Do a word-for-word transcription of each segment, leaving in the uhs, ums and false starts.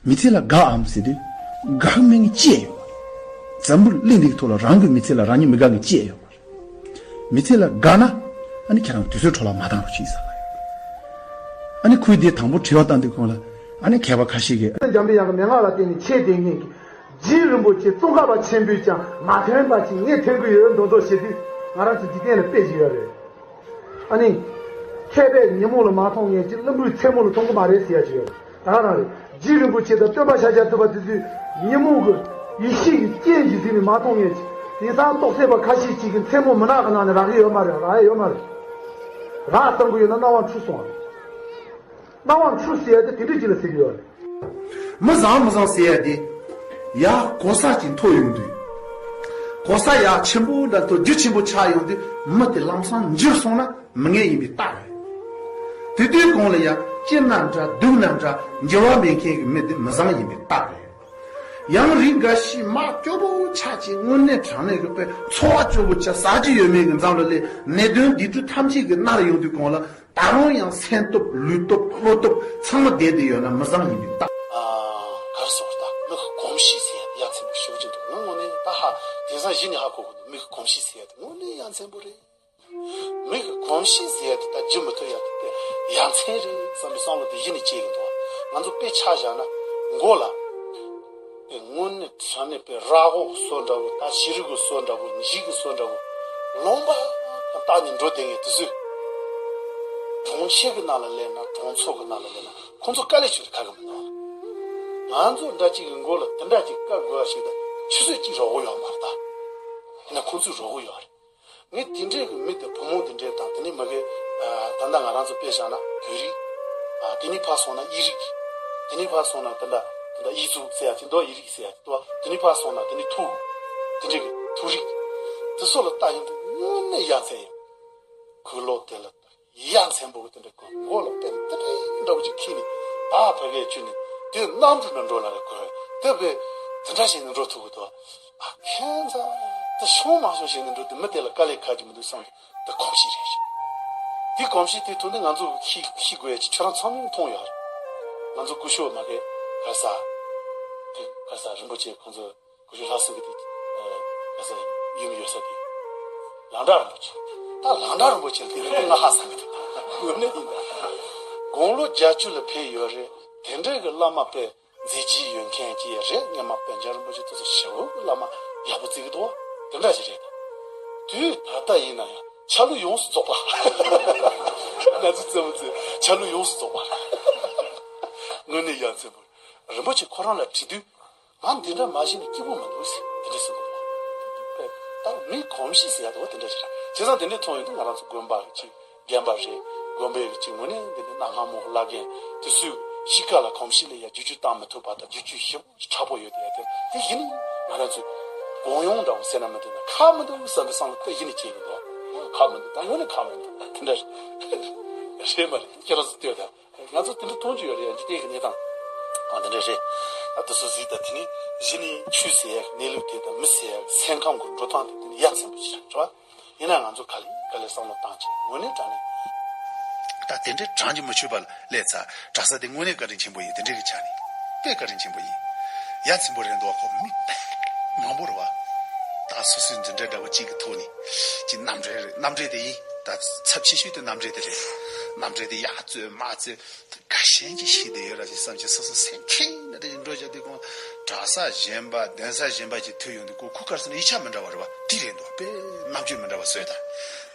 མི་ཚེ་ལ་དགའ་འམ་ཟེར་དུས་དགའ་མེད་ངེས་ཅི་ཡང་ཡོད་མ་རེད། འཛམ་བུ་གླིང་འདིའི་ཐོག་ལ་རང་གི་མི་ཚེ་ལ་རང་ཉིད་མི་དགའ་ངེས་ཅི་ཡང་ཡོད་མ་རེད། མི་ཚེ་ལ་དགའ་ན་ཨ་ནི་ཁྱེད་རང་དུས་ཚོད་འཕྲོ་བརླག་མ་བཏང་རོགས་གྱིས་ཟེར་ལ་ཡོད། ཨ་ནི་ཁོས་དེ་དང་པོ་དྲི་བ་བཏང་དུས་ཁོང་ལ་ཨ་ནི་མཁས་པ་ཁ་ཤས་ཀྱིས། འཇམ་པའི་དབྱངས་ཀྱི་མན་ངག་ལ་བརྟེན་ནས་ཆོས་བསྟན་མཁན་གྱི་རྗེ་རིན་པོ་ཆེ་ཙོང་ཁ་པ་ཆེན་པོས་ཀྱང་མ་ཐོན་པ་ཅིག་ངས་ཐོན་གྱི་ཡོད་མདོག་མདོག་བྱེད་དུས་ང་རང་ཚོ་འཇིག་རྟེན་ལ་དཔེ་ཞིག་ཡོད་རེད། ཨ་ནི། མཁས་པས་ཉིན་མོ་ལ་མ་མཐོང་མཁན་གྱི་བླུན་པོས་མཚན་མོ་ལ་མཐོང་གི་མ་རེད་ཟེར་ཡ་ཅིག་ཡོད་རེད། ད་ག་རང་རེད། རྗེ་རིན་པོ་ཆེ་དང་སྟོན་པ་ཤཱཀྱ་ཐུབ་པ་དེ་ཚོས་ཉིན་མོ་གི་ཡེ་ཤེས་ཀྱི་རྐྱེན་གྱིས་གཟིགས་ནས་མ་མཐོང་མཁན་ཅིག་དེང་སང་རྟོགས་སད་པ་ཁ་ཤས་ཅིག་གིས་མཚན་མོ་མུན་ནག་གི་ནང་ནས་རག་གི་ཡོད་མ་རེད། རག་ཡ་ཡོད་མ་རེད། རག་བསམ་གི་ཡོད་ན་སྣང་བ་འཁྲུལ་སོང་བ་རེད། སྣང་བ་འཁྲུལ་ཟེར་ཡ་དེ་དེ་འདྲ་ཅིག་ལ་ཟེར་གི་ཡོད་རེད། མི་བཟང་མི་བཟང་ཟེར་ཡ་དེ། ཡ་གོ་ས་ཅིག་མཐོ་ཡོང་དུས། གོ་ས་ཡ་ཆེན་པོ་འདྲ་མཐོ་རྒྱུ་ཆེན་པོ་ཆགས་ཡོང་དུས་མི་དེ་ལམ་སང་འགྱུར་སོང་ན་མི་ངན་ཡིན་པའི་རྟགས་རེད། དེ་དུས་གོང་ལ་ཡ་སྐྱིད་ན་འདྲ་སྡུག་ན་འདྲ་འགྱུར་བ་མེད་མཁན་གྱི་མི་དེ་མི་བཟང་ཡིན་པའི་རྟགས་རེད། ཡང་རིགས་འགའ་ཞིག་མ་སྐྱོ་པོ་ཆགས་ཀྱི་དངོས་གནས་དྲང་གནས་ཀྱི་དཔེ་འཚོ་བ་སྐྱོ་པོ་ཆགས་ཟ་རྒྱུ་ཡོད་མེད་ཀྱི་འཛམ་གླིང་ལས་ནད་གདོན་སྡིག་སྒྲིབ་ཐམས་ཅད་ཀྱིས་མནར་ཡོང་དུས་གོང་ལ། ད་རུང་ཡང་སེམས་སྟོབས་ལུས་སྟོབས་བློ་སྟོབས་ཚང་མ་བསྡད་དེ་ཡོད་ན་མི་བཟང་ཡིན་པའི་རྟགས། ཨ། གར་སོང་ད་མི་གོམས་གཤིས་ཟེར་ཡ་ཚན་པོ་ཞེ་པོ་ཅིག་འདུག་ང་དངོས་གནས་ད་ཧ་དེང་སང་གཞི་ནས་ཧ་གོ་གི་འདུག་མི་གི་གོམས་གཤིས་ཟེར་ཡ་དེ་དངོས་གནས་ཡ་མཚན་པོ་རེད། མི་གི་གོམས་གཤིས་ཟེར་ཡ་དེ་ད་བརྗེད་མི་ཐུབ་ཡ་དེ་ཡ་མཚན་རེད་བསམ་པའི་བསམ་བློ་དེ་གཞི་ནས་སྐྱེ་གི་འདུག་ང་ཚོ་དཔེ་ཆ་བཞག་ན་མགོ་ལ། དེ་དངོས་གནས་དྲང་གནས་པའི་ར་ཧོ་གི་སོ་འདྲ་བོ་ད་ཤེས་རིག་གི་སོ་འདྲ་བོ་འཇིག་གི་སོ་འདྲ་བོ་ལོང་པ་བཏགས་ནས་འགྲོ་བསྡད་མཁན་དེ་ཚོས་གྲོང་ཁྱེར་གི་ནང་ལ་སླེབས་ན་གྲོང་ཚོ་གི་ནང་ལ་སླེབས་ན་ཁོང་ཚོ་དཀའ་ལས་ཆུ་དེ་ཁ་གི་མི་འདུག་ང་ཚོ་འདྲ་གཅིག་གི་མགོ་ལ་དེ་འདྲ་གཅིག་བཀབ་དགོས་པ་ཞིག་ད་ཆུ་ཚོད་གཅིག་རོགས་པ་ཡོད་མ་རེད་ད། ཡིན་ན་ཁོང་ཚོས་རོགས་པ་ཡོད་རེད། ངས་དེ་འདྲའི་གི་མི་དེ་བུ་མོ་དེ་འདྲའི་དང་དེ་ནས་མ་གི་ད་ལྟ་ང་རང་ཚོ་དཔེ་བཞག་ན་བོད་རིགས། དེ་ནས་ཕར་སོང་ན་དབྱིན་རིགས། དེ་ནས་ཕར་སོང་ན་དེ་འདྲ་དེ་འདྲ་དབྱིན་ཚུགས་ཟེར་ཡ་དེ་འདྲ་དབྱིན་རིགས་ཟེར་ཡ་དེ་འདྲ་དེ་ནས་ཕར་སོང་ན་དེ་ནས་ཐུར། དེ་འདྲའི་གི་ཐུར་རིགས། དེ་ཚོ་ལ་ལྟ་ཡོང་དུས་དངོས་གནས་ཡ་མཚན་ཡོད། གུས་ལོག་དེ་ལ་ཡ་མཚན་པོ་གི་དེ་འདྲ་གི་མགོ་ལ་དཔེ་དེ་འདྲའི་འདྲ་བོ་ཅིག་ཁྱེར་ནས་ད་ཕ་གིར་བཅུག་ནས་དེ་གནམ་གྲུ་ནང་འགྲོ་ལ་རེ་གོ་དེ་བས་དེ་འདྲ་བྱས་ནས་འགྲོ་ཐུབ་གི་འདུག་ཨ་ཁྱེད་ཚོ་དེ་ཤོང་མ་ཤོང་བྱས་ནས་འགྲོ་དུས་མི་དེ་ལ་དཀའ་ལས་ཁག་གི་མི་འདུག་བསམ་དེ་གོམས་གཤིས་རེད། དེ་གོམས་གཤིས་དེ་ཐོག་ནས་ང་ཚོ་ཤེས་ཤེས་དགོས་ཡ་ཅིག་ཁྱོད་རང་ཚང་མས་མཐོང་ཡོད་རེད། ང་ཚོ་སྐུ་ཞབས་མ་གི་ག་ས་དེ་ག་ས་རིན་པོ་ཆེ་ཁོང་ཚོ་སྐུ་ཞབས་ལྷ་སྲས་གི་དེ་ག་ས་ཡུམ་ཡོད་ས་དེ་ལང་གྲགས་རིན་པོ་ཆེ་ད་ལང་གྲགས་རིན་པོ་ཆེ་ལ་དེ་རིང་ང་ཧ་སང་གི་འདུག་དངོས་གནས་ཡིན་ད། དགུང་ལོ་བརྒྱད་ཅུ་ལ་ཕེབས་ཡོད་རེད། དེ་འདྲའི་གི་བླ་མ་དཔེ་མཛད་རྗེས་ཡོད་མཁན་ཅིག་ཡ་རེད། སྔོན་མ་པཎ་ཆེན་རིན་པོ་ཆེ་དེ་ཚོ་ཞེ་པོ་གི་བླ་མ་ཡག་པོ་བརྩི་གི་འདུག་དེ་འདྲ་ཞིག་རེད་ད། དུས་ད་ལྟ་ཡིན་ན་ཡང་ཆ་ལུགས་ཡོངས་སུ་རྫོགས་པ། ང་ཚོ་རྩེད་མོ་རྩེ་ཆ་ལུགས་ཡོངས་སུ་རྫོགས་པ། དངོས་གནས་ཡ་མཚན་པོ་རིན་པོ་ཆེ་ཁོ་རང་ལ་དྲི་དུས་ང་འདི་འདྲ་མ་བྱས་ན་སྐྱིད་པོ་མི་འདུག་ཟེར་དེ་འདྲ་ཟེར་གི་འདུག་ད་མི་གོམས་གཤིས་ཟེར་ཡ་དེ་བ་དེ་འདྲ་ཞིག་རེད། བྱས་ཙང་དེ་འདྲ་མཐོང་ཡོང་དུས་ང་རང་ཚོ་དགོན་པ་གི་ཅིག་རྒན་པ་རེད། དགོན་པའི་གི་ཅིག་ངོས་ནས་འདི་འདི་གནའ་སྔ་མོ་གི་བླ་རྒན་དེ་ཚོའི་གཤིས་ཀ་ལ་གོམས་གཤིས་ལ་ཡ་བསྒྱུར་བཅོས་བཏང་མི་ཐུབ་པ་དང་བསྒྱུར་བཅོས་ཞེ་པོ་ཅིག་དྲག་པོ་ཡོད་དེ་ཡ་དེ་དེ་གཞི་ནས་ང་རང་ཚོའི་དགོངས་ཡོང་འདྲ་བོ་ཟེར་ན་མི་འདུག་ན་ཁག་མི་འདུག་བསམ་པའི་བསམ་བློ་དེ་གཞི་ནས་སྐྱེ་གི་འདུག་ཁག་མི་འདུག་ད་ངོས་ནས་ཁག་མི་འདུག་དེ་འདྲ་རེད། རེད་མ་རེད་ཁྱེད་རང་ཚོ་ལྟོས་དང་། ང་ཚོ་དེ་འདྲ་མཐོང་རྒྱུ་ཡོད་རེད་ཡ། འཇིག་རྟེན་གྱི་གནས་སྟངས་ཨ་འདི་འདྲ་རེད། ཨ་དེ་ཚོ་གཟིགས་དང་དེ་ནི་གཞི་ནས་ཆོས་ཟེར་ཡ་གནས་ལུགས་དེ་དང་མི་ཟེར་ཡ་སེམས་ཁམས་ཀྱི་འགྲོ་སྟངས་དེ་དེ་ནི་ཡ་མཚན་པོ་ཞིག་རེད་བ། ཡིན་ན་ང་ཚོ་ག་ལེ་ག་ལེ་བསམ་བློ་བཏང་ཆེད་དངོས་གནས་དྲང་གནས་ད་དེ་འདྲའི་དྲང་རྒྱུ་མི་ཆོད་པ་ལས་ཚ་གྲྭ་ས་དེ་དངོས་གནས་བཀའ་དྲིན་ཆེན་པོ་ཡིན། དེ་འདྲའི་གི་ཆ་ནས་དཔེ་བཀའ་དྲིན་ཆེན་པོ་ཡིན། ཡ་མཚན་པོ་རེད་འདུག་བ། ཁོ་མི་མང་པོ་རེད་བ། ད་སོ་སོའི་འཛིན་གྲྭ་འདྲ་བོ་གཅིག་གི་ཐོག་ནས་ཀྱི་རྣམ་འགྲེལ་རེད། རྣམ་འགྲེལ་དེ་ཡིན། ད་ཚབས་ཆེ་ཤོས་དེ་རྣམ་འགྲེལ་དེ་རེད། རྣམ་འགྲེལ་དེ་ཡར་རྩོད་མར་རྩོད་དེ་དགའ་ཞེན་གྱི་ཤིག་དེ་ཡོད་ར་ཞིག་བསམ་གྱི་སོ་སོ་སེམས་ཁེངས་ནས་དེ་འགྲོ་བྱ་དུས་གོང་གྲྭ་ས་གཞན་པ་གདན་ས་གཞན་པ་ཅིག་ཐུག་ཡོང་དུས་ཁོ་ཁུ་ཁར་སོང་ནས་ཡིག་ཆ་མི་འདྲ་བ་རེད་བ། དེ་རེད་འདུག་དཔེ་རྣམ་དཔྱོད་མི་འདྲ་བ་བཟོས་ད།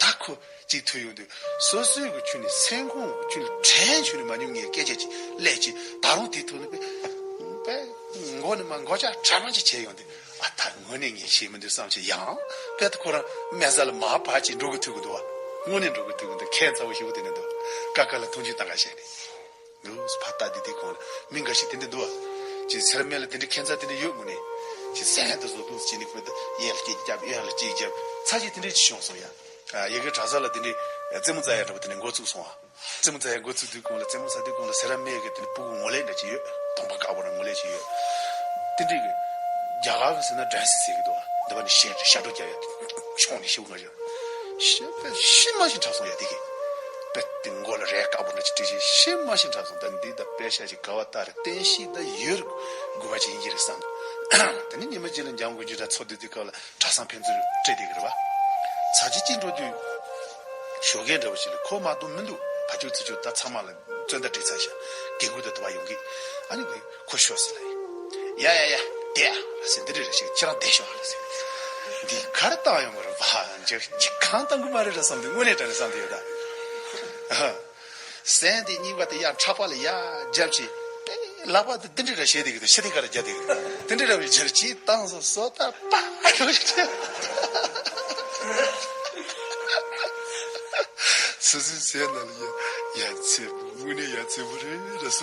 ད་ཁོ་གཅིག་ཐུག་ཡོང་དུས་སོ་སོའི་གི་ཁྱོན་ནས་སེམས་ཁོང་གི་ཁྱོན་ནས་དྲན་བྱུང་ནས་མ་མྱོང་ངའི་སྐད་ཆ་ཅིག་སླེབས་ཅིག་ད་རུང་དེ་ཐུག་ནས་དཔེ་དཔེ་མགོ་ནས་མ་མགོ་ལྕགས་གྲ་མ་ཅིག་བྱས་ཡོང་དུས། ཨ་ད་དངོས་གནས་ངས་ཤེས་མི་འདུག་བསམ་གྱི་ཡང་། དཔེ་ད་ཁོ་རང་མལ་ས་ལ་མར་བབས་ཅིག་འགྲོ་གི་ཐུག་གི་འདུག་བ། དངོས་གནས་འགྲོ་གི་ཐུག་གི་འདུག་ཁྱད་མཚར་བོ་ཞེ་པོ་དེ་ནས་འདུག་ཀ་ཀ་ལ་མཐོང་ཆུང་བཏང་ག་བྱས་ནས། འདུག་ཕར་ལྟ་དེ་དེ་གོང་ལ་མི་འགའ་ཞིག་དེ་འདྲ་འདུག་བ། ཅིག་སེར་སྨད་ལ་དེ་འདྲའི་ཁྱད་མཚར་དེ་འདྲ་ཡོད་དགོས་ནས། ཅིག་སེམས་དུ་བཟོ་འདུག་ཅིག་ནི་དཔེ་ད་གཡས་ལ་གཅིག་རྒྱབ་གཡོན་ལ་གཅིག་རྒྱབ་ཚ་ཅིག་དེ་འདྲ་ཅིག་བྱུང་སོང་ཡ། ཡ་གི་གྲྭ་ས་ལ་དེ་འདྲའི་རྩེད་མོ་རྩེ་ཡ་འདྲ་པོ་དེ་འདྲ་འགོ་བཙུགས་སོང་བ། རྩེད་མོ་རྩེ་ཡ་འགོ་བཙུགས་དུས་གོང་ལ་རྩེད་མོ་རྩེ་དུས་གོང་ལ་སེ་ར་སྨད་ཀྱི་དེ་ཕྲུ་གུ་ངོ་ལེགས་འདྲ་ཅིག་ཡོད། གདོང་པ་དཀར་པོ་ར་ངོ་ལེགས་ཅིག་ཡོད། དེ་འདྲ་གི་རྒྱ་གར་གི་ཟེར་ན་ཌན་སི་ཟེར་གི་འདུག་བ། འདི་བ་ནི་ཤེས་ཤ་འགྲོ་རྒྱབ་ཡ་དེ་ཤོང་ནི་ཤེས་བུ་ང་རེད། ཤེས་པ་ཤི་མ་ཤི་དྲག་སོང་ཡ་དེ་གི། དཔེ་དེ་མགོ་ལ་རས་དཀར་པོ་འདྲ་ཅིག་བྲིས་ཤིང་ཤེས་མ་ཤེས་འདྲ་སོང་། ད་འདི་ད་དཔེ་ཤ་ཞིག་ག་བ་ལྟར་བསྟན་བཤིག་ད་ཡོད་དགོས་པ་ཅིག་ཡིན་གྱི་རེད་བསམ། དེ་ནས་ཉི་མ་གཅིག་ལ་འཇམ་མགོན་རྒྱུད་གྲྭ་ཚོགས་འདུ་དེ་སྐབས་ལ་གྲྭ་ཚང་ཕན་ཚུན་སྤྲད་བསྡད་ཀྱི་རེད་བ། ཚར་གཅིག་ཅིག་འགྲོ་དུས་ཞོགས་ཀས་འདྲ་བོ་ཞིག་ལ་ཁོ་མ་གཏོགས་མི་འདུག་ཕ་ཁྱུག་ཚུ་ཁྱུག་ད་ཚང་མ་ལ་བཙོན་ཟླ་སྤྲད་ཚར་ཤག་རྒན་རྒོན་དང་དུ་བ་ཡོང་གི། ཨ་ནི་ཁོས་ཁོ་ཤོག་ཟེར་ལ། ཡ་ཡ་ཡ། བསྡད་ཨ་ཟེར། འདི་འདྲ་རེད་ཤག་ཁྱེད་རང་བསྡད་ཤོག་ཨ་ཟེར། འདི་ག་རེ་བཏང་ཡོང་གི་རེད་བ། འཇིགས་འཇིགས་གང་བཏང་གི་མ་རེད་ར་བསམ་དུས་དངོས་གནས་དྲང་ནས་བསམ་དུས་ཡོད་ད། སེན་དེ་གཉིས་པ་དེ་ཡར་ཕྲག་པ་ལ་ཡར་རྒྱབ་ཅིག་དཔེ་ལག་པ་དེ་འདི་འདྲ་ར་བྱས་དེ་གི་དེ་ཤི་དེ་ག་ར་རྒྱབ་དེ་གི་དེ་འདྲ་ར་བའི་རྒྱབ་ཅིག་བཏང་སོང་། སོ་ད་པ་སུ་སུའི་སེམས་ནང་ལ་ཡ་ཡ་ཚེ་དངོས་གནས་ཡ་ཚེ་བོ་རེད་ར་ས་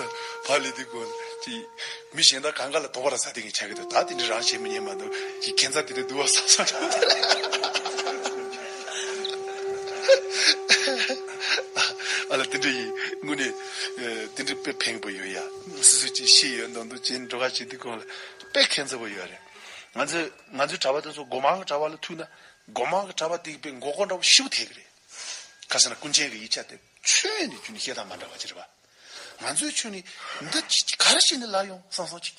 ཕ་ལི་དེ་གོ་ཅི། མི་གཞན་དག་གང་ག་ལ་དོགས་པ་ར་ཟ་དེ་གི་ཆགས་ཀྱི་འདུག་ད་དེ་འདྲ་རང་བྱེད་མི་ཉན་མ་འདུག་གི་ཁྱད་མཚར་དེ་འདྲ་འདུག་བ་བསམ་བསམ། ཨ་ལ་དེ་འདྲ་ཡིན་དངོས་གནས། དེ་འདྲ་དཔེ་ཕན་པོ་ཡོད་ཡ། སུ་སུ་ཅིག་ཤི་ཡོད་མདོག་མདོག་ཅན་འགྲོ་ག་བྱེད་དུས་གོང་ལ་དཔེ་ཁྱད་མཚར་པོ་ཡོད་རེད། ང་ཚོས་ང་ཚོའི་གྲྭ་པ་དེ་ཚོ་སྒོ་མང་གི་གྲྭ་པ་ལ་ཐུག་ན་སྒོ་མང་གི་གྲྭ་པ་དེ་དཔེ་མགོ་སྐོར་འདྲ་བོ་ཞེ་པོ་ཐེབས་ཀྱི་རེད། ཁ་སང་ན་ཀུན་མཁྱེན་གྱི་ཡིག་ཆ་དེ་ཁྱོན་ནས་ཁྱོན་ནས་བཤད་སྟངས་མ་འདྲ་བ་ཅིག་རེད་པ། ང་ཚོའི་ཁྱོན་ནས་འདི་ཅི་ག་རེ་བྱས་ནས་ལབ་ཡོང་བསམ་སོང་ཅིག་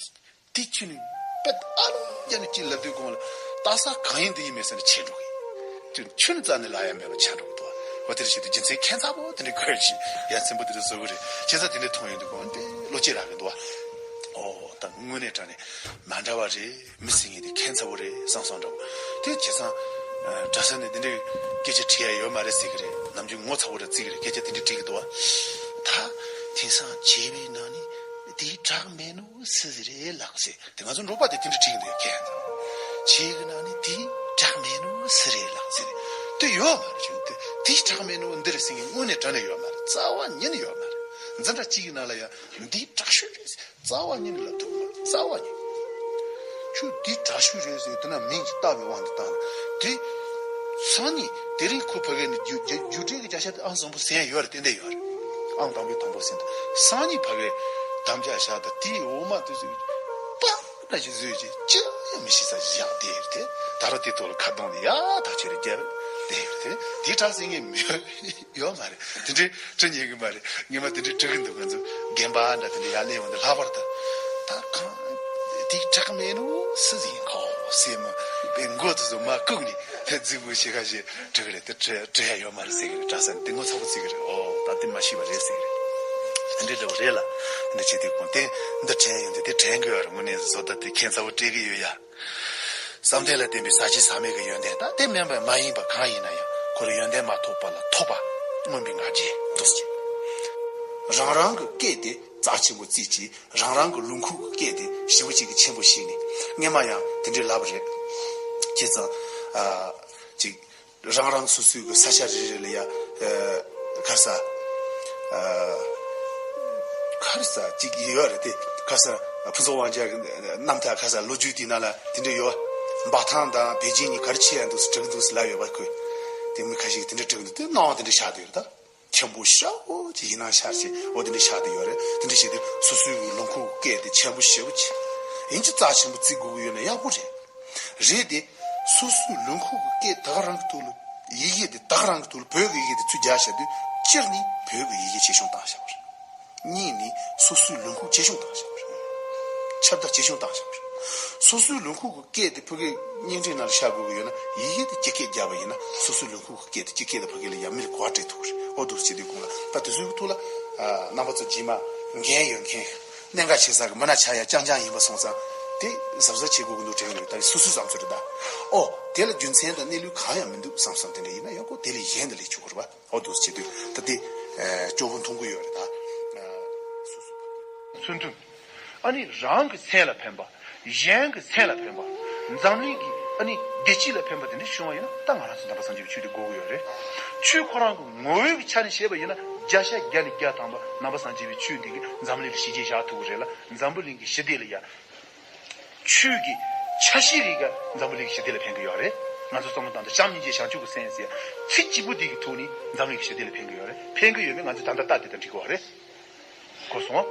དེ་ཁྱོན་ནས་དཔེ་ཨ་ལོང་རྒྱབ་ནས་ཅིག་ལབ་དུས་གོང་ལ་རྟགས་གང་ཡིན་འདི་ཡིན་མེད་ཟེར་ནས་ཆད་འགྲོ་གི། དེ་ཁྱོན་ནས་རྩ་ནས་ལབ་ཡ་མེད་པ་ཆགས་འགྲོ་གི་འདུག་འོ་དེར་བྱེད་དུས་རྒྱུ་མཚན་ཁྱད་མཚར་པོ་དེ་འདྲ་གོ་ཡ་ཞིག་ཡ་མཚན་པོ་དེ་འདྲ་བཟོ་གི་རེད། བྱས་ཙང་དེ་འདྲ་མཐོང་ཡོང་དུས་གོང་དེ་བློ་སྐྱེད་རག་གི་འདུག་འོ་ད་དངོས་གནས་དྲང་གནས་མ་འདྲ་བ་རེད། མི་ཟེར་མཁན་དེ་ཁྱད་མཚར་པོ་རེད་བསམ་སོང་འདྲ་པོ། དེ་བྱས་ཙང་། གྲྭ་ས་ནས་འདི་འདྲའི་སྐད་ཆ་དྲི་ཡ་ཡོད་མ་རེད་ཟེར་གི་རེད། ནམ་རྒྱུན་ངོ་ཚ་པོ་འདྲ་བརྩི་གི་རེད། སྐད་ཆ་དེ་འདྲ་དྲི་གི་འདུག་བ། ད་དེང་སང་བྱས་པའི་ནང་ནས་དེའི་གྲགས་མེད་ནོ་སུ་ཟིག་རེད་ལགས་ཟེར། དེ་ང་ཚོ་འབྲོག་པ་དེ་དེ་འདྲ་དྲི་གི་འདུག་ཡ་ཁྱེད་ཚོ། བྱས་གི་ནང་ནས་དེའི་གྲགས་མེད་ནོ་སུ་རེད་ལགས་ཟེར། དེ་ཡོད་མ་རེད་བྱུང་དེ་དེའི་གྲགས་མེད་ནོ་འདི་རེད་ཟེར་མཁན་དངོས་གནས་དྲང་གནས་ཡོད་མ་རེད། རྩ་བ་ཉིད་ནས་ཡོད་མ་རེད། འཛིན་གྲྭ་གཅིག་གི་ནང་ལ་ཡང་འདིའི་དྲག་ཤོས་རེད་ཟེར། རྩ་བ་ཉིད་ནས་ལབ་ཐུབ་མ་རེད། རྩ་བ་ཉིད། ཁྱོད་འདི་དྲག་ཤོས་རེད་ཟེར་དེ་ན་མིང་ཅིག་བཏགས་པའི་དབང་དུ་བཏང་ན་དེ། སང་ཉིན་དེ་རིང་ཁོ་ཕ་གི་ནས་རྒྱུ་རྒྱུ་རྒྱུ་འབྲས་ཀྱི་བརྒྱ་ཆ་དེ་ཨང་བཟང་པོ་ཟན་ཡོད་རེད། ཏན་ཏན་ཡོད་རེད། ཨང་དང་པོའི་དང་པོ་ཟན་དེ་སང་ཉིན་ཕ་གི་དམ་བཅའ་བཞག་དང་དེའི་འོ་མ་དེ་ཚོ་པ་ན་ཞིག་བཟོས་ཅིག་ཅི་ཡང་མི་ཤེས་ས་ཞིག་བཞག་བསྡད་ཡོད་རེད་དེ། ད་ར་དེ་ཐོག་ལ་ཁ་གདོང་ནས་ཡ་ཐག་ཆོད་རེད་རྒྱབ་བསྡད་ཡོད་རེད་དེ། དེ་དྲག་ཟེར་མཁན་མི་ཡོད། ཡོད་མ་རེད། དེ་འདྲའི་དྲི་ཉན་གི་མ་རེད། ངས་མ་དེ་འདྲའི་དྲི་གི་འདུག་ང་ཚོ་རྒན་པ་འདྲ་དེ་འདྲ་ཡར་སླེབས་འོང་དུས་ལྷག་པར་དུ་ད་གང་དེ་དྲག་མེད་ནོ་སུ་ཡིན་ཁོ་སེ་མ་པའི་མགོ་དེ་ཚོ་མ་བཀུག་ནས་དེ་རྫིག་པོ་ཞིག་ཁ་ཞིག་དྲི་གི་རེད། དེ་དྲི་དྲི་ཡ་ཡོད་མ་རེད་ཟེར་གི་རེད། གྲྭ་ས་ནས་དེ་ངོ་ཚ་པོ་བརྩི་གི་རེད། ཨོ་ད་དེ་མ་ཤེས་པ་རེད་ཟེར་གི་རེད། དེ་འདྲའི་འདྲ་བོ་རེད་ལ་འདི་བྱེད་དུས་གོང་དེ་འདི་དྲན་ཡོང་དུས་དེ་དྲན་གི་ཡོད་རེད། དངོས་གནས་བཟོ་ལྟ་དེ་ཁྱད་མཚར་པོ་སྤྲད་གི་ཡོད་ཡ། བསམ་གཏན་ལ་བརྟེན་པའི་ཟག་བཅས་ཟག་མེད་ཀྱི་ཡོན་ཏན་དང་དེ་མིན་པ་མ་ཡིན་པ་གང་ཡིན་ན་ཡང་ཁོ་རང་ཡོན་ཏན་མ་ཐོབ་པ་ལ་ཐོབ་པ་མངོན་པའི་ང་རྒྱལ་དུ་བྱེད། རང་རང་གི་སྐད་དེ་རྩ་ཆེན་པོ་བརྩིས་ཀྱིས་རང་རང་གི་ལུང་ཁུག་གི་སྐད་དེ་ཞེ་པོ་ཅིག་གི་ཆེན་པོ་ཤེས་ནས་སྔས་མ་ཡང་དེ་འདྲའི་ལབ་པ་རེད། བྱས་ཙང་ཨ་ཅིག་རང་རང་སོ་སོའི་གི་ས་ཆ་རེ་རེ་ལ་ཡ། ཨ། ཁ་ས། ཨ། ཁ་རི་ས་ཅིག་ཡོད་རེད་དེ། ཁ་ས་ཕུན་ཚོགས་དབང་རྒྱལ་གི་རྣམ་ཐར་ཁ་ས་ལོ་རྒྱུས་དེ་ནང་ལ་དེ་འདྲ་ཡོད། འབའ་ཐང་དང་པེ་ཅིང་གཉིས་ག་རེ་ཆེ་ཡ་འདུག་ཟེར་དྲི་གི་འདུག་ཟེར་ལབ་ཡོད་པ་ཁོས། དེ་མི་ཁ་ཤས་ཀྱིས་དེ་འདྲ་དྲི་གི་འདུག་དེ་སྣང་བ་དེ་འདྲ་ཆགས་བསྡད་ཡོད་རེད་ད། ཆེན་པོ་ཤ་བོ་ཅིག་ཡིན་ན་ཤར་ཞིག་འོ་དེ་འདྲ་ཆགས་བསྡད་ཡོད་རེད། དེ་འདྲ་བྱས་ཏེ་སོ་སོའི་ལུང་ཁུག་སྐད་དེ་ཆེན་པོ་ཞེ་པོ་ཅིག་ཡིན་གྱི་རྩ་ཆེན་པོ་བརྩི་དགོས་ཀྱི་ཡོད་ན་ཡག་པོ་རེད། རེད་དེ། སོ་སོའི་ལུང་ཁུག་གི་སྐད་ད་ག་རང་གི་ཐོག་ལ། ཡི་གེ་དེ་ད་ག་རང་གི་ཐོག་ལ་བོད་ཀྱི་ཡི་གེ་དེ་ཚུར་རྒྱག་བྱ་དུས་སྤྱིར་ནི་བོད་ཀྱི་ཡི་གེ་ཆེ་ཆུང་བཏང་བཞག་པ་རེད། གཉིས་ནི་སོ་སོའི་ལུང་ཁུག་ཆེ་ཆུང་བཏང་བཞག་པ་རེད། ཁྱབ་བརྡལ་ཆེ་ཆུང་བཏང་བཞག་པ་རེད། སོ་སོའི་ལུང་ཁུག་གི་སྐད་དེ་ཕ་གིའི་བརྙན་འཕྲིན་ནང་ལ་ཤར་དགོས་ཀྱི་ཡོད་ན་ཡི་གེ་དེ་སྤྱི་སྐད་རྒྱག་པ་ཡིན་ན་སོ་སོའི་ལུང་ཁུག་གི་སྐད་དེ་སྤྱི་སྐད་དེ་ཕ་གི་ལ་ཡང་མི་ལ་གོ་བ་སྤྲད་ཐུབ་ཀྱི་རེད། འོ་འདུག་བྱེད་དུས་གོང་ལ་ད་དེ་ཚོའི་ཐོག་ལ་རྣམ་པ་ཚོ་རྗེས་མ་འགན་ཡོད་མཁན། གནད་འགག་ཆེ་ས་གི་མི་སྣ་ཆགས་ཡ་རྐྱང་རྐྱང་ཡིན་པ་སོང་ཙང་དེ་གཟབ་གཟབ་བྱེད་དགོས་ཀྱི་འདུག་དྲན་གྱི་འདུག་ད་སོ་སོའི་བསམ་ཚུལ་རེད་ད། ཨོ་དེ་ལ་རྒྱུ་མཚན་དང་གནས་ལུགས་གང་ཡང་མི་འདུག་བསམ་བསམ་དེ་འདྲ་ཡིན་ན་ཡང་ཁོ་དེ་ལས་གཞན་དུ་ལས་ཆོག་གི་རེད་པ། ཨོ་འདུག་བྱེད་དུས་ད་དེ་སྐྱོ་པོ་མཐོང་གི་ཡོད་རེད་ད། སོ་སོ་ཚུལ་མཐུན། ཨ་ནི་རང་གི་སེམས་ལ་ཕན་པ། གཞན་གྱི་སེམས་ལ་ཕན་པ། འཛམ་གླིང་གི་ཨ་ནི་བདེ་སྐྱིད་ལ་ཕན་པ་དེ་འདྲ་བྱུང་བ་ཡིན་ན་ད་ང་རང་ཚོ་ནང་པ་སངས་རྒྱས་པའི་ཆོས་དེ་དགོས་ཀྱི་ཡོད་རེད། ཆོས་ཁོ་རང་གི་ངོ་བོའི་ཆ་ནས་བཤད་པ་ཡིན་ན་བརྒྱ་ཆ་བརྒྱ་ནས་བརྒྱ་ཐམ་པ་ནང་པ་སངས་རྒྱས་པའི་ཆོས་འདི་གིས་འཛམ་གླིང་ལ་གཞི་རྒྱས་བཞག་ཐུབ་ཀྱི་རེད་ལ། འཛམ་བུ་གླིང་གི་ཞི་བདེ་ལ་ཡ། ཆོས་ཀྱི་ཆ་ཤས་རིགས་འཛམ་བུ་གླིང་གི་ཞི་བདེ་ལ་ཕན་གྱི་ཡོད་རེད། ང་ཚོ་བསམ་བློ་བཏང་དུས་བྱམས་སྙིང་རྗེ་བྱང་ཆུབ་ཀྱི་སེམས་ཟེར་ཚིག་གཅིག་པུ་འདི་གི་ཐོག་ནས་འཛམ་གླིང་གི་ཞི་བདེ་ལ་ཕན་གྱི་ཡོད་རེད། ཕན་གྱི་ཡོད་མེད་ང་ཚོས་ད་ལྟ་ལྟ་དེ་དང་འགྲིག་གི་ཡོད་རེད། གོ་སོང་།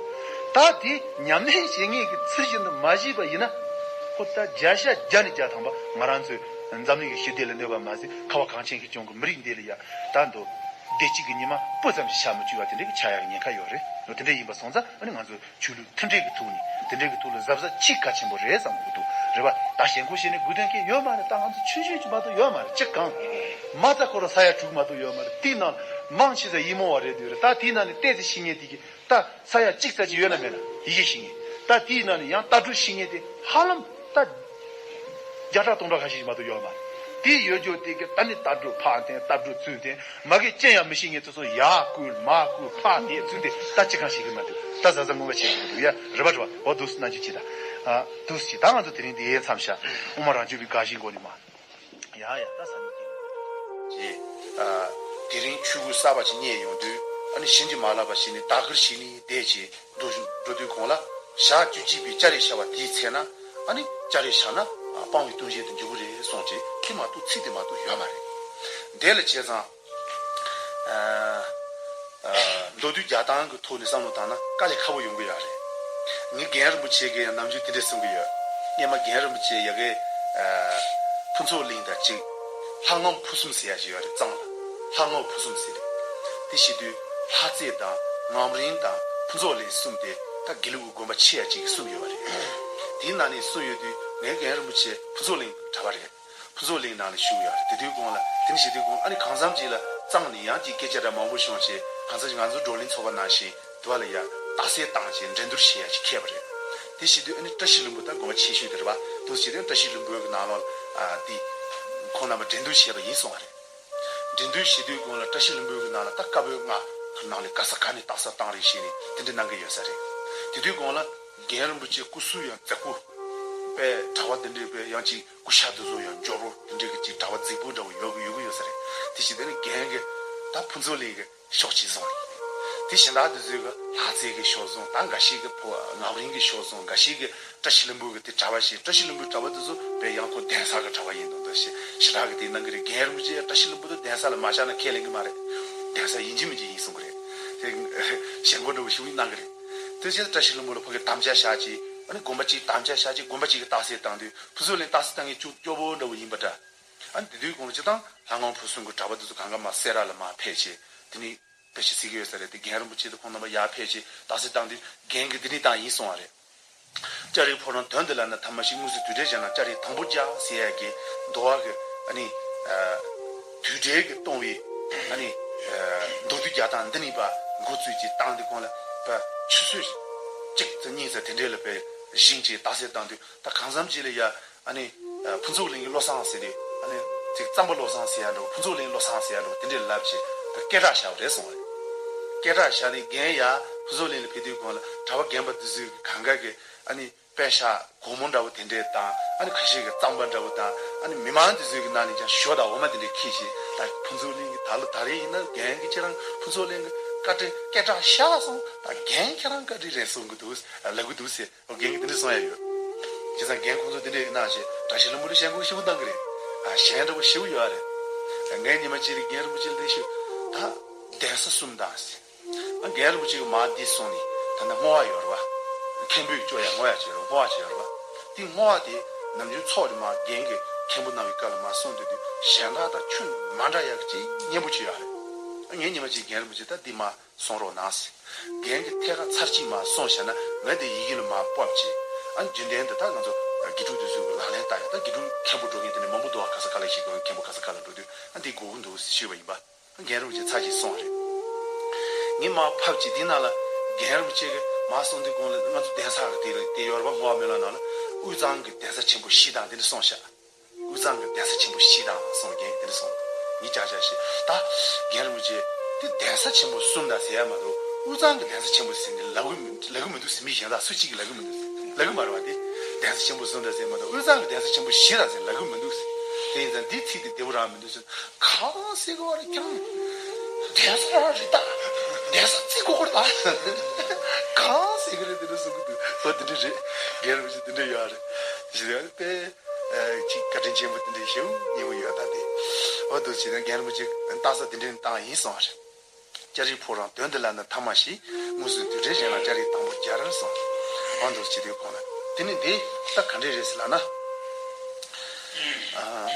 ད་དེ་ཉམས་ལེན་བྱེད་མཁན་གྱི་ཚུལ་བཞིན་དུ་མ་བྱས་པ་ཡིན་ན། ཁོ་ད་བརྒྱ་ཆ་བརྒྱ་ནས་བརྒྱ་ཐམ་པ་ང་རང་ཚོས་འཛམ་གླིང་གི་ཞི་བདེ་ལ་གནོད་པ་མ་བྱས། ཁ་བ་གངས་ཅན་གྱི་ལྗོངས་ཀྱི་མི་རིགས་འདི་ལ་ཡ་ད་འདུག་བདེ་སྐྱིད་ཀྱི་ཉི་མ་སྤུ་ཙམ་ཞིག་ཤར་མི་བཅུག་པ་དེ་འདྲའི་གི་ཆགས་ཡག་གི་ཉེན་ཁ་ཡོད་རེད། དེ་འདྲ་ཡིན་པ་སོང་ཙང་ཨ་ནི་ང་ཚོ་ཆོས་ལུགས་མཐུན་སྒྲིལ་གྱི་ཐོག་ནས་དེ་འདྲའི་གི་ཐོག་ལ་གཟབ་གཟབ་བྱེད་གལ་ཆེན་པོ་རེད་བསམ་གྱི་འདུག་རེད་པ། ད་ཞེན་ཁོག་བྱས་ནས་དགོས་དོན་གང་ཡོད་མ་རེད། ད་ང་ཚོ་ཆུང་ཆུང་ཅིག་མ་གཏོགས་ཡོད་མ་རེད། ཅི་གང་མ་རྩ་ཁོ་རང་ས་ཡ་དྲུག་མ་གཏོགས་ཡོད་མ་རེད། དེའི་ནང་མང་ཆེ་ས་ཡིད་སྨོན་བ་རེད་འདུག་རེད། ད་དེའི་ནང་ནས་ཏོག་ཙམ་ཤི་མཁན་དེ་གི་ད་ས་ཡ་གཅིག་ཙམ་ཅིག་ཡོད་ན་མེད་ན་ཡི་གེ་ཤེས་ངེས། ད་དེའི་ནང་ནས་ཡང་ལྟ་གྲུབ་ཤེས་ངེས་དེ་ཧ་ལམ་ད་བརྒྱ་ཕྲག་སྟོང་ཕྲག་ཁ་ཤས་ཤིག་མ་གཏོགས་ཡོད་མ་རེད། དེ་ཡོད་རྒྱུ་དེ་གི་ད་ནི་ལྟ་གྲུབ་ཕར་འཐེན་ལྟ་གྲུབ་ཚུར་འཐེན་མ་གི་ཅི་ཡང་མི་ཤེས་ངེས་དེ་ཚོ་ཡར་བསྐུལ་མར་བསྐུལ་ཕར་འཐེན་ཚུར་འཐེན་ད་ཅི་གང་ཤེས་གི་མ་འདུག་ད་གཟབ་གཟབ་ངོ་མ་བྱེད་ཀྱི་འདུག་ཡ། རེད་པ་རེད་པ། འོ་འདུག་སེ་ན་ཅི་ཅི་ད་འདུག་སེ་ཅི་ད་ང་ཚོ་དེ་རིང་འདི་ཡའི་མཚམས་བཞག་དབུ་མ་རང་རྒྱུད་པའི་དགའ་བཞིའི་སྒོ་ནས་མ། ཡ་ཡ་ད་ས་མི་ཀྱི། ཅེས། ཨ། དེ་རིང་ཆོས་གོས་གསར་པ་ཞིག་རྙེད་ཡོང་དུས་ཨ་ནི་བྱིན་གྱིས་མ་བརླབས་པ་ཞིག་ནི་དག་གིར་ཞིག་ནི་བསྡད་ཅེས་འགྲོ་འགྲོ་དུས་གོང་ལ་ཞག་བཅུ་གཅིག་པའི་ལྕགས་རིས་ཤར་བ་དེའི་ཚེ་ན་ཨ་ནི་ལྕགས་རིས་ཤར་ན་སྤང་བའི་ལྟུང་བྱེད་དུ་འགྱུར་གྱི་རེད་གསུངས་ཅེས་དེ་མ་གཏོགས་ཚིག་དེ་མ་གཏོགས་ཡོད་མ་རེད། དེ་ལ་བྱས་ཙང་། ཨ། མདོ་སྡུད་རྒྱག་སྟངས་ཀྱི་ཐོག་ནས་བསམ་བློ་བཏང་ན་དཀའ་ལས་ཁག་པོ་ཡོང་གི་ཡོད་རེད། ངས་རྒན་རིན་པོ་ཆེ་གིས་ཡང་ནམ་རྒྱུན་དེ་འདྲས་གསུང་གི་ཡོད། སྔོན་མ་རྒན་རིན་པོ་ཆེ་ཡ་གི་ཕུན་ཚོགས་གླིང་དང་གཅིག་ལྷ་རྔམ་ཕུ་གསུམ་ཟེར་ཡ་ཞིག་ཡོད་རེད། གཙང་ལ་ལྷ་རྔམ་ཕུ་གསུམ་ཟེར་རེད། དེ་བྱེད་དུས་ལྷ་རྩེ་དང་རྔམ་རིང་དང་ཕུན་ཚོགས་གླིང་གསུམ་དེ་ད་དགེ་ལུགས་ཀྱི་དགོན་པ་ཆེ་ཡ་གཅིག་གིས་གསུམ་ཡོད་པ་རེད། དེའི་ནང་ནས་གསུམ་ཡོད་དུས་ངའི་རྒན་རིན་པོ་ཆེ་ཕུན་ཚོགས་གླིང་གི་གྲྭ་པ་རེད། ཕུན་ཚོགས་གླིང་ནང་ལ་བཞུགས་ཡོད་རེད། དེ་དུས་གོང་ལ་དེ་ནི་བྱེད་དུས་གོང་ཨ་ནི་གང་འཚམ་ཅིག་ལ་གཙང་ནས་ཡང་ཅིག་སྐད་ཆ་འདྲ་མང་པོ་བྱུང་བྱས་གང་འཚམ་ཅིག་ང་ཚོ་བགྲོ་གླེང་ཚོགས་པ་ནང་བཞིན་དུ་བ་ལ་ཡ་རྟགས་གསལ་བཏང་བྱས་འགྲན་བསྡུར་བྱེད་ཡ་ཅིག་འཁེལ་བ་རེད། དེ་བྱེད་དུས་ཨ་ནི་བཀྲ་ཤིས་ལྷུན་པོ་ད་དགོན་པ་ཆེ་ཤོས་དེ་རེད་པ། དུ་བྱེད་དུས་བཀྲ་ཤིས་ལྷུན་པོའི་གི་ནང་ལོགས་ལ་ཨ་དེ་ཁོང་རྣམ་པ་འགྲན་བསྡུར་བྱས་པ་ཡིན་གསུངས་པ་རེད། འགྲན་བསྡུར་བྱེད་དུས་གོང་ལ་བཀྲ་ཤིས་ལྷུན་པོའི་གི་ནང་ལ་ད་བཀའ་པོད་ལྔ་ནང་ལ་ག་ས་ག་ནས་རྟགས་གསལ་བཏང་རེད་ཞེས་ནས་དེ་འདྲ་གནང་གི་ཡོད་ས་རེད། དེ་དུས་གོང་ལ་རྒན་རིན་པོ་ཆེ་སྐུ་གཟུགས་ཡང་མཛེས་པོ། དཔེ་གྲྭ་པ་དེ་འདྲའི་དཔེ་ཡང་ཅིག་སྐུ་ཤ་དེ་ཚོ་ཡང་འབྱོར་པོ་དེ་འདྲའི་གི་ཅིག་གྲྭ་པ་རྫིག་པོ་འདྲ་བོ་ཡོད་གི་ཡོད་གི་ཡོད་ས་རེད། དེ་བཞིན་དེ་ནི་རྒན་གི་ད་ཕུན་ཚོགས་གླིང་གི་ཕྱོགས་གཅིག་བཟུང་རེད། དེ་གཞན་དག་དེ་ཚོའི་གི་ལྷ་རྩེ་གི་ཕྱོགས་བཟུང་ད་འགའ་ཞིག་གི་ཕོ་རྔམ་རིང་གི་ཕྱོགས་བཟུང་འགའ་ཞིག་གི་བཀྲ་ཤིས་ལྷུན་པོ་གི་དེ་གྲྭ་པ་ཞིག་བཀྲ་ཤིས་ལྷུན་པོའི་གྲྭ་པ་དེ་ཚོ་དཔེ་ཡང་ཁོ་གདན་ས་གི་གྲྭ་པ་ཡིན་མདོག་མདོག་བྱས་གཞན་དག་གི་དེ་གནང་གི་རེད། རྒན་རིན་པོ་ཆེ་བཀྲ་ཤིས་ལྷུན་པོ་དང་གདན་ས་ལ་མ་བཞག་ན་ཁས་ལེན་གི་མ་རེད། གདན་ས་ཡིན་གཅིག་མིན་གཅིག་ཡིན་གསུང་གི་རེད། དེ་ཞེན་ཁོག་འདྲ་བོ་ཞེ་པོ་གནང་གི་རེད། དེ་བྱས་ཙང་བཀྲ་ཤིས་ལྷུན་པོ་ལ་ཕ་གི་དམ་བཅའ་བཞག་ཅིག་ཨ་ནི་དགོན་པ་གཅིག་དམ་བཅའ་བཞག་ཅིག་དགོན་པ་གཅིག་གི་རྟགས་གསལ་བཏང་དུས་ཕུན་ཚོགས་གླིང་རྟགས་གསལ་བཏང་མཁན་ཅུང་སྐྱོ་པོ་འདྲ་བོ་ཡིན་པ་འདྲ། ཨ་ནི་དེ་དུས་གོང་ལ་སྤྱིར་བཏང་ལྷ་རྔམ་ཕུན་སུམ་གྱི་གྲྭ་པ་དེ་ཚོ་གང་ག་མར་སེ་ར་ལ་མར་ཕེབས་བྱས་དེ་ནི་དཔེ་ཆ་གཟིགས་ཀྱི་ཡོད་ས་རེད། དེ་རྒན་རིན་པོ་ཆེ་དང་ཁོང་རྣམ་པ་ཡར་ཕེབས་བྱས་རྟགས་གསལ་བཏང་དུས་རྒན་གྱིས་འདི་ནས་བཏང་ཡིན་གསུང་བ་རེད། ལྕགས་རིའི་ཕོ་བྲང་དོན་དུ་ལབ་ན་ཐ་མ་ཞིག་དངོས་སུ་དུས་དྲན་བྱས་ན་ལྕགས་རིའི་དང་པོ་རྒྱག་ཟེར་ཡ་གི་འདུལ་བ་གི་ཨ་ནི་དུས་དྲན་གྱི་གཏོང་བའི་ཨ་ནི་མདོ་སྡུད་རྒྱག་སྟངས་འདི་ནས་པ་འགོ་བཙུགས་ཀྱི་བཏང་དུས་གོང་ལ་པ་ཆུ་ཚོད་གཅིག་ཙམ་གཉིས་ཙམ་དེ་འདྲས་ལ་པའི་བཞེངས་བྱས་རྟགས་གསལ་བཏང་དུས་ད་གང་འཚམ་ཅིག་ལ་ཡ། ཨ་ནི། ཕུན་ཚོགས་གླིང་གི་བློ་བཟང་ཟེར་ཏེ། ཨ་ནི། ཅིག་གཙང་པ་བློ་བཟང་ཟེར་ཡ་འདྲ་བོ་ཕུན་ཚོགས་གླིང་བློ་བཟང་ཟེར་ཡ་འདྲ་བོ་དེ་འདྲས་ལབ་བྱས་ད་སྐད་གྲགས་བཞག་པ་རེད་གསུངས་པ་རེད། སྐད་གྲགས་བཞག་ནས་རྒན་ཡ་ཕུན་ཚོགས་གླིང་ལ་ཕེབས་དུས་གོང་ལ་གྲྭ་པ་རྒན་པ་འདི་ཚོས་གང་ག་གི་ཨ་ནི་པད་ཤག་སྒོར་མོ་འདྲ་བོ་དེ་འདྲས་དང་ཨ་ནི་ཁ་ཤས་ཀྱི་རྩམ་པ་འདྲ་བོ་དང་ཨ་ནི་མི་མང་འདི་ཚོའི་གི་ནང་ནས་ཀྱང་ཞོ་དང་འོ་མ་དེ་འདྲས་ཁྱེར་བྱས་ད་ཕུན་ཚོགས་གླིང་གི་ད་ལོ་ད་རེས་ཡིན་ན་རྒན་གྱི་ཁྱེད་རང་ཕུན་ཚོགས་གླིང་གི་བཀའ་དྲིན་སྐད་གྲགས་བཞག་སོང་ད་རྒན་ཁྱེད་རང་བཀའ་དྲིན་རེད་གསུང་གི་འདུག་ལབ་གི་འདུག་ཟེར། རྒན་གྱིས་འདི་འདྲ་གསུང་ཡ་ཡོད། བྱས་ཙང་རྒན་ཁོང་ཚོ་འདི་འདྲ་གནང་བྱས་བཀྲ་ཤིས་ལྷུན་པོ་ལ་ཞེན་ཁོག་ཞེ་པོ་གཏང་གི་རེད། ཨ་ཞེན་འདྲ་པོ་ཞེ་པོ་ཡོད་རེད། ངས་ཉི་མ་གཅིག་ལ་རྒན་རིན་པོ་ཆེ་ལ་འདི་ཞུ། ད་གདན་ས་གསུམ་དང་ཟེར། ཨ་རྒན་རིན་པོ་ཆེ་གིས་མར་འདི་གསུངས་ནས་ད་ལྟ་བསྔོ་བ་ཡོད་རེད་བ། མཁན་པོས་བཅོ་ཡ་བསྔོ་ཡ་བྱས་རེད་བསྔོ་བ་བྱས་ཡོད་རེད་བ། དེ་བསྔོ་བ་དེ་ནམ་རྒྱུན་ཚོགས་རེ་མར་རྒན་གྱིས་མཁན་པོ་གནང་བའི་སྐབས་ལ་མར་གསུངས་དུས་དུས་གཞན་དག་དང་ཁྱོན་མ་འདྲ་ཡག་གི་ཅིག་སྙན་པོ་ཅིག་ཡོད་རེད། ཨ་ངས་ཉི་མ་གཅིག་རྒན་རིན་པོ་ཆེ་ད་འདི་མར་གསུང་རོགས་གནང་ཟེར། རྒན་གྱིས་ཐད་ཀར་ཚར་གཅིག་མར་གསུངས་བཞག་ན་ང་དེ་ཡི་གེ་ལ་མར་ཕབ་བྱས། ཨ་རྒྱུན་ལྡན་དུ་ད་ང་ཚོ་དགེ་ཕྲུག་དེ་ཚོས་ལག་ལེན་བསྟར་ཡ་ད་དགེ་ཕྲུག་མཁན་པོ་འགྲོ་མཁན་དེ་ནས་མང་པོ་འདུག་བ། ག་ས་ག་ལ་ཞིག་དགོས་མཁན་པོ་ག་ས་ག་ལ་འགྲོ་དུས་ཨ་འདི་དགོས་ཀྱི་འདུག་ཞུས་པ་ཡིན་པ། རྒན་རིན་པོ་ཆེས་ཚར་གཅིག་གསུངས་པ་རེད། ངས་མར་ཕབ་བྱས་དེའི་ནང་ལ་རྒན་རིན་པོ་ཆེ་གིས་མར་གསུངས་དུས་གོང་ལ་ང་ཚོ་གདན་ས་གི་དེ་ལ་དེ་ཡོད་རེད་པ། བསྔོ་བ་སྨོན་ལམ་ནང་ལ་དབུས་གཙང་གི་གདན་ས་ཆེན་པོ་བཞི་དང་དེ་འདྲ་གསུངས་ཤག་དབུས་གཙང་གི་གདན་ས་ཆེན་པོ་བཞི་དང་གསུངས། རྒན་དེ་འདྲ་གསུངས། ངས་ཅག་ཅག་ཞེས་ད་རྒན་རིན་པོ་ཆེ་དེ་གདན་ས་ཆེན་པོ་གསུམ་དང་ཟེར་ཡ་མ་གཏོགས་དབུས་གཙང་གི་གདན་ས་ཆེན་པོ་ཟེར་ནས་ལབ་གི་མི་ལབ་གི་མི་འདུག་ཟེར། མི་གཞན་དག་སུ་གཅིག་གིས་ལབ་གི་མི་འདུག་ཟེར། ལབ་གི་མ་རེད་བ། དེ་གདན་ས་ཆེན་པོ་གསུམ་དང་ཟེར་མ་གཏོགས་དབུས་གཙང་གི་གདན་ས་ཆེན་པོ་བཞི་དང་ཟེར་ལབ་གི་མི་འདུག་ཟེར། དེ་ཡིན་ཙང་འདི་ཚིག་དེ་བདེ་པོ་རང་མི་འདུག་ཟེར། གང་ཟེར་གི་བ་རེད་ཀྱང་། གདན་ས་རང་རེད་ད། གདན་ས་བརྩི་དགོས་ཀྱི་རེད་ད། གང་ཟེར་གི་རེད་དེ་འདྲ་གསུང་གི་འདུག་འོ་དེ་འདྲ་རེད། རྒན་རིན་པོ་ཆེ་དེ་འདྲ་ཡོད་རེད། ཞེས་ཡང་དཔེ་ཅིག་བཀའ་དྲིན་ཆེན་པོ་དེ་འདྲའི་ཞེ་པོ་སྙན་པོ་ཡོད་ད་དེ། འོ་དེ་བྱས་ན་རྒན་རིན་པོ་ཆེ་རྟགས་གསལ་དེ་འདྲའི་བཏང་ཡིན་གསུངས་པ་རེད། ལྕགས་རིའི་ཕོ་བྲང་དོན་དུ་ལབ་ན་ཐ་མ་ཞིག་དངོས་སུ་དུས་དྲན་བཞེངས་ན་ལྕགས་རིའི་དང་པོ་རྒྱ་རར་གསུངས། འོ་དེ་བྱས་དུས་གོང་ལ་དེ་ནི་འདི་ད་ག་འདྲས་རེད་ཟེར་ལབ་ན། ཨ།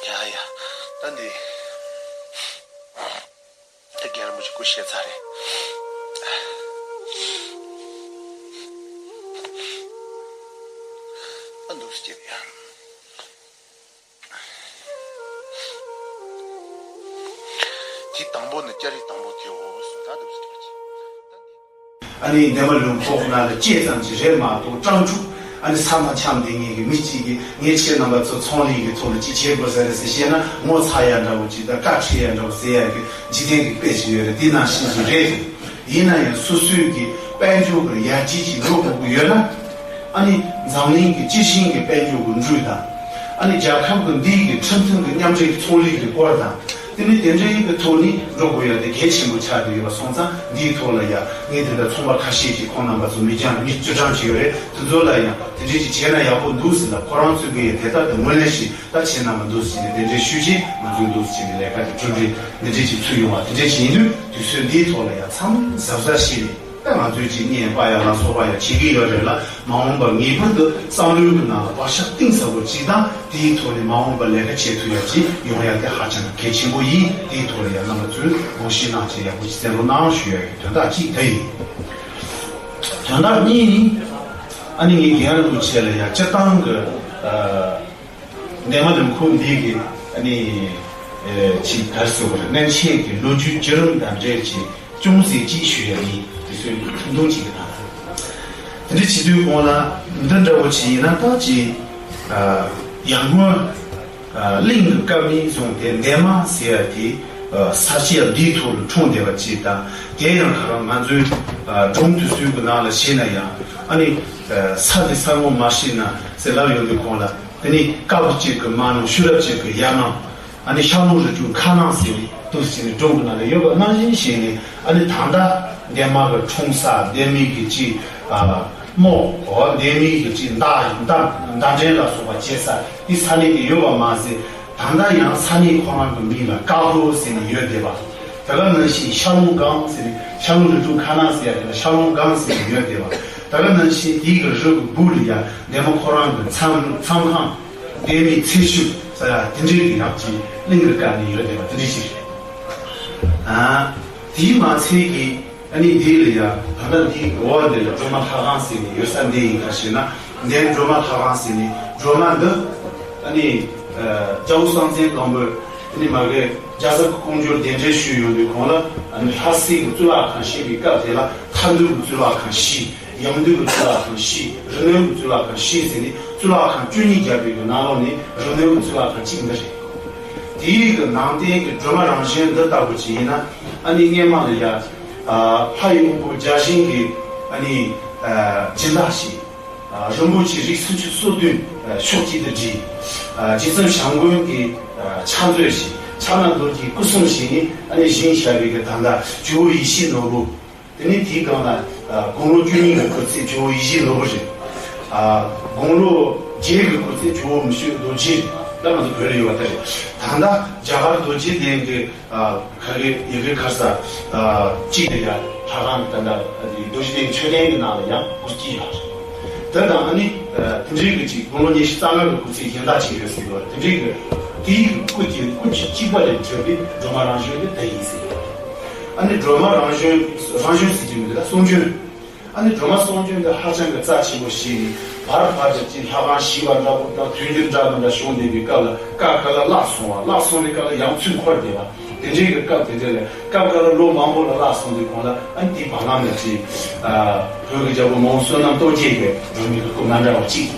ཡ་ཡ། ད་འདི། ད་རྒན་རིན་པོ་ཆེ་སྐུ་གཤེགས་ཚར་རེད། ཨ་འདུག་སེ་བྱེད་ཡ། དེ་དང་པོ་ནི་སྐྱ་རིས་དང་པོ་དེའོ་གསུངས། ད་འདུག་སེ་བྱེད་པ་ཅི། ཨ་ནི་འདན་མ་ལུང་ཁོག་ན་ལ་སྐྱེས་ཙམ་གྱི་རེད་མ་གཏོགས་སྤྲང་ཕྲུག་ཨ་ནི་ས་མ་འཁྱམས་བསྡད་མཁན་གྱི་མི་གཅིག་གིས་ངས་ཁྱེད་རྣམ་པ་ཚོ་ཚོང་ལས་ཀྱི་ཐོག་ལ་ཅིག་བྱེད་དགོས་ས་རེད་ཟེར་བཤད་ན་ངོ་ཚ་ཡ་འདྲ་བོ་ཅིག་དང་བཀའ་ཁྲིད་ཡ་འདྲ་བོ་ཟེར་ཡ་གི་འཇིག་རྟེན་གྱི་དཔེ་ཅིག་ཡོད་རེད། དེ་ནང་བཞིན་གྱི་རེད། ཡིན་ན་ཡང་སོ་སོའི་གི་དཔལ་འབྱོར་གྱི་ཡར་རྒྱས་ཅིག་འགྲོ་དགོས་ཀྱི་ཡོད་ན། ཨ་ནི་འཛམ་གླིང་གི་སྤྱི་བྱིངས་ཀྱི་དཔལ་འབྱོར་གྱི་འགྲོས་དང་། ཨ་ནི་རྒྱལ་ཁབ་ཀྱི་འདི་གི་ཁྲིམས་མཐུན་གྱི་མཉམ་འབྲེལ་གྱི་ཚོང་ལས་ཀྱི་སྐོར་དང་། དེ་ནི་དེ་འདྲའི་གི་ཐོག་ནས་འགྲོ་དགོས་ཡ་དེ་གལ་ཆེན་པོ་ཆགས་བསྡད་ཡོད་པ་སོང་ཙང་འདིའི་ཐོག་ལ་ཡ་ངས་དེ་འདྲ་ཚོང་པ་ཁ་ཤས་ཀྱིས་ཁོང་རྣམ་པ་ཚོ་མི་རྒྱང་མི་བཅུ་གྲངས་ཅིག་ཡོད་རེད། དེ་ཚོ་ལ་ཡང་དེ་འདྲའི་ཅིག་བྱས་ན་ཡག་པོ་འདུག་ཟེར་ལ་ཁོ་རང་ཚོའི་གི་ཡ་དེ་ལྟར་དུ་ངོས་ལེན་ཞིག་ད་བྱས་ན་མ་འདུག་ཟེར་ནས་དེ་འདྲའི་ཤུགས་ཆེ་ང་ཚོའི་འདུག་ཟེར་ནས་ལས་ཀ་དེ་གྲུབ་རེད། འདི་འདྲའི་ཅིག་ཚུལ་ཡོང་བ་དེ་འདྲའི་ཅིག་ཡིན་དུས་དུས་ཚོད་འདིའི་ཐོག་ལ་ཡ་ཚང་མ་གཟབ་གཟབ་བྱས་ནས། ད་ང་ཚོས་ཅིག་བརྙན་པར་ཡ་ལ་སོགས་པ་ཡ་བྱེད་ཀྱི་ཡོད་རེད་ལ། མ་འོངས་པར་ངེས་པར་དུ་བསམ་བློའི་གི་ནང་ལ་བག་ཆགས་གཏིང་ཟབ་པོ་ཅིག་དང་། དེའི་ཐོག་ནས་མ་འོངས་པར་ལས་ཀ་བྱེད་ཐུབ་ཡ་ཅིག་ཡོང་ཡ་དེ་ཧ་ཅང་གལ་ཆེན་པོ་ཡིན། དེའི་ཐོག་ལ་ཡ་རྣམ་པ་ཚོས་དགོངས་བཞེས་གནང་བྱས་ཡག་པོ་ཅིག་གསན་རོགས་གནང་ཞུ་ཡ་གི་དོན་དག་གཅིག་དེ་ཡིན། དོན་དག་གཉིས་ནི། ཨ་ནི་ངས་རྒན་རིན་པོ་ཆེ་ལ་ཡ་སྤྱིར་བཏང་གི་ཨ། འདན་མ་ལུང་ཁུག་འདི་གི་ཨ་ནི་ཨེ་ཅིག་ག་རེ་ཟེར་དགོས་རེད། སྔོན་ཆད་ཀྱི་ལོ་རྒྱུས་བརྒྱུད་རིམ་དང་འབྲེལ་ཅིག་ཅུང་ཟད་ཅིག་ཞུ་ཡ་ཡིན། དེ་ཚོའི་ཐུང་ཐུང་ཅིག་གི་ནང་དུ། དེ་འདྲ་བྱེད་དུས་གོང་ལ་འདི་འདྲ་བོ་ཅིག་ཡིན་ན་ད་ཅིག་ཨ་ཡར་སྔོན་ཨ་གླིང་གི་སྐབས་ནས་བཟུང་སྟེ་འདན་མ་ཟེར་ཡ་དེ་ཨ་ས་ཆ་འདིའི་ཐོག་ལ་འཁྲུངས་བསྡད་པ་ཅིག་དང་། དེ་ཡང་ཁ་རང་ང་ཚོའི་ཨ་སྒྲུང་དེ་ཚོའི་གི་ནང་ལ་བཤད་ན་ཡང་ཨ་ནི་ཨ་ས་དེ་ས་ངོ་མ་ཤེས་ན་ཟེར་ལབ་ཡོང་དུས་གོང་ལ། དེ་ནས་དཀར་པོ་གཅིག་གི་མ་ནུ་ཤུ་རབ་གཅིག་གི་ཡ་མ། ཨ་ནི་ཤར་ལུང་རི་ཁྲོད་མཁར་ནང་ཟེར་བའི་དུས་ཟེར་ནས་སྒྲུང་གི་ནང་ལ་ཡོད་པ་ནང་བཞིན་བྱས་ནས། ཨ་ནི་ད་ལྟ་འདན་མ་གི་འཁྲུངས་ས། འདན་མའི་གི་གཅིག་ཨ་རྨོ། འོ་འདན་མའི་གི་གཅིག་མདའ་མདའ་མདའ་འདྲེན་ལ་སོགས་པ་བྱེད་ས་དེ་ས་གནས་དེ་ཡོད་པ་མ་ཟད། ད་ལྟ་ཡང་ས་གནས་ཁོ་རང་གི་མིང་ལ་དཀར་པོ་ཟེར་ནས་ཡོད་བསྡད་པ། ད་ག་ནང་བཞིན་ཤར་ལུང་སྒང་ཟེར་ནས་ཤར་ལུང་རི་ཁྲོད་མཁར་ནང་ཟེར་ཡ་དེ་ལ་ཤར་ལུང་སྒང་ཟེར་ནས་ཡོད་བསྡད་པ། ད་ག་ནང་བཞིན་དེའི་གི་རི་གི་སྦུག་ལ་ཡ་འདན་མ་ཁོ་རང་གི་མཚམས་མཚམས་ཁང་། འདན་མའི་ཚེ་ཤུལ་ཟེར་ཡ་དེ་འདྲའི་གི་ཡག་ཅིག་གླིང་གི་སྐད་ནས་ཡོད་བསྡད་པ་དེ་འདྲ་ཞིག་རེད། ཨ། དེའི་མ་ཚད་ཀྱི་ཨ་ནི་འདི་ལ་ཡ་ད་ལྟ་འདིའི་འོག་འདི་ལ་སྒྲོལ་མ་ལྷ་ཁང་ཟེར་ནས་ཡོད་ས་འདི་ཡིན་ག་ཞེ་ན། འདན་སྒྲོལ་མ་ལྷ་ཁང་ཟེར་ནས་སྒྲོལ་མ་འདི་ཨ་ནི་ཨ་རྒྱལ་པོ་སྲོང་བཙན་སྒམ་པོས་ཨ་ནི་མ་གི་རྒྱལ་ཚབ་ཀྱི་ཀོང་ཇོར་གདན་འདྲེན་ཞུས་ཡོང་དུས་གོང་ལ། ཨ་ནི་ལྷ་སའི་གི་གཙུག་ལག་ཁང་བཞེངས་པའི་སྐབས་དེ་ལ་ཐར་འདོད་ཀྱི་གཙུག་ལག་ཁང་བཞི། ཡང་འདུས་ཀྱི་གཙུག་ལག་ཁང་བཞི། རི་སྣོད་ཀྱི་གཙུག་ལག་ཁང་བཞི་ཟེར་ནས་གཙུག་ལག་ཁང་བཅུ་གཉིས་བརྒྱབ་པའི་གི་ནང་ལོགས་ནས་རི་སྣོད་ཀྱི་གཙུག་ལག་ཁང་གཅིག་འདི་རེད། དེའི་གི་ནང་རྟེན་གྱི་སྒྲོལ་མ་རང་བཞིན་འདི་ལྟ་བུ་ཅིག་ཡིན་ན། ཨ་ནི་སྔས་མ་ལ་ཡ་ཨ་ལྷ་ཡི་དབང་པོ་བརྒྱ་བྱིན་གྱི་ཨ་ནི་ཨ་སྦྱིན་བདག་ཞིག་ཨ་རིན་པོ་ཆེ་རིགས་སུམ་ཅུ་སོ་བདུན་ཨ་ཕྱོགས་གཅིག་ཏུ་བསྒྲིལ། ཨ་རྗེ་བཙུན་བྱམས་མགོན་གྱི་ཨ་ཕྱག་མཛོད་ཞིག་ཕྱག་ན་རྡོ་རྗེའི་སྐུ་གསུང་ཞིག་ནི་ཨ་ནི་བཞེངས་བཞག་པའི་གི་ད་ལྟ་ཇོ་བོ་ཡིད་བཞིན་ནོར་བུ། དེ་ནས་དེའི་སྒང་ལ་ཨ་དགུང་ལོ་བཅུ་གཉིས་ཀྱི་སྐུ་ཚེ་ཇོ་བོ་ཡིད་བཞིན་ནོར་བུ་རེད། ཨ། དགུང་ལོ་བརྒྱད་ཀྱི་སྐུ་ཚེ་ཇོ་བོ་མི་བསྐྱོད་རྡོ་རྗེ་ད་ང་ཚོ་བོད་ལ་ཡོད་པ་དེ་རེད། ད་ལྟ་རྒྱ་གར་རྡོ་རྗེ་གདན་གྱི་ཨ་ཁ་གི་ཡི་གེ་ཁར་ས་ཨ་གཅིག་དེ་ཡ་ལྷ་ཁང་གི་ད་ལྟ་རྡོ་རྗེ་གདན་མཆོད་རྟེན་གྱི་ནང་ལ་ཡང་སྐུ་སྐྱེས་ཡོད་རེད། དེ་དང་ཨ་ནི་ཨ་དེ་འདྲའི་གི་ཅིག་དགུང་ལོ་ཉི་ཤུ་རྩ་ལྔ་གི་སྐུ་ཚེ་གཞན་དག་ཅིག་ཡོད་ཟེར་གི་རེད། དེ་འདྲའི་གི་དེའི་གི་སྐུ་དེ་སྐུ་གཅིག་གཅིག་པ་ལས་གྲུབ་པའི་སྒྲོལ་མ་རང་བྱོན་དེ་དེ་ཡིན་ཟེར་གི་རེད། ཨ་ནི་སྒྲོལ་མ་རང་བྱོན་རང་བྱོན་ཟེར་གྱི་མི་འདུག་ད་གསུང་བྱོན། ཨ་ནི་སྒྲོལ་མ་གསུང་བྱོན་འདི་ཧ་ཅང་གི་རྩ་ཆེན་པོ་ཞིག་ཡིན། བར་བར་དུ་ཅིག་ལྷ་ཁང་ཞིག་པ་འདྲ་པོ་དང་མཐུན་འགྱུར་འདྲ་མི་འདྲ་བྱུང་བསྡད་པའི་སྐབས་ལ་སྐབས་འགའ་ལ་བརླག་སོང་བ། བརླག་སོང་བའི་སྐབས་ལ་ཡང་ཚུར་འཁོར་བསྡད་པ། དེ་འདྲའི་གི་སྐབས་དེ་འདྲ་ལ་སྐབས་འགའ་ལ་ལོ་མང་པོ་ལ་བརླག་སོང་དུས་གོང་ལ་ཨ་ནི་དེའི་བར་ལམ་ལ་ཅིག་ཨ་བོད་ཀྱི་རྒྱལ་པོ་མོའུ་བསོད་ནམས་སྟོབས་རྒྱས་ཀྱི་སྒྲོལ་མའི་གི་སྐུ་མ་འདྲ་བ་གཅིག་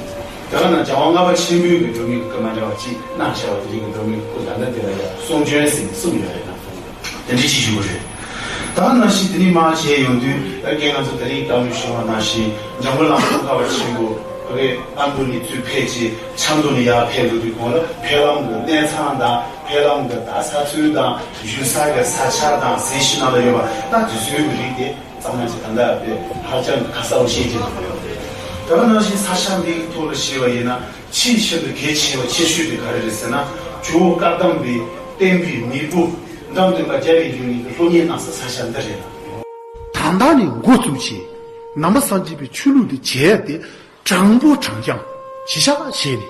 དེ་ག་ན་རྒྱལ་དབང་ལྔ་པ་ཆེན་པོའི་གི་སྒྲོལ་མའི་གི་སྐུ་མ་འདྲ་བ་གཅིག་གནང་བཞག་པ། དེ་རིང་གི་སྒྲོལ་མའི་གི་སྐུ་ད་ལྟ་དེ་ལ་ཡང་གསུང་བྱོན་ཟེར་ནས་གསུངས་ཡོད་རེད་ན། དེ་འདྲ་ཅིག་ཞུ་གི་རེད། ད་ནང་བཞིན་དེ་ནས་མར་བྱས་ཡོང་དུས་ད་གིན་ང་ཚོ་དེ་རིང་བཀའ་མོལ་ཞུ་བ་ནང་བཞིན་འཇམ་མགོན་བླ་མ་ཙོང་ཁ་པ་ཆེན་པོ་ཕ་གི་ཨ་མདོ་ནས་ཚུར་ཕེབས་རྗེས་ཆབ་མདོ་ནས་ཡར་ཕེབས་འགྲོ་དུས་གོང་ལ་ཕེབས་ལམ་གྱི་གནས་ཚང་དང་ཕེབས་ལམ་གྱི་ད་ས་ཚུལ་དང་བཞུགས་ས་གི་ས་ཆ་དང་ཟས་ཞུ་ནང་ལ་ཡོད་པ་ད་དུས་ཚོད་ཀྱི་རིགས་དེ་གཙང་མ་ཅིག་ད་ལྟ་ཧ་ཅང་གི་ཁ་གསལ་བོ་ཤེས་ཀྱི་འདུག་ད་ནང་བཞིན་ས་ཆ་འདིའི་ཐོག་ལ་བཤད་པ་ཡིན་ན་ཆེས་ཤིན་ཏུ་གལ་ཆེ་བ་ཆེ་ཤོས་དེ་ག་རེ་རེད་ཟེར་ན་ཇོ་བོ་བཀའ་གདམས་པའི་བསྟན་པའི་མེས་པོ་འཇམ་དཔལ་དཔལ་རྒྱལ་བའི་འབྱུང་གནས་ཀྱི་སློབ་གཉེར་གནང་ས་ས་ཆ་འདི་རེད། ད་ལྟ་ནས་འགོ་བཙུགས་བྱས་ནང་པ་སངས་རྒྱས་པའི་ཆོས་ལུགས་དེ་བྱས་ཏེ་དྲང་པོ་དྲང་རྐྱང་ཞི་ཆགས་བྱས་ནས་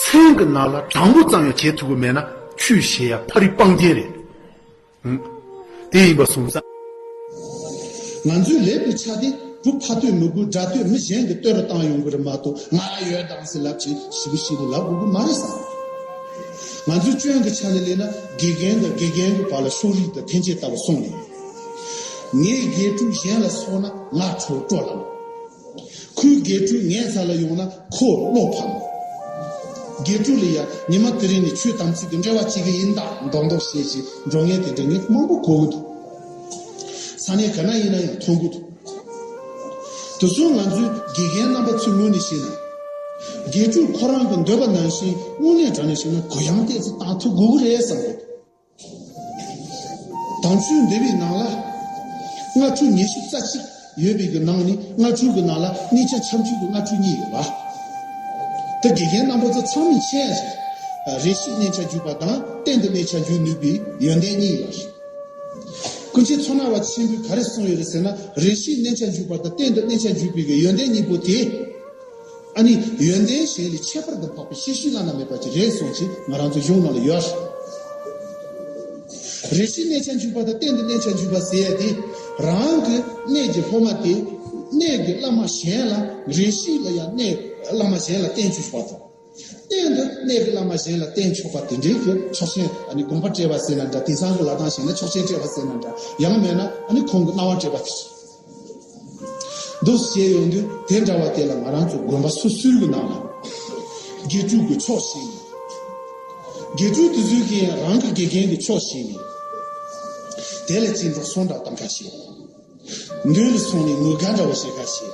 སེམས་ཀྱི་ནང་ལ་དྲང་པོ་ཙམ་ཡང་བྱེད་ཐུབ་ཀྱི་མེད་ན་ཆོས་བཤད་ཡ་ཕ་རི་སྤང་རྒྱན་རེད། དེ་ཡིན་པ་སོང་ཙང་། ང་ཚོའི་ལས་པའི་ཆ་དེ་བུ་ཕ་ལྟོས་མི་དགོས། དགྲ་ལྟོས་མི་གཞན་གྱིས་ལྟོས་ར་བཏང་ཡོང་གི་རེད་མ་གཏོགས་ང་ལ་ཡོད་དམ་ཟེར་ལབ་ཅིག་ཞིབ་ཞིབ་ཏུ་ལབ་དགོས་ཀྱི་མ་རེད་བསམ། ང་ཚོའི་སྐྱོན་གྱི་ཆ་ནས་ལས་ན་དགེ་རྒན་དང་དགེ་རྒན་གྱི་བར་ལ་ཕྱོགས་རིས་དང་འཐེན་འཁྱེར་ལྟ་བུ་སོང་ནས། ངས་དགེ་ཕྲུག་གཞན་ལ་སོགས་ན་ང་ཁྲོ་སྤྲོ་ལངས། ཁོའི་དགེ་ཕྲུག་ངའི་རྩ་ལ་ཡོང་ན་ཁོ་བློ་ཕམ། དགེ་ཕྲུག་ལ་ཡང་ཉི་མ་དེ་རིང་ནས་ཆོས་དམ་ཚིག་གི་འབྲེལ་བ་བྱེད་ཀྱི་ཡིན་ད་མདོག་མདོག་བཤད་ཅིག་འགྲོ་ངེས་དེ་འདྲ་ངས་མང་པོ་གོ་གི་འདུག་ས་གནས་ག་ན་ཡིན་ན་ཡང་མཐོང་གི་འདུག་དེ་ཚོ་ང་ཚོའི་དགེ་རྒན་རྣམ་པ་ཚོའི་ངོས་ནས་བཤད་ན། དགེ་ཕྲུག་ཁོ་རང་གི་འདོད་པ་ནང་བཞིན་དངོས་གནས་དྲང་གནས་བཤད་ན་གུ་ཡངས་ཏོག་ཙམ་བཏང་ཐུབ་དགོས་ཀྱི་རེད་བསམ་གི་འདུག་དམ་ཆོས་འདུལ་བའི་ནང་ལ་སྔགས་ཕྲུག་ཉི་ཤུ་རྩ་གཅིག་ཡོད་པའི་གི་ནང་ནས་སྔགས་ཕྲུག་གི་ནང་ལ་གནས་ཆ་ཁྱབ་འཇུག་གི་སྔགས་ཕྲུག་གཉིས་ཡོད་པ། ད་དགེ་རྒན་རྣམ་པ་ཚོ་ཚང་མས་མཁྱེན་ཡ་ཞིག་རེ་ཞིག་གནས་ཆ་འཇུག་པ་དང་གཏན་དུ་གནས་ཆ་འཇུག་ནུས་པའི་ཡོན་ཏན་གཉིས་ཡོད་རེད། ཀུན་མཁྱེན་མཚོ་སྣ་བ་ཆེན་པོས་ག་རེ་གསུངས་ཡོད་རེད་ཟེར་ན། རེ་ཞིག་གནས་ཆ་འཇུག་པ་དང་གཏན་དུ་གནས་ཆ་འཇུག་པའི་གི་ཡོན་ཏན་གཉིས་པོ་དེ། ཨ་ནི་ཡོན་ཏན་གཞན་ལས་ཁྱད་པར་དུ་འཕགས་པའི་ཤེས་བྱའི་བླ་ན་མེད་པ་ཅིག་རེད་གསུངས་ཅིག་ང་རང་ཚོ་གཞུང་ནང་ལ་ཡོད། རེ་ཞིག་གནས་ཆ་འཇུག་པ་དང་གཏན་དུ་གནས་ཆ་འཇུག་པ་ཟེར་ཡ་དེ་རང་གི་གནས་ཀྱི་སློབ་མ་དེ་གནས་ཀྱི་བླ་མ་གཞན་ལ་རེ་ཞིག་ལ་ཡང་གནས་བླ་མ་གཞན་ལ་བསྟེན་བཅུག་པ་དང་། གཏན་དུ་གནས་ཀྱི་བླ་མ་གཞན་ལ་བསྟེན་ཆོག་པ་དེ་འདྲའི་གི་ཆོག་མཆན་ཨ་ནི་དགོངས་པ་སྤྲད་པ་ཟེར་ན་འདྲ། དེང་སང་གི་ལབ་སྟངས་བྱས་ན་ཆོག་མཆན་སྤྲད་པ་ཟེར་ན་འདྲ། ཡང་མེད་ན་ཨ་ནི་ཁོང་གི་གནང་བ་སྤྲད་པ་དེ་རེད། འདུག་སེ་བྱས་ཡོང་དུས་དེ་འདྲ་བ་དེ་ལ་ང་རང་ཚོ་དགོན་པ་སོ་སོའི་གི་ནང་ལ་དགེ་ཕྲུག་གི་ཕྱོགས་ཤིག་ནས་དགེ་ཕྲུག་དེ་ཚོའི་གི་རང་གི་དགེ་རྒན་གི་ཕྱོགས་ཤིག་ནས་དེ་ལ་ཅིག་འགྲོ་སོང་འདྲ་གཏོང་ཁ་ཤས། མདུན་ལ་སོང་ནས་ངུ་དགའ་འདྲ་བོ་བྱེད་ཁ་ཤས།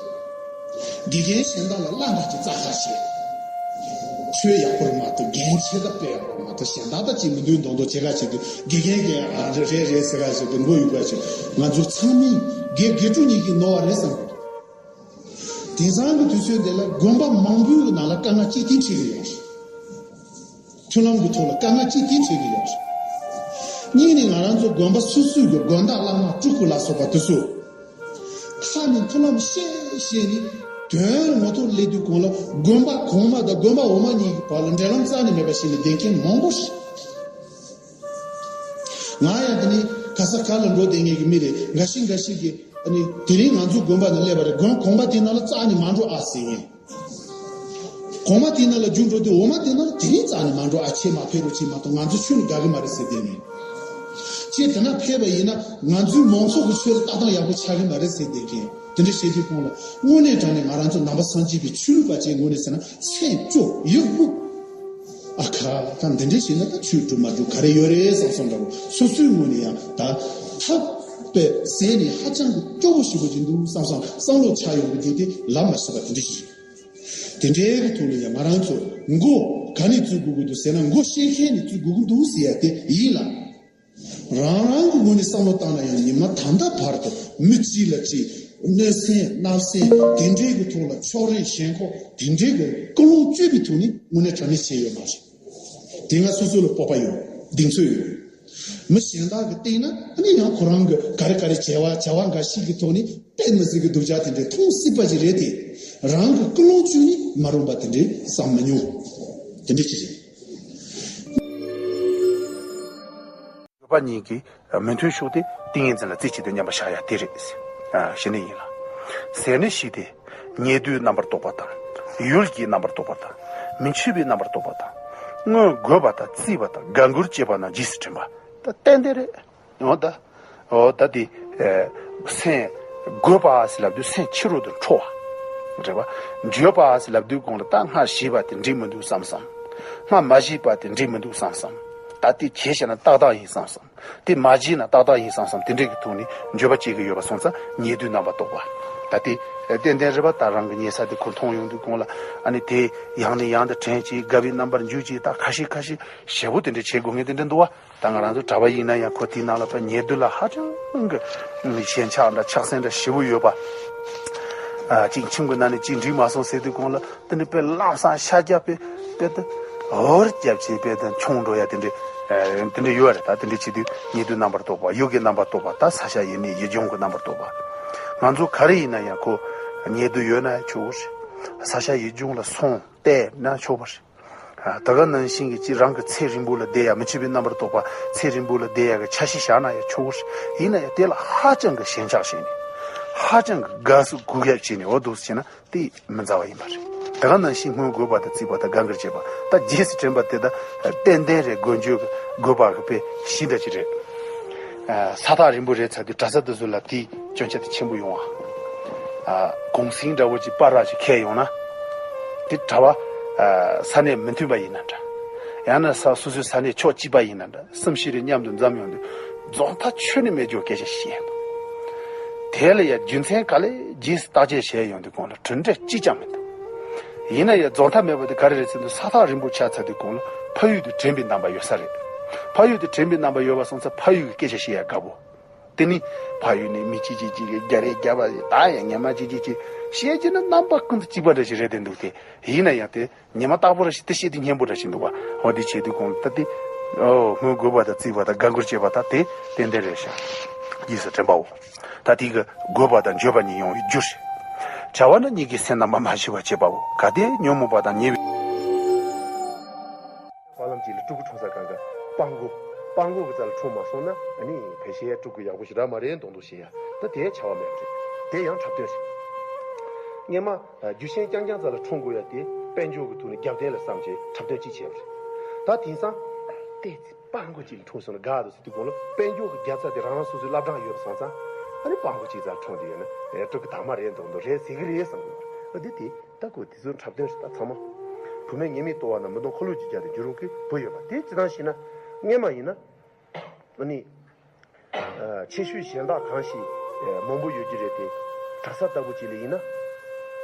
དགེ་རྒན་གཞན་དག་ལ་བླ་འདྲ་ཅིག་བཙག་ཁ་ཤས། ཆོས་ཡག་པོར་མ་གཏོགས་འགན་ཆེ་ད་དཔེ་ཡག་པོར་མ་གཏོགས་གཞན་དག་ད་ཅིག་མི་འདུན་མདོག་མདོག་བྱེད་ཁ་ཤས་དུས་དགེ་རྒན་གྱིས་ཨ་རེད་རེད་རེད་ཟེར་ཁ་ཤས་དུས་མགོ་གཡུག་ཁ་ཤས། ང་ཚོ་ཚང་མས་དགེ་དགེ་ཕྲུག་གཉིས་ཀྱིས་ནོར་བ་རེད་བསམ་གི་འདུག་དེང་སང་གི་དུས་ཚོད་འདི་ལ་དགོན་པ་མང་པོའི་ནང་ལ་དཀའ་ངལ་གཅིག་མཐུན་འཕྲད་ཀྱི་ཡོད་རེད། མཐུན་ལམ་གྱི་ཐོག་ལ་དཀའ་ངལ་གཅིག་མཐུན་འཕྲད་ཀྱི་ཡོད་རེད། གཉིས་ནི་ང་རང་ཚོ་དགོན་པ་སོ་སོའི་གི་དགོན་བདག་བླ་མ་སྤྲུལ་སྐུ་ལ་སོགས་པ་དེ་ཚོ་ཁ་ནས་མཐུན་ལམ་བཤད་བཤད་ནས་དོན་ངོ་ཐོག་སླེབས་དུས་གོང་ལ་དགོན་པ་གོང་མ་དང་དགོན་པ་འོག་མ་གཉིས་ཀྱི་བར་ལ་འབྲེལ་ལམ་རྩ་ནས་མེད་པ་ཞིག་ལ་བསྡད་མཁན་མང་པོ་རེད། ང་ཡང་དེ་ནི་ག་ས་ག་ལ་འགྲོ་བསྡད་མཁན་གྱི་མི་རེད། འགའ་ཞིག་འགའ་ཞིག་གིས་ཨ་ནི་དེ་རིང་ང་ཚོའི་དགོན་པ་ནང་སླེབས་པ་རེད། དགོན་གོང་མ་དེ་ནང་ལ་རྩ་ནས་མ་འགྲོ་ཨ་ཟེར་མཁན། གོང་མ་དེ་ནང་ལ་རྒྱུགས་འགྲོ་དུས་འོག་མ་དེ་ནང་ལ་དེ་རིང་རྩ་ནས་མ་འགྲོ་ཨ། ཁྱེད་མ་ཕེབས་རོགས་བྱེད་མ་གཏོགས་ང་ཚོ་ཆོས་ལ་དགའ་གི་མ་རེད་ཟེར་བསྡད་མཁན། ཁྱེད་དེ་ན་ཕེབས་པ་ཡིན་ན་ང་ཚོའི་མང་ཚོགས་ཀྱི་ཆོས་ལ་ལྟ་སྟངས་ཡག་པོ་ཆགས་གི་མ་རེད་ཟེར་བསྡད་མཁན། དེ་འདྲ་བཤད་དུས་གོང་ལ་དངོས་གནས་དྲང་གནས་ང་རང་ཚོ་ནང་པ་སངས་རྒྱས་པའི་ཆོས་ལུགས་པ་ཅིག་ངོས་ནས་ཟེར་ན་སེམས་སྐྱོ་ཡིད་སྨོན། ཨ་ཁ་ད་འདི་འདྲ་བྱས་ན་ད་ཆོས་སྒྲུབ་མ་སྒྲུབ་ག་རེ་ཡོད་རེད་བསམ་བསམ་འདྲ་བོ་སོ་སོའི་ངོས་ནས་ཡང་ད་ཐབས་པའི་ཟས་ནི་ཧ་ཅང་གི་སྐྱོ་པོ་ཞིག་པོ་ཅིག་འདུག་བསམ་བསམ་བསམ་བློ་ཆགས་ཡོང་གི་འདུག་དེ་ལབ་མ་ཤེས་པ་དེ་འདྲ་ཞིག་རེད། དེ་འདྲའི་གི་ཐོག་ལ་ཡང་ང་རང་ཚོ་མགོ་ག་ནས་བཙུགས་དགོས་ཀྱི་འདུག་ཟེར་ན་མགོ་ཤེས་མཁན་ནས་བཙུགས་དགོས་ཀྱི་འདུག་ཟེར་ཡ་དེ་ཡིན་ལ། རང་རང་གི་ངོས་ནས་བསམ་བློ་བཏང་ན་ཡང་ཉི་མ་ད་ལྟ་བར་དུ་མི་གཅིག་ལ་གཅིག་ གནོད་སེམས་བརྣབ་སེམས་དེ་འདྲའི་གི་ཐོག་ལ་ཕྱོགས་རིས་ཞེན་ཁོག་དེ་འདྲའི་གི་ཀུན་སློང་བཅོས་པའི་ཐོག་ནས་དངོས་གནས་དྲང་གནས་བྱས་ཡོད་མ་རེད། དེ་ང་སོ་སོ་ལ་སྤོབས་པ་ཡོད། གདེང་ཚོད་ཡོད། མི་གཞན་དག་གིས་བལྟས་ན་ཨ་ནི་ཡང་ཁོ་རང་གི་ག་རེ་ག་རེ་བྱས་པ་བྱ་བ་འགའ་ཞིག་གི་ཐོག་ནས་དཔེ་མི་སྲིད་ཀྱི་སྡུག་ཅག་དེ་འདྲའི་མཐོང་སྲིད་པ་ཞིག་རེད་དེ། རང་གི་ཀུན་སློང་བཅོས་ནས་མ་རུང་པ་དེ་འདྲའི་བསམ་མི་མྱོང་། དེ་འདྲའི་ཅིག་རེད། བརྗོད་པ་གཉིས་ཀྱི་མི་མཐུན་ཕྱོགས་དེ་ཏིང་ངེ་འཛིན་ལ་རྩེ་གཅིག་ཏུ་མཉམ་པར་བཞག་ཡ་དེ་རེད། ཨ་ཞི་གནས་ཡིན་ལ། ཟེར་ནས་ཤེས་ཏེ། ཉེ་དུའི་རྣམ་པར་རྟོག་པ་དང་། ཡུལ་གྱི་རྣམ་པར་རྟོག་པ་དང་། མི་ཆོས་པའི་རྣམ་པར་རྟོག་པ་དང་། སྔོན་རྒོད་པ་དང་བརྩིས་པ་དང་དགའ་མགུར་བཅས་པ་རྣམས་རྗེས་སུ་དྲན་པ། ད་ཏན་ཏན་རེད། འོ་ད། འོ་ད་དེ། ཨེ། སེམས། རྒོད་པ་ཟེར་ལབ་དུས་སེམས་ཕྱི་རོལ་དུ་འཕྲོ་བ། རེད་པ། འགྱོད་པ་ཟེར་ལབ་དུས་གོང་ལ་ད་སྔར་བྱས་པ་དེ་འགྲིག་མི་འདུག་བསམ་བསམ། སྔར་མ་བྱས་པ་དེ་འགྲིག་མི་འདུག་བསམ་བསམ། ད་དེ་བྱས་བཞག་ན་ཏག་ཏག་ཡིན་བསམ་བསམ། དེ་མ་བྱས་ན་ཏག་ཏག་ཡིན་བསམ་བསམ་དེ་འདྲས་ཀྱི་ཐོག་ནས་འགྱོད་པ་སྐྱེ་གི་ཡོད་པ་སོང་ཙང་ཉེ་དུའི་རྣམ་པར་རྟོག་པ། ད་དེ། ཏན་ཏན་རེད་པ། ད་རང་གི་ཉེ་ས་དེ་ཁོ་མཐོང་ཡོང་དུས་གོང་ལ་ཨ་ནི་དེ་ཡང་ནས་ཡང་དུ་དྲན་བྱས་དགའ་བའི་རྣམ་པར་འགྱུར་བྱས་ད་ཁ་ཤས་ཁ་ཤས་ཞེ་པོ་དེ་འདྲས་བྱེད་དགོས་ངེས་དེ་འདྲས་འདུག་བ། ད་ང་རང་ཚོ་གྲྭ་པ་ཡིན་ན་ཡང་ཁོ་དེའི་ནང་ལ་ཕར་ཉེ་དུ་ལ་ཧ་ཅང་གི་ཞེན་ཆགས་འདྲ་ཆགས་སེམས་འདྲ་ཞེ་པོ་ཡོད་པ། ཨ་གཅིག་ཁྱིམ་གྱི་ནང་ནས་གཅིག་འགྲིག་མ་སོང་ཟེར་དུས་གོང་ལ་དེ་ནི་དཔེ་ལམ་སང་ཤ་རྒྱགས་པའི་དཔེ་དེ་འོར་རྒྱབ་བྱས་དཔེ་དེ་མཆོང་འགྲོ་ཡ་དེ་འདྲས་དེ་འདྲས་ཡོད་རེད། ད་དེ་འདྲས་བྱེད་དུས་ཉེ་དུའི་རྣམ་པར་རྟོག་པ། ཡུལ་གྱི་རྣམ་པར་རྟོག་པ། ད་ས་ཤ་ཡིན་ནི་ཡིད་འབྱུང་གི་རྣམ་པར་རྟོག་པ། ང་ཚོ་ག་རེ་ཡིན་ན་ཡང་ཁོ་ཉེ་དུ་ཡོད་ན་ཆོག་གི་རེད། ས་ཤ་ཡིད་འབྱུང་ལ་སོང་བལྟས་ན་ཆོག་པ་རེད། ད་ག་ནང་བཞིན་གྱི་ཅི་རང་གི་ཚེ་རིང་པོ་ལ་བསྡད་ཡ། མི་ཆོས་པའི་རྣམ་པར་རྟོག་པ། ཚེ་རིང་པོ་ལ་བསྡད་ཡ་གི་འཆར་གཞི་བཞག་ན་ཡང་ཆོག་གི་རེད། ཡིན་ན་ཡང་དེ་ལ་ཧ་ཅང་གི་ཞེན་ཆགས་བྱས་ནས། ཧ་ཅང་གི་དགའ་བསུ་གུ་ཡབ་བྱས་ནས་འོ་འདུག་སེ་བྱས་ན་དེ་མི་མཛའ་བ་ཡིན་པ་རེད། ད་ག་ནང་བཞིན་སྔོན་རྒོད་པ་དང་བརྩིས་པ་དང་དགའ་མགུར་བྱེད་པ། ད་རྗེས་སུ་དྲན་པ་དེ་ད་ཏན་ཏན་རེད། རྒོད་འགྱོད་རྒོད་པ་གི་དཔེ་གཞི་འདྲ་ཅིག་རེད། ས་ཐག་རིང་པོ་རེད་ཚར་དུས་གྲྭ་ས་དེ་ཚོ་ལ་དེའི་སྐྱོན་ཆ་དེ་ཆེན་པོ་ཡོང་བ། ཨ། གུང་སེང་འདྲ་བོ་ཅིག་པར་ར་ཅིག་འཁྱེར་ཡོང་ན། དེ་གྲྭ་པ། ཨ། ས་གནས་མི་མཐུན་པ་ཡིན་ན་འདྲ། ཡང་ན་ས་སོ་སོའི་ས་གནས་ཕྱོགས་གཅིག་པ་ཡིན་ན་འདྲ། སེམས་ཤེས་རེ་མཉམ་དུ་འཛོམས་ཡོང་དུས་རྫོགས་མཐའ་ཆོས་ནི་མེད་རྒྱུ་སྐད་ཆ་བཤད་ཡོང་དུས། དེ་ལ་ཡང་རྒྱུ་མཚན་ག་ལེ་རྗེས་སུ་བརྟག་དཔྱད་བྱས་ཡོང་དུས་གོང་ལ་གྲུབ་འབྲས་གཅིག་ཀྱང་མི་འདུག་ཡིན་ན་ཡང་རྫོགས་མཐའ་མེད་པ་དེ་ག་རེ་རེད་ཟེར་དུས་ས་ཐག་རིང་པོ་ཆགས་ཚར་དུས་གོང་ལ་ཕ་ཡུལ་དུ་དྲན་པའི་རྣམ་པ་ཡོད་ས་རེད། ཕ་ཡུལ་དུ་དྲན་པའི་རྣམ་པ་ཡོད་པ་སོང་ཙང་ཕ་ཡུལ་གྱི་སྐད་ཆ་བཤད་ཡ་དགའ་པོ། དེ་ནི་ཕ་ཡུལ་ནས་མི་གཅིག་གཅིག་གཅིག་གིས་རྒྱ་རེ་རྒྱབ་པ་ཞིག་ད་ཡང་ཉི་མ་གཅིག་གཅིག་གཅིག་བཤད་ཀྱི་ན་རྣམ་པ་ཀུན་ཏུ་གཅིག་པ་འདྲ་ཞིག་རེད་དེ་འདུག་སྟེ། ཡིན་ན་ཡང་དེ་ཉི་མ་རྟག་པར་ཞིག་དེ་བཤད་དུས་སྙན་པོ་འདྲ་ཞིག་འདུག་པ། འོ་དེ་བྱེད་དུས་གོང་ལ་ད་དེ། ཨོ་སྔོན་རྒོད་པ་དང་བརྩིས་པ་དང་དགའ་མགུར་བྱེད་པ་ད་དེ་ཏན་ཏན་རེད་ཤག་རྗེས་སུ་དྲན་པའོ། ད་དེ་གི་རྒོད་པ་དང་འགྱོད་པ་གཉིས་ཡོང་བའི་རྒྱུ་རེད། བྱ་བ་ནི་གཉིས་ཀྱི་སེམས་རྣམ་པར་མ་ཞི་བར་བྱེད་པའོ། གལ་ཏེ་ཉོན་མོངས་པ་དང་ཉེ་བའི། པ་ལམ་གཅིག་ལ་སྤྲུལ་སྐུ་འཁྲུངས་ས་གང་ག་སྤང་སྒོ། སྤང་སྒོ་གི་རྩ་ལ་འཁྲུངས་མ་སོང་ན་ཨ་ནི་ཕལ་ཆེར་སྤྲུལ་སྐུ་ཡག་པོ་ཞེ་དྲག་མ་རེད་མདོག་མདོག་བྱེད་ཡ། ད་དེའི་བྱ་བ་མེད་པ་རེད། དེ་ཡང་འཁྲབ་སྟོན་རེད། སྔན་མ་རྒྱུ་ཆེན་རྐྱང་རྐྱང་རྩ་ལ་འཁྲུངས་དགོས་ཡ་དེ་དཔལ་འབྱོར་གྱི་ཐོག་ནས་རྒྱབ་རྟེན་ལ་བསམ་བྱས་འཁྲབ་སྟོན་གཅིག་བྱས་པ་རེད། ད་དེང་སང་ཏོག་ཙམ་སྤང་སྒོ་གཅིག་ལ་འཁྲུངས་སོང་ན་དགའ་འདུག་ཟེར་དུས་གོང་ལ་དཔལ་འབྱོར་གྱི་རྒྱལ་ཚ་དེ་རང་རང་སོ་སོའི་བླ་བྲང་ཡོད་པ་སོང་ཙང་ཨ་ནི་སྤང་སྒོ་གཅིག་རྩ་ལ་འཁྲུངས་དེ་ཡོད་ན་སྤྲུལ་སྐུ་དག་མ་རེད་མདོག་མདོག་རེད་ཟེར་གི་རེད་བསམ་གི་ཡོད་རེད། ད་དེ་དེ། ད་ཁོ་དེ་ཚོ་འཁྲབ་སྟོན་ཞིག་ད་ཚང་མ། བུད་མེད་ངན་མིན་ལྟོ་བ་ན་མི་གཏོང་འཁོར་ལོས་སྒྱུར་བརྒྱབ་སྟེ་འགྱུར་རུང་གི་བུ་ཡོད་པ་དེ་སྤྱིར་བཏང་བཤད་ན། སྔན་མ་ཡིན་ན། ཨ་ནི། ཨ་ཆེ་ཤོས་གཞན་དག་གང་ཞིག་ཨ་མང་པོ་ཡོད་ཀྱི་རེད་དེ། གྲྭ་ས་ལྟ་བུ་ཅིག་ལ་ཡིན་ན།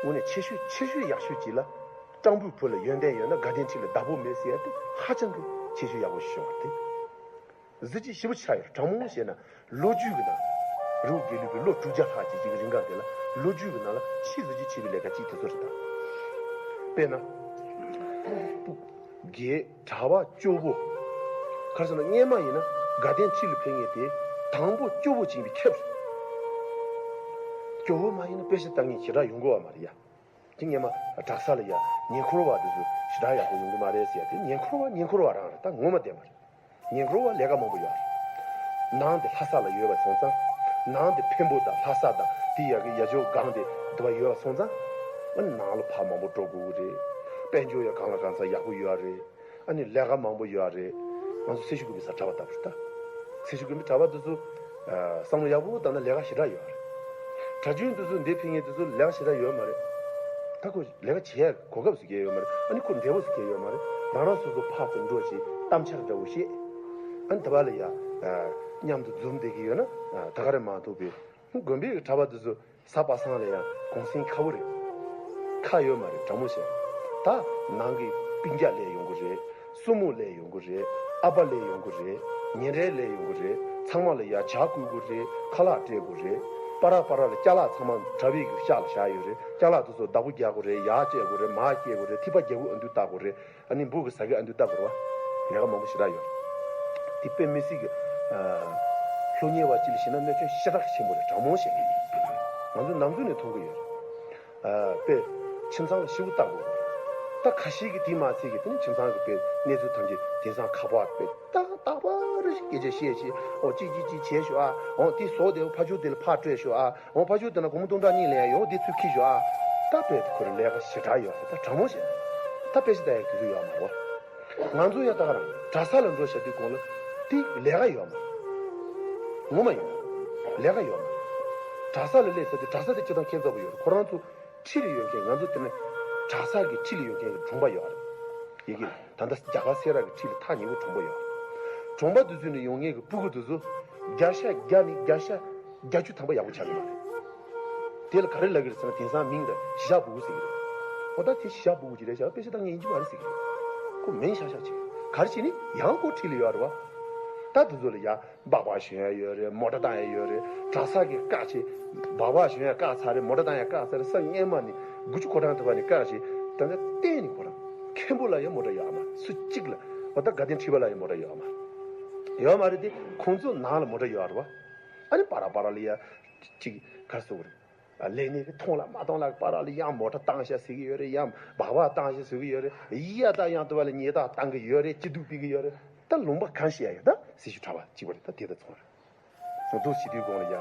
དངོས་གནས་ཆེ་ཤོས་ཆེ་ཤོས་ཡག་ཤོས་ཅིག་ལ། སྤྲང་པོའི་བུ་ལ་ཡོན་ཏན་ཡོད་ན་དགའ་ལྡན་ཁྲི་ལ་བདག་པོ་མེད་ཟེར་ཡ་དེ་ཧ་ཅང་གི་ཆེ་ཤོས་ཡག་པོ་ཞིག་བྱུང་བ་རེད། གཟི་བརྗིད་ཞེ་པོ་ཆགས་ཡོད། དྲང་མོ་བཤད་ན་ལོ་རྒྱུས་ཀྱི་ནང་། རི་བོ་དགེ་ལུགས་པའི་ལོ་དྲུག་བརྒྱ་ལྷག་ཅིག་ཅིག་གི་རིང་ག་དེ་ལ་ལོ་རྒྱུས་ཀྱི་ནང་ལ་ཆེས་གཟི་བརྗིད་ཆེ་བའི་ལས་ཀ་གཅིག་དེ་ཚོ་རེད་ད། དཔེར་ན། སྤུ། རྒྱལ་གྲྭ་པ་སྐྱོ་བོ། ག་རེ་ཟེར་ན་སྔན་མ་ཡིན་ན་དགའ་ལྡན་ཁྲི་ལ་ཕེབས་མཁན་དེ་དང་པོ་སྐྱོ་བོ་ཅིག་ཡིན་པའི་ཁྱབ་རེད། སྐྱོ་བོ་མ་ཡིན་ན་དཔེ་ཆ་ལྟ་མཁན་ཞེ་དྲག་ཡོང་གི་ཡོད་མ་རེད་ཡ། དེ་སྔན་མ་གྲྭ་ས་ལ་ཡ་ཉེ་འཁོར་བ་དེ་ཚོ་ཞེ་དྲག་ཡག་པོ་ཡོང་གི་མ་རེད་ཟེར་ཡ་དེ་ཉེ་འཁོར་བ་ཉེ་འཁོར་བ་རང་རེད་ད་ངོ་མ་བདེན་པ་རེད། ཉེ་འཁོར་བ་ལས་ཀ་མང་པོ་ཡོད་རེད། ནང་དེ་ལྷ་ས་ལ་ཡོད་པ་སོང་ཙང་། ནང་དེ་འཕན་པོ་དང་ལྷ་ས་དང་དེ་ཡ་གི་ཡ་ཇོ་སྒང་དེ་དུ་བ་ཡོད་པ་སོང་ཙང་། ཨ་ནང་ལ་ཕར་མང་པོ་འགྲོ་དགོས་ཀྱི་རེད། དཔལ་འབྱོར་ཡ་གང་ལ་གང་འཚམ་ཡག་པོ་ཡོད་རེད། ཨ་ནི་ལས་ཀ་མང་པོ་ཡོད་རེད། ང་ཚོ་སེར་ཤུལ་དགོན་པའི་སར་གྲྭ་པ་ལྟ་བུ་རེད་ད། སེར་ཤུལ་དགོན་པའི་གྲྭ་པ་དེ་ཚོ། ཨ་བསམ་བློ་ཡག་པོ་བཏང་ན་ལས་ཀ་ཞེ་དྲག་ཡོད་རེད། གྲྭ་རྒྱུན་དེ་ཚོ་འདིར་ཕེབས་མཁན་དེ་ཚོ་ལས་ཀ་ཞེ་དྲག་ཡོད་མ་རེད། ད་ཁོ་ལས་ཀ་བྱེད་ཡ་གོ་སྐབས་སུ་སྐྱེལ་ཡོད་མ་རེད། ཨ་ནི་ཁོ་འབྲས་བུ་སུ་སྐྱེལ་ཡོད་མ་རེད། རང་རང་སོ་སོ་ཕར་ཚུར་འགྲོ་ཞིག་གཏམ་འཆལ་འདྲ་བོ་བཤད། ཨ་ནི་དེ་བ་ལ་ཡ། ཨ་མཉམ་དུ་འཛོམས་བསྡད་ཀྱི་ཡོད་ན། ཨ་ད་ག་རེ་མ་ཐུབ་པའི། དགོན་པའི་གྲྭ་པ་དེ་ཚོ་གཟའ་པ་སངས་ལ་ཡང་གུང་སེང་ཁ་བོ་རེད། ཁ་ཡོད་མ་རེད་དྲང་མོ་བཤད། ད་ནང་གི་སྤུན་ཀྱག་སླེབས་ཡོང་གི་རེད། སྲུ་མོ་སླེབས་ཡོང་གི་རེད། ཨ་ཕ་སླེབས་ཡོང་གི་རེད། ཉེ་འབྲེལ་སླེབས་ཡོང་གི་རེད། ཚང་མ་ལ་ཡ་ཇ་བསྐོལ་དགོས་རེད། ཁ་ལག་སྤྲད་དགོས་རེད། པ་ར་པ་ར་ལ་ཅ་ལག་ཚང་མ་གྲྭ་པའི་གི་ཤག་ལ་བཞག་ཡོད་རེད། ཅ་ལག་དེ་ཚོ་བདག་པོ་རྒྱག་དགོས་རེད། ཡར་བཅད་དགོས་རེད། མར་བཅད་དགོས་རེད། ཐིགས་པ་རྒྱག་དགོས་ཨ་འདུ་བལྟ་དགོས་རེད། ཨ་ནི་འབུ་གི་ཟ་གི་ཨ་འདུ་བལྟ་དགོས་རེད་བ། ལས་ཀ་མང་པོ་ཞེ་དྲག་ཡོད་རེད། དེ་དཔེ་མི་སྲིད་གི་ཨ་སློབ་གཉེར་བ་གཅིག་ལ་བྱས་ན་གནོད་སྐྱོན་ཞེ་དྲག་ཆེན་པོ་རེད། དྲང་མོ་བཤད། ང་ཚོ་ནམ་རྒྱུན་ནས་མཐོང་གི་ཡོད་རེད། ཨ་དཔེ་ཁྱིམ་ཚང་ལ་ཞེ་པོ་བལྟ་དགོས་རེད། ད་ཁ་ཤས་ཀྱིས་དེ་མ་ཚད་ཀྱི་དེ་ནི་ཁྱིམ་ཚང་གི་དཔེ་གནས་ཚུལ་ཐམས་ཅད་དེང་སང་ཁ་པར་དཔེ་ཏག་ཏག་པ་རེ་ཞིག་སྐད་ཆ་བཤད་བྱས། འོ་ཅིག་ཅིག་ཅིག་བྱས་ཤོག་ཨ། འོ་དེ་བཟོ་དེ་ཕ་ཆུ་དེ་ལ་ཕར་སྤྲད་ཤོག་ཨ། འོ་ཕ་ཆུ་དེ་ན་སྒོར་མོ་སྟོང་ཕྲག་གཉིས་ལེན་ཡ་ཡོད། འོ་དེ་ཚུར་འཁྱེར་ཤོག་ཨ། ད་དཔེ་དེ་ཁོ་རང་ལས་ཀ་ཞེ་དྲག་ཡོད་རེད། ད་དྲང་མོ་བཤད་ན་ད་དཔེ་ཆ་ལྟ་ཡ་དུས་ཚོད་ཡོད་མ་རེད་བ། ང་ཚོ་ཡང་ད་ག་རང་གྲྭ་ས་ལ་འགྲོ་བྱ་དུས་གོང་ལ་དེ་ལས་ཀ་ཡོད་མ་རེད། ངོ་མ་ཡིན། ལས་ཀ་ཡོད་མ་རེད། གྲྭ་ས་ལ་སླེབས་ཚར་དུས་གྲྭ་ས་དེ་སྤྱིར་བཏང་ཁྱད་མཚར་པོ་ཡོད་རེད། ཁོ་རང་ཚོ་འཁྲིས་ལ་ཡོད་མཁན། ང་ཚོ་དེ་ནི་གྲྭ་ས་གི་འཁྲིས་ལ་ཡོད་མཁན་གྱི་གྲོང་པ་ཡོད་རེད། ཡི་གེ་ད་ལྟ་རྒྱ་གར་སེ་ར་གི་འཁྲིས་ལ་ཐག་ཉེ་བོ་གྲོང་པ་ཡོད་རེད། གྲོང་པ་དེ་ཚོ་ནས་ཡོང་མཁན་གྱི་སྤུ་གུ་དེ་ཚོ་བརྒྱ་ཆ་བརྒྱ་ནས་བརྒྱ་ཆ་བརྒྱད་ཅུ་ཐམ་པ་ཡག་པོ་ཆགས་ཀྱི་མ་རེད། དེ་ལ་ག་རེ་ལབ་ཀྱི་རེད་ཟེར་ན། དེང་སང་མིང་ལ་གཞིས་ཆགས་སྤུ་གུ་ཟེར་གྱི་རེད། འོ་ད་དེ་གཞིས་ཆགས་སྤུ་གུ་ཅིག་རེད་ཤག་དཔེ་ཆ་ལྟ་མཁན་ཡིན་གྱི་མ་རེད་ཟེར་གྱི་རེད། ཁོ་མིང་ཤག་ཤག་བྱེད། ག་རེ་བྱས་ནི་ཡང་ཁོ་འཁྲིས་ལ་ཡོད་རེད་བ། ད་དེ་ཚོ་ལ་ཡ་སྦག་སྦག་ཞོན་ཡ་ཡོད་རེད། མོ་ཊ་བཏང་ཡ་ཡོད་རེད། གྲྭ་ས་གི་བཀག་བྱས། སྦག་སྦག་ཞོན་ཡ་བཀག་ཚར་རེད། མོ་ཊ་བཏང་ཡ་བཀག་ཚར་རེད། ས་སྔས་མ་ནས་དགུ་བཅུ་གོ་གྲངས་ཐུབ་པ་ནས་བཀག་བྱས། ད་ལྟ་གཏན་ནས་ཁོ་རང་མཁན་པོ་ལ་ཡང་མོ་ཊ་ཡོད་མ་རེད། སུ་གཅིག་ལ། འོ་ད་དགའ་ལྡན་ཁྲི་པ་ལ་ཡང་མོ་ཊ་ཡོད་མ་རེད། ཡོད་མ་རེད་དེ། ཁོང་ཚོ་ནང་ལ་མོ་ཊ་ཡོད་རེད་བ། ཨ་ནི་པ་ར་པ་ར་ལ་ཡ་གཅིག་ག་རེ་ཟེར་དགོས་རེད། ལས་གནས་ཀྱི་མཐོང་ལ་མ་མཐོང་ལ་པ་ར་ལ་ཡང་མོ་ཊ་བཏང་ཤག་ཟེར་གྱི་ཡོད་རེད། ཡང་སྦག་སྦག་བཏང་ཤག་ཟེར་གྱི་ཡོད་རེད། ཡ་ད་ཡང་དུ་བ་ལ་ཉེས་རྡུང་བཏང་གི་ཡོད་རེད། སྐྱིད་སྡུག་སྤེལ་གྱི་ཡོད་རེད། ད་ལུང་པ་གང་ཤེས་ཡ་ཡོད། ད་སྲི་ཞུ་གྲྭ་པ་གཅིག་པ་རེད། ད་དེ་ད་ཚོང་རེད། འདུག་བྱེད་དུས་གོང་ལ་ཡ།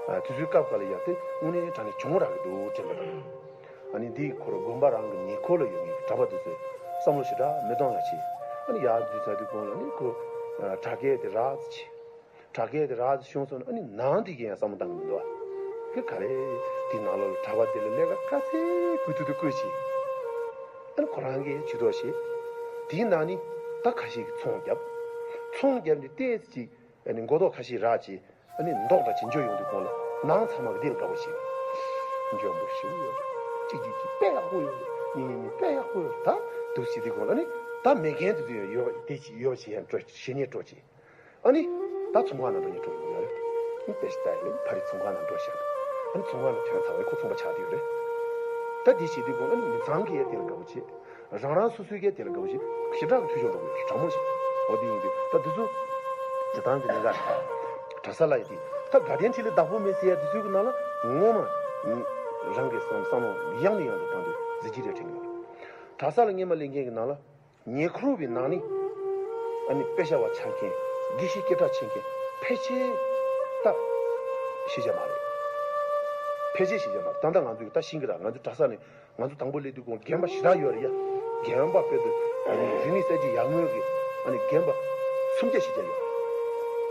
དུས་ཚོད་སྐབས་འགའ་ལ་ཡ་དེ་དངོས་གནས་དྲང་གནས་བྱུང་རག་གི་འདུག་དྲན་པ་དང་། ཨ་ནི་འདི་ཁོ་ར་དགོན་པ་རང་གི་ཉེ་འཁོར་ལ་ཡོད་མཁན་གྲྭ་པ་དེ་ཚོས་བསམ་བློ་ཞེ་དྲག་མི་གཏོང་ཡ་བྱས། ཨ་ནི་ཡར་འཛུལ་ཚར་དུས་གོང་ལ་ནི་ཁོ་དྲ་རྒྱ་དེ་རག་ཙམ་བྱས། དྲ་རྒྱ་དེ་རག་ཙམ་བྱུང་སོང་ན། ཨ་ནི་ནང་དེ་གས་ཡང་བསམ་བློ་བཏང་གི་མི་འདུག་ཨ། དེ་ག་རེ། དེ་ནང་ལོགས་ལ་གྲྭ་པ་དེ་ལ་ལས་ཀ་ག་ཚད་བསྐུལ་ཐུབ་ཐུབ་བསྐུལ་བྱས། ཨ་ནི་ཁོ་རང་གིས་ཇུས་གཏོགས་བྱས། དེའི་ནང་ནས་ད་ཁ་ཤས་ཀྱིས་ཚོང་བརྒྱབ། ཚོང་བརྒྱབ་ནས་ཏོག་ཙམ་ཅིག་ཨ་ནི་མགོ་ཐོག་ཁ་ཤས་རག་བྱས། ཨ་ནི་མདོག་འདྲ་ཅིག་འཇོག་ཡོང་དུས་གོང་ལ་ནང་ཚང་མ་གི་དེ་ལ་དགའ་པོ་བྱེད། འཇོན་པོ་ཞིག་ཡོད་རེད། གཅིག་གཅིག་གཅིག་དཔེ་ཡག་པོ་ཡོད་རེད། གཉིས་གཉིས་གཉིས་དཔེ་ཡག་པོ་ཡོད་རེད། ད་འདུག་བྱེད་དུས་གོང་ལ་ནི་ད་མེད་མཁན་དེ་ཚོ་ཡོད་པ་དེ་ཅིག་ཡོད་པ་ཞིག་ཡང་སྤྲོད། ཞེ་ནས་སྤྲོད་ཅིག་ཨ་ནི་ད་ཚོང་ཁང་ནང་འགྲོ་ནས་སྤྲོད་ཡོང་ཡོད་རེད། ཨ་ནི་དཔེ་ཞིག་ལྟ་ཡ་ལས་ཕ་རི་ཚོང་ཁང་ནང་འགྲོ་བཞག་ཨ་ནི་ཚོང་ཁང་ནང་ཐོན་ཚར་བས་ཁོ་ཚོང་པ་ཆགས་བསྡད་ཡོད་རེད། ད་འདི་བྱེད་དུས་གོང་ཨ་ནི་མི་ཚང་གིས་ཡ་དེ་ལ་དགའ་པོ་བྱེད། རང་རང་སོ་སོའི་གི་དེ་ལ་དགའ་པོ་ཞིག་ཞེ་དྲག་གི་འཐུས་ཤོར་འགྲོ་གི་ཡོད་རེད། དྲང་མོ་ཞིག་འོ་དེ་ཡིན་དུས་ད་འདི་ཚོ་སྤྱིར་བཏང་གི་གནད་འགག་རེད། གྲྭ་ས་ལ་ཡི་དེ་ད་དགའ་ལྡན་ཁྲི་ལ་བདག་པོ་མེད་ཟེར་ཡ་འདི་ཚོའི་གི་ནང་ལ་ངོ་མ་རང་གི་བསམ་བསམ་བློ་ཡང་ནས་ཡང་དུ་བཏང་དུས་གཟི་བརྗིད་རེ་དྲན་གི་ཡོད་རེད། གྲྭ་ས་ལ་སྔས་མ་སླེབས་མཁན་གི་ནང་ལ་ཉེ་འཁོར་བའི་ནང་ནས་ཨ་ནི་དཔེ་ཆ་བ་ཆགས་མཁན། དགེ་བཤེས་སྐད་གྲགས་ཆེ་མཁན་ཕལ་ཆེར་ད་ཤེས་བྱ་མ་རེད། ཕལ་ཆེར་ཤེས་བྱ་མ་རེད། ད་ལྟ་ང་ཚོས་ད་ཤེས་ཀྱི་རེད། ང་ཚོ་གྲྭ་ས་ནས། ང་ཚོ་དང་པོ་སླེབས་དུས་གོང་རྒན་པ་ཞེ་དྲག་ཡོད་རེད་ཡ། རྒན་པ་དཔེ་དེ་ཨ་ནི་རིག་གནས་གསར་བརྗེ་ཡར་སྔོན་གྱི་ཨ་ནི་རྒན་པ་སུམ་བརྒྱ་བཞི་བརྒྱ་ཡོད་རེད།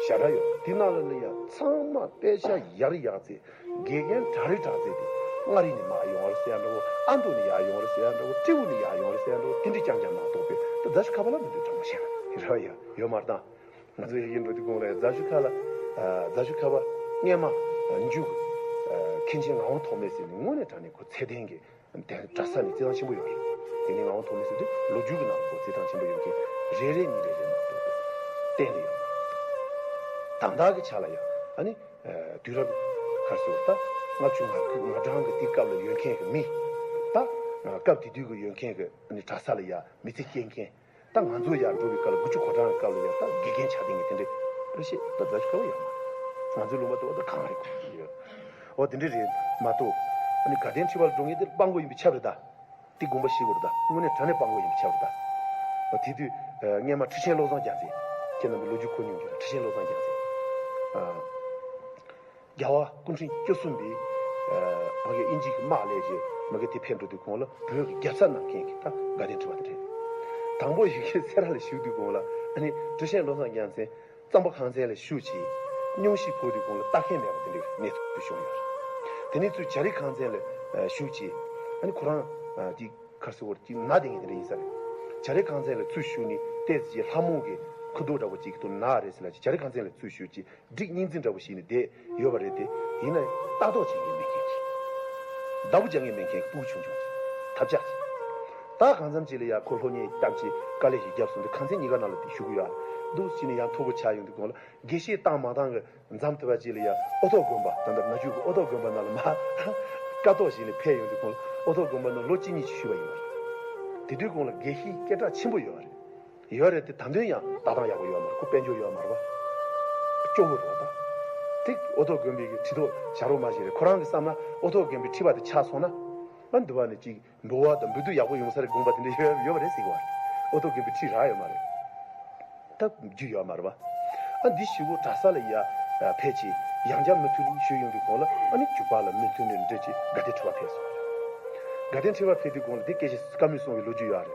ཞེ་དྲག་ཡོད་རེད། དེ་ནང་ལ་ནི་ཡ་ཚང་མ་དཔེ་ཆ་ཡག་རེ་ཡག་ཚད། དགེ་རྒན་དྲག་རེ་དྲག་ཚད་དེ། མངའ་རིས་ནས་མར་ཡོང་བ་རེད་ཟེར་ཡ་འདྲ་བོ། ཨ་མདོ་ནས་ཡར་ཡོང་བ་རེད་ཟེར་ཡ་འདྲ་བོ། སྤྲེའུ་ནས་ཡར་ཡོང་བ་རེད་ཟེར་ཡ་འདྲ་བོ། དེ་འདྲ་རྐྱང་རྐྱང་མ་གཏོགས་པའི་ད་རྫ་ཆུ་ཁ་པ་ལ་མི་འདུག་དྲང་མོ་བཤད་ན། རེད་བ་ཡ། ཡོད་མ་རེད་ད། ང་ཚོ་ཡ་གི་འགྲོ་དུས་གོང་ལ་ཡ་རྫ་ཆུ་ཁ་ལ། རྫ་ཆུ་ཁ་པ་སྔས་མ་མཇུག་མཁན་ཆེན་ངག་དབང་ཐོགས་མེད་ཟེར་ནས་དངོས་གནས་དྲང་གནས་ཁོ་ཚད་ལྡན་གྱི་དེ་གྲྭ་ས་ནས་བརྩི་བཏང་ཆེན་པོ་ཡོད་རེད། དེ་ནས་ངག་དབང་ཐོགས་མེད་ཟེར་དུས་ལོ་རྒྱུས་ཀྱི་ནང་ལ་ཁོ་བརྩི་བཏང་ཆེན་པོ་ཡོད་མཁན་རེ་རེ་གཉིས་རེ་རེ་མ་གཏོགས་གཏན་ནས་ཡོད། ད་ལྟ་གི་ཆ་ལ་ཡང་ཨ་ནི་དུས་རབས་ག་རེ་ཟེར་ད་ལྔ་བཅུ་ང་དགུ་ང་གྲངས་ཀྱི་དེ་སྐབས་ལ་ཡོད་མཁན་གྱི་མི། ད་སྐབས་དེ་དུས་ཀྱི་ཡོད་མཁན་གྱི་ཨ་ནི་གྲྭ་ས་ལ་ཡང་མི་ཚེ་སྐྱེལ་མཁན། ད་ང་ཚོ་ཡར་འགྲོ་བའི་སྐབས་ལ་དགུ་བཅུ་གོ་གྲངས་ཀྱི་སྐབས་ལ་ཡང་ད་དགེ་རྒན་ཆགས་ལྡན་གྱི་དེ་འདྲའི་རེ་ཞིག་ད་རྫ་ཆུ་ཁ་པ་ཡོད་མ་རེད། ང་ཚོའི་ལུང་པ་དེ་བ་ད་གང་རེད་གོ་ཡོད། འོ་དེ་འདྲའི་རེད་མ་གཏོགས། ཨ་ནི་དགའ་ལྡན་ཁྲི་པ་ལ་འགྲོ་མཁན་དེ་དཔང་པོ་ཡིན་པས་ཁྱབ་རེད་ད། དེ་དགོངས་པ་བཞེས་དགོས་རེད་ད། དངོས་གནས་དྲང་གནས་དཔང་པོ་ཡིན་པས་ཁྱབ་རེད་ད། འོ་དེ་དུས་སྔས་མ་ཁྲི་ཆེན་བློ་བཟང་རྒྱལ་མཚན། ཁྱེད་རྣམ་པས་ལོ་རྒྱུས་གོ་མྱོང་གི་རེད། ཁྲི་ཆེན་བློ་བཟང་རྒྱལ་མཚན། རྒྱལ་བ་སྐུ་ཕྲེང་བཅུ་གསུམ་པའི་མ་གི་དབྱིན་ཇི་གི་དམག་ལས་བྱས་མ་གི་དེ་ཕེབས་འགྲོ་དུས་གོང་ལ་བོད་ཀྱི་རྒྱལ་ས་གནང་མཁན་གྱི་ད་དགའ་ལྡན་ཁྲི་པ་དེ་རེད། དང་པོ་ཡུལ་གྱི་སེ་ར་ལ་བཞུགས་དུས་གོང་ལ་ཨ་ནི་ཁྲི་ཆེན་བློ་བཟང་རྒྱལ་མཚན་གཙང་པ་ཁང་ཚན་ལ་བཞུགས་བྱས་སྙུང་གཞི་ཕོག་དུས་གོང་ལ་ལྟ་མཁན་མེད་པ་དེ་འདྲའི་གནས་ཚུལ་བྱུང་ཡོད་རེད། དེ་ནས་ཚུར་བྱ་རིགས་ཁང་ཚན་ལ་བཞུགས་བྱས་ཨ་ནི་ཁོ་རང་དེ་གར་སོ་བར་གྱི་ན་དེ་ངས་དེ་འདྲ་ཡིན་ས་རེད། བྱ་རིགས་ཁང་ཚན་ལ་ཚུར་བཞུགས་ནས་ཏོག་ཙམ་ལྷ་མོ་གི་ཁུ་དོག་འདྲ་བོ་ཅིག་གི་ཐོག་ན་རེད་ཟེར་ལ་བྱ་རིགས་ཁང་ཚན་ལ་ཚུར་བཞུགས་ཀྱི་སྒྲིག་སྙིང་རྩིས་འདྲ་བོ་ཞིག་ནས་བསྡད་ཡོད་པ་རེད་དེ། ཡིན་ན་ཡང་ལྟ་རྟོག་བྱེད་མཁན་མེད་མཁན་གྱི། བདག་པོ་རྒྱག་མཁན་མེད་མཁན་གྱི་སྤུ་གུ་ཆུང་ཆུང་ཅིག་ཐབས་ཆག་ཅིག་ད་གང་འཚམ་ཅིག་ལ་ཡ་ཁོ་སློབ་གཉེར་སྐྱབས་ཀྱི་དཀའ་ལས་ཤིག་བརྒྱབ་སོང་དུས་ཁང་ཚན་གཉིས་ཀ་ནང་ལ་དེ་ཞུགས་ཀྱི་ཡོད་རེད། འདུག་ཕྱིན་ནས་ཡང་མཐོ་པོ་ཆགས་ཡོང་དུས་གོང་ལ་དགེ་བཤེས་བཏང་མ་བཏང་གི་མཚམས་དེ་བ་ཅིག་ལ་ཡ་ཨོ་ཐོག་དགོན་པ། ད་ལྟ་ན་ཆུ་གི་ཨོ་ཐོག་དགོན་པ་ནང་ལ་མ་ཀ་ཐོག་ཞིག་ནས་ཕེབས་ཡོང་དུས་གོང་ལ་ཨོ་ཐོག་དགོན་པ་ནང་ལོ་གཅིག་གཉིས་ཅིག་བཞུགས་པ་ཡིན་པ་རེད། དེ་དུས་གོང་ལ་དགེ་བཤེས་སྐད་གྲགས་ཆེན་པོ་ཡོད་རེད། ཡོད་རེད་དེ་ད་དུང་ཡང་ལྟ་སྟངས་ཡག་པོ་ཡོད་མ་རེད། ཁོ་དཔལ་འབྱོར་ཡོད་མ་རེད་པ། སྐྱོ་བོ་རེད་པ། ད་དེ་ཨོ་ཐོག་དགོན་པའི་གི་ཁྲི་ཐོག་བྱ་རོགས་མ་ཞིག་རེད། ཁོ་རང་གི་བསམ་ན་ཨོ་ཐོག་དགོན་པའི་ཁྲི་པ་དེ་ཆགས་སོང་ན་ཨ་འདི་བ་ནས་ཅིག་འབུལ་བ་དང་འབུལ་སྡུད་ཡག་པོ་ཡོང་ས་རེད། དགོངས་པ་དེ་འདྲ་ཡོད་ཡོད་པ་རེད་ཟེར་གི་བ་རེད། ཨོ་ཐོག་དགོན་པའི་ཁྲི་རག་ཡོད་མ་རེད། ད་རྒྱུ་ཡོད་མ་རེད་པ། ཨ་འདི་ཞུ་གོ་གྲྭ་ས་ལ་ཡ་ཕལ་ཆེར་ཡང་བསྐྱར་མུ་མཐུད་ནས་ཞུ་ཡོང་དུས་གོང་ལ་ཨ་ནི་རྒྱུག་པ་ལ་མུ་མཐུད་ནས་འབྲེལ་གྱི་དགའ་ལྡན་ཁྲི་པ་ཕེབས་སོང་། དགའ་ལྡན་ཁྲི་པ་ཕེབས་དུས་གོང་ལ་དེ་སྐད་ཆ་བཀའ་མོལ་གསུང་བའི་ལོ་རྒྱུས་ཡོད་རེད།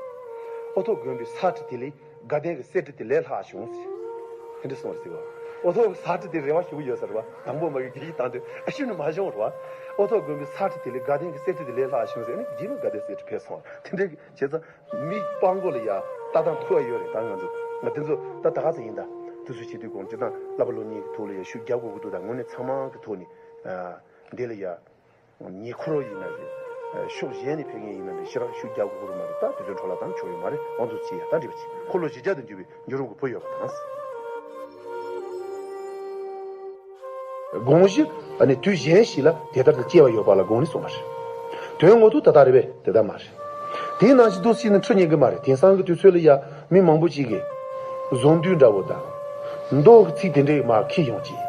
ཨོ་ཐོག་དགོན་པའི་ས་ཁྲི་དེ་ལས་དགའ་ལྡན་གྱི་གསེར་ཁྲི་དེ་ལས་ལྷག་བྱུང་ཟེར། དེ་འདྲ་གསུངས་རེད་ཟེར་བ། ཨོ་ཐོག་གི་ས་ཁྲི་དེ་རེ་བ་ཞུ་གི་ཡོད་ཟེར་བ། དང་པོ་མ་གི་དགེ་བཤེས་བཏང་དུས་ཨ་ཤུ་ནི་མ་བྱུང་རེད་བ། ཨོ་ཐོག་དགོན་པའི་ས་ཁྲི་དེ་ལས་དགའ་ལྡན་གྱི་གསེར་ཁྲི་དེ་ལས་ལྷག་བྱུང་ཟེར་ནི་རྗེས་མ་དགའ་ལྡན་གསེར་ཁྲི་ཕེབས་སོང་བ། དེ་འདྲ་བྱས་ཙང་མི་སྤྲང་པོ་ལ་ཡ་ལྟ་སྟངས་ཐུ་བ་ཡོད་རེད། ད་ང་ཚོ་ང་དེ་ཚོ་ད་ད་ག་ཚོད་ཡིན་ད། དུས་ཚོད་བྱེད་དུས་གོང་སྤྱིར་བཏང་བསླབ་པ་སློབ་གཉེར་གྱི་ཐོག་ལ་ཡ་ཤུགས་རྒྱག་དགོས་ཀྱི་འདུག་ད་དངོས་གནས་ཚང་མ་གི་ཐོག་ནས་ཨ་འདི་ལ་ཡ། ཉེ་འཁོར་ཡིན་ན་རེད། ཕྱོགས་གཞན་ནས་ཕེབས་མཁན་ཡིན་ན་རེད། ཞེ་དྲག་ཤུགས་རྒྱག་དགོས་ཀྱི་མ་རེད། ད་དེ་ཚོའི་འཕྲོ་བརླག་བཏང་ཆོག་ཡོད་མ་རེད། ཨང་དུ་ཅི་ཡ་ད་འདྲི་བ་ཅི་འཁོར་ལོ་བཞི་བརྒྱ་དུ་འགྱུར་བའི་འགྱུར་རུང་གི་བུ་ཡོད་པ་དང་། དགོངས་གཞི་ཨ་ནི་དུས་གཞན་ཞིག་ལ་དེ་ལྟར་དུ་སྐྱེ་བ་ཡོད་པ་ལ་དགོངས་ནས་གསུངས་པ་རེད། དོན་ངོ་ཐོག་ད་ལྟ་རེད་པས་དེ་ལྟར་མ་རེད། དེའི་ནང་བཞིན་དུ་སྲིད་ནི་འཁྲུལ་ཉན་གི་མ་རེད། དེང་སང་གི་དུས་ཚོད་ལ་ཡ་མི་མང་པོ་ཅིག་གིས་བཟང་འདུས་འདྲ་བོ་དང་། མདོ་གི་ཚིག་དེ་འདྲའི་མར་འཁྱེར་ཡོང་ཅིག་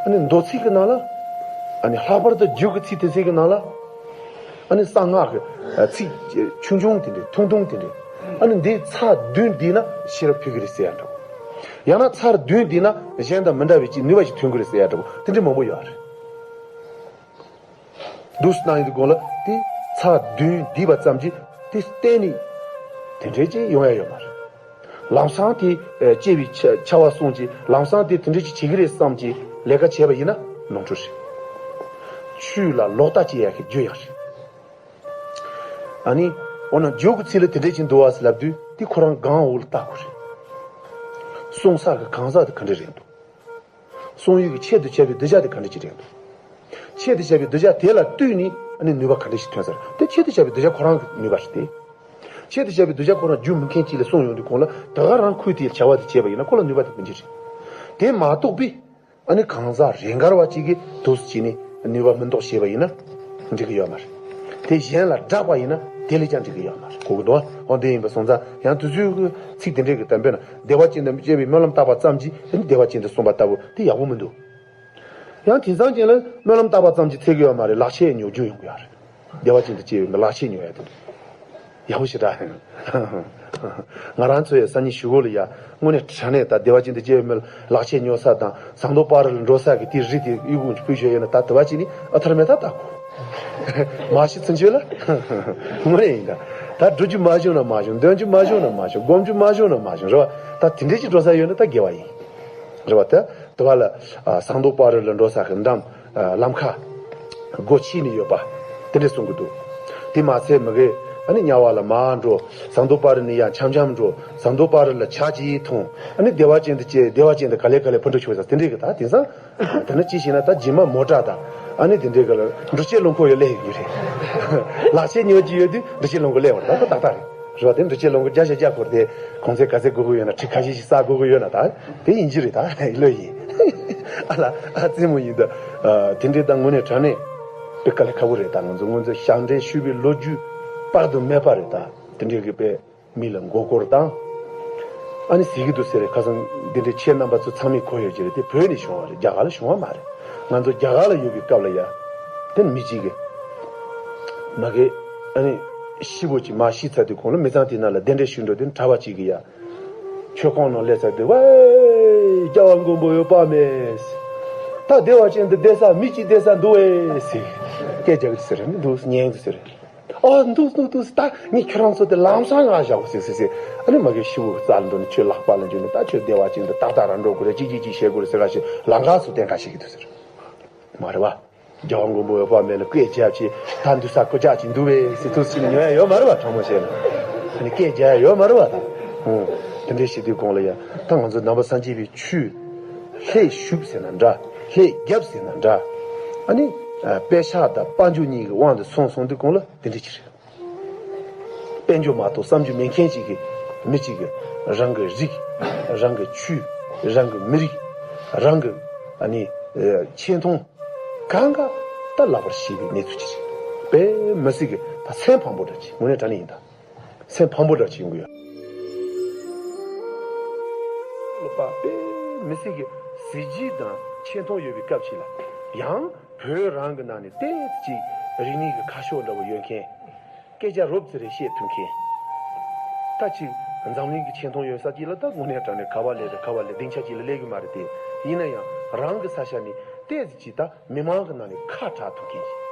ཨ་ནི་མདོ་ཚིག་གི་ནང་ལ་ཨ་ནི་ལྷག་པར་དུ་རྒྱུད་ཀྱི་ཚིག་དེ་ཚིག་གི་ནང་ལ་ཨ་ནི་གསང་སྔགས་ཀྱི་ཚིག་ཆུང་ཆུང་དེ་འདྲའི་ཐུང་ཐུང་དེ་འདྲའི་ཨ་ནི་འདི་ཚར་བདུན་བསྡུས་ན་ཤེས་རབ་ཕུལ་གི་རེད་ཟེར་ཡ་འདྲ་བོ། ཡང་ན་ཚར་བདུན་བསྡུས་ན་གཞན་དང་མི་འདྲ་བའི་ཅིག་ནུས་པ་ཞིག་ཐོན་གི་རེད་ཟེར་ཡ་འདྲ་བོ་དེ་འདྲའི་མང་པོ་ཡོད་རེད། འདུག་སེ་གནང་ཡོང་དུས་གོང་ལ་དེ་ཚར་བདུན་བསྡུས་པ་ཙམ་གྱིས་དེ་གཏན་ནས་དེ་འདྲའི་ཅིག་ཡོང་ཡ་ཡོད་མ་རེད། ལམ་སང་དེ་སྐྱེ་བའི་ཆ་བ་སོང་ཅིག་ལམ་སང་དེ་དེ་འདྲའི་ཅིག་བྱེད་ཀྱི་རེད་བསམ་ཅིག་ལས་ཀ་བྱས་པ་ཡིན་ན་ནོར་འཁྲུལ་རེད། ཆོས་ལ་ལོག་ལྟ་བྱེད་ཡ་གི་རྒྱུ་ཡང་རེད། ཨ་ནི་འོ་ན་རྒྱུ་གི་ཚིག་ལ་དེ་འདྲའི་ཅིག་འདུག་བ་ཟེར་ལབ་དུས་དེ་ཁོ་རང་སྒང་འོག་ལ་ལྟ་དགོས་རེད། གསུང་ས་གི་གང་ཟག་དེ་ག་འདྲ་རེད་འདུག་གསུང་ཡུལ་གྱི་ཆེད་དུ་བྱ་བའི་གདུལ་བྱ་དེ་ག་འདྲ་ཅིག་རེད་འདུག་ཆེད་དུ་བྱ་བའི་གདུལ་བྱ་དེ་ལ་ལྟོས་ནས་ཨ་ནི་ནུས་པ་ག་འདྲ་ཞིག་ཐོན་ས་རེད། དེ་ཆེད་དུ་བྱ་བའི་གདུལ་བྱ་ཁོ་རང་གི་ནུས་པ་རེད་དེ། ཆེད་དུ་བྱ་བའི་གདུལ་བྱ་ཁོ་རང་རྒྱུས་མེད་མཁན་ཅིག་ལ་གསུངས་ཡོང་དུས་གོང་ལ་ད་ག་རང་ཁུལ་དེའི་བྱ་བ་དེ་བྱས་པ་ཡིན་ན་ཁོ་ལ་ནུས་པ་དེ་མི་འགྱུར་རེད། དེ་མ་གཏོགས་པའི་ཨ་ནི་གང་ཟག་རེ་འགའ་བ་ཅིག་གིས་འདུག་སེ་བྱས་ནས་ནུས་པ་མི་འདོགས་བྱས་པ་ཡིན་ན་འགྲིག་གི་ཡོད་མ་རེད། དེ་གཞན་ལ་བསྒྲགས་པ་ཡིན་ན་དེ་ལས་ཀྱང་འགྲིག་གི་ཡོད་མ་རེད། གོ་གི་འདུག་ཨ། འོ་འདི་ཡིན་པ་སོང་ཙང་ཡང་དུས་ཚོད་ཀྱི་ཚིག་དེ་འདྲས་ཀྱི་དམ་པས་ན། བདེ་བ་ཅན་དུ་སྐྱེ་བའི་སྨོན་ལམ་བཏབ་པ་ཙམ་གྱིས་བདེ་བ་ཅན་དུ་སོང་བ་ལྟ་བུ་དེ་ཡག་པོ་མི་འདུག་ཡང་དེང་སང་ཅན་ལ་སྨོན་ལམ་བཏབ་པ་ཙམ་གྱིས་ཚད་ཀྱི་ཡོད་མ་རེད། ལག་ཆས་ཉོ་རྒྱུ་ཡོང་གི་ཡོད་རེད། བདེ་བ་ཅན་དུ་སྐྱེ་བའི་ལག་ཆས་ཉོ་ཡ་དེ་འདྲ་ཡག་པོ་ཞེ་དྲག་ཡིན། ང་རང་ཚོ་ཡ་སང་ཉིན་གཞུག་གུ་ལ་ཡ་དངོས་གནས་དྲང་གནས་ད་བདེ་བ་ཅན་དུ་སྐྱེ་བའི་མི་ལག་ཆས་ཉོ་ས་དང་ཟངས་མདོག་དཔལ་རི་ལ་འགྲོ་ས་གི་དེ་རི་དེ་གཡུག་གུག་ཕུལ་ཤོག་ཡོད་ན་ད་དེ་བ་ཅིག་ནི་ཨ་ཐར་མེད་ད་ད་གོ་མ་ཤི་ཚུན་ཆོད་ལ་དངོས་གནས་ཡིན་ད། ད་འགྲོ་རྒྱུ་མ་བྱུང་ན་མ་བྱུང་། འདོན་རྒྱུ་མ་བྱུང་ན་མ་བྱུང་། སྒོམ་རྒྱུ་མ་བྱུང་ན་མ་བྱུང་རེད་བ། ད་དེ་འདྲས་ཅིག་འགྲོ་ས་ཡོད་ན་ད་དགེ་བ་ཡིན་རེད་བ། ད། དུ་བ་ལ་ཟངས་མདོག་དཔལ་རི་ལ་འགྲོ་ས་གི་འགྲམ་ལམ་ཁ་སྒོ་ཕྱེ་ནས་ཡོད་པ་དེ་འདྲས་གསུང་གི་འདུག་དེ་མ་ཚད་མི་གེ་ཨ་ནི་དམྱལ་བ་ལ་མར་འགྲོ། ཟངས་མདོག་དཔལ་རི་ནས་ཡར་འཆམ་འཆམ་འགྲོ། ཟངས་མདོག་དཔལ་རི་ལ་ཇ་ཅིག་འཐུང་། ཨ་ནི་བདེ་བ་ཅན་དུ་སྐྱེ། བདེ་བ་ཅན་དུ་ག་ལེ་ག་ལེ་ཕུ་འགྲོ་ཆོག་ས་དེ་འདྲས་གི་ད་དེང་སང་། དེ་ནི་ཅི་ཞིག་ན་ད་རྗེས་མ་མོ་ཊ་དང་ཨ་ནི་དེ་འདྲའི་ག་ལ་འགྲུལ་སྐྱེལ་རླངས་འཁོར་ཡོད་ལས་ཡོད་རེད། ལག་ཆས་ཉོ་རྒྱུ་ཡོད་དུས་འགྲུལ་སྐྱེལ་རླངས་འཁོར་ལས་བར་ད་ད་ཏག་ཏག་རེད། རེད་བ། དེ་འགྲུལ་སྐྱེལ་རླངས་འཁོར་བརྒྱ་ཆ་བརྒྱ་འཁོར་དེ་གོང་ཚད་ག་ཚད་དགོས་ཀྱི་ཡོད་ན། ཁྲི་ཁ་ཤས་ཤིག་ས་དགོས་ཀྱི་ཡོད་ན། ད་དེ་ཡིན་གྱི་རེད། ད་ལོས་ཡིན། ཨ་ལ་ཨ་རྩེད་མོ་ཡིན་ད། དེ་འདྲའི་ད་དངོས་གནས་དྲང་གནས་དཔེ་དཀའ་ལས་ཁག་པོ་རེད། ད་ང་ཚོ་སྔོན་ཚེ་ཞབས་འདྲེན་ཞུས་པའི་ལོ་རྒྱུས་དཔག་ཏུ་མེད་པ་རེད། ད་དེ་འདྲའི་གི་དཔེ། མི་ལ་མགོ་སྐོར་བཏང་། ཨ་ནི་ཟེར་གྱི་འདུག་ཟེར་རེད། ཁ་སང་འདི་འདྲའི་ཁྱེད་རྣམ་པ་ཚོ་ཚང་མས་གོ་ཡོད་ཀྱི་རེད། དེ་བོད་ནས་བྱུང་བ་རེད། རྒྱ་གར་ལ་བྱུང་བ་མ་རེད། ང་ཚོ་རྒྱ་གར་ལ་ཡོད་པའི་སྐབས་ལ་ཡ། དེ་མི་གཅིག་གིས་མ་གི་ཨ་ནི་ཤི་བོ་གཅིག་མ་ཤི་ཚར་དུས་གོང་ལ་མི་ཚང་དེ་ནང་ལ་གདན་འདྲེན་ཞུ་འགྲོ་དུས་གྲྭ་པ་གཅིག་གིས་ཡ། མཆོད་ཁང་ནང་སླེབས་ཚར་དུས་ཝེ། རྒྱལ་བ་མགོན་པོ་འོད་དཔག་མེད། ད་བདེ་བ་ཅན་དུ་བསྡད་ས་མི་གཅིག་བསྡད་ས་འདུག་ཨེ་ཟེར། སྐད་རྒྱག་གི་ཟེར་འདུག་ཉན་གི་ཟེར། ཨ་འདུག་འདུག་འདུག་ད་ངས་ཁྱོད་རང་ཚོ་དེ་ལམ་སང་ང་བཞག་གོ་ཟེར་ཟེར་ཟེར། ཨ་ནི་མ་གི་ཤི་བོ་རྩ་ལ་འགྲོ་ནས་ཁྱོད་ལག་པ་ལ་འཇུས་ནས་ད་ཁྱོད་བདེ་བ་ཅན་དུ་ཏག་ཏག་རང་འགྲོ་དགོས་རེད། ཅིག་ཅིག་ཅིག་བྱེད་དགོས་རེད་ཟེར་ག་ཞིག་ལམ་ཁ་སུ་བསྟན་ག་ཞིག་གི་འདུག་ཟེར། མ་རེད་བ། རྒྱལ་བ་མགོན་པོ་འོད་དཔག་མེད་ལ་སྐད་རྒྱབ་ཅིག་ད་འདུག་ས་ཁོ་ཅག་ཅིག་འདུག་བས་ཟེར་ཐུགས་སུ་ཉོ་ཡ་ཡོད་མ་རེད་བ། དྲང་མོ་བཤད་ན་ཨ་ནི་སྐད་རྒྱག་ཡ་ཡོད་མ་རེད་བ། ད་ཨོ་དེ་འདྲའི་ཞིག་དུས་གོང་ལ་ཡ་ད་ང་ཚོ་ནང་པ་སངས་རྒྱས་པའི་ཆོས་ལྷད་ཞུགས་ཟེར་ན་འདྲ། ལྷད་རྒྱབ་ཟེར་ན་འདྲ། ཨ་ནི་དཔེ་ཆ་དང་དཔལ་འབྱོར་གཉིས་ཀྱི་དབང་དུ་སོང་སོང་དུས་གོང་ལ། དེ་འདྲ་ཅིག་རེད། དཔལ་འབྱོར་མ་གཏོགས་བསམ་རྒྱུ་མེད་མཁན་ཅིག་གི་མི་གཅིག་གིས་རང་གི་རིགས། རང་གི་ཆོས། རང་གི་མི་རིགས། རང་གི་ཨ་ནི་ཆེ་མཐོང་གང་ག་ད་ལག་པར་བྱེད་པའི་གནས་ཚུལ་ཅིག་རེད། དཔེ་མི་སྲིད་ཀྱི་ད་སེམས་ཕམ་པོ་འདྲ་ཅིག་དངོས་གནས་དྲང་གནས་ཡིན་ད། སེམས་ཕམ་པོ་འདྲ་ཅིག་ཡོང་གི་ཡོད། ལོ་པ་དཔེ་མི་སྲིད་ཀྱི་གཟི་བརྗིད་དང་ཆེ་མཐོང་ཡོད་པའི་སྐབས་ཤིག་ལ་ཡང་བོད་རང་གི་ནང་ནས་ཏོག་ཙམ་ཅིག་རིག་གནས་ཀྱི་ཁ་ཕྱོགས་འདྲ་བོ་ཡོད་མཁན། སྐད་ཆ་རོབ་ཙམ་རེ་བཤད་ཐུབ་མཁན། ད་ཅིག་འཛམ་གླིང་གི་ཆེ་མཐོང་ཡོད་ས་ཅིག་ལ་ད་དངོས་གནས་དྲང་གནས་ག་བ་སླེབས་རེད། ག་བ་སླེབས། སྡིངས་ཆ་ཅིག་ལ་སླེབས་གི་མ་རེད་དེ། ཡིན་ན་ཡང་རང་གི་ས་ཆ་ནས་ཏོག་ཙམ་ཅིག་ད་མི་མང་གི་ནང་ནས་ཁ་གྲག་ཐུབ་མཁན་ཞིག།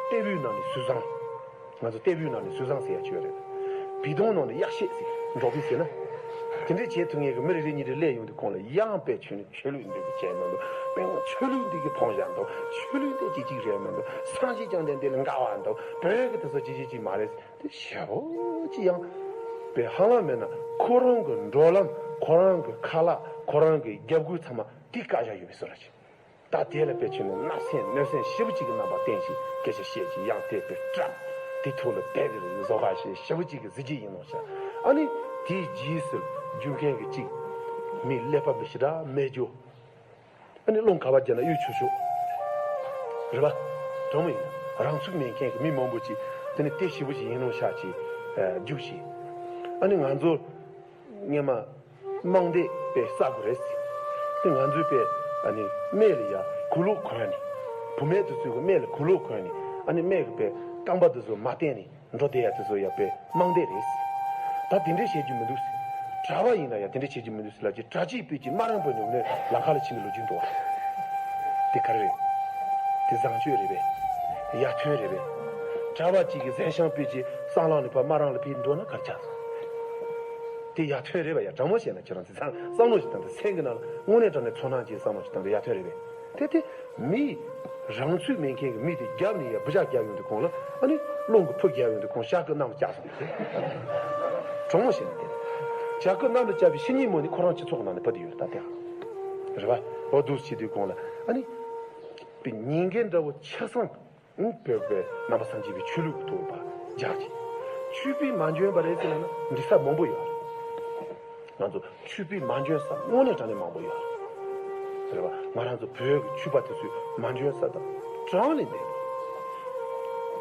ལྟེ་བའི་ནང་ནས་སུ་བཟང་། ང་ཚོ་ལྟེ་བའི་ནང་ནས་སུ་བཟང་ཟེར་ཡ་ཅིག་ཡོད་རེད། བི་དོང་ནང་ནས་གཡག་ཤད་ཟེར་འབྲོག་པས་ཟེར་ན། དེ་འདྲས་བྱེད་ཐུབ་མཁན་གྱི་མི་རེ་རེ་གཉིས་རེ་སླེབས་ཡོང་དུས་ཁོང་ལ་ཡང་དཔེ་ཆོས་ནི་ཆོས་ལུགས་འདི་གི་བྱས་མི་འདུག་དཔེ་ཆོས་ལུགས་འདི་གི་ཕོངས་བཞག་འདུག་ཆོས་ལུགས་འདི་ཅི་ཅིག་རེད་མི་འདུག་སངས་རྒྱས་བཅོམ་ལྡན་འདས་ལ་འགལ་བ་འདུག་བོད་ཀྱི་དེ་ཚོ་ཅི་ཅི་ཅིག་མ་རེད། དེ་ཞེ་པོ་ཅི་ཡང་དཔེ་ཧ་ལམ་མེད་ན་ཁོ་རང་གི་འགྲོ་ལམ། ཁོ་རང་གི་ཁ་ལག་ཁོ་རང་གི་རྒྱབ་འགལ་ཚང་མ་དེ་བཀག་བཞག་ཡོད་པའི་བཟོ་འདྲ་ཅིག་ད་དེ་ལ་དཔེ་ཆོས་ནི་བརྣབ་སེམས་གནོད་སེམས་ཞེ་པོ་ཅིག་གི་རྣམ་པ་བསྟན་ཞིང་སྐད་ཆ་བཤད་ཅིང་ཡང་དེ་དཔེ་བཀྲམ། དེ་ཐོག་ལ་བསྡད་དེ་བཟོ་ག་ཞེས་ཞེ་པོ་ཅིག་གི་གཟི་བརྗིད་ཡིན་ནོ་ཤག་ཨ་ནི་དེའི་རྗེས་སུ་རྒྱུག་མཁན་གྱི་གཅིག་མི་ཀླད་པ་མི་ཞེ་དྲག་མེད་རྒྱུ། ཨ་ནི་རླུང་ག་བ་རྒྱབ་ན་གཡུ་བྱུག་བྱུག་རེད་པ། དྲང་མོ་ཡིན། རང་ཚུགས་མེད་མཁན་གྱི་མི་མང་པོ་ཅིག་དེ་ནི་དེ་ཞེ་པོ་ཅིག་ཡིན་ནོ་ཤག་ཅིག་རྒྱུགས་ཤིག་ཨ་ནི་ང་ཚོ་སྔན་མ། རྨང་སྡེ་དཔེ་ས་དགོས་རེད། དེ་ང་ཚོའི་དཔེ་ཨ་ནི་སྨད་ལ་ཡ་གོས་ལོག་གོན་ནས། བུད་མེད་དེ་ཚོས་གི་སྨད་ལ་གོས་ལོག་གོན་ནས་ཨ་ནི་སྨད་ཀྱི་དཔེ་རྐང་པ་དེ་ཚོ་མ་བསྟན་ནས་འགྲོ་བསྡད་ཡ་དེ་ཚོ་ཡ་དཔེ་རྨང་སྡེ་རེད། ད་དེ་འདྲས་བྱེད་རྒྱུ་མི་འདུག་གྲྭ་པ་ཡིན་ན་ཡ་དེ་འདྲས་བྱེད་རྒྱུ་མི་འདུག་ཟེར་ལབ་ཀྱི། གྲྭ་གཅིག་སྤོས་ཀྱི་སྨ་རམ་པའི་ནུབ་ནས་ལམ་ཁ་ལ་ཕྱིན་ནས་ལོ་རྒྱུས་འདུག་བ། དེ་ག་རེ་རེད། དེ་བཟང་སྤྱོད་རེད་པས། ཡར་ཐོན་རེད་པས། གྲྭ་པ་གཅིག་གིས་གཟན་ཤམ་སྤོས་ཀྱི་སྲང་ལམ་ནས་ཕར་སྨ་རམ་ལ་ཕེབས་འགྲོ་ན་ག་རེ་ཆགས་སོང་། དེ་ཡར་ཐོན་རེད་པ། ཡ་དྲང་མོ་བཤད་ན་ཁྱེད་རང་ཚོ་བསམ་བློ་ཞིག་བཏང་སྟེ་སེམས་ཀྱི་ནང་ལ་དངོས་གནས་དྲང་གནས་ཚོར་སྣང་ཅིག་བསམ་བློ་ཞིག་བཏང་སྟེ་ཡར་ཐོན་རེད་པས། དེ་དེ་མིས་རང་ཚུགས་མེད་མཁན་གྱི་མི་དེ་རྒྱབ་ནས་ཡ་འབུ་ཅག་རྒྱབ་ཡོང་དུས་ཁོང་ལ་ཨ་ནི་རླུང་གི་ཕུ་རྒྱབ་ཡོང་དུས་ཁོང་ཞག་གི་གནམ་ལ་བཅག་སོང་། དེ་དྲང་མོ་བཤད་ན་དེ་ཞག་གི་གནམ་ལ་བཅག་པའི་ཕྱི་ཉིན་མོ་ནི་ཁོ་རང་སྤྱི་ཚོགས་ནང་ནས་ཕུད་དེ་ཡོད་ད་དེ་རེད་པ། འོ་འདུག་བྱེད་དུས་ཁོང་ལ་ཨ་ནི་ཉེས་འགེལ་འདྲ་བོ་ཆ་ཚང་། བོད་པའི་ནང་པ་སངས་རྒྱས་པའི་ཆོས་ལུགས་ཀྱི་ཐོག་ལ་སྦྱར་ཅིང་། ཆོས་པས་མ་འཇོན་པ་རེད་ཟེར་ན་འདྲི་ས་མང་པོ་ཡོད། ང་ཚོ་ཆོས་པས་མ་འཇོན་ས་དངོས་གནས་དྲང་གནས་མང་པོ་ཡོད་རེད་པ། ང་རང་ཚོ་བོད་ཀྱི་ཆོས་པ་དེ་ཚོས་མ་འཇོན་ས་དང་གྲངས་ལས་འདས་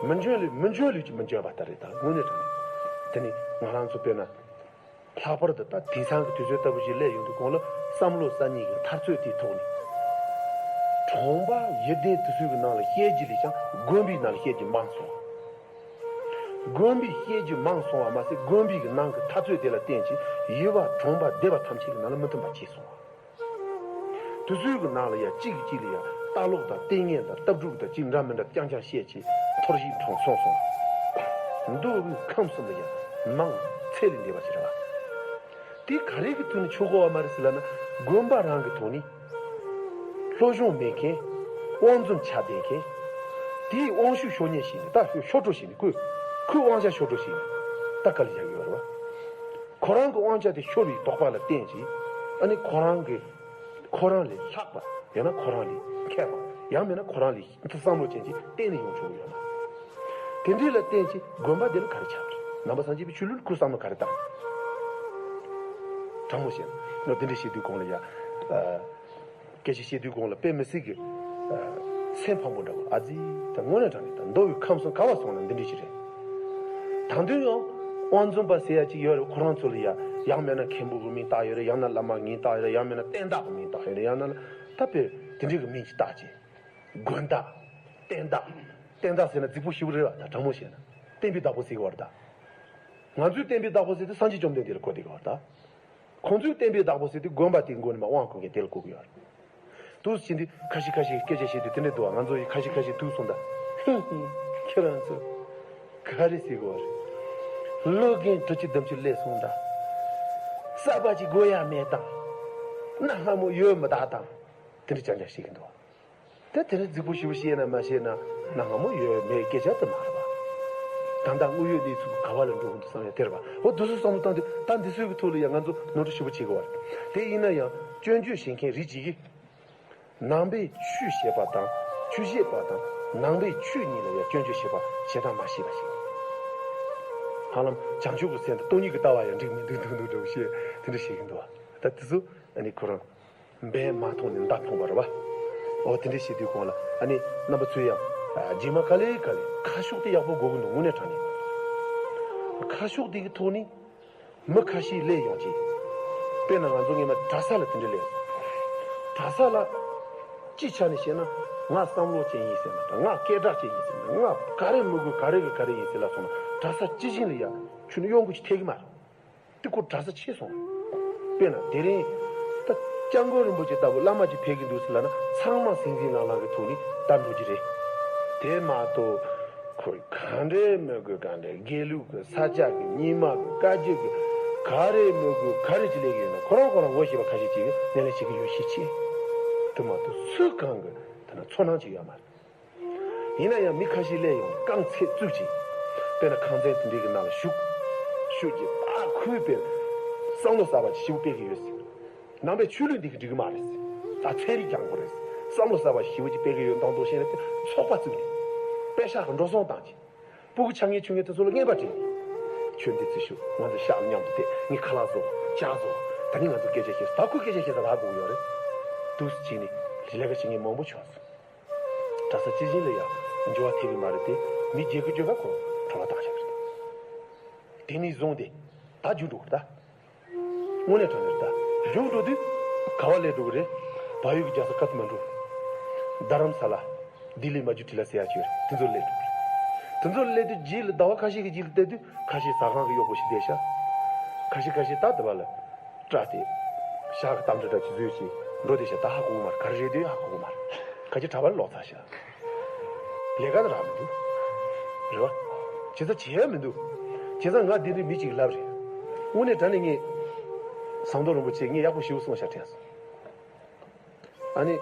པ། མི་འཇོན་ལས་མི་འཇོན་ལས་ཀྱི་མི་འཇོན་པ་ལྟར་རེད་ད་དངོས་གནས་དྲང་གནས། དེ་ནི་ང་རང་ཚོ་དཔེར་ན། ལྷག་པར་དུ་ད་དེང་སང་གི་དུས་ཚོད་ལྟ་བུ་ཞིག་སླེབས་ཡོང་དུས་གོང་ལ་བསམ་བློ་གསར་རྙིང་གི་འཐབ་རྩོད་དེའི་ཐོག་ནས། གྲོང་པ་ཡུལ་སྡེ་དེ་ཚོའི་གི་ནང་ལ་བཤད་རྒྱུ་ལས་ཀྱང་དགོན་པའི་ནང་ལ་བཤད་རྒྱུ་མང་སོང་། དགོན་པའི་བཤད་རྒྱུ་མང་སོང་བ་མ་ཟད་དགོན་པའི་གི་ནང་གི་འཐབ་རྩོད་དེ་ལ་བརྟེན་ཅིང་ཡུལ་བ་གྲོང་པ་སྡེ་བ་ཐམས་ཅད་ཀྱི་ནང་ལ་མི་མཐུན་པ་སྐྱེས་སོང་བ། དུས་ཚོད་ཀྱི་ནང་ལ་ཡང་གཅིག་གིས་གཅིག་ལ་ཡང་ལྟ་ལོག་དང་ལྟས་ངན་དང་ལྟ་གྲུག་དང་གཅིག་འདྲ་མི་འདྲ་རྐྱང་རྐྱང་བཤད་ཅིང་འཐོར་ཞིག་འཁྲུངས་སོང་སོང་། མདོ་དབུས་ཁམས་གསུམ་ལ་ཡང་མང་ཚད་ལས་འདས་པ་ཞིག་རེད་བ། དེ་ག་རེ་གི་ཐོག་ནས་ཆོག་གོ་བ་མ་རེད་ཟེར་ལབ་ན་དགོན་པ་རང་གི་ཐོག་ནས་སློབ་སྦྱོང་མེད་མཁན་དབང་འཛིན་ཆགས་བསྡད་མཁན་དེའི་དབང་ཤུགས་ཤོར་ཉེན་ཞིག་ནས་ད་ཤོར་འགྲོ་ཞིག་ནས་ཁོས་ཁོའི་དབང་ཆ་ཤོར་འགྲོ་ཞིག་ནས་ད་ག་ལ་བཞག་ཡོད་རེད་བ། ཁོ་རང་གི་དབང་ཆ་དེ་ཤོར་བའི་དོགས་པ་ལ་བརྟེན་ཅིང་ཨ་ནི་ཁོ་རང་གི་ཁོ་རང་ལས་ལྷག་པ་ཡང་ན་ཁོ་རང་ལས་མཁས་པ་ཡང་མིན་ན་ཁོ་རང་ལས་བསམ་བློ་ཅན་ཅིག་གཏན་ནས་ཡོང་ཆོག་གི་ཡོད་མ་རེད། དེ་འདྲ་ལ་བརྟེན་ཅིང་དགོན་པ་འདི་ལ་ག་རེ་ཆགས་པ་རེད། ནང་པ་སངས་རྒྱས་པའི་ཆོས་ལུགས་ལ་ཁོས་བསམ་བློ་ག་རེ་བཏང་། དྲང་མོ་བཤད་ན་དེ་འདྲ་བཤད་དུས་གོང་ལ་ཡ། སྐད་ཆ་བཤད་དུས་གོང་ལ་དཔེ་མི་སྲིད་ཀྱི། ཨ། སེམས་ཕམ་པོ་འདྲ་བོ་ཨ་ཙི་ད་དངོས་གནས་དྲང་གནས་ད་མདོ་དབུས་ཁམས་གསུམ་ག་བ་སོང་ན་འདི་འདྲ་ཞིག་རེད། ད་དུང་ཡང་དབང་འཛིན་པ་ཟེར་ཡ་ཅིག་ཡོད་རེད། ཁོ་རང་ཚོ་ལ་ཡ་ཡང་མིན་ན་མཁན་པོ་གི་མིང་བཏགས་ཡོད་རེད། ཡང་ན་བླ་མ་མིང་བཏགས་ཡོད་རེད། ཡང་མིན་ན་བསྟན་བདག་གི་མིང་བཏགས་ཡོད་རེད། ཡང་ན་ད་དཔེ་དེ་འདྲ་གི་མིང་ཅིག་བཏགས་ཅིག་དགོན་བདག་བསྟན་བདག་བསྟན་བདག་ཟེར་ན་རྫིག་པོ་ཞེ་པོ་རེད་བ། ད་དྲང་མོ་བཤད་ན་བསྟན་པའི་བདག་པོ་ཟེར་གི་བ་རེད་ད། ང་ཚོའི་བསྟན་པའི་བདག་པོ་ཟེར་དུས་སངས་རྒྱས་བཅོམ་ལྡན་འདས་ལ་གོ་བསྡད་གི་བ་རེད་ད། ཁོང་ཚོའི་བསྟན་པའི་བདག་པོ་ཟེར་དུས་དགོན་པ་དེའི་མགོ་ནས་མར་དབང་བསྐུར་མཁན་དེ་ལ་གོ་གི་ཡོད་རེད། དུས་ཕྱིན་དུས་ཁ་ཤས་ཁ་ཤས་སྐད་ཆ་བཤད་དུས་དེ་འདྲ་འདུག་བ། ང་ཚོ་ཡི་ཁ་ཤས་ཁ་ཤས་ཐུག་སོང་ད། ཧིང་ཧིང་། ཁྱེད་རང་ཚོ་ག་རེ་ཟེར་གི་བ་རེད། ལོ་རྒན་དྲུག་ཅུ་བདུན་ཅུ་སླེབས་སོང་ད། གསར་པ་ཅིག་དགོས་ཡ་མེད་དང་། གནའ་སྔ་མོ་ཡོད་མི་ད་དང་། དེ་འདྲ་ཅང་ཅང་བཤད་གི་འདུག་བ། ད་དེ་རིང་རྫིག་པོ་ཞེ་པོ་བཤད་ན་མ་བཤད་ན་གནའ་སྔ་མོ་ཡོད་མེད་སྐད་ཆ་དེ་མ་རེད་པ། ད་ལྟ་དངོས་ཡོད་གནས་ཚུལ་ག་བ་ལ་འགྲོ་གི་འདུག་བསམ་ཡ་དེ་རེད་པ། འོ་དེ་ཚོ་བསམ་བློ་བཏང་དུས་ད་འདི་ཚོའི་གི་ཐོག་ལ་ཡང་ང་ཚོ་ནོར་འཁྲུལ་ཞེ་པོ་བྱེད་གི་བ་རེད། དེ་ཡིན་ན་ཡང་སྐྱོན་བརྗོད་བྱེད་མཁན་རིགས་གཅིག་གིས་ནང་པའི་ཆོས་བཤད་པ་དང་ཆོས་བཤད་པ་དང་ནང་པའི་ཆོས་གཉིས་ལ་ཡང་སྐྱོན་བརྗོད་བྱེད་པ་བྱེད་སྟངས་མ་ཤེས་པ་ཞིག་ཧ་ལམ་བྱང་ཆུབ་ཀྱི་སེམས་དང་སྟོང་ཉིད་ཀྱི་ལྟ་བ་ཡང་འགྲིག་མི་འདུག་འདུག་འདུག་འདྲ་བོ་ཞེས་དེ་འདྲ་བཤད་ཀྱི་འདུག་བ། ད་དེ་ཚོ་ཨ་ནི་ཁོ་རང་འབེན་མ་ཐོང་ནས་མདའ་ཐོང་བ་རེད་བ། འོ་དེ་འདྲ་བཤད་དུས་གོང་ལ་ཨ་ནི་རྣམ་པ་ཚོས་ཡང་རྗེས་མ་ག་ལེ་ག་ལེ་ཁ་ཕྱོགས་དེ་ཡག་པོ་དགོས་ཀྱི་འདུག་དངོས་གནས་དྲང་གནས་ཁ་ཕྱོགས་དེ་གི་ཐོག་ནས། མི་ཁ་ཤས་སླེབས་ཡོང་གི། དཔེར་ན་ང་ཚོ་སྔས་མ་གྲྭ་ས་ལ་དེ་འདྲ་སླེབས་སོང་། གྲྭ་ས་ལ། སྤྱི་ཆ་ནས་བཤད་ན་ང་བསམ་བློ་ཅན་ཡིན་ཟེར་ན་ང་སྐད་གྲགས་ཅན་ཡིན་ཟེར་ན་ང་ག་རེ་མི་དགོས་ག་རེ་གི་ག་རེ་ཡིན་ཟེར་ལབ་སོང་ན་གྲྭ་ས་སྤྱི་བཞིན་ལ་ཡ་ཁྱོད་ནི་གཡོ་འགུལ་ཅིག་ཐེབས་ཀྱི་མ་རེད། དེ་ཁོ་གྲྭ་ས་ཆད་སོང་། དཔེར་ན་དེ་རིང་། ད་སྐྱབས་མགོན་རིན་པོ་ཆེ་ལྟ་བུ་བླ་མ་ཅིག་ཕེབས་ཀྱི་འདུག་ཟེར་ལབ་ན་ཚང་མ་ཟིང་ཟིང་ལངས་ལངས་ཀྱི་ཐོག་ནས་བལྟ་འགྲོ་གི་རེད། དེ་མ་གཏོགས། ཁོས་གང་འདྲའི་མི་དགོས་གང་འདྲའི་དགེ་ལུགས་ཀྱི་ས་སྐྱ་གི་རྙིང་མ་གི་བཀའ་བརྒྱུད་ཀྱི་ག་རེ་མི་དགོས་ག་རེ་ཅིག་ལས་ཀྱི་ཡོད་ན་ཁོ་རང་ཁོ་རང་ངོ་ཤེས་པ་ཁ་ཤས་ཅིག་གིས་སྣེ་ལེན་བྱེད་ཀྱི་ཡོད་ཤས་ཆེ། དེ་མ་གཏོགས་སུ་གང་གི་དེ་ན་ཚོར་སྣང་ཅིག་ཡོད་མ་རེད། ཡིན་ན་ཡང་མི་ཁ་ཤས་སླེབས་ཡོང་རྐང་ཚད་བཙུགས་ཅིག་དཔེར་ན་ཁང་ཚན་དེ་འདྲའི་གི་ནང་ལ་བཞུགས། བཞུགས་ཀྱི་ད་ཁོའི་དཔེར་བསམ་བློ་གསར་པ་ཞིག་སྤེལ་གྱི་ཡོད་ཟེར། ནང་པའི་ཆོས་ལུགས་འདི་གི་འགྲིག་གི་མ་རེད། ད་ཚན་རིག་རྐྱང་པོ་རེད། བསམ་བློ་གསར་བ་ཞེ་པོ་ཅིག་སྤེལ་གི་ཡོད་མདོག་མདོག་བཤད་ན་དེ་ཚོགས་པ་བཙུགས་ནས། པེ་ཤག་གི་འགྲོ་སོང་བཏང་ཅིག་སྤུ་གུ་ཆ་ངེས་ཆུང་ངེས་དེ་ཚོ་ལ་རྔན་པ་སྤྲད་ནས། ཁྱོད་འདི་ཚོས་ཤོག་ང་ཚོ་ཤག་མཉམ་དུ་བསྡད་ངས་ཁ་ལག་བཟོ་ཇ་བཟོ་ད་ནི་ང་ཚོ་སྐད་ཆ་བཤད་ད་ཁོས་སྐད་ཆ་བཤད་ས་རག་དགོས་ཡོད་རེད། འདུག་སེ་བྱས་ནས་ལས་ཀ་བྱེད་མཁན་མང་པོ་བྱུང་སོང་། གྲྭ་ས་སྤྱི་བྱིངས་ལ་ཡང་འགྱུར་བ་ཐེབས་ཀྱི་མ་རེད་དེ་མི་བརྒྱད་དགུ་བཅུ་ཁ་ཁོ་གྲྭ་པ་བཏང་བཞག་རེད། དེ་ནས་བཟུང་སྟེ་ད་རྒྱུགས་འགྲོ་གི་རེད་ད། དངོས་གནས་དྲང་གནས་རེད་ད། རྒྱུགས་འགྲོ་དུས་ག་བ་སླེབས་འགྲོ་གི་རེད། བལ་ཡུལ་གྱི་རྒྱལ་ས་ཀ་ཐ་མན་གྲུ། རྡ་རམ་ས་ལ། ལྡི་ལི་མ་ཇུ་ཊི་ལ་ཟེར་ཡ་ཅིག་ཡོད་རེད་དེ་ཚོ་སླེབས་འགྲོ་གི་རེད། དེ་ཚོ་སླེབས་དུས་རྗེས་ལ་ཟླ་བ་ཁ་ཤས་ཀྱི་རྗེས་ལ་བལྟས་དུས་ཁ་ཤས་ཟ་ཁང་གི་གཡོག་པོ་ཞིག་བསྡད་ཤག་ཁ་ཤས་ཁ་ཤས་ད་དེ་བ་ལ། སྐྲག་སྟེ། ཤག་གི་གཏམ་འདྲི་འདྲ་ཅིག་བཟོས་ཤིག་འགྲོ་དེ་ཤག་ད་ཧ་གོ་གི་མ་རེད་ག་རེ་རེད་དེ་ཧ་གོ་གི་མ་རེད། ཁ་ཅིག་གྲྭ་པ་ལ་ལོག་ཚར་ཤག་ལས་ཀ་ནི་རག་མི་འདུག་རེད་བ། བྱེད་ས་བྱེད་ཡ་མི་འདུག་བྱས་ཙང་ང་འདི་འདྲའི་མི་གཅིག་ལབ་རེད། དངོས་གནས་དྲང་གནས་ངས། ཟམ་གདོང་རིན་པོ་ཆེ་ངས་ཡག་པོ་ཞེ་པོ་གསུངས་ཤག་དྲན་སོང་། ཨ་ནི།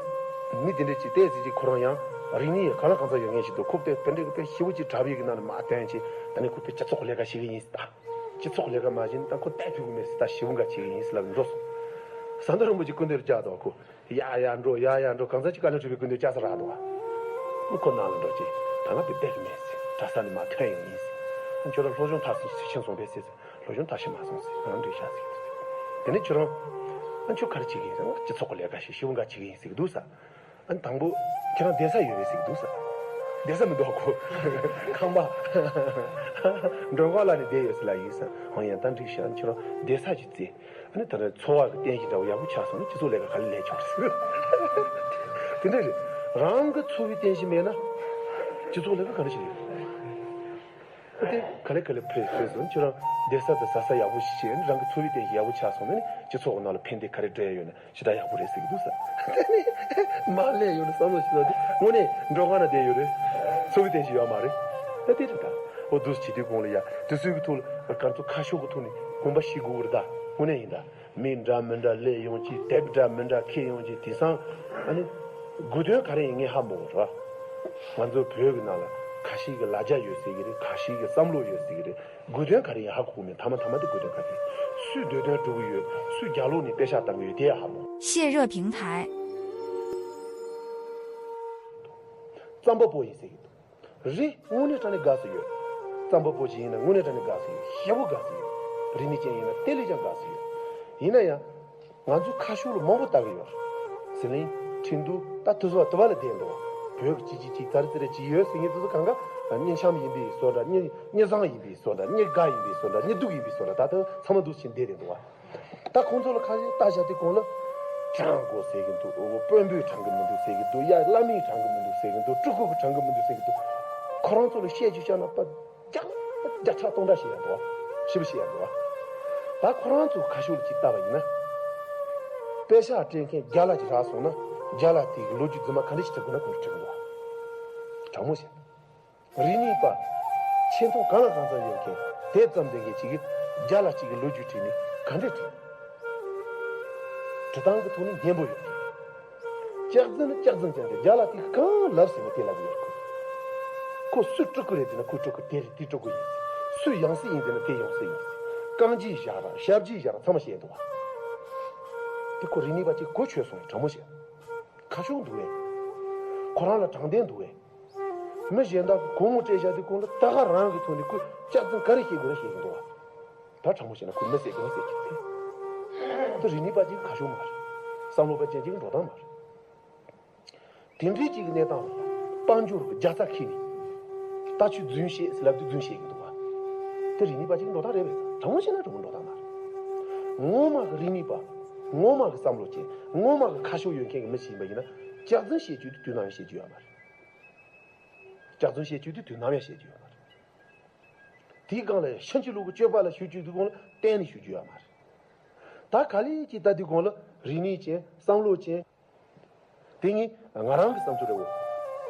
མི་དེ་འདྲ་ཅིག་བལྟས་ཟིན་ཅིག་ཁོ་རང་ཡང་རིག་གནས་ཡང་གང་ལ་གང་འཚམ་ཡོད་མཁན་ཞིག་འདུག་ཁོ་དེ་དེ་འདྲའི་དཔེ་ཞེ་པོ་ཅིག་དྲ་བའི་གི་ནང་ནས་མར་བཏོན་ཅིག་ད་ནི་ཁོ་དཔེ་སྤྱི་ཚོགས་ལས་ཀ་བྱེད་གི་ཡིན་ཟེར་ད། སྤྱི་ཚོགས་ལས་ཀ་མ་བྱས་ན་ད་ཁོ་བལྟས་ཐུབ་གི་མེད་ཟེར་ད་ཞེ་པོ་འགའ་བྱེད་གི་ཡིན་ཟེར་ལབ་འགྲོ་སོང་། ཟམ་གདོང་རིན་པོ་ཆེ་སྐུ་མདུན་ལ་བཅར་འདུག་ཁོ། ཡ་ཡ་འགྲོ་ཡ་ཡ་འགྲོ་གང་ཚ་ཅིག་བཀའ་བློན་ཁྲི་པའི་སྐུ་མདུན་བཅར་ས་རག་འདུག་བ། ཁོ་ནང་ལ་འགྲོ་ཅིག་ད་ང་དེ་བསྡད་ཀྱི་མེད་ཟེར་གྲྭ་ས་ནས་མར་ཐོན་ཡོང་ཡིན་ཟེར། ཁྱོད་རང་སློབ་སྦྱོང་མཐར་ཕྱིན་སོང་པས་ཟེར་ཟེར་སློབ་སྦྱོང་མཐར་ཕྱིན་མ་སོང་ཟེར་ང་འགྲིག་ཤག་ཟེར་གྱི་འདུག་ཟེར། དེ་ནས་ཁྱོད་རང་ཨ་ཁྱོད་ག་རེ་བྱེད་ཀྱི་ཡིན་ཟེར་ང་སྤྱི་ཚོགས་ཀྱི་ལས་ཀ་ཞིག་ཞེ་པོ་འགའ་བྱེད་ཀྱི་ཡིན་ཟེར་གྱི་འདུག་ཟེར། ཨ་ནི་དང་པོ་ཁྱེད་རང་བསྡད་ས་ཡོད་རེད་ཟེར་གྱི་འདུག་ཟེར། བསྡད་ས་མི་འདུག་གོ་ཁང་པ་མགྲོན་ཁང་ལ་ནི་བསྡད་ཡོད་ཟེར་ལབ་ཡིན་ཟེར། ཧང་ཡང་ད་འགྲིག་ཤག་ཁྱོད་རང་བསྡད་ས་ཅིག་བཙལ། ཨ་ནི་ད་ནི་འཚོ་བ་གི་རྟེན་གཞི་འདྲ་བོ་ཡག་པོ་ཆགས་སོང་ན་སྤྱི་ཚོགས་ལས་ཀ་ག་ལེ་ལས་ཆོག་རེད། དེ་འདྲ་རེད། རང་གི་འཚོ་བའི་རྟེན་གཞི་མེད་ན། སྤྱི་ཚོགས་ལས་ཀ་ག་རེ་བྱེད་ཀྱི་རེད། ཨ་དེ་ག་ལེ་ག་ལེ་ཕེབས་ཕེབས་སོང་ཁྱོད་རང་བསྡད་ས་དང་ཟ་ས་ཡག་པོ་ཞིག་བྱས་ནས་རང་གི་འཚོ་བའི་རྟེན་གཞི་ཡག་པོ་ཆགས་སོང་ན་ནི་སྤྱི་ཚོགས་ཀྱི་ནང་ལ་ཕན་བདེ་ག་རེ་འདྲ་ཡ་ཡོད་ན་ཞེ་དྲག་ཡག་པོ་རེད་ཟེར་གྱི་འདུག་ས། དེ་ནི་མ་སླེབས་ཡོང་ན་བསམ་བློ་ཞིག་ཟ་དེ་དངོས་གནས་མགྲོན་ཁང་ན་བསྡད་ཡོད་རེད། འཚོ་བའི་རྟེན་གཞི་ཡོད་མ་རེད། ད་དེ་རེད་ད། འོ་འདུག་སེ་བྱེད་དུས་གོང་ལ་ཡ་དེ་ཚོའི་གི་ཐོག་ལ་ག་ཚོད་ཁ་ཕྱོགས་གི་ཐོག་ནས་གོམ་པ་ཞིག་དགོས་གི་རེད་ད། དངོས་གནས་ཡིན་ད། མི་འདྲ་མི་འདྲ་སླེབས་ཡོང་གི་དེབ་འདྲ་མི་འདྲ་འཁྱེར་ཡོང་གི་དེང་སང་ཨ་ནི་དགོས་དོན་ག་རེ་ཡིན་ངས་ཧ་མ་གོ་ར། ང་ཚོ་བོད་ཀྱི་ནང་ལ་ཁ་ཤས་ཀྱི་ལ་རྒྱ་ཡོད་ཟེར་གི་རེད། ཁ་ཤས་ཀྱི་བསམ་བློ་ཡོད་ཟེར་གི་རེད། དགོས་དོན་ག་རེ་ཡིན་ཧ་གོ་གི་མེད། ཐ་མ་ཐ་མ་དེ་དགོས་དོན་ག་རེ་རེད། སུས་འདོད་དོན་སྒྲུབ་གི་ཡོད། སུས་རྒྱ་ལོག་ནས་པེ་ཤག་བཏང་གི་ཡོད་དེ་ཡང་ཧ་མ་གོ། 泄热平台。 རྩམ་པ་པོ་ཡིན་ཟེར་གི་འདུག་རེད། དངོས་གནས་དྲང་གནས་དགའ་ས་ཡོད། རྩམ་པ་པོ་ཅིག་ཡིན་ན་དངོས་གནས་དྲང་གནས་དགའ་ས་ཡོད། ཞེ་པོ་དགའ་ས་ཡོད། རིག་གནས་ཅན་ཡིན་ན་དེ་ལས་ཀྱང་དགའ་ས་ཡོད། ཡིན་ན་ཡང་། ང་ཚོ་ཁ་ཤོར་ལ་མང་པོ་ལྟ་གི་ཡོད། ཟི་ལིང་། ཁྲིན་ཏུའུ། ད་དུ་ཟོ་དུ་བ་ལ་བསྡད་འདུག་བོད་ཀྱི་ཅི་ཅི་ཅི་ཙར་ཙི་རེ་ཅི་ཡོད་ཟེར་མཁན་དེ་ཚོ་གང་ག་གཉེན་འཆམ་ཡིན་པའི་བཟོ་འདྲ། གཉེན་གཉེན་བཟང་ཡིན་པའི་བཟོ་འདྲ། གཉེན་དགའ་ཡིན་པའི་བཟོ་འདྲ། གཉེན་སྡུག་ཡིན་པའི་བཟོ་འདྲ། ད་དུ་ཚང་མ་འདུག་ཕྱིན་བསྡད་རེད་འདུག་བ། ད་ཁོང་ཚོ་ལ་ཁ་ཤས་ལྟ་བྱ་དེ་གོང་ལ། ཁྲང་གོ་ཟེར་གི་འདུག་འོ་དཔོན་པོས་དྲང་གི་མི་འདུག་ཟེར་གི་འདུག་ཡ་བླ་མས་དྲང་གི་མི་འདུག་ཟེར་གི་འདུག་སྤྲུལ་སྐུ་གིས་དྲང་གི་མི་འདུག་ཟེར་གི་འདུག་ཁོ་རང་ཚོ་ལ་བཤད་རྒྱུ་བྱས་ན་པ་བརྒྱ་བརྒྱ་ཕྲག་སྟོང་ཕྲག་བཤད་ཡ་འདུག་བ། ཞེ་པོ་བཤད་ཡ་འདུག་བ། ད་ཁོ་རང་ཚོ་ཁ་ཕྱོགས་ལ་ཅིག་ལྟ་བ་ཡིན་ན། པེ་ཤག་སྤྲད་མཁན་རྒྱ་ལ་ཅིག་རག་སོང་ན་རྒྱ་ལ་དེ་གི་ལོ་རྒྱུས་རྫུན་མ་ག་འདྲ་ཞིག་བྲི་དགོས་ན་ཁོང་གིས་བྲི་གི་འདུག་བ། དྲང་མོ་བཤད། རིག་གནས་པ། ཆེ་མཐོང་གང་ལ་གང་འཚམ་ཡོད་མཁན་དེ་ཙམ་ལྡན་མཁན་ཅིག་གིས་རྒྱ་ལ་ཅིག་གི་ལོ་རྒྱུས་བྲིས་ནས་ག་འདྲས་བྲིས། བྲི་སྟངས་ཀྱི་ཐོག་ནས་སྙན་པོ་ཡོད་མཁན། སྐྱག་རྫུན་ནི་སྐྱག་རྫུན་ཅན་དེ་རྒྱ་ལ་དེ་གང་ལབ་ཟིན་ན་དེ་ལབ་གི་ཡོད་ཁོ། ཁོ་སུ་སྤྲུལ་སྐུ་རེད་ཟེར་ན་ཁོའི་སྤྲུལ་སྐུ་དེ་རེད། དེའི་སྤྲུལ་སྐུ་ཡིན། སུ་ཡང་སྲིད་ཡིན་ཟེར་ན་དེ་ཡང་སྲིད་ཡིན། རྐང་རྗེས་བཞག་ར་ཞབས་རྗེས་བཞག་ར་ཚང་མ་བཤད་འདུག་བ། དེ་ཁོ་རིག་གནས་པ་ཅིག་གོ་ཆོད་སོང་བས་དྲང་མོ་བཤད། ཁ་ཕྱོགས་འདུག་བས། ཁོ་རང་ལ་དྲང་བདེན་འདུག་བས། མི་གཞན་དག་གིས་སྒོ་མོ་བཅད་བཞག་དུས་གོང་ལ་ད་ག་རང་གི་ཐོག་ནས་ཁོས་སྐྱག་རྫུན་ག་རེ་བཤད་དགོས་ན་བཤད་ཀྱི་འདུག་བ། ད་དྲང་མོ་བཤད་ན་ཁོས་མི་བསད་དགོས་ན་བསད་ཀྱི་འདུག་དེ་རིག་གནས་པ་ཅིག་ཁ་ཤོར་མ་རེད། བསམ་བློ་པ་ཅན་ཅིག་འགྲོ་སྟངས་མ་རེད། དེ་འདྲའི་ཅིག་གི་གནས་སྟངས་ལ་དཔལ་འབྱོར་གྱི་རྒྱལ་ས་ཁེལ་ནས་ལྟ་ཆོས་རྫུན་བཤད་ཟེར་ལབ་དུས་རྫུན་བཤད་ཀྱི་འདུག་བ། དེ་རིག་གནས་པ་ཅིག་འགྲོ་སྟངས་རེད་པས། དྲང་མོ་བཤད་ན་དྲང་མོ་འགྲོ་སྟངས་མ་རེད། ངོ་མ་གི་རིག་གནས་པ། ངོ་མ་གི་བསམ་བློ་ཅན། ངོ་མ་གི་ཁ་ཕྱོགས་ཡོད་མཁན་གྱི་མི་ཞིག་ཡིན་པ་ཡིན་ན། སྐྱག་རྫུན་བཤད་རྒྱུ་དེ་དུས་ནམ་ཡང་བཤད་རྒྱུ་ཡོད་མ་རེད། སྐྱག་རྫུན་བཤད་རྒྱུ་དེ་དུས་ནམ་ཡང་བཤད་རྒྱུ་ཡོད་མ་རེད། དེའི་སྒང་ལ་ཕྱིན་ཅི་ལོག་གི་སྤྱོད་པ་ལ་ཞུགས་རྒྱུ་དེ་གོང་ལ་གཏན་ནས་ཞུགས་རྒྱུ་ཡོད་མ་རེད། ད་ག་ལེ་ཅིག་ལྟ་དུས་གོང་ལ་རིག་གནས་ཅན། བསམ་བློ་ཅན། དེ་ངས་ང་རང་གི་བསམ་ཚུལ་རེད་འོ།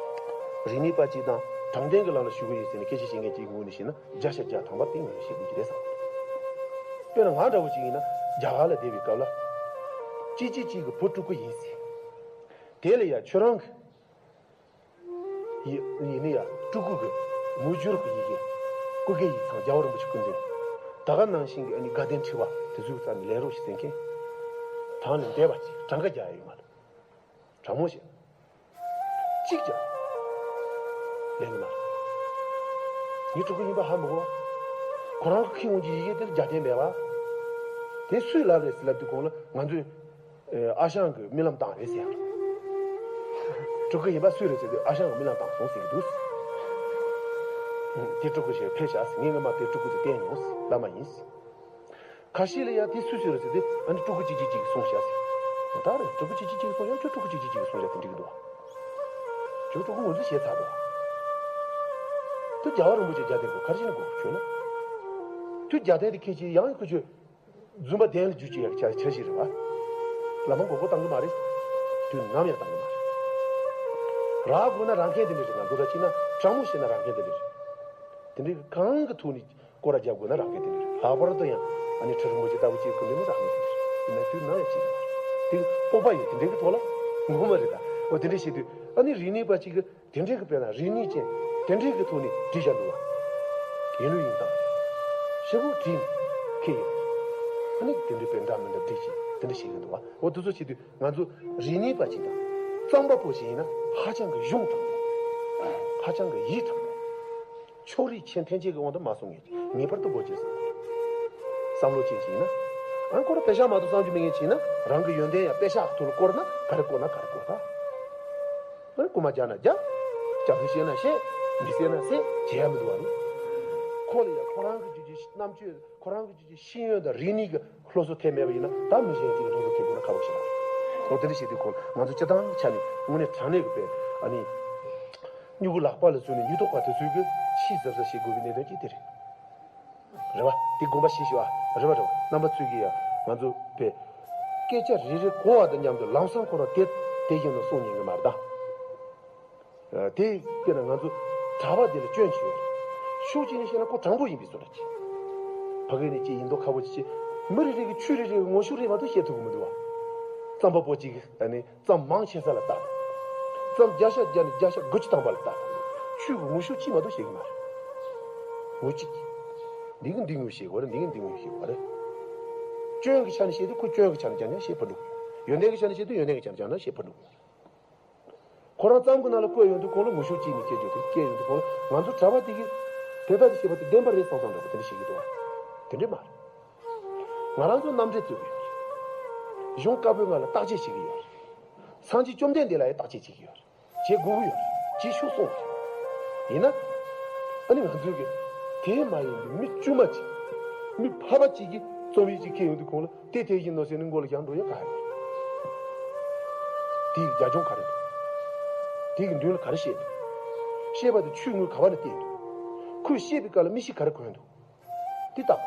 རིག་གནས་པ་ཅིག་དང་དྲང་བདེན་གྱི་ལམ་ལ་ཞུགས་ཀྱི་ཡིན་ཟེར་ནས་སྐད་ཆ་བཤད་མཁན་ཅིག་ངོས་ནས་བཤད་ན། བརྒྱ་ཆ་བརྒྱ་ཐམ་པ་དེ་ངོས་ནས་བཤད་དགོས་ཀྱི་རེད་བསམ། དཔེར་ན་ང་འདྲ་བོ་ཅིག་ཡིན་ན་རྒྱ་གར་ལ་བསྡད་པའི་སྐབས་ལ། གཅིག་གཅིག་གཅིག་གི་བུ་ཕྲུ་གུ་ཡིན་ཟེར། དེ་ལ་ཡ་ཁྱོད་རང་གི་ཡི་ཡིན་ན་ཡ་ཕྲུ་གུ་གི་མུ་ཅོར་གྱི་ཡི་གེ། སྐུ་སྒེར་ཡིག་ཚང་རྒྱལ་བ་རིན་པོ་ཆེ་སྐུ་མདུན། ད་ག་ནང་བཞིན་གྱི་ཨ་ནི་དགའ་ལྡན་ཁྲི་པ་དེ་ཚོའི་རྩ་ནས་ལེན་རོགས་ཞེས་ཟེར་མཁན། དང་ལེན་འདས་པ་ཅིག་གྲངས་ཀ་རྒྱག་ཡོད་མ་རེད། དྲང་མོ་བཤད། གཅིག་ཀྱང་ལེན་གྱི་མ་རེད། ངའི་ཕྲུ་གུ་ཡིན་པ་ཧ་མི་གོ། ཁོ་རང་གི་ཁྱེར་འོང་གྱི་ཡི་གེ་དེར་རྒྱབ་རྟེན་མེད་པ། དེ་སུས་ལབ་རེད་ཟེར་ལབ་དུས་གོང་ལ་ང་ཚོས། ཨ་ཞང་གིས་རྨི་ལམ་བཏང་རེད་ཟེར་ཡ། ཕྲུ་གུ་ཡིན་པ་སུས་རེད་ཟེར་དུས་ཨ་ཞང་གིས་རྨི་ལམ་བཏང་སོང་ཟེར་གྱི་འདུག་དེ་ཕྲུ་གུ་ཞིག་ཕེབས་ཤག་ཟེར། ངས་སྔོན་མ་དེ་ཕྲུ་གུ་དེ་བསྟན་མྱོང་ཟེར། བླ་མ་ཡིན་ཟེར། ཁ་ཤས་ལ་ཡ་དེ་སུས་སུས་རེད་ཟེར་དུས་ཨ་ནི་ཕྲུ་གུ་གཅིག་གཅིག་གཅིག་གིས་གསུངས་ཤག་ཟེར། ད་རེད། ཕྲུ་གུ་གཅིག་གཅིག་གཅིག་གིས་གསུངས་ཤག་ཁྱོད་ཕྲུ་གུ་གཅིག་གཅིག་གཅིག་གིས་གསུངས་ཤག་དེ་འགྲིག་གི་འདུག་ཁྱོད་ཕྲུ་གུ་ངོས་འཛིན་བྱས་ཚར་འདུག་དེ་རྒྱལ་བ་རིན་པོ་ཆེ་རྒྱབ་རྟེན་དགོས་ག་རེ་བྱས་ན་དགོས་ཁྱོད་ན། དེ་རྒྱབ་རྟེན་དེ་ཁྱེད་ཀྱིས་ཡང་ཁོ་ཁྱོད། རྫུན་པ་གདན་ལ་འཇུ་ཅིག་ཡག་ཆ་ཆ་ཞིག་རེད་བ། བླ་མ་མགོ་སྐོར་བཏང་གི་མ་རེད། དུས་ནམ་ཡང་བཏང་གི་མ་རེད། རག་དགོས་ན་རག་མཁན་དེ་འདྲ་རེད། ང་ཚོ་ར་ཅིག་ན་དྲང་མོ་བཤད་ན་རག་མཁན་དེ་འདྲ་རེད། དེ་འདྲའི་གང་གི་ཐོག་ནས་སྐོར་ར་རྒྱབ་དགོས་ན་རག་མཁན་དེ་འདྲ་རེད། ལྷག་པར་དུ་ཡང་ཨ་ནི་ཁྲི་རིན་པོ་ཆེ་ལྟ་བུ་ཅིག་གི་འདི་ནི་རག་མཁན་དེ་འདྲ་རེད། ཡིན་ན་དུས་ནམ་ཡང་བྱེད་ཀྱི་མ་རེད། དེ་སྤོབས་པ་ཡོད། དེ་འདྲའི་གི་ཐོག་ལ་ངོ་མ་རེད་ད། འོ་དེ་འདྲ་བཤད་དུས་ཨ་ནི་རིག་གནས་པ་ཅིག་གི་དེ་འདྲའི་གི་དཔེར་ན་རིག་གནས་ཅན་དེ་འདྲའི་གི་ཐོག་ནས་བྲིས་བཞག་འདུག་བ། ཡིན་ལུགས་ཡིན་སྟངས་ཞེ་པོ་བྲིས་ནས་ཁེལ་ཡོད། ཨ་ནི་དེ་འདྲའི་དཔེ་འདྲ་མི་འདྲ་བྲིས་ཤིང་དེ་འདྲ་བྱེད་ཀྱི་འདུག་བ། འོ་དེ་ཚོ་བྱེད་དུས་ང་ཚོ་རིག་གནས་པ་ཅིག་དང་རྩོམ་པ་པོ་ཞིག་ཡིན་ན་ཧ་ཅང་གི་གཞུང་དྲང་པོ། ཧ་ཅང་གི་ཡིད་དྲང་པོ། ཕྱོགས་རིས་ཆེ་འཐེན་བྱེད་ཀྱི་དབང་དུ་མ་སོང་ངེས། ངེས་པར་དུ་སྒོ་འབྱེད་བཟང་པོ། བསམ་བློ་ཅན་ཞིག་ཡིན་ན། ཨ་ཁོ་རང་པེ་ཤག་མ་གཏོགས་བསམ་རྒྱུ་མེད་མཁན་ཞིག་ཡིན་ན་རང་གི་ཡོན་ཏན་ཡང་པེ་ཤག་ཐོག་ལ་བསྐོར་ན་ག་རེ་བསྐོར་ན་ག་རེ་བསྐོར་ད། ཨ་རྐུ་མ་རྒྱག་ན་རྒྱག་སྐྱག་རྫུན་བཤད་ན་བཤད། མི་གསད་ན་གསད། བྱེད་ཡ་མི་འདུག་བ་རེད། ཁོ་ལ་ཡང་ཁོ་རང་གི་རྒྱུད་ཀྱི་རྣམ་དཔྱོད། ཁོ་རང་གི་རྒྱུད་ཀྱི་ཤེས་ཡོན་དང་རིག་གནས་ཀྱི་སློབ་གསོ་ཐེབས་མེད་པ་ཡིན་ན་ད་མི་གཞན་གཅིག་གི་སློབ་གསོ་ཐེབས་དགོས་ན་ཁག་པོ་ཞིག་རེད། འོ་དེ་འདྲ་བྱེད་དུས་ཁོ་ང་ཚོ་སྤྱི་བཏང་གི་ཆ་ནས་དངོས་གནས་དྲང་གནས་ཀྱི་དཔེ་ཨ་ནི། སྨྱུ་གུ་ལག་པ་ལ་བཙུགས་ནས་སྨྱུ་ཐོགས་པ་དེ་ཚོས་ཀྱི་ཆེས་གཟབ་གཟབ་བྱེད་དགོས་པའི་གནད་དོན་གཅིག་དེ་རེད། རེད་བ། དེ་དགོངས་པ་བཞེས་ཤོག་ཨ། རེད་བ་རེད་བ། རྣམ་པ་ཚོས་ཀྱི་ཡ་ང་ཚོ་དཔེ། སྐད་ཆ་རེ་རེ་གོ་བ་དང་མཉམ་དུ་ལམ་སང་ཁོ་རང་དེ་དེ་བཞིན་དུ་གསུང་ཉན་གི་མ་རེད་ད། དེ་དཔེར་ན་ང་ཚོ་གྲྭ་པ་དེ་ལ་སྐྱོན་ཆེ་བས། ཕྱོགས་གཅིག་ནས་བཤད་ན་ཁོ་དྲང་པོ་ཡིན་པའི་བཟོ་འདྲ་ཅིག་ཕ་གི་ནས་ཅིག་ཡིན་མདོག་ཁ་པོ་ཅིག་བྱེད། མི་རེ་རེ་གི་ཆོས་རེ་རེ་གི་ངོ་ཤུགས་རེ་མ་གཏོགས་བཤད་ཐུབ་གི་མི་འདུག་བ། རྩོམ་པ་པོ་གཅིག་གིས་ཨ་ནི་རྩོམ་མང་ཆེ་ས་ལ་ལྟ་དང་། རྩོམ་བརྒྱ་ཆ་བརྒྱ་ནས་བརྒྱ་ཆ་དགུ་བཅུ་ཐམ་པ་ལ་ལྟ་དང་། ཆོས་ཀྱི་ངོ་ཤུགས་གཅིག་མ་གཏོགས་བཤད་གི་མ་རེད། ངོ་གཅིག་འདི་གི་འདི་ངོས་བཤད་དགོས་རེད། འདི་གི་འདི་ངོས་བཤད་དགོས་རེད། སྐྱོན་གྱི་ཆ་ནས་བཤད་དུས་ཁོ་སྐྱོན་གྱི་ཆ་ནས་རྐྱང་རྐྱང་བཤད་ཕར་འགྲོ་གི་ཡོད། ཡོན་ཏན་གྱི་ཆ་ནས་བཤད་དུས་ཡོན་ཏན་གྱི་ཆ་ནས་རྐྱང་རྐྱང་བཤད་ཕར་འགྲོ་གི་ཡོད། ཁོ་རང་རྩོམ་གྱི་ནང་ལ་བཀོད་ཡོང་དུས་ཁོང་ལ་ངོ་ཤུགས་གཅིག་ནས་སྐྱེ་རྒྱུ་དེ་སྐྱེ་ཡོང་དུས་ཁོང་ལ་ང་ཚོ་གྲྭ་པ་དེ་གིས་དེ་ལྟ་དེ་བྱས་པ་དེ་བདེན་པ་རེད་བསམ་བསམ་འདྲ་པོ་དེ་འདྲ་བཤད་ཀྱི་འདུག་བ། དེ་འདྲ་མ་རེད། ང་རང་ཚོ་རྣམ་འགྲེལ་བརྩི་གི་ཡོད་རེད། གཞུང་བཀའ་པོད་ལྔ་ལ་བརྟག་དཔྱད་བྱེད་ཀྱི་ཡོད་རེད། སངས་རྒྱས་བཅོམ་ལྡན་འདས་ལ་ཡང་བརྟག་དཔྱད་བྱེད་ཀྱི་ཡོད་རེད། བྱེད་དགོས་ཀྱི་ཡོད་རེད། བྱེད་ཤོག་གསུངས་པ་རེད། ཡིན་ན། ཨ་ནི་ང་ཚོས་ཀྱི་དེ་མ་ཡིན་པའི་མི་དཀྱུས་མ་ཅིག་མི་ཕལ་པ་ཅིག་གིས་རྩོམ་ཡིག་ཅིག་ཁྱེར་ཡོང་དུས་ཁོང་ལ་དེ་དེ་བཞིན་ནོ་ཟེར་ནས་མགོ་ལ་བཞག་འགྲོ་ཡ་ག་ཡོད། དེའི་རྒྱབ་ལྗོངས་ག་རེ་འདུག་དེ་གི་མདུན་ལ་ག་རེ་བཤད་འདུག་བཤད་པ་དེ་ཆོས་དངོས་ག་པ་ནས་བལྟས་འདུག་ཁོས་བཤད་པའི་སྐབས་ལ་མི་གཤིས་ག་རེ་གོན་འདུག་དེ་ལྟ་བུ།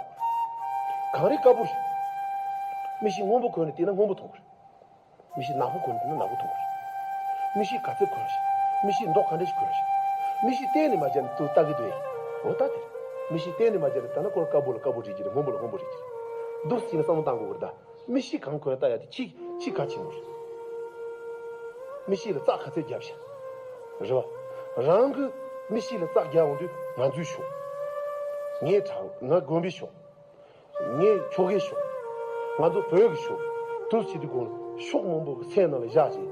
གངས་རི་དཀར་པོ་རེད། མི་གཤིས་སྔོན་པོ་གོན་ནས་བལྟས་ན་སྔོན་པོ་མཐོང་གི་རེད། མི་གཤིས་ནག་པོ་གོན་ནས་བལྟས་ན་ནག་པོ་མཐོང་གི་རེད། མི་གཤིས་ག་ཚད་གོན་ཞིག་མི་གཤིས་མདོག་ག་འདྲ་ཞིག་གོན་ཞིག་མི་གཤིས་གཏན་ནས་མ་སྦྱར་ནས་དུ་ལྟ་གི་འདུག་ཨེ། འོ་ད་དེ་རེད། མི་གཤིས་གཏན་ནས་མ་སྦྱར་ནས་ལྟ་ན་ཁོ་རང་དཀར་པོ་ལ་དཀར་པོ་རེད་ཀྱི་རེད། སྔོན་པོ་ལ་སྔོན་པོ་རེད་ཀྱི་རེད། འདུག་སེ་བྱས་ན་བསམ་བློ་བཏང་དགོས་ཀྱི་རེད་ད། མི་གཤིས་གང་གོན་ལྟ་ཡ་དེ་ཕྱི་ཕྱི་གལ་ཆེན་པོ་རེད། མི་གཤིས་ལ་རྩག་ག་ཚད་བརྒྱབ་ཤག་རེད་བ། རང་གི་མི་གཤིས་ལ་རྩག་རྒྱག་འོང་དུས་ང་ཚོའི་ཕྱོགས། ངའི་གྲྭ་བ། ང་དགོན་པའི་ཕྱོགས། ངའི་ཁྱོ་གའི་ཕྱོགས། ང་ཚོ་བོད་ཀྱི་ཕྱོགས། དུ་བྱེད་དུས་གོང་ཕྱོགས་མང་པོ་གི་མཚན་ནང་ལ་བཞག་ཅིང་།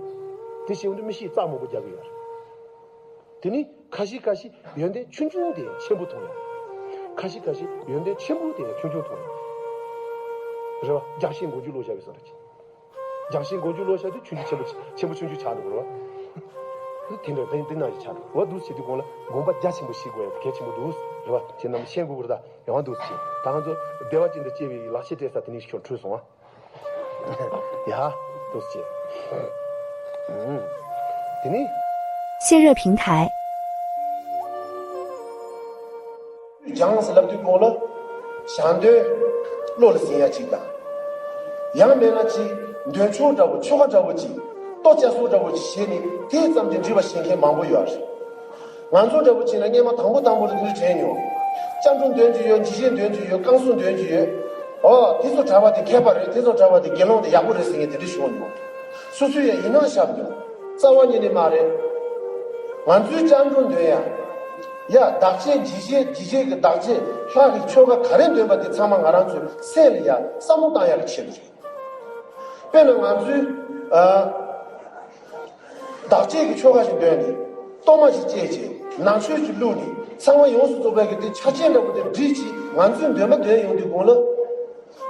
དེ་བྱེད་འོང་དུས་མི་གཤིས་རྩག་མང་པོ་རྒྱག་གི་ཡོད་རེད། དེ་ནི། ཁ་ཤས་ཁ་ཤས་ཡོན་ཏན་ཆུང་ཆུང་དེ་ཆེན་པོ་མཐོང་ཡ། ཁ་ཤས་ཁ་ཤས་ཡོན་ཏན་ཆེན་པོ་དེ་ཆུང་ཆུང་མཐོང་ཡ། རེད་བ། རྒྱང་ཤེལ་མགོ་མཇུག་ལོག་བཞག་པའི་བཟོ་འདྲ་ཅིག་རྒྱང་ཤེལ་མགོ་མཇུག་ལོག་བཞག་དུས་ཆུང་ཆུང་ཆེན་པོ་ཆེན་པོ་ཆུང་ཆུང་ཆགས་འགྲོ་གི་རེད་བ། དེ་འདྲ་དེ་འདི་ནང་བཞིན་ཆགས་འགྲོ་བ་འདུག་བྱེད་དུས་གོང་ལ་དགོངས་པ་རྒྱ་ཆེན་པོ་བཞེས་དགོས་ཡ་གལ་ཆེན་པོ་འདུག་རེད་བ། ཁྱེད་རྣམས་ཤེས་དགོས་པ་རེད་ད། ཡང་འདུག་བྱེད་ད་ང་ཚོ་བདེ་བ་ཅན་དུ་སྐྱེ་བའི་ལག་ཤེས་སྤྲད་ས་དེ་ནས་ཤོར་འཕྲོས་སོང་བ། ཡ། འདུག་བྱེད། ཨུམ། དེ་ནས། 谢热平台。 སྦྱངས་ཟེར་ལབ་དུས་གོང་ལ། ཞལ་འདོན། བློ་ལ་ཟིན་ཡ་གཅིག་དང་། ཡང་མེད་ན་ཅིག་འདོན་ཆོག་འདྲ་བོ་ཆོ་ག་འདྲ་བོ་ཅིག་ལྟོ་སྐྱ་སོགས་འདྲ་བོ་ཅིག་བྱས་ནས་དེ་ཙམ་གྱིས་འགྲིག་པ་ཤེས་མཁན་མང་པོ་ཡོད་རེད། ང་ཚོ་འདྲ་བོ་ཅིག་ན་སྔས་མ་དང་པོ་དང་པོ་ལ་དེ་འདྲ་དྲན་མྱོང་། སྐྱབས་འགྲོ་འདོན་གྱི་ཡོད། འཇིགས་བྱེད་འདོན་གྱི་ཡོད། བསྐང་གསོ་འདོན་གྱི་ཡོད། ཨོ་དེ་ཚོ་གྲྭ་པ་དེ་མཁས་པ་རེད། དེ་ཚོ་གྲྭ་པ་དེ་དགེ་སློང་དེ་ཡག་པོ་རེད་ཟེར་མཁན་དེ་འདྲ་ཞུ་མྱོང་། སོ་སོས་ཡང་ཡིན་ན་བཤད་མྱོང་། རྩ་བ་ཉིད་ནས་མ་རེད། ང་ཚོའི་སྐྱབས་འགྲོ་འདོན་ཡ། ཡ་བདག་བསྐྱེད་འཇིགས་བྱེད་འཇིགས་བྱེད་ཀྱི་བདག་བསྐྱེད་ལྷ་གི་ཆོ་ག་ག་རེ་འདོན་པ་དེ་ཚང་མ་ང་རང་ཚོའི་སེམས་ལ་ཡ་བསམ་བློ་བཏང་ཡ་གི་ཆེད་དུ་རེད། དཔེར་ན་ང་ཚོའི་ཨ་བདག་བསྐྱེད་ཀྱི་ཆོ་ག་ཞིག་འདོན་ནས་གཏོར་མ་ཞིག་བཅས་བྱས་ནང་མཆོད་ཅིག་བླུགས་ནས་ཚང་མ་ཡོངས་སུ་རྫོགས་པའི་གི་དེ་ཆ་རྐྱེན་འདྲ་པོ་དེ་བསྒྲིགས་ཀྱིས་ང་ཚོའི་འདོན་པ་འདོན་ཡོང་དུས་གོང་ལ།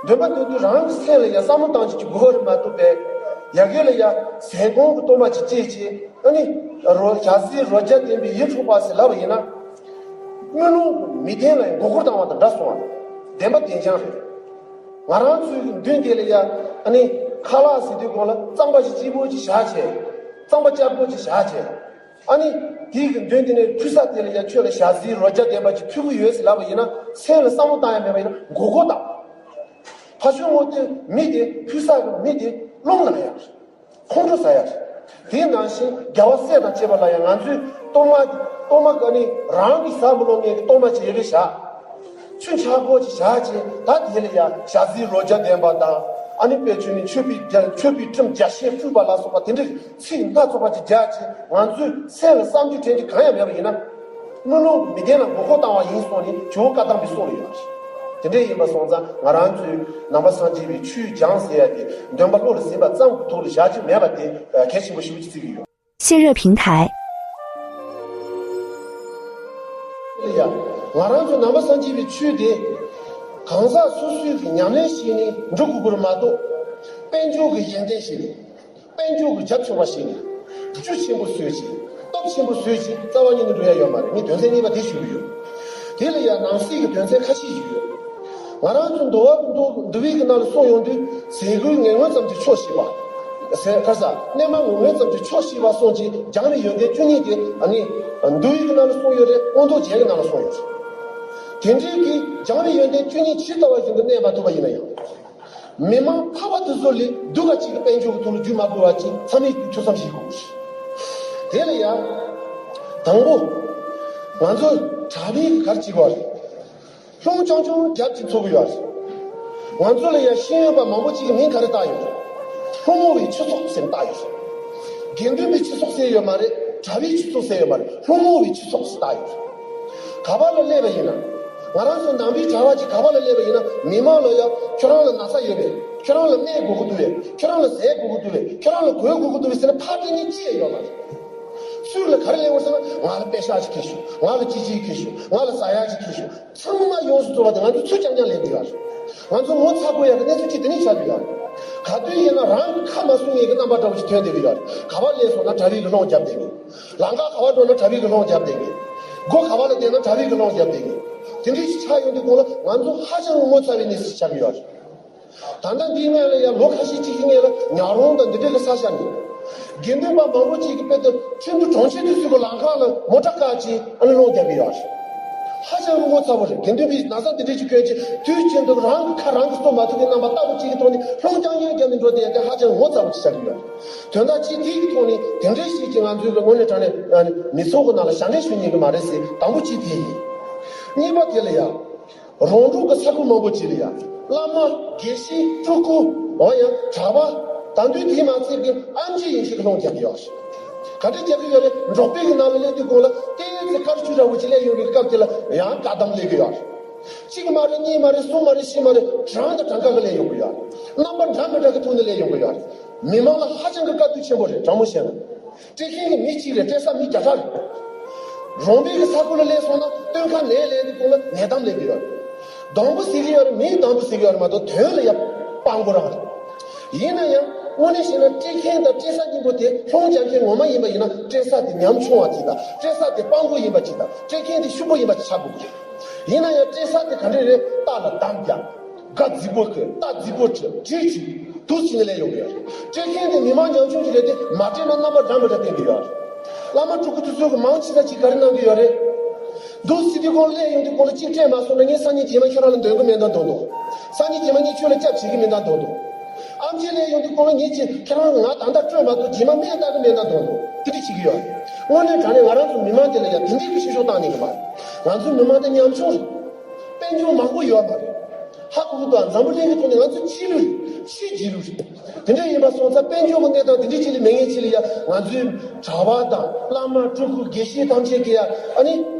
འདོན་པ་འདོན་དུས་རང་གི་སེམས་ལ་ཡ་བསམ་བློ་བཏང་ཅིག་གི་དགོས་པ་རེད་མ་གཏོགས་པས། ཡ་གི་ལ་ཡ་ཟན་གོང་གི་གཏོར་མ་ཅིག་བཅས་བྱས་ཨ་ནི་རོ་ཞལ་ཟས་རོ་བརྒྱ་ལྡན་པའི་ཡིད་འཕྲོག་པ་ཟེར་ལབ་པ་ཡིན་ན། དམུས་ལོང་མི་བདེན་ལ་ཡ་མགོ་སྐོར་བཏང་བ་དང་འདྲ་སོང་བ། བདེན་པ་བདེན་རྐྱང་རེད། ང་རང་ཚོའི་མདུན་དེ་ལ་ཡ་ཨ་ནི་ཁ་ལག་ཟེར་དུས་གོང་ལ་གཙང་པ་ཞིག་སྐྱིད་པོ་ཅིག་བཞག་བྱས། གཙང་པ་སྐྱ་པོ་ཅིག་བཞག་བྱས། ཨ་ནི་དེའི་གི་མདུན་དེ་ནས་ཕུལ་ས་དེ་ལ་ཡ་ཁྱོད་ལ་ཞལ་ཟས་རོ་བརྒྱ་ལྡན་པ་ཅིག་ཕུལ་གི་ཡོད་ཟེར་ལབ་པ་ཡིན་ན་སེམས་ལ་བསམ་བློ་བཏང་ཡ་མེད་པ་ཡིན་ན་མགོ་སྐོར་བཏང་། ཕ་ཆོས་ངོ་དེ་མི་དེ་ཕུལ་ས་གི་མི་དེ་རླུང་ལངས་ཡ། ཁོང་ཁྲོ་ཟ་ཡ། དེ་ནང་བཞིན་རྒྱལ་བ་སྲས་དང་བཅས་པ་ལ་ཡང་ང་ཚོས་གཏོར་མ་གཏོར་མ་ག་ནི་རང་གིས་ཟ་མི་ལོང་ངེས་ཀྱི་གཏོར་མ་ཅིག་ཡོད་པའི་བཞག་ཆུ་འཕྱག་སྒོ་ཅིག་བཞག་ཅིག་ད་དེ་ལ་ཡང་ཞལ་ཟས་རོ་བརྒྱ་ལྡན་པ་དང་ཨ་ནི་དཔེ་ཆུ་ནི་མཆོད་པའི་རྒྱ་མཆོད་པའི་སྤྲིན་རྒྱ་ཤེད་ཕུལ་བ་ལ་སོགས་པ་དེ་འདྲའི་ཚིག་སྣ་ཚོགས་པ་ཅིག་རྒྱག་ཅིག་ང་ཚོས་སེམས་ལ་བསམ་རྒྱུ་དྲན་རྒྱུ་གང་ཡང་མེད་པ་ཡིན་ན། དམུས་ལོང་མི་བདེན་ལ་མགོ་སྐོར་བཏང་བ་ཡིན་གསུངས་ནས་ཇོ་བོ་བཀའ་གདམས་པའི་གསུང་ལ་ཡོད་རེད། དེ་འདྲ་ཡིན་པ་སོང་ཙང་ང་རང་ཚོའི་ནང་པ་སངས་རྒྱས་པའི་ཆོས་སྦྱངས་ཟེར་ཡ་དེ་འདོན་པ་བློ་ལ་ཟིན་པ་ཙམ་གྱི་ཐོག་ལ་བཞག་རྒྱུ་མེད་པ་དེ་གལ་ཆེན་པོ་ཞེ་པོ་ཅིག་བརྩི་གི་ཡོད། 谢热平台。 ཡ། ང་རང་ཚོ་ནང་པ་སངས་རྒྱས་པའི་ཆོས་དེ་གང་ཟག་སོ་སོའི་གི་ཉམས་ལེན་བྱས་ནས་འགྲོ་དགོས་པར་མ་གཏོགས། དཔལ་འབྱོར་གྱི་ཡོན་ཏན་བྱས་ནས། དཔལ་འབྱོར་གྱི་རྒྱབ་ཆོག་པ་བྱས་ནས། རྒྱུ་ཆེན་པོ་བཟོས་ཅིག་སྟོབས་ཆེན་པོ་བཟོས་ཅིག་རྩ་བ་ཉིད་ནས་འགྲོ་ཡ་ཡོད་མ་རེད། ངས་དོན་ཚན་གཉིས་པ་དེ་ཞུ་གི་ཡོད། དེ་ལ་ཡང་ནང་གསེས་ཀྱི་དོན་ཚན་ཁ་ཤས་ཤིག་ཡོད། ང་རང་ཚོ་འདུལ་བ་འདུལ་འདུལ་བའི་གི་ནང་ལ་གསུངས་ཡོང་དུས་ཟས་གོས་ངན་ངོན་ཙམ་གྱིས་ཆོག་ཤེས་པ། ཟས་ག་ས་གནས་མལ་ངན་ངོན་ཙམ་གྱིས་ཆོག་ཤེས་པ་སོགས་ཀྱི་སྦྱང་བའི་ཡོན་ཏན་བཅུ་གཉིས་དེ་ཨ་ནི་འདུལ་བའི་གི་ནང་ལ་གསུངས་ཡོད་རེད། མངོན་རྟོགས་རྒྱན་གྱི་ནང་ལ་གསུངས་ཡོད་རེད། དེ་འདྲའི་གི་སྦྱང་བའི་ཡོན་ཏན་བཅུ་གཉིས་ཇི་ལྟ་བ་བཞིན་དུ་གནས་མ་ཐུབ་པ་ཡིན་ན་ཡང་། མི་མང་ཕལ་པ་དེ་ཚོ་ལས་སྡུག་ག་ཅིག་གི་དཔལ་འབྱོར་གྱི་ཐོག་ལ་རྒྱུ་མ་བུ་བ་ཅིག་མཚམས་མེད་ཀྱི་ཆོག་མཚམས་ཤིག་དགོས། དེ་ལ་ཡང་། དང་པོ། ང་ཚོ་གྲྭ་པའི་གར་བྱེད་པ་རེད། ལྷུང་རྐྱང་རྐྱང་རྒྱབ་ཀྱི་འཚོ་གི་ཡོད་རེད། ང་ཚོ་ལ་ཡང་ཤེས་ཡོན་པ་མང་པོ་ཅིག་གི་མིང་ག་རེ་བཏགས་ཡོད་རེད། ལྷུང་བོ་བའི་ཆོས་ཚོགས་ཟེར་བཏགས་ཡོད་རེད། དགེ་འདུན་པའི་ཆོས་ཚོགས་ཟེར་ཡོད་མ་རེད། གྲྭ་པའི་ཆོས་ཚོགས་ཟེར་ཡོད་མ་རེད། ལྷུང་བོ་བའི་ཆོས་ཚོགས་ཟེར་བཏགས་ཡོད་རེད། ག་པ་ལ་སླེབས་པ་ཡིན་ན། ང་རང་ཚོ་ནང་པའི་གྲྭ་པ་ཅིག་ག་པ་ལ་སླེབས་པ་ཡིན་ན་མི་མང་ལ་ཡང་ཁྱོད་རང་ལ་ན་ཚ་ཡོད་པས། ཁྱོད་རང་ལ་སྨན་དགོས་ཀྱི་འདུག་པས། ཁྱོད་རང་ལ་ཟས་དགོས་ཀྱི་འདུག་པས། ཁྱོད་རང་ལ་གོས་དགོས་ཀྱི་འདུག་པས་ཟེར་ན་ཕར་སྤྲད་མཁན་གཅིག་ཡང་ཡོད་མ་རེད། སུས་ལ་ག་རེ་སླེབས་ཡོང་ཟེར་ན་ང་ལ་པད་ཤག་ཅིག་ཁྱེར་ཤོག་ང་ལ་ཅི་ཅིག་ཁྱེར་ཤོག་ང་ལ་ཟ་ཡག་ཅིག་ཁྱེར་ཤོག་ཚང་མ་ཡོངས་སུ་རྫོགས་པ་དེ་ང་ཚོ་ཚུར་རྐྱང་རྐྱང་ལེན་གྱི་ཡོད་རེད། ང་ཚོ་ངོ་ཚ་དགོས་ཡག་གི་གནས་ཚུལ་ཅིག་དེ་ནས་ཆགས་ཀྱི་ཡོད་རེད། ག་དུས་ཡིན་ན་རང་གི་ཁ་མ་གསུང་མཁན་གྱི་རྣམ་པ་འདྲ་བོ་ཞིག་ཐོན་བསྡད་ཀྱི་ཡོད་རེད། ག་པར་སླེབས་སོང་ན་གྲྭ་པའི་གི་སློང་རྒྱབ་བསྡད་མཁན། ལམ་ཁ་ག་པར་འགྲོ་ན་གྲྭ་པའི་གི་སློང་རྒྱབ་བསྡད་མཁན། སྒོ་ག་པ་ལ་བསྡད་ན་གྲྭ་པའི་གི་སློང་རྒྱབ་བསྡད་མཁན། དེ་འདྲའི་ཞིག་ཆགས་ཡོང་དུས་གོང་ལ་ང་ཚོ་ཧ་ཅང་གི་ངོ་ཚ་བའི་གནས་ཚུལ་ཆགས་ཀྱི་ཡོད་རེད། ད་ལྟ་འདིའི་སྔོན་ལ་ཡང་ལོ་ཁ་ཤས་ཅིག་གི་སྔོན་ལ་ཉག་རོང་དང་འདི་འདྲའི་གི་ས་ཆ་ནས། དགེ་འདུན་པ་མང་པོ་ཅིག་གིས་དཔེ་དེ་ཁྲིན་ཏུ་གྲོང་ཁྱེར་དུ་ཚུད་གི་ལམ་ཁ་ལ་མོ་ཊ་བཀག་ཅིག་ཨ་ནི་སློང་རྒྱབ་ཀྱི་ཡོད་རེད། ཧ་ཅང་གི་ངོ་ཚ་པོ་རེད། དགེ་འདུན་པའི་ན་ཚ་འདི་འདྲའི་ཅིག་སྐྱོན་ཅིག་དུས་རྒྱུན་དུ་རང་གི་ཁ་རང་གིས་གཏོང་མ་ཐུབ་པའི་རྣམ་པ་ལྟ་བུ་ཅིག་གི་ཐོག་ནས་སློང་རྐྱང་རྐྱང་རྒྱབ་ནས་འགྲོ་བསྡད་ཡ་དེ་ཧ་ཅང་ངོ་ཚ་པོ་ཅིག་ཆགས་ཀྱི་ཡོད་རེད། དོན་དག་ཅིག་དེའི་ཐོག་ནས་དེ་འདྲའི་ཞིག་ཅིག་ང་ཚོའི་གི་དངོས་གནས་དྲང་གནས་ཨ་ནི་མི་ཚོགས་གི་ནང་ལ་ཞབས་འདྲེན་ཞུ་ཉན་གི་མ་རེད་ཟེར། དང་པོ་གཅིག་དེ་ཡིན། གཉིས་པ་དེ་ལ་ཡ། རོང་འབྲོག་གི་ས་ཁུལ་མང་པོ་ཅིག་ལ་ཡ། བླ་མ། དགེ་བཤེས། སྤྲུལ་སྐུ། འོ་ཡ། གྲྭ་པ། ད་དུང་དེ་མ་ཚད་ཀྱི་ཨེམ་ཆི་ཡིན་ཞིག་སློང་རྒྱག་གི་ཡོད་རེད། ག་འདྲ་རྒྱག་གི་ཡོད་རེད། འབྲོག་པའི་གི་ནང་ལ་སླེབས་དུས་གོང་ལ་ཏོག་ཙམ་དཀར་ཆུ་འདྲ་བོ་ཅིག་སླེབས་ཡོང་བའི་སྐབས་དེ་ལ་ཡང་བཀག་དམ་སླེབས་གི་ཡོད་རེད། གཅིག་མ་རེད། གཉིས་མ་རེད། གསུམ་མ་རེད། བཞི་མ་རེད། གྲངས་དང་གྲངས་ཀ་གི་སླེབས་ཡོང་གི་ཡོད་རེད། རྣམ་པ་འདྲ་མི་འདྲ་གི་ཐོག་ནས་སླེབས་ཡོང་གི་ཡོད་རེད། མི་མང་ལ་ཧ་ཅང་གི་དཀའ་སྡུག་ཆེན་པོ་རེད། དྲང་མོ་བཤད་ན། སྤྲད་མཁན་གྱི་མི་གཅིག་རེད། སྤྲད་ས་མི་བརྒྱ་ཕྲག་རེད། རོང་པའི་གི་ས་ཁུལ་ལ་སླེབས་སོང་ན་སྟོན་ཁ་ནས་ལེན་དུས་སྐོར་ལ་ནད་དམ་ལེན་གི་ཡོད་རེད། སྡོང་པོ་ཟེར་གི་ཡོད་རེད་མིང་སྡོང་པོ་ཟེར་གི་ཡོད་རེད་མ་གཏོགས་དོན་ལ་ཡ་སྤང་པོ་རང་རེད། ཡིན་ན་ཡང་དངོས་གནས་བཤད་ན་སྤྲད་མཁན་དང་སྤྲད་ས་གཉིས་པོ་དེ་ལྷུང་རྒྱག་མཁན་ངོ་མ་ཡིན་པ་ཡིན་ན་སྤྲད་ས་དེ་ཉམ་ཆུང་བ་ཅིག་དང་སྤྲད་ས་དེ་སྤང་པོ་ཡིན་པ་ཅིག་དང་སྤྲད་མཁན་དེ་ཤུག་པོ་ཡིན་པ་ཅིག་ཆགས་དགོས་ཀྱི་རེད། ཡིན་ན་ཡང་སྤྲད་ས་དེ་ག་འདྲ་རེད། རྟ་ལ་འདམ་རྒྱག་རྒ་རྫིག་པོ་གི་རྟ་རྫིག་པོ་ཁྲི་བྲིས་ཁྲི་དུ་ཕྱིན་ནས་ལས་ཡོང་གི་ཡོད་རེད། སྤྲད་མཁན་དེ་མི་མང་ཉམ་ཆུང་ཞིག་རེད་དེ་མ་སྤྲད་ན་རྣམ་པ་འདྲ་མི་འདྲ་བསྟན་གི་ཡོད་རེད། བླ་མ་སྤྲུལ་སྐུ་དེ་ཚོ་གི་མང་ཆེ་ས་ཅིག་ག་རེ་གནང་གི་ཡོད་རེད། འདུག་སེ་དེ་ཁོང་སླེབས་ཡོང་དུས་ཁོང་ལ་གཅིག་སྤྲད་མ་སོང་ན་ངས་སང་ཉིན་རྗེས་མ་ཁྱེད་རང་ལ་འདོན་གི་མེད་ན་འདོན་དོ། སང་ཉིན་རྗེས་མ་ངས་ཁྱོད་ལ་སྐྱབས་བྱེད་གི་མེད་ན་འདོན་དོ། ཨམ་ཆི་སླེབས་ཡོང་དུས་ཁོང་ལ་ངས་ཅི་ཁྱེད་རང་ང་ད་ལྟ་སྤྲོད་མ་ཐུབ་རྗེས་མ་སྨན་བཏགས་གི་མེད་ན་འདོན་དོ། དེ་འདྲ་བྱེད་གི་ཡོད། དངོས་གནས་དྲང་གནས་ང་རང་ཚོ་མི་མང་དེ་ལ་ཡང་དེ་འདྲའི་གི་བཤད་ཤོག་བཏང་ནས་གི་མ་རེད། ང་ཚོའི་མི་མང་དེ་ཉམ་ཆུང་རེད། དཔལ་འབྱོར་མང་པོ་ཡོད་མ་རེད། ཧ་གོ་གི་འདུག་འཛམ་བུ་གླིང་གི་ཐོག་ནས་ང་ཚོ་ཕྱི་ལུས་རེད། ཕྱི་རྗེས་ལུས་རེད། དེ་འདྲ་ཡིན་པ་སོང་ཙང་དཔལ་འབྱོར་གྱི་གནས་སྟངས་དེ་འདྲ་ཅིག་ལས་མེད་ངེས་ཅིག་ལ་ཡ་ང་ཚོའི་གྲྭ་པ་དང་བླ་མ་སྤྲུལ་སྐུ་དགེ་བཤེས་ཐམས་ཅད་ཀྱི་ཡ་ཨ་ནི་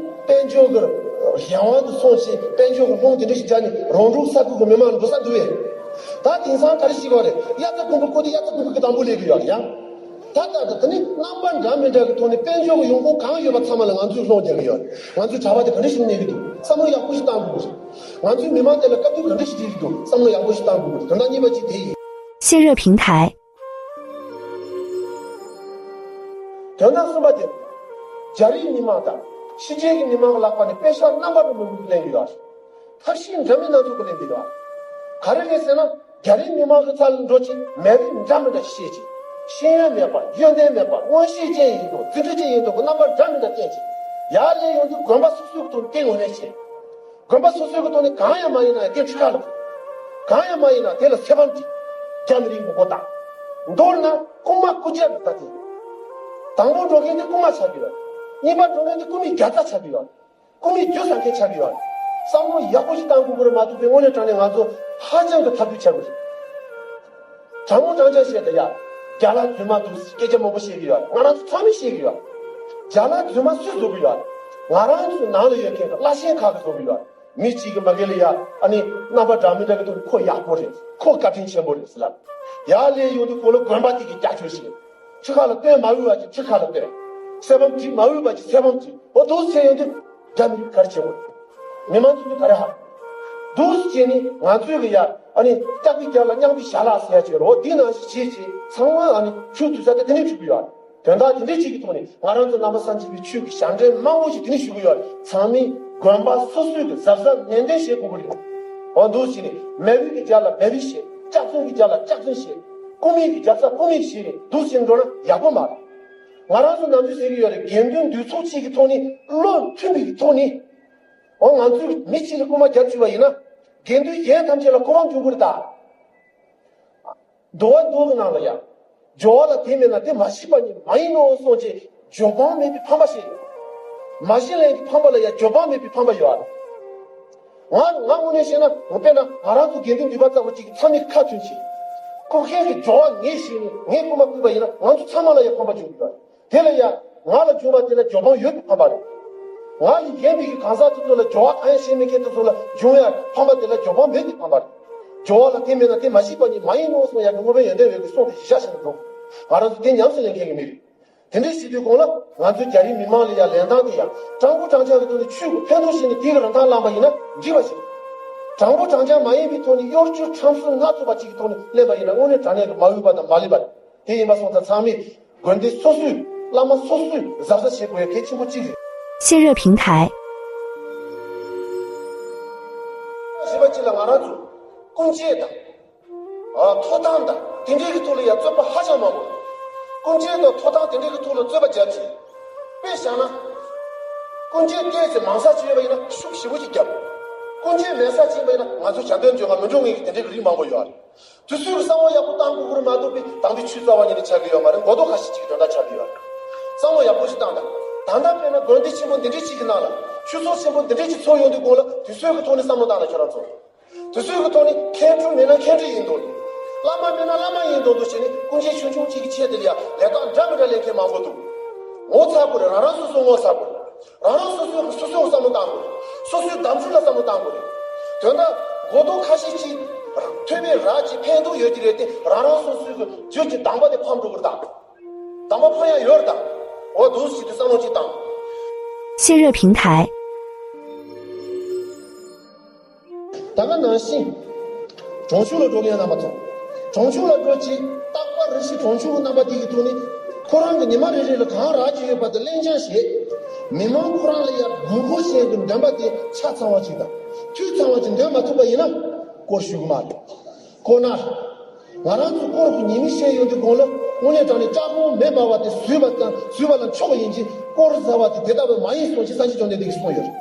དཔལ་འབྱོར་གྱི་གཞན་དབང་དུ་སོང་ཞིང་དཔལ་འབྱོར་གྱི་ལུང་དེ་འདྲ་ཞིག་སྦྱར་ནས་རོང་འབྲོག་ས་ཁུལ་གྱི་མི་མང་ལ་འགྲོ་ས་འདུག་བས། ད་དེང་སང་ག་རེ་ཞིག་བ་རེད། དབྱར་རྩྭ་དགུན་འབུ་བརྐོ་དུས་དབྱར་རྩྭ་དགུན་འབུ་གི་དང་པོ་ལས་གི་ཡོད་རེད་ཡ། ད་ལྟ་དང་དེ་ནི་རྣམ་པ་འདྲ་མི་འདྲ་གི་ཐོག་ནས་དཔལ་འབྱོར་གྱི་ཡོང་ཁུངས་གང་ཡོད་པ་ཚང་མ་ལ་ང་ཚོས་སློང་རྒྱག་གི་ཡོད་རེད། ང་ཚོའི་གྲྭ་པ་དེ་ག་འདྲ་ཞིག་གནས་ཀྱི་འདུག་བསམ་བློ་ཡག་པོ་ཞིག་བཏང་དགོས་ཀྱི་རེད། ང་ཚོའི་མི་མང་དེ་ལ་དཀའ་སྡུག་ག་འདྲ་ཞིག་སྤྲད་ཀྱི་འདུག་བསམ་བློ་ཡག་པོ་ཞིག་བཏང་དགོས་ཀྱི་རེད། དོན་དག་གཉིས་པ་གཅིག་དེ་ཡིན། 谢热平台。 དོན་དག་གསུམ་པ་དེ། རྒྱ་རིགས་མི་མང་དང་ཕྱི་རྒྱལ་གྱི་མི་མང་གི་ལག་པ་ནས་པེ་ཤག་རྣམ་པ་རྣམས་མི་འདུག་ལེན་གྱི་ཡོད་རེད། ཐབས་ཤེས་འདྲ་མིན་སྣ་ཚོགས་ཀྱི་ལེན་གྱི་ཡོད་རེད། ག་རེ་རེད་ཟེར་ན། རྒྱ་རིགས་མི་མང་གི་རྩ་ལ་འགྲོ་ཅིག་མེ་རི་འདྲ་མི་འདྲ་བཤད་ཅིག་ཤེས་ཡོན་མེད་པ་ཡོན་ཏན་མེད་པ་མངོན་ཤེས་ཅན་ཡིན་འདུག་འཛིན་གྲྭ་ཅན་ཡིན་འདུག་གི་རྣམ་པ་འདྲ་མི་འདྲ་བསྟན་ཅིག་ཡར་སླེབས་ཡོང་དུས་དགོན་པ་སོ་སོའི་གི་ཐོག་ནས་སྐད་ངོ་ནས་བཤད། དགོན་པ་སོ་སོའི་གི་ཐོག་ནས་གང་ཡང་མ་ཡིན་ན་དེ་ཁྲི་ཁ་ལ་གང་ཡང་མ་ཡིན་ན་དེ་ལ་ཚེ་ཕམ་གྱི་རྒྱ་མི་རིགས་མགོ་སྐོར་བཏང་། མདོར་ན་རྐུན་མ་རྐུ་རྒྱལ་རེད་ད་དེ། དང་པོ་འགྲོ་མཁན་དེ་རྐུན་མ་ཆགས་ཀྱི་ཡོད། གཉིས་པ་འགྲོ་མཁན་དེ་རྐུན་མའི་རྒྱལ་རྩ་ཆགས་ཀྱི་ཡོད། རྐུན་མའི་རྒྱུ་བཟང་མཁན་ཆགས་ཀྱི་ཡོད། བསམ་བློ་ཡག་པོ་ཞིག་བཏང་དགོས་ཀྱི་རེད་མ་གཏོགས་པའི་དངོས་གནས་དྲང་གནས་ང་ཚོ་ཧ་ཅང་གི་ཐབས་ཇུས་བྱ་དགོས་རེད། དྲང་མོ་དྲང་རྐྱང་བཤད་ད་ཡ། རྒྱ་ལ་རྫུན་མ་འདུག་སྐད་ཆ་མང་པོ་བཤད་ཀྱི་ཡོད། ང་རང་ཚོ་ཚང་མས་བཤད་ཀྱི་ཡོད། རྒྱ་ལ་རྫུན་མ་སུས་བཟོ་གི་ཡོད། ང་རང་ཚོ་ནང་ལ་ཡོད་མཁན་གྱི་བླ་ཆེན་ཁག་གིས་བཟོ་གི་ཡོད། མི་གཅིག་གིས་མ་གི་ལ་ཡ་ཨ་ནི་རྣམ་པ་འདྲ་མི་འདྲ་གི་ཐོག་ནས་ཁོ་ཡག་པོ་རེད། ཁོ་བཀའ་དྲིན་ཆེན་པོ་རེད་ཟེར་ལབ། ཡར་སླེབས་ཡོང་དུས་ཁོ་ལ་དགོན་པ་དེ་གི་རྒྱབ་སྐྱོར་བྱེད། ཁྲི་ཁ་ལ་སྟོན་མ་འོས་པ་ཅིག་ཁྲི་ཁ་ལ་སྟོན། གསེར་བམ་བྲིས་མ་འོས་པ་ཅིག་གསེར་བམ་བྲིས། འོ་འདུག་སེ་ཡོང་དུས་རྒྱ་མི་རིགས་ག་རེ་བྱེད་དགོས། མི་མང་ཚོ་ག་རེ་ཧ། འདུག་སེ་བྱས་ནས་ང་ཚོས་གི་ཡ་ཨ་ནི་སྐྱག་པའི་རྒྱབ་ལ་རྙིང་པའི་ཞྭ་ལག་ཟེར་ཡ་ཅིག་ཡོད་རེད། འོ་འདི་ནང་བཞིན་བྱས་བྱས་ཚང་མ་ཨ་ནི་ཆུ་དུས་ས་དེ་དེ་ནས་ཆུ་གི་ཡོད་རེད། དོན་དག་དེ་འདྲའི་གཅིག་གི་ཐོག་ནས་ང་རང་ཚོ་ནང་པ་སངས་རྒྱས་པའི་ཆོས་ཀྱི་ཞབས་འདྲེན་མང་པོ་ཞིག་དེ་ནས་ཞུ་གི་ཡོད་རེད། ཚང་མས་དགོན་པ་སོ་སོའི་གི་གཟབ་གཟབ་ནན་ཏན་བྱེད་དགོས་ཀྱི་རེད། འོ་འདུག་སེ་བྱས་ནས་མེ་རི་གི་རྒྱབ་ལ་མེ་རི་བྱེད། སྐྱག་རྫུན་གི་རྒྱབ་ལ་སྐྱག་རྫུན་བྱེད། རྐུན་མའི་གི་རྒྱབ་རྩ་རྐུན་མས་བྱེད་ནས་འདུག་སེ་འགྲོ་ན་ཡག་པོ་མ་རེད། ང་རང་ཚོ་ནམ་རྒྱུན་ཟེར་གི་ཡོད་རེད། དགེ་འདུན་འདུས་ཚོགས་གཅིག་གི་ཐོག་ནས་བློ་མཐུན་པའི་གི་ཐོག་ནས། འོ་ང་ཚོས་མི་གཅིག་ལ་རྐུན་མ་རྒྱབ་བཅུག་པ་ཡིན་ན། དགེ་འདུན་གཞན་ཐམས་ཅད་ལ་གོ་འཕང་འབྱུང་གི་རེད་ད། འདུལ་བ་མདོ་གི་ནང་ལ་ཡ། སྦྱོར་བ་ལ་དེ་མེད་ན་དེ་མ་ཞིག་པ་ཉིད་མ་ཡིན་ནོ་གསུངས་རྗེས་འཇོག་པའང་མེད་པའི་ཕམ་པ་ཞིག་ཡོད། མ་ཞིག་ལེན་གྱི་ཕམ་པ་ལ་ཡ་འཇོག་པའང་མེད་པའི་ཕམ་པ་ཡོད་ཨ། ང་ང་དངོས་གནས་བཤད་ན་ང་དཔེར་ན་ང་རང་ཚོ་དགེ་འདུན་འདུས་པ་ཙམ་པོ་གཅིག་གི་ཚང་མས་ཁ་མཐུན་བྱས། རྐུ་མཁན་གྱི་སྦྱོར་བ་ངས་ཤེས་ནས་ངས་རྐུན་མ་རྐུས་པ་ཡིན་ན་ང་ཚོ་ཚང་མ་ལ་ཡ་ཕམ་པ་འབྱུང་གི་ཡོད། དེ་ལ་ཡ། ང་ལ་བྱུང་བ་དེ་ལ་འཇོག་པའང་ཡོད་པའི་ཕམ་པ་རེད། ང་ཡིས་གཞན་པའི་གི་གང་ཟག་དེ་ཚོ་ལ་སྦྱོར་བ་གང་ཡང་ཤེས་མེད་མཁན་དེ་ཚོ་ལ་བྱུང་ཡ་ཕམ་པ་དེ་ལ་འཇོག་པའང་མེད་པའི་ཕམ་པ་རེད། སྦྱོར་བ་ལ་དེ་མེད་ན་དེ་མ་ཞིག་པ་ཉིད་མ་ཡིན་ནོ་གསུངས་ཡ་གི་སློབ་དཔོན་ཡོན་ཏན་འོད་ཀྱི་གསུང་དེ་གཞི་བཞག་བཞིན་དུ་འདུག་ང་རང་ཚོ་དེ་ཉམས་སུ་ལེན་མཁན་གྱི་མི་རེད། དེ་འདྲའི་བྱེད་དུས་གོང་ལ་ང་ཚོའི་རྒྱ་རིགས་མི་མང་ལ་ཡ་ལེན་སྟངས་དེ་ཡ་དྲང་པོ་དྲང་རྐྱང་གི་ཐོག་ནས་ཆོས་ཀྱི་ཕན་ཐོགས་བྱས་ནས་དེའི་རིན་ཐང་བླངས་པ་ཡིན་ན་འགྲིག་པ་ཞིག་དྲང་པོ་དྲང་རྐྱང་མ་ཡིན་པའི་ཐོག་ནས་གཡོ་སྒྱུ་ཁྲམ་གསུམ་སྣ་ཚོགས་པ་ཅིག་གི་ཐོག་ནས་ལེན་པ་ཡིན་ན་དངོས་གནས་དྲང་གནས་ཀྱི་མ་འོས་པ་དང་མ་ལེགས་པ་རེད། དེ་ཡིན་པ་སོང་ཙང་ཚང་མས་དགོན་སྡེ་སོ་སོས་བླ་མ་སོ་སོས་གཟབ་གཟབ་བྱེད་དགོས་ཡ་གལ་ཆེན་པོ་གཅིག་རེད། 谢热平台。 བཞི་པ་གཅིག་ལ་ང་རང་ཚོ་སྐུ་འགྱེད་དང་། ཨ་ཐོབ་ཐང་དང་དེ་འདྲའི་གི་ཐོག་ལ་ཡ་རྩོད་པ་ཧ་ཅང་མང་པོ། སྐུ་འགྱེད་དང་ཐོབ་ཐང་དེ་འདྲའི་གི་ཐོག་ལ་རྩོད་པ་བརྒྱབ་ཅིང་། དཔེ་བཞག་ན། སྐུ་འགྱེད་ཏོག་ཙམ་མང་ས་ཅིག་ཡོད་པ་ཡིན་ན་ཤུགས་ཞེ་པོ་ཅིག་བརྒྱབ། སྐུ་འགྱེད་མེད་ས་ཅིག་ཡིན་པ་ཡིན་ན་ང་ཚོ་ཞབས་འདྲེན་བྱེད་ང་མི་འགྲོ་ངེས་ཀྱི་དེ་འདྲའི་གི་རིགས་མང་པོ་ཡོད་རེད། དུས་ཚོད་ཀྱི་བསམ་བློ་ཡག་པོ་བཏང་དགོས་ཀྱི་རེད་མ་གཏོགས་པའི་དམ་པའི་ཆོས་རྩ་བ་ཉིད་ནས་ཆགས་ཀྱི་ཡོད་མ་རེད། མགོ་ཐོག་ཁ་ཤས་ཅིག་གི་དོན་དག་ཆགས་ཀྱི་ཡོད་རེད། བསམ་བློ་ཡག་པོ་ཞིག་བཏང་དང་། ད་ལྟ་དཔེར་ན་དགོན་སྡེ་ཆེན་པོ་འདི་འདྲའི་ཅིག་གི་ནང་ལ་ཆོས་ཚོགས་ཆེན་པོ་འདི་འདྲའི་ཅིག་ཚོགས་ཡོང་དུས་གོང་ལ་དུས་ཚོད་ཀྱི་ཐོག་ནས་བསམ་བློ་བཏང་ན་ཁྱོད་རང་ཚོ། དུས་ཚོད་ཀྱི་ཐོག་ནས་མཁན་སྤྲུལ་མེད་ན་མཁན་སྤྲུལ་ཡིན་མདོག་བླ་མ་མེད་ན་བླ་མ་ཡིན་མདོག་བྱས་ནས་སྐུ་འགྱེད་ཆུང་ཆུང་གཅིག་གི་ཆེད་དུ་ལ་ཡ་ལས་ཀ་འདྲ་མི་འདྲ་ལས་མཁན་མང་པོ་འདུག་ངོ་ཚ་དགོས་རེད། རང་རང་སོ་སོ་ངོ་ཚ་དགོས་རེད། རང་རང་སོ་སོའི་སོ་སོའི་བསམ་བློ་བཏང་དགོས་རེད། སོ་སོའི་གདམ་ཚུལ་ལ་བསམ་བློ་བཏང་དགོས་རེད། དོན་དག་མགོ་ཐོག་ཁ་ཤས་ཅིག་ཐོན་པའི་རག་ཅིག་ཕན་ཐོགས་ཡོད་ཀྱི་རེད་དེ་རང་རང་སོ་སོའི་རྒྱུད་ཀྱི་གདམས་པ་དེ་ཕམ་འགྲོ་གི་རེད་ད། གདམས་པ་ཕམ་ཡ་ཡོད་རེད་ད། འོ་འདུག་སེ་དུས་བསམ་བློ་ཅིག་བཏང་། 谢热平台。 ད་ག་ནང་བཞིན། གྲོང་ཆོག་ལ་འགྲོ་མཁན་རྣམ་པ་ཚོ། གྲོང་ཆོག་ལ་འགྲོ་ཅིག་རྟག་པར་རེ་ཞིག་གྲོང་ཆོག་རྣམ་པ་དེ་གི་ཐོག་ནས་ཁོ་རང་གི་ཉི་མ་རེ་རེ་ལ་གང་རག་གི་ཡོད་པ་དེ་ལེན་རྐྱང་བྱེད། མི་མང་ཁོ་རང་ལ་ཡར་དགོས་མཁོ་ཅན་གྱི་འདོན་པ་དེ་ཆ་ཚང་བ་ཅིག་དང་འཐུས་ཚང་བ་ཅིག་འདོན་མ་ཐུབ་པ་ཡིན་ན་སྐོར་ཞུ་གི་མ་རེད། ཁོ་ན། ང་རང་ཚོ་སྐོར་གྱི་ཉི་མ་བཤད་ཡོང་དུས་གོང་ལ་དངོས་གནས་དྲང་གནས་སྐྲག་སྣང་མེད་པ་བ་དེ་བཟོས་པ་དང་བཟོས་པ་ལ་ཆོག་ཡིན་གྱི་སྐོར་ཟ་བ་དེ་དེ་ལྟ་བུ་མ་ཡིན་གསུངས་ཀྱི་སངས་རྒྱས་བཅོམ་ལྡན་འདས་ཀྱིས་གསུངས་ཡོད་རེད།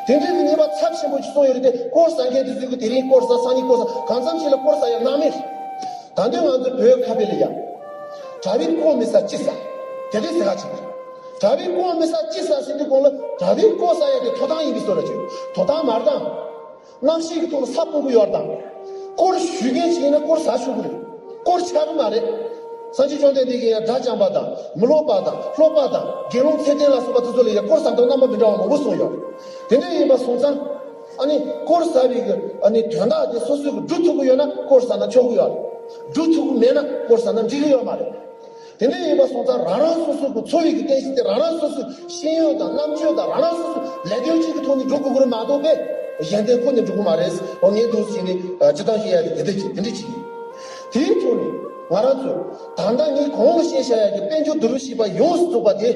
དེ་འདྲའི་གི་ཉེས་པ་ཚབས་ཆེན་པོ་ཞིག་གསུངས་ཡོད་རེད་དེ་སྐོར་ཟ་མཁན་དེ་ཚོས་གི་དེ་རིང་སྐོར་ཟ་སང་ཉིན་སྐོར་ཟ་གང་འཚམ་ཞིག་ལ་སྐོར་ཟ་ཡ་སྣང་མེད། ད་དུང་ང་ཚོ་བོད་ཁ་བའི་ལ་ཡ། གྲྭ་པའི་སྐོར་མི་ཟ་ཅི་ཟ། དེ་འདྲའི་ཟེར་ག་ཅིག་རེད། གྲྭ་པའི་སྐོར་མི་ཟ་ཅི་ཟ་ཟེར་དུས་གོང་ལ་གྲྭ་པའི་སྐོར་ཟ་ཡ་དེ་ཐོབ་ཐང་ཡིན་པའི་བཟོ་འདྲ་ཅིག་ཐོབ་ཐང་མ་རེད་དང་། རྣམ་ཤེས་ཀྱི་ཐོག་ལ་ས་སྤུངས་ཀྱི་ཡོད་དང་། སྐོར་ཞུ་མཁན་ཞིག་ཡིན་ན་སྐོར་ཟ་ཆོག་གི་རེད། སྐོར་ཆག་གི་མ་རེད། སངས་རྒྱས་བཅོམ་ལྡན་འདས་ཀྱིས་ཡང་དགྲ་བཅོམ་པ་དང་མི་སློབ་པ་དང་སློབ་པ་དང་དགེ་སློང་ཚད་ལྡན་ལ་སོགས་པ་དེ་ཚོ་ལ་ཡང་སྐོར་ཟ་སྟངས་རྣམ་པ་མི་འདྲ་བ་མང་པོ་གསུངས་ཡོད་རེད། དེ་འདྲ་ཡིན་པ་སོང་ཙང་། ཨ་ནི་སྐོར་ཟ་བའི་གི་ཨ་ནི་དོན་དག་དེ་སོ་སོས་གི་སྒྲུབ་ཐུབ་ཀྱི་ཡོད་ན་སྐོར་ཟ་ན་ཆོག་གི་ཡོད་རེད། སྒྲུབ་ཐུབ་ཀྱི་མེད་ན་སྐོར་ཟ་ན་འགྲིག་གི་ཡོད་མ་རེད། དེ་འདྲ་ཡིན་པ་སོང་ཙང་རང་རང་སོ་སོ་གི་འཚོ་བའི་གི་རྟེན་གཞི་དེ་རང་རང་སོ་སོའི་ཤེས་ཡོན་དང་རྣམ་དཔྱོད་དང་རང་རང་སོ་སོའི་ལས་དོན་གཅིག་གི་ཐོག་ནས་འགྲོ་དགོས་ཀྱི་རེད་མ་གཏོགས་པས་གཞན་དོན་ཁོ་ནས་འགྲོ་གི་མ་རེད། འོ་ངས་འདུག་བྱས་ནས་ཨ་སྤྱིར་བཏང་བཤད་ཡ་དེ་དེ་འདྲ་ཅིག་དེ་འདྲ་ཅིག་ཡིན། དེའི་ཐོག་ནས་ང་རང་ཚོ་ད་ལྟ་ངས་གོང་ལ་བཤད་བཞག་ཡ་གི་དཔལ་འབྱོར་བསྡུ་རུབ་བྱས་པ་ཡོངས་སུ་རྫོགས་པ་དེ་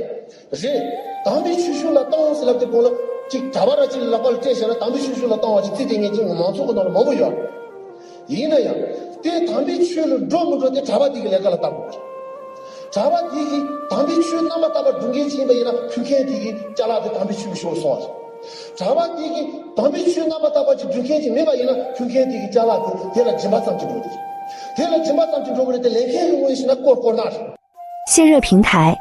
རེད། དམ་པའི་ཆོས་ཕྱོགས་ལ་གཏོང་ཟེར་ལབ་དུས་གོང་ལ་གཅིག་གྲྭ་པ་ར་གཅིག་ལ་ལག་པ་ལ་སྤྲད་བཞག་ན་དམ་པའི་ཆོས་ཕྱོགས་ལ་གཏོང་བ་ཅིག་རྩིས་སྤྲད་མཁན་ཅིག་མང་ཚོགས་ཀྱི་ནང་ལ་མང་པོ་ཡོད། ཡིན་ན་ཡང་། དེ་དམ་པའི་ཆོས་ལ་འགྲོ་མི་འགྲོ་དེ་གྲྭ་པ་དེ་གི་ལས་ཀ་ལ་ལྟ་དགོས། གྲྭ་པ་དེ་གིས་དམ་པའི་ཆོས་རྣམ་པར་དག་པ་སྒྲུབ་མཁན་ཅིག་ཡིན་པ་ཡིན་ན་ཕུལ་མཁན་དེ་གི་ཅ་ལག་དེ་དམ་པའི་ཆོས་ཀྱི་ཕྱོགས་ལ་སོང་བ་རེད། གྲྭ་པ་དེ་གིས་དམ་པའི་ཆོས་རྣམ་པར་དག་པ་ཅིག་སྒྲུབ་མཁན་ཅིག་མིན་པ་ཡིན་ན་ཕུལ་མཁན་དེ་གི་ཅ་ལག་དེ་དེ་ལ་སྦྱིན་པ་ཙམ་གྱིས་འགྲོ་གི་རེད། དེ་ལ་སྦྱིན་པ་ཙམ་གྱིས་འགྲོ་གི་རེད་དེ་ལེན་མཁན་གྱི་དངོས་གཞི་ན་དཀོར་དཀོར་ནག་རེད། 谢热平台。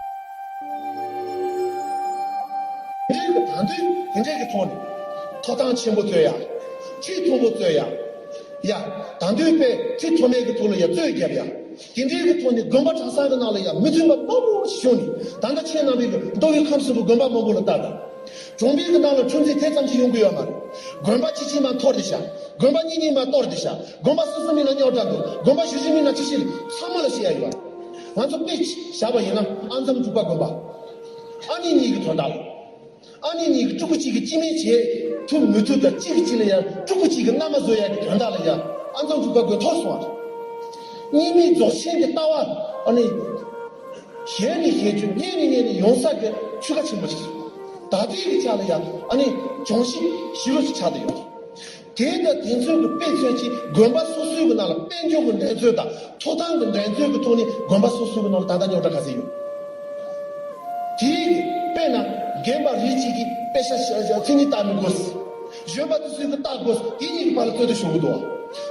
འདྲའི་གི་ད་འདོད་དེ་འདྲའི་གི་ཐོག་ནས་ཐོབ་ཐང་ཆེན་པོ་རྩོད་ཡ། ཁྲི་མཐོན་པོ་རྩོད་ཡ། ཡ། ད་འདོད་པས་ཁྲི་མཐོ་དམན་གི་ཐོག་ལ་ཡ་རྩོད་རྒྱབ་ཡ། དེ་འདྲའི་གི་ཐོག་ནས་དགོན་པ་གྲྭ་ཚང་གི་ནང་ལ་ཡ་མི་མཐུན་པ་མང་པོ་ཞིག་བྱུང་ནས་ད་ལྟ་ཁྱེད་རྣམ་པས་གི་མདོ་དབུས་ཁམས་གསུམ་གི་དགོན་པ་མང་པོ་ལ་ལྟ་དང་། གྲོང་པའི་གི་ནང་ལ་འཁྲུག་འཛིང་དེ་ཙམ་གྱིས་ཡོང་གི་ཡོད་མ་རེད། དགོན་པ་གཅིག་གཅིག་མ་འཐོར་དེ་བཞག་དགོན་པ་གཉིས་གཉིས་མ་གཏོར་དེ་བཞག་དགོན་པ་སོ་སོ་མིན་ན་རྙོག་དྲ་འདུག་དགོན་པ་ཞུ་ཞུ་མིན་ན་ཅི་ཞིག་ཚང་མ་ལ་བཤད་ཡ་ཡོད། ང་ཚོ་དཔེ་བཞག་པ་ཡིན་ན་ཨ་མཚམས་དྲུག་པ་དགོན་པ། ཨ་ནི་གཉིས་ཀྱི་དོན་དག་ལ། ཨ་ནི་གཉིས་ཀྱི་སྤྲུལ་སྐུ་གཅིག་གིས་སྤྱི་མིང་བྱེད་ཐུབ་མི་ཐུབ་དང་གཅིག་གིས་གཅིག་ལ་ཡང་སྤྲུལ་སྐུ་གཅིག་གི་མནའ་མ་བཟོ་ཡ་གི་དོན་དག་ལ་ཡང་ཨ་མཚམས་དྲུག་པ་དགོན་འཐོར་སོང་བ་རེད། གཉིས་མེད་རྫོགས་ཆེན་གྱི་ལྟ་བ་ཨ་ནི། ཞལ་ནས་ཞལ་བརྗོད་སྙན་ནས་སྙན་ནས་ཡོང་ས་གི་ཆོས་ཁ་ཆེན་པོ་ཞིག་རེད། ད་ལྟའི་གི་ཆ་ལ་ཡང་ཨ་ནི་སྦྱོང་བྱེད་ཞི་རུ་ཞིག་ཆགས་བསྡད་ཡོད་རེད། དེ་དང་དེ་ཚོའི་གི་དཔེ་མཚོན་གྱིས་དགོན་པ་སོ་སོའི་གི་ནང་ལ་དཔལ་འབྱོར་གྱི་འགྲན་རྩོད་དང་ཐོབ་ཐང་གི་འགྲན་རྩོད་ཀྱི་ཐོག་ནས་དགོན་པ་སོ་སོའི་གི་ནང་ལ་ད་ལྟ་རྙོག་དྲ་ག་ཚོད་ཡོད། དེའི་གི་དཔེར་ན་རྒན་པ་རིགས་གཅིག་གིས་དཔེ་ཆ་ཤ་ཤ་མཚན་ཉིད་ལྟ་མི་དགོས། གཞོན་པ་དེ་ཚོའི་གི་ལྟ་དགོས་དེ་གཉིས་ཀྱི་བར་ལ་རྩོད་དུ་ཞུགས་གི་འདུག་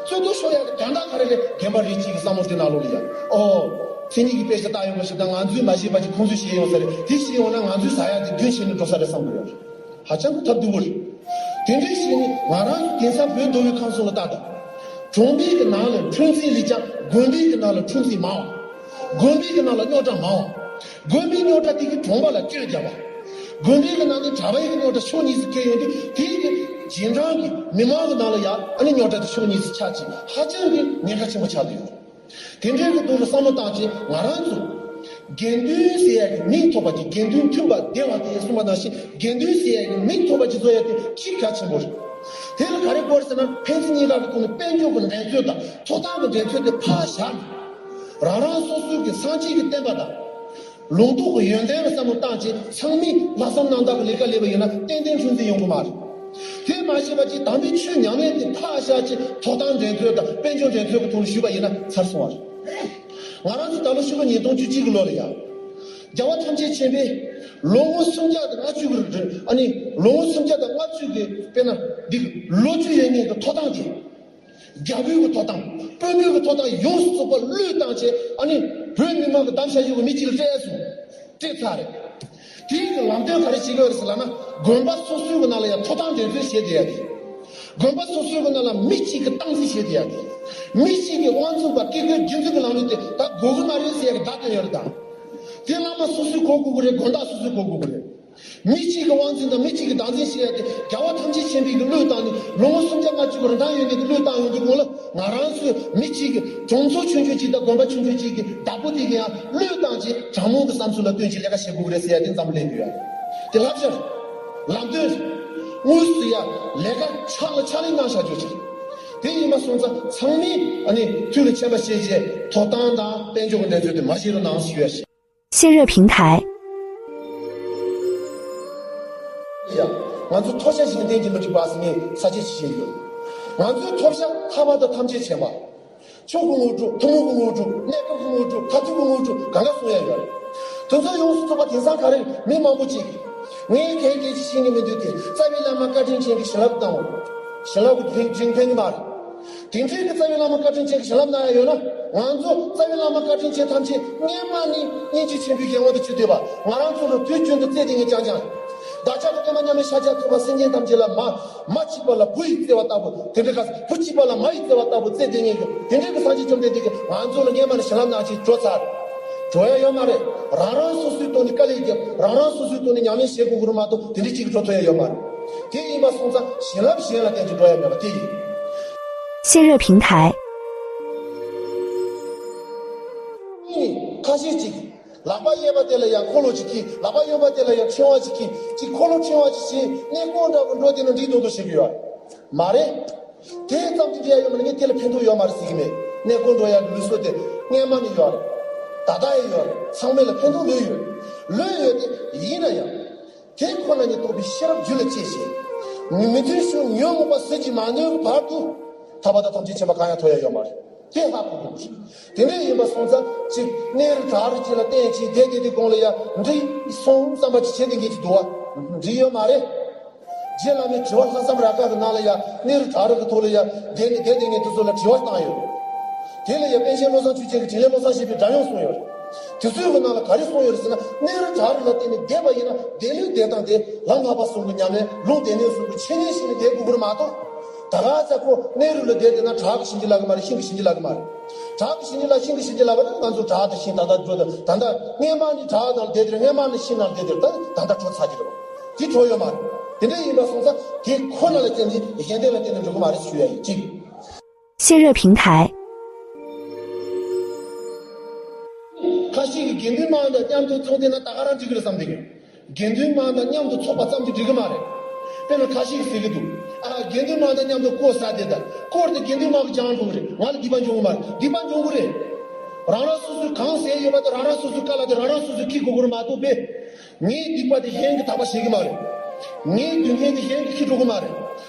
རྩོད་དུ་ཞུགས་ཡག་གི་དོན་དག་ག་རེ་རེད། རྒན་པ་རིགས་གཅིག་གི་བསམ་བློ་དེ་ནང་ལོགས་ལ་ཡ་ཨོ། མཚན་ཉིད་ཀྱི་དཔེ་ཆ་ལྟ་ཡོང་བ་ཞིག་དང་ང་ཚོས་མ་ཤེས་པ་ཅིག་ཁོང་ཚོས་ཤེས་ཡོང་ས་རེད། དེ་ཤེས་ཡོང་ན་ང་ཚོས་ཟ་ཡག་དེ་རྒྱུན་ཆད་ནས་འགྲོ་ས་རེད་བསམ་གི་ཡོད་རེད། ཧ་ཅང་གི་ཐབས་སྡུག་པོ་རེད། དེ་འདྲའི་ཞིག་ནི་ང་རང་ཚོ་དེང་སང་བོད་མདོ་དབུས་ཁམས་གསུམ་ལ་ལྟ་དང་། གྲོང་པའི་གི་ནང་ལ་འཁྲུག་འཛིང་ལས་ཀྱང་དགོན་པའི་གི་ནང་ལ་འཁྲུག་འཛིང་མང་བ། དགོན་པའི་གི་ནང་ལ་རྙོག་དྲ་མང་བ། དགོན་པའི་རྙོག་དྲ་དེ་གི་གྲོང་པ་ལ་སྐྱོན་རྒྱབ་པ། དགོན་པའི་གི་ནང་ནས་གྲྭ་པའི་གི་རྙོག་དྲ་ཕྱོགས་གཉིས་སུ་འཁེལ་ཡོང་དུས་དེའི་གི་རྗེས་འབྲང་གི་མི་མང་གི་ནང་ལ་ཡང་ཨ་ནི་རྙོག་དྲ་དེ་ཕྱོགས་གཉིས་སུ་ཆགས་ཀྱི་ཧ་ཅང་གི་ཉེན་ཁ་ཆེན་པོ་ཆགས་བསྡད་ཡོད། དེ་འདྲའི་གི་དོན་ལ་བསམ་བློ་བཏང་བྱས་ང་རང་ཚོ་དགེ་འདུན་ཟེར་ཡ་གི་མིང་ཐོབ་པ་དེ་དགེ་འདུན་མཐུན་པ་བདེ་བ་དེ་གསུངས་པ་ནང་བཞིན་དགེ་འདུན་ཟེར་ཡ་གི་མིང་ཐོབ་པ་ཅིག་བཟོ་ཡ་དེ་གཅིག་གལ་ཆེན་པོ་རེད། དེ་ལ་ག་རེ་དགོས་ཟེར་ན་ཕན་ཚུན་གཉིས་ཀ་གི་ཐོག་ནས་དཔལ་འབྱོར་གྱི་འགྲན་རྩོད་དང་ཐོབ་ཐང་གི་འགྲན་རྩོད་དེ་ཕར་བཞག་ནས་རང་རང་སོ་སོའི་གི་སངས་རྒྱས་ཀྱི་བསྟན་པ་དང་། ལུང་རྟོགས་ཀྱི་ཡོན་ཏན་ལ་བསམ་བློ་བཏང་བྱས་ཚང་མས་ལྷག་བསམ་རྣམ་དག་གི་ལས་ཀ་ལས་པ་ཡིན་ན་ཏན་ཏན་འཁྲུག་འཛིང་ཡོང་གི་མ་རེད། དེ་མ་བྱས་པ་ཅིག་དམ་པའི་ཆོས་ཉམས་ལེན་དེ་ཕར་བཞག་བྱས་ཐོབ་ཐང་འགྲན་རྩོད་དང་དཔལ་འབྱོར་འགྲན་རྩོད་ཀྱི་ཐོག་ནས་ཞུས་པ་ཡིན་ན་ཚར་སོང་བ་རེད། ང་རང་ཚོ་ད་ལོ་ཕྱི་ལོ་ཉིས་སྟོང་བཅུ་གཅིག་གི་ལོ་ལ་ཡ། རྒྱལ་བ་ཐམས་ཅད་མཁྱེན་པས་ལོ་ངོ་སུམ་བརྒྱ་དང་ལྔ་བཅུ་གི་རིང་ཨ་ནི་ལོ་ངོ་སུམ་བརྒྱ་དང་ལྔ་བཅུ་གི་དཔེར་ན་འདི་གི་ལོ་རྒྱུས་ཡོད་མཁན་གྱི་ཐོབ་ཐང་དེ། རྒྱལ་པོའི་གི་ཐོབ་ཐང་། དཔོན་པོའི་གི་ཐོབ་ཐང་ཡོངས་སུ་རྫོགས་པ་བློས་བཏང་བྱས་ཨ་ནི་བོད་མི་མང་གི་གདམ་བྱ་ཡོད་གི་མི་གཅིག་ལ་སྤྲད་སོང་། སྤྲད་ཚར་རེད། དེའི་གི་ལམ་སྟོན་ག་རེ་བྱེད་ཀྱི་ཡོད་རེད་ཟེར་ལབ་ན་དགོན་པ་སོ་སོའི་གི་ནང་ལ་ཡང་ཐོབ་ཐང་འགྲན་རྩོད་བྱེད་བསྡད་ཡ་དེ། དགོན་པ་སོ་སོའི་གི་ནང་ལ་མི་གཅིག་གི་སྟངས་འཛིན་བྱེད་བསྡད་ཡ་དེ། མི་གཅིག་གི་དབང་འཛིན་པ་སྐྱེ་རྒུའི་རྒྱུད་འཛིན་གི་ལམ་ལུགས་དེ་ད་དགོས་གི་མ་རེད་ཟེར་ཡ་གི་བརྡ་སྟོན་ཡོད་རེད་ད། དེ་བླ་མ་སོ་སོས་གོ་དགོས་གི་རེད། དགོན་བདག་སོ་སོས་གོ་དགོས་གི་རེད། མི་གཅིག་གི་དབང་འཛིན་དང་མི་གཅིག་གི་བདག་འཛིན་བྱེད་ཡ་དེ་རྒྱལ་བ་ཐམས་ཅད་མཁྱེན་པའི་གི་བློས་བཏང་ནས་ལོ་ངོ་སུམ་བརྒྱ་ལྔ་བཅུ་གི་རིན་ཐང་ཡོད་མཁན་གྱི་བློས་བཏང་ཡོང་དུས་གོང་ལ་ང་རང་ཚོའི་མི་གཅིག་གི་གྲོང་ཚོ་ཆུང་ཆུང་གཅིག་དང་དགོན་པ་ཆུང་ཆུང་གཅིག་གི་བདག་པོ་དེ་གི་ཡང་བློས་བཏང་བྱས་དྲང་མོ་གི་བསམ་ཚུལ་ལ་བསྟུན་བྱས་ལས་ཀ་བྱེད་དགོས་གི་རེད་ཟེར་ཡ་དེ་འཛམ་བུ་གླིང་དུ་ཡོད་རེད། དེ་བསླབ་བྱ་རེད། ལམ་སྟོན་དངོས་སུ་ཡ་ལས་ཀ་ཕྱག་ལ་ཕྱག་ལས་གནང་བྱ་རྒྱུ་ཅིག་དེ་ཡིན་པ་སོང་ཙང་ཚང་མས་ཨ་ནི་ཐུགས་ལ་ཁྱད་པར་བྱས་རྗེས་ཐོབ་ཐང་དང་དཔལ་འབྱོར་གྱི་འགྲན་རྩོད་དེ་མ་བྱེད་རོགས་གནང་ཞུ་ཡ་ཞིག 谢热平台。 ཡ། ང་ཚོ་ཐོབ་བྱ་ཞིག་གཏན་གྱི་མི་འགྲིག་པ་ཟེར་ནས་ས་བཅད་ཅིག་བྱས་ཡོད། ང་ཚོའི་ཐོབ་བྱ་ཐར་པ་དང་ཐམས་ཅད་མཁྱེན་པ། མཆོག་གི་དངོས་གྲུབ། ཐུན་མོང་གི་དངོས་གྲུབ། གནས་སྐབས་ཀྱི་དངོས་གྲུབ། མཐར་ཐུག་གི་དངོས་གྲུབ་གང་ག་གསུང་ཡ་ཡོད་རེད། དེ་ཚོ་ཡོངས་སུ་རྫོགས་པ་དེང་སང་ག་རེ་མི་མང་པོ་ཅིག་ངས་གལ་གལ་ཅིག་ཤེས་ཀྱི་མི་འདུག་དེ་རྩ་བའི་བླ་མ་བཀའ་དྲིན་ཅན་གྱི་བྱིན་རླབས་དང་། བྱིན་རླབས་ཀྱི་དྲིན་དྲིན་ཕན་གྱི་མ་རེད། དེ་འདྲའི་གི་རྩ་བའི་བླ་མ་བཀའ་དྲིན་ཅན་གྱི་བྱིན་རླབས་གནང་ཡ་ཡོད་ན། ང་ཚོ་རྩ་བའི་བླ་མ་བཀའ་དྲིན་ཅན་ཐམས་ཅད་སྔོན་མ་ནས་སྙིང་རྗེ་ཆེན་པོའི་གཞན་དབང་དུ་གྱུར་བསྡད་པ། ང་རང་ཚོ་ལ་དུས་རྒྱུན་དུ་བརྩེ་དེ་ངས་ཅང་ཅང་། བདག་ཅག་ཏུ་ཀྱེ་མ་མཉམ་མེད་ཤཱཀྱ་ཐུབ་པ་སེམས་ཅན་ཐམས་ཅད་ལ་མ། མ་གཅིག་པ་ལ་བུ་ཡིས་བརྩེ་བ་ལྟ་བུ་དེ་འདྲའི་ག་བུ་གཅིག་པ་ལ་མ་ཡིས་བརྩེ་བ་ལྟ་བུ་བརྩེ་དེ་ངས་གི་དེ་འདྲའི་གི་སངས་རྒྱས་བཅོམ་ལྡན་འདས་ཀྱིས་ང་ཚོ་ལ་སྔོན་མ་ནས་བྱིན་རླབས་གནང་ཅིག་འགྲོ་ཚར། འགྲོ་ཡ་ཡོད་མ་རེད། རང་རང་སོ་སོའི་ཐོག་ནས་དཀའ་ལས་རྒྱབ། རང་རང་སོ་སོའི་ཐོག་ནས་ཉམས་ལེན་བྱེད་དགོས་ཀྱི་རེད་མ་གཏོགས་དེ་འདྲའི་གཅིག་གི་འགྲོ་ཐུབ་ཡ་ཡོད་མ་རེད། དེ་ཡིན་པ་སོང་ཙང་བྱིན་རླབས་གཞན་ལ་བརྟེན་ཅིག་འགྲོ་ཡ་མེད་པ་དེ་ཡིན། 谢热平台。 ཁ་ཤས་ཅིག་ལག་པ་གཡས་པ་དེ་ལ་ཡང་འཁོར་ལོ་ཅིག་གིས། ལག་པ་གཡོན་པ་དེ་ལ་ཡང་ཕྲེང་བ་ཅིག་གིས། ཅིག་འཁོར་ལོ་ཕྲེང་བ་ཅིག་བྱས་གནས་སྐོར་འདྲ་བོ་འགྲོ་དེ་ནི་འགྲིག་མདོག་མདོག་བྱེད་ཀྱི་ཡོད་མ་རེད། དེ་ཙམ་གྱིས་འགྲིག་ཡ་ཡོད་མ་རེད། ངས་དེ་ལ་ཕན་ཐོགས་ཡོད་མ་རེད་ཟེར་གྱི་མེད། གནས་སྐོར་འགྲོ་ཡ་གི་ལུགས་སྲོལ་དེ་སྔོན་མ་ནས་ཡོད་རེད། ད་ལྟ་ཡང་ཡོད་རེད། ཚང་མ་ལ་ཕན་ཐོགས་ལོས་ཡོད། ལོས་ཡོད་དེ་ཡིན་ན་ཡང་། དེ་ཁོ་ན་ཉིད་རྟོགས་པའི་ཤེས་རབ་རྒྱུད་ལ་སྐྱེས་ཤིང་། མི་མཐུན་ཕྱོགས་ཉོན་མོངས་པ་ཟིལ་གྱིས་མ་གནོན་བར་དུ་ཐར་པ་དང་ཐམས་ཅད་མཁྱེན་པ་གང་ཡང་ཐོབ་ཡ་ཡོད་མ་རེད། དེ་ཧ་གོ་དགོས་ཀྱི། དེ་འདྲ་ཡིན་པ་སོང་ཙང་ཅིག་གནས་རི་བྲག་རི་ཅིག་ལ་བརྟེན་ཅིག་བསྡད་བསྡད་དུས་གོང་ལ་ཡ་འགྲིག་སོང་བསམ་པ་ཅིག་བྱེད་དེ་འགྱེད་ཀྱི་འདུག་བ། འགྲིག་ཡོད་མ་རེད། རྗེ་བླ་མའི་དྲི་བ་ལྷག་བསམ་རབ་དཀར་གྱི་ནང་ལ་ཡ་གནས་རི་བྲག་རི་གི་ཐོག་ལ་ཡ་བསྡད་ནས་བསྡད་དེ་ངས་དེ་ཚོ་ལ་དྲི་བ་བཏང་ཡོད། དེ་ལ་ཡ་པཎ་ཆེན་བློ་བཟང་ཆོས་རྒྱན་གྱི་དྲིན་ལས་བློ་བཟང་ཞེས་པའི་སྒྲ་དབྱངས་གསུངས་ཡོད་རེད། དེ་ཚོའི་གི་ནང་ལ་ག་རེ་གསུངས་ཡོད་རེད་ཟེར་ན། གནས་རི་བྲག་རི་ལ་བརྟེན་ནས་བསྡད་པ་ཡིན་ན་བསྡད་ལུགས་བསྡད་སྟངས་དེ་ལམ་བསླབ་པ་གསུམ་གྱི་ཉམས་ལེན། ལུང་སྡེ་སྣོད་གསུམ་གྱི་འཆད་ཉན་བྱས་ནས་བསྡད་དགོས་ཀྱི་རེད་མ་གཏོགས། ད་ག་ཚ་ཁོ་གནས་རི་ལ་བསྡད་བསྡད་ན་བྲག་གིས་བྱིན་གྱིས་བརླབ་གི་མ་རེད། ཤིང་གིས་བྱིན་གྱིས་བརླབ་གི་མ་རེད། བྲག་གིས་བྱིན་གྱིས་བརླབ། ཤིང་གིས་བྱིན་གྱིས་བརླབ་པ་ན་ང་ཚོ་བྲག་དང་ཤིང་ད་ལྟ་འགྲོ། ད་ད་ལྟ་སྔོན་མ་ནི་བྲག་ནང་བསྡད་དེ་སྔོན་མ་ནི་ཤིང་ནང་བསྡད་དེ་ད་ད་ལྟ་འགྲོ་ཚར་གྱི་རེད་བ། དེ་འགྲོ་ཡོད་མ་རེད། དེ་འདྲ་ཡིན་པ་སོང་ཙང་དེ་ཁོ་ན་ལ་བརྟེན་ནས་གཞན་དོན་ལ་བརྟེན་ནས་འགྲོ་གི་མ་རེད་ཞུ་ཡ་ཡིན། གཅིག 谢热平台。 ཁ་ཤས་ཀྱིས་དགེ་འདུན་མང་དང་མཉམ་དུ་ཚོགས་བསྡད་ན་ད་ག་རང་འགྲིག་གི་རེད་བསམ་བསྡད་ཀྱི། དགེ་འདུན་མང་དང་མཉམ་དུ་ཚོགས་པ་ཙམ་གྱིས་འགྲིག་གི་མ་རེད། དཔེར་ན་ཁ་ཤས་ཀྱིས་ཟེར་གྱི་འདུག་ཨ། དགེ་འདུན་མང་དང་མཉམ་དུ་སྐོར་ཟ་བསྡད་ད། སྐོར་དེ་དགེ་འདུན་མང་གིས་སྦྱང་འགྲོ་གི་རེད། ང་ལ་སྡིག་པ་འབྱུང་གི་མ་རེད། སྡིག་པ་འབྱུང་གི་རེད། རང་རང་སོ་སོས་གང་ཟས་ཡོད་པ་དེ་རང་རང་སོ་སོའི་ཁ་ལག་དེ་རང་རང་སོ་སོས་འཁྱེར་དགོས་ཀྱི་རེད་མ་གཏོགས་པས། ངའི་སྡིག་པ་དེ་གཞན་གྱིས་དག་པ་བྱེད་ཀྱི་མ་རེད། ངའི་སྡུག་བསྔལ་དེ་གཞན་གྱིས་འཁྱེར་འགྲོ་གི་མ་རེད།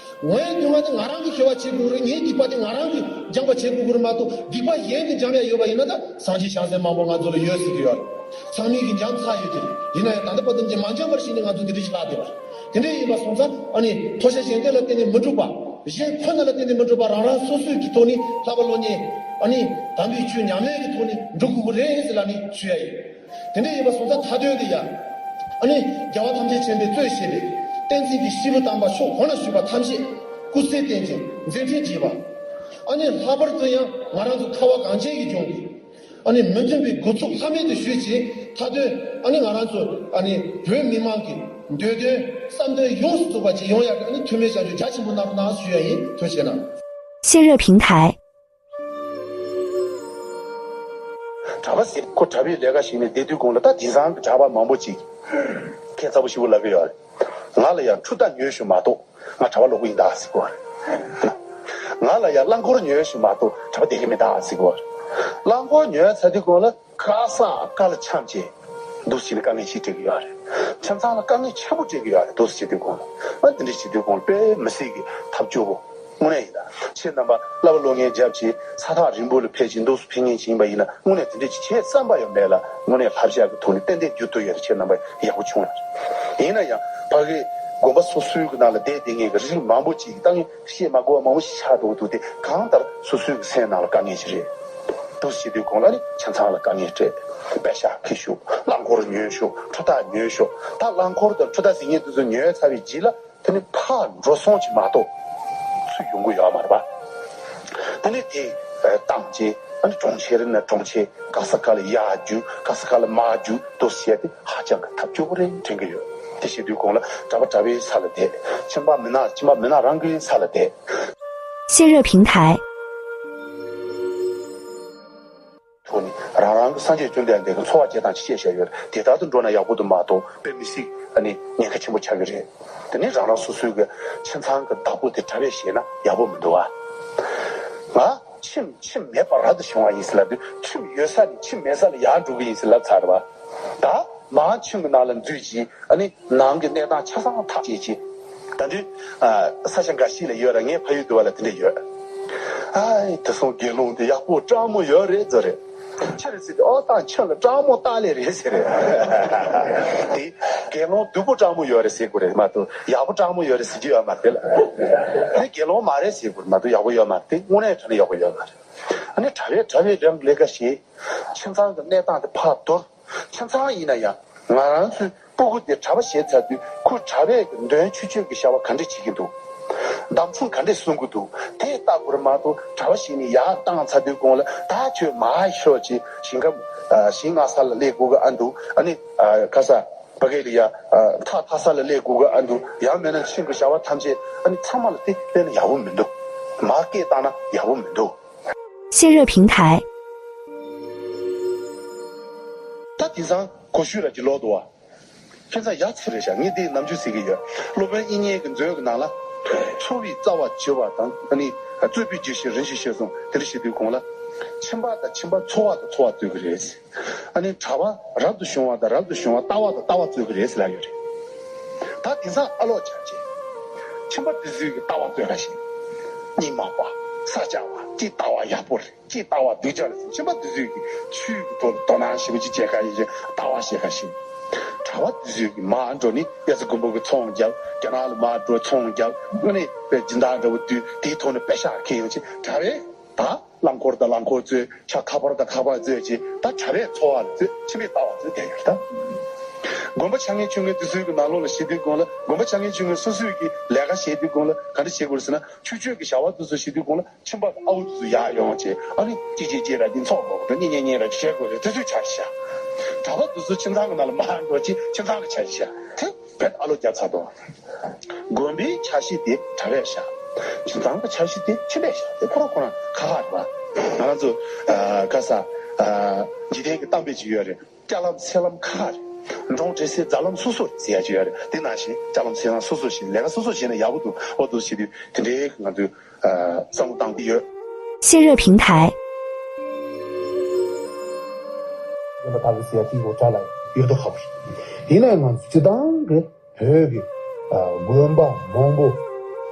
ངའི་སྡུག་བསྔལ་དེ་ང་རང་གིས་ཁྱེར་བ་བྱེད་དགོས་རེད། ངའི་སྡིག་པ་དེ་ང་རང་གིས་སྦྱང་བ་བྱེད་དགོས་ཀྱི་རེད་མ་གཏོགས། སྡིག་པ་གཞན་གྱིས་འཇོམས་ཡ་ཡོད་པ་ཡིན་ན་ད་སངས་རྒྱས་བྱང་སེམས་མང་པོ་ང་ཚོ་ལ་ཡོད་ཟེར་གྱི་ཡོད་རེད། ཚང་མས་ཀྱིས་འཇོམས་ཚར་ཡོད་ཀྱི་རེད། ཡིན་ན་ཡང་ད་ལྟ་བར་དུ་མ་འཇོམས་པར་ཤི་ནས་ང་ཚོ་འདི་འདྲ་ཞིག་ལྷག་བསྡད་པ་རེད། དེ་འདྲ་ཡིན་པ་སོང་ཙང་ཨ་ནི་ཐོབ་བྱ་གཞན་དོན་ལ་བརྟེན་ནས་མི་འགྲུབ་པ། གཞན་ཁོ་ན་ལ་བརྟེན་ནས་མི་འགྲུབ་པ། རང་རང་སོ་སོའི་གི་ཐོག་ནས་བསླབ་པ་སློབ་གཉེར། ཨ་ནི་དམ་པའི་ཆོས་ཉམས་ལེན་གྱི་ཐོག་ནས་འགྲུབ་དགོས་ཀྱི་རེད་ཟེར་ལབ་ནས་ཞུ་ཡ་ཡིན། དེ་འདྲ་ཡིན་པ་སོང་ཙང་མཐའ་དོན་དེ་ཡང་། ཨ་ནི་རྒྱལ་བ་ཐམས་ཅད་མཁྱེན་པས་གཙོས་བྱས་པའི་བསྟན་འཛིན་གྱི་སྐྱེས་བུ་དམ་པ་ཕྱོགས་གང་ན་བཞུགས་པ་ཐམས་ཅད་སྐུ་ཚེ་བརྟན་ཅིང་མཛད་འཕྲིན་རྒྱས་པ། ཨ་ནི་ལྷག་པར་དུ་ཡང་ང་རང་ཚོ་ཁ་བ་གངས་ཅན་གྱི་ལྗོངས་ཀྱི་ཨ་ནི་མི་མཐུན་པའི་རྒུད་ཚོགས་ལྷག་མེད་དུ་ཞི་བྱེད། མཐའ་དོན་ཨ་ནི་ང་རང་ཚོ་ཨ་ནི་བོད་མི་མང་གི་འདོད་དོན་བསམ་དོན་ཡོངས་སུ་རྫོགས་པ་ཅིག་ཡོང་ཡག་གི་ཨ་ནི་མཐུན་མེད་བྱ་སྤྱོད་རྒྱ་ཆེན་པོ་གནང་རོགས་གནང་ཞུ་ཡ་ཡིན། ཐུགས་རྗེ་གནང་། 谢热平台། གྲྭ་པ་ཟེར་ཁོ་གྲྭ་པའི་ལས་ཀ་ཞིག་ནས་བསྡད་དུས་གོང་ལ། ད་དེང་སང་གི་གྲྭ་པ་མང་པོ་ཅིག་ཁྱད་མཚར་པོ་ཞིག་པོ་ལབ་ཀྱི་ཡོད་རེད། ང་ལ་ཡང་འཕྲུལ་རྟ་ཉོས་ཤོག་མ་གཏོགས་ང་གྲྭ་པ་ལོག་གི་ཡིན་ད་ཟེར་གོ་རེད། ང་ལ་ཡང་རླངས་འཁོར་ཉོས་ཤོག་མ་གཏོགས་གྲྭ་པ་བསྡད་ཀྱི་མིན་ད་ཟེར་གོ་རེད། རླངས་འཁོར་ཉོས་ཚར་དུས་གོང་ལ་ག་ས་ག་ལ་འཁྱམས་བྱས་འདུག་སེ་བྱས་ནས་དཀའ་ངལ་ཞིག་འཕྲད་ཀྱི་ཡོད་རེད། ཁྱིམ་ཚང་ལ་དཀའ་ངལ་ཆེན་པོ་འཕྲད་ཀྱི་ཡོད་རེད། འདུག་སེ་བྱེད་དུས་གོང་ལ། ཨ་དེ་འདྲ་བྱེད་དུས་གོང་ལ་དཔེ་མི་སྲིད་ཀྱི་ཐབས་སྐྱོ་པོ། དངོས་གནས་ཡིན་ད། ཁྱེད་རྣམ་པ་བསླབ་པ་སློབ་གཉེར་བརྒྱབ་བྱས་ས་ཐག་རིང་པོ་ལ་ཕེབས་བྱས་འདུག་སེ་ཕེབས་མཁན་ཅིག་ཡིན་པ་ཡིན་ན། དངོས་གནས་དེ་འདྲ་ཅིག་བྱེད་བསམ་པ་ཡང་མེད་ལ། དངོས་གནས་བསླབ་བྱ་གི་ཐོག་ནས་ཏན་ཏན་འགྱུར་ཐུབ་ཡ་རེད། ཁྱེད་རྣམ་པ་ཡག་པོ་བྱུང་ཡ་རེད། ཡིན་ན་ཡང་ཕ་གིའི་དགོན་པ་སོ་སོའི་གི་ནང་ལ་བསྡད་བསྡད་མཁན་གྱི་རིགས་མང་པོ་ཅིག་ད་ངས་བཤད་མ་དགོས་པ་མང་པོ་ཞིག་ཆགས་འགྲོ་གི་འདུག་སྟེ། གང་ལྟར་སོ་སོའི་གི་སེམས་ནང་ལ་དཀའ་ངལ་ཞིག་རེད། འདུག་སེ་བྱེད་དུས་གོང་ལ་ནི་ཁྱིམ་ཚང་ལ་དཀའ་ངལ་འཕྲད། པེ་ཤག་ཁྱེར་ཤོག་རླངས་འཁོར་ཉོས་ཤོག་འཕྲུལ་རྟ་ཉོས་ཤོག་ད་རླངས་འཁོར་དང་འཕྲུལ་རྟ་ཟེར་མཁན་དེ་ཚོ་ཉོས་ཚར་བའི་རྗེས་ལ། དེ་ནི་ཕར་འགྲོ་སོང་ཅིག་མ་གཏོགས་ཚུར་ཡོང་གི་ཡོད་མ་རེད་པ། དེ་ནི་དེ་བཏང་རྗེས་ཨ་ནི་གྲོང་ཁྱེར་ནས་གྲོང་ཁྱེར། ག་ས་ག་ལ་ཡར་རྒྱུག་ག་ས་ག་ལ་མར་རྒྱུག་འདུག་སེ་བྱས་ཏེ་ཧ་ཅང་གི་ཐབས་སྐྱོ་པོ་རེད་དྲན་གྱི་ཡོད། དེ་བྱེད་དུས་གོང་ལ་གྲྭ་པ་གྲྭ་པའི་ས་ལ་བསྡད། ཁྱིམ་པ་མི་ནག་ཁྱིམ་པ་མི་ནག་རང་གི་ས་ལ་བསྡད། 谢热平台། ཐོག་ནས་རང་རང་གི་སངས་རྒྱས་བཅོམ་ལྡན་འདས་ཀྱི་འཚོ་བ་སྐྱེལ་སྟངས་ཅིག་བཤད་བཞག་ཡོད་རེད། དེ་ལྟར་དུ་འགྲོ་ན་ཡག་པོ་འདུག་མ་གཏོགས་དཔེ་མི་སྲིད། ཨ་ནི་ཉེན་ཁ་ཆེན་པོ་ཆགས་ཀྱི་རེད། དེ་ནི་རང་རང་སོ་སོའི་གི་ཁྱིམ་ཚང་གི་བདག་པོ་དེ་གྲྭ་པས་བཞེས་ན་ཡག་པོ་མི་འདུག་ཨ། ང་ཁྱིམ་ཁྱིམ་མེད་པར་རབ་ཏུ་བྱུང་བ་ཡིན་ཟེར་ལབ་དུས། ཁྱིམ་ཡོད་ས་ནས་ཁྱིམ་མེད་ས་ལ་ཡར་འགྲོ་གི་ཡིན་ཟེར་ལབ་ཚར་བ། ད་མར་ཁྱིམ་གྱི་ནང་ལ་འཛུལ་རྗེས། ཨ་ནི་ནང་གི་གནས་སྟངས་ཆ་ཚང་ཐག་བཅད་རྗེས། ད་དུང་ཨ་ས་ཆ་འགའ་ཤས་ལ་ཡོད་ར། ངའི་ཕ་ཡུལ་དུ་བ་ལ་དེ་འདྲ་ཡོད། ཨའི་དེ་སོང་དགེ་སློང་དེ་ཡག་པོ་སྤྲང་མོ་ཡོད་རེད་ཟེར་རེད། ཆི་རེད་ཟེར་དུས། ཨོ་ད་ཁྱོད་ལ་སྤྲང་མོ་ལྟག་ལས་རེད་ཟེར་རེད། དེ་དགེ་སློང་སྡུག་པོ་སྤྲང་མོ་ཡོད་རེད་ཟེར་དགོས་རེད་མ་གཏོགས། ཡག་པོ་སྤྲང་མོ་ཡོད་རེད་ཟེར་གྱི་ཡོད་མ་རེད་ལ། དེ་དགེ་སློང་མ་རེད་ཟེར་དགོས་རེད་མ་གཏོགས། ཡག་པོ་ཡོད་མ་རེད། དེ་དངོས་གནས་དྲང་གནས་ཡག་པོ་ཡོད་མ་རེད། ཨ་ནི་གྲྭ་པས་གྲྭ་པས་རང་གི་ལས་ཀ་བྱེད། ཁྱིམ་ཚང་གི་གནས་སྟངས་དེ་ཕར་དོར། ཁྱིམ་ཚང་ཡིན་ན་ཡང་ང་རང་ཚོའི་སྤུ་གུ་དེ་གྲྭ་པ་བྱས་ཚར་དུས། ཁོ་གྲྭ་པས་གི་འདོན་ཆོས་སྤྱོད་ཀྱི་བྱ་བ་ག་འདྲ་བྱེད་ཀྱི་འདུག། གདམས་ཚུལ་ག་འདྲ་གསུང་གི་འདུག། དེ་ལྟ་དགོས་རེད་མ་གཏོགས། གྲྭ་པ་བྱས་ནས་ཡར་བཏང་ཚར་དུས་གོང་ལ། ད་ཁྱོད་མར་ཤོག་ཅིག། ཞིང་ཁམས་ཨ་ཞིང་ངྷ་ས་ལ་སླེབས་དགོས་ཀྱི་ཨ་འདུག། ཨ་ནི་ཨ་ཁ་ས་ཕ་གི་ལ་ཡ་ཨ་ཐག་ཐག་ས་ལ་སླེབས་དགོས་ཀྱི་ཨ་འདུག། ཡང་མིན་ན་ཁྱིམ་གྱི་བྱ་བ་ཐམས་ཅད། ཨ་ནི་ཚང་མ་ལ་དེ་སླེབས་ན་ཡག་པོ་མི་འདུག། མར་སྐད་བཏང་ན་ཡག་པོ་མི་འདུག། 谢热平台。 ད་དེང་སང་གོ་ཤུལ་ར་གྱི་ལོག་འདུག་བ། ཁྱེད་ཚང་ཡག་ཚིག་རེད་ཤག། ངས་འདི་ནམ་རྒྱུན་ཟེར་གྱི་ཡོད། སློབ་དཔོན་དབྱིག་གཉེན་གྱི་མཛོད་ཀྱི་ནང་ལ། འཚོ་བའི་རྩ་བ་བྱེ་བ་དང་། ཨ་ནི་རྩོད་པའི་རྒྱུ་ཞེས་རིན་ཆེན་ཞེས་གསུངས། དེ་འདྲ་བྱེད་དུས་གོང་ལ། ཁྱིམ་པ་དང་ཁྱིམ་པ། འཚོ་བ་དང་འཚོ་བ་རྩོད་ཀྱི་རེད། ཨ་ནི་གྲྭ་པ་རབ་ཏུ་བྱུང་བ་དང་རབ་ཏུ་བྱུང་བ། ལྟ་བ་དང་ལྟ་བ་རྩོད་ཀྱི་རེད་ཟེར་ལབ་ཡོད་རེད། ད་དེང་སང་ཨ་ལོག་ཆགས་རྗེས། ཁྱིམ་པ་དེ་ཚོས་ཀྱི་ལྟ་བ་རྩོད་ཁ་ཤས། གཉིད་མ་ཁུག་པ། ས་ཆགས་པ། ཅིག་ལྟ་བ་ཡག་པོ་རེད། ཅིག་ལྟ་བ་སྡུག་ཅག་རེད་ཟེར། ཁྱིམ་པ་དེ་ཚོས་ཀྱི་ཆོས་ཀྱི་ཐོག་ལ་དོ་སྣང་ཞེ་པོ་ཅིག་བྱེད་ཁ་ཤས། ལྟ་བ་བྱེད་ཁ་ཤས། གྲྭ་པ་དེ་ཚོས་ཀྱི་མར་འགྲོ་ནས་གཡས་གཟར་མགོན་པོ་གི་ཚོང་རྒྱབ། རྒྱ་ནག་ལ་མར་འགྲོ་ཚོང་རྒྱབ། དངོས་གནས་དཔེ་སྦྱིན་བདག་འདྲ་བོ་དུས་དེའི་ཐོག་ནས་པེ་ཤག་ཁེངས་ཡོང་ཆེད། གྲྭ་པས་ད་རླངས་འཁོར་དང་རླངས་འཁོར་རྩོད། ཆ་ཁ་པར་དང་ཁ་པར་རྩོད་ཅིག། ད་གྲྭ་པས་འཚོ་བ་ལ་རྩོད། ཁྱིམ་པས་ལྟ་བ་རྩོད་བསྡད་ཡོད་རེད་ད། དགོན་པ་ཆ་ངེས་ཆུང་ངེས་དེ་ཚོའི་གི་ནང་ལོགས་ལ་བྱེད་དུས་གོང་ལ། དགོན་པ་ཆ་ངེས་ཆུང་ངེས་སོ་སོའི་གི་ལས་ཀ་བྱེད་དུས་གོང་ལ་ག་འདྲ་བྱེད་དགོས་རེད་ཟེར་ན། ཆོས་སྤྱོད་ཀྱི་བྱ་བ་དེ་ཚོ་བྱེད་དུས་གོང་ལ། ཁྱིམ་པ་གི་ཨ་བོ་དེ་ཚོ་ཡར་ཡོང་བྱས། ཨ་ནི་ཅི་བྱེད་ཅི་ར་འདི་འཚོགས་དགོས་འགྲོ། གཉེན་ཉེ་གཉེན་ར་བྱེད་དགོས་རེད། དེ་ཚོའི་འཆར་གཞི་བཞག། གྲྭ་པ་དེ་ཚོ་ཁྱིམ་ཚང་གི་ནང་ལ་མར་འགྲོ་ཅིག། ཁྱིམ་ཚང་གི་འཆར་གཞི་བཞག། དེ་བེད་ཨ་ལོ་རྒྱབ་ཚར་དོ། དགོན་པའི་འཆར་གཞི་དེ་གྲྭ་པས་བཞག། ཁྱིམ་ཚང་གི་འཆར་གཞི་དེ་ཁྱིམ་པས་བཞག། དེ་ཁོ་རང་ཁོ་རང་ཁ་ཁ་རེད་པ། ང་རང་ཚོ་ཨ་ག་ས་ཨ་འཇིག་རྟེན་གྱི་གཏམ་དཔེ་ཅིག་ཡོད་རེད། སྐྱ་ལམ་སེ་ལམ་ཁ་ཁ་རེད། འབྲོང་བྲེ་སའི་རྫ་ལམ་སོ་སོ་རེད་ཟེར་ཡ་ཅིག་ཡོད་རེད། དེ་ནང་བཞིན་སྐྱ་ལམ་སེ་ལམ་སོ་སོ་བྱས། ལས་ཀ་སོ་སོ་བྱས་ན་ཡག་པོ་འདུག། ཨོ་འདུག་བྱེད་དུས་དེ་འདྲའི་ང་ཚོས་ཨ་བསམ་བློ་བཏང་གི་ཡོད། 谢热平台。 ཡོད་པ་དག་གི་ཟེར་ཡ་དེའི་འོ་དྲ་ལ་ཡོད་དོ་ཁ་པོ་རེད། ཡིན་ནའི་ང་ཚོ་སྤྱི་བཏང་གི་བོད་ཀྱི་ཨ་དགོན་པ་མང་པོ།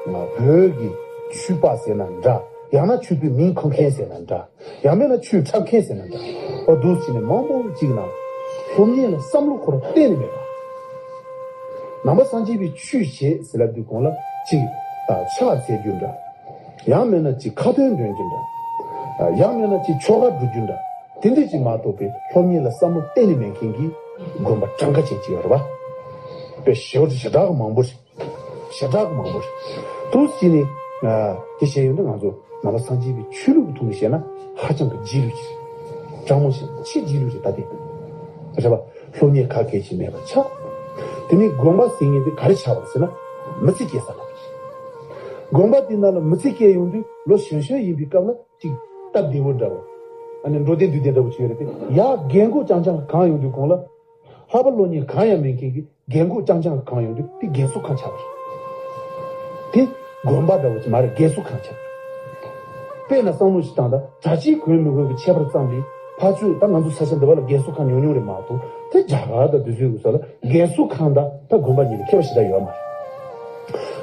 ཨ་བོད་ཀྱི་ཆོས་པ་ཟེར་ན་འདྲ། ཡང་ན་ཆོས་པའི་མིང་འཁུར་མཁན་ཟེར་ན་འདྲ། ཡང་མིན་ན་ཆོས་འཁྲབ་མཁན་ཟེར་ན་འདྲ། ཨོ་འདུག་བྱས་ནས་མང་པོ་ཅིག་ནང་སློབ་གཉེར་ལ་བསམ་བློ་ཁོ་རང་གཏན་ནས་མེད་པ། ནང་པ་སངས་རྒྱས་པའི་ཆོས་བྱེད་ཟེར་ལབ་དུས་གོང་ལ་ཅིག་ཨ་ཕྱག་འཚལ་རྒྱུ་འདྲ། ཡང་མིན་ན་ཅིག་ཁ་ཏོན་འདོན་རྒྱུ་འདྲ། ཨ་ཡང་མིན་ན་ཅིག་ཆོ་ག་སྒྲུབ་རྒྱུ་འདྲ། དེ་འདྲས་ཅིག་མ་གཏོགས་པའི་སློབ་གཉེར་ལ་བསམ་བློ་གཏན་ནས་མེད་མཁན་གྱི་དགོན་པ་གྲངས་ཀ་ཅན་ཅིག་ཡོད་རེད་པ། དཔེ་ཞེ་པོ་ཞེ་དྲག་གི་མང་པོ་རེད། ཞེ་དྲག་གི་མང་པོ་རེད། འདུག་བྱས་ནས་ཨ་དེ་བྱས་ཡོང་དུས་ང་ཚོ་ནང་པ་སངས་རྒྱས་པའི་ཆོས་ལུགས་ཀྱི་ཐོག་ནས་བཤད་ན་ཧ་ཅང་གི་རྗེས་ལུས་ཅིག་རེད། གྲང་མོ་ཞིག་ཆེས་རྗེས་ལུས་རེད་ད་དེ། རེད་པ། སློབ་གཉེར་ཁག་གལ་ཆེ་མེད་པ་ཆགས། དེ་ནས་དགོན་པ་ཟེར་མཁན་དེ་ག་རེ་ཆགས་པ་རེད་ཟེར་ན། མི་ཚེ་སྐྱེལ་ས་ལ། དགོན་པ་དེ་ནང་ལ་མི་ཚེ་སྐྱེལ་ཡོང་དུས་ལོ་གཞོན་གཞོན་ཡིན་པའི་སྐབས་ལ་ཅིག་སྟབས་བདེ་པོ་འདྲ་བོ། ཨ་ནི་འགྲོ་བདེ་འདུག་བདེ་འདྲ་བོ་ཅིག་ཡོད་རེད་དེ། ཡར་རྒན་གོག་རྐྱང་རྐྱང་གང་ཡོང་དུས་གོང་ལ། ལྷག་པར་སློབ་གཉེར་གང་ཡང་མེད་མཁན་གྱི་རྒན་གོག་རྐྱང་རྐྱང་གང་ཡོང་དུས་དེ་རྒན་གསོ་ཁང་ཆགས་པ་རེད། དེ་དགོན་པ་འདྲ་བོ་ཅིག་མ་རེད། རྒན་གསོ་ཁང་ཆགས་པ་རེད། དཔེར་ན་བསམ་བློ་ཞིག་བཏང་ད། གྲྭ་ཆས་གོན་མི་གོན་གྱི་ཁྱད་པར་ཙམ་ལས། ཕར་ཕྱོགས་ད་ང་ཚོ་ས་ཆ་འདི་པ་ལ་རྒན་གསོ་ཁང་ཉུང་ཉུང་རེད་མ་གཏོགས། དེ་རྒྱ་གར་དང་དེ་ཚོའི་གི་ས་ལ་རྒན་གསོ་ཁང་དང་ད་དགོན་པ་གཉིས་ལ་ཁྱད་པར་ཞེ་དྲག་ཡོད་མ་རེད།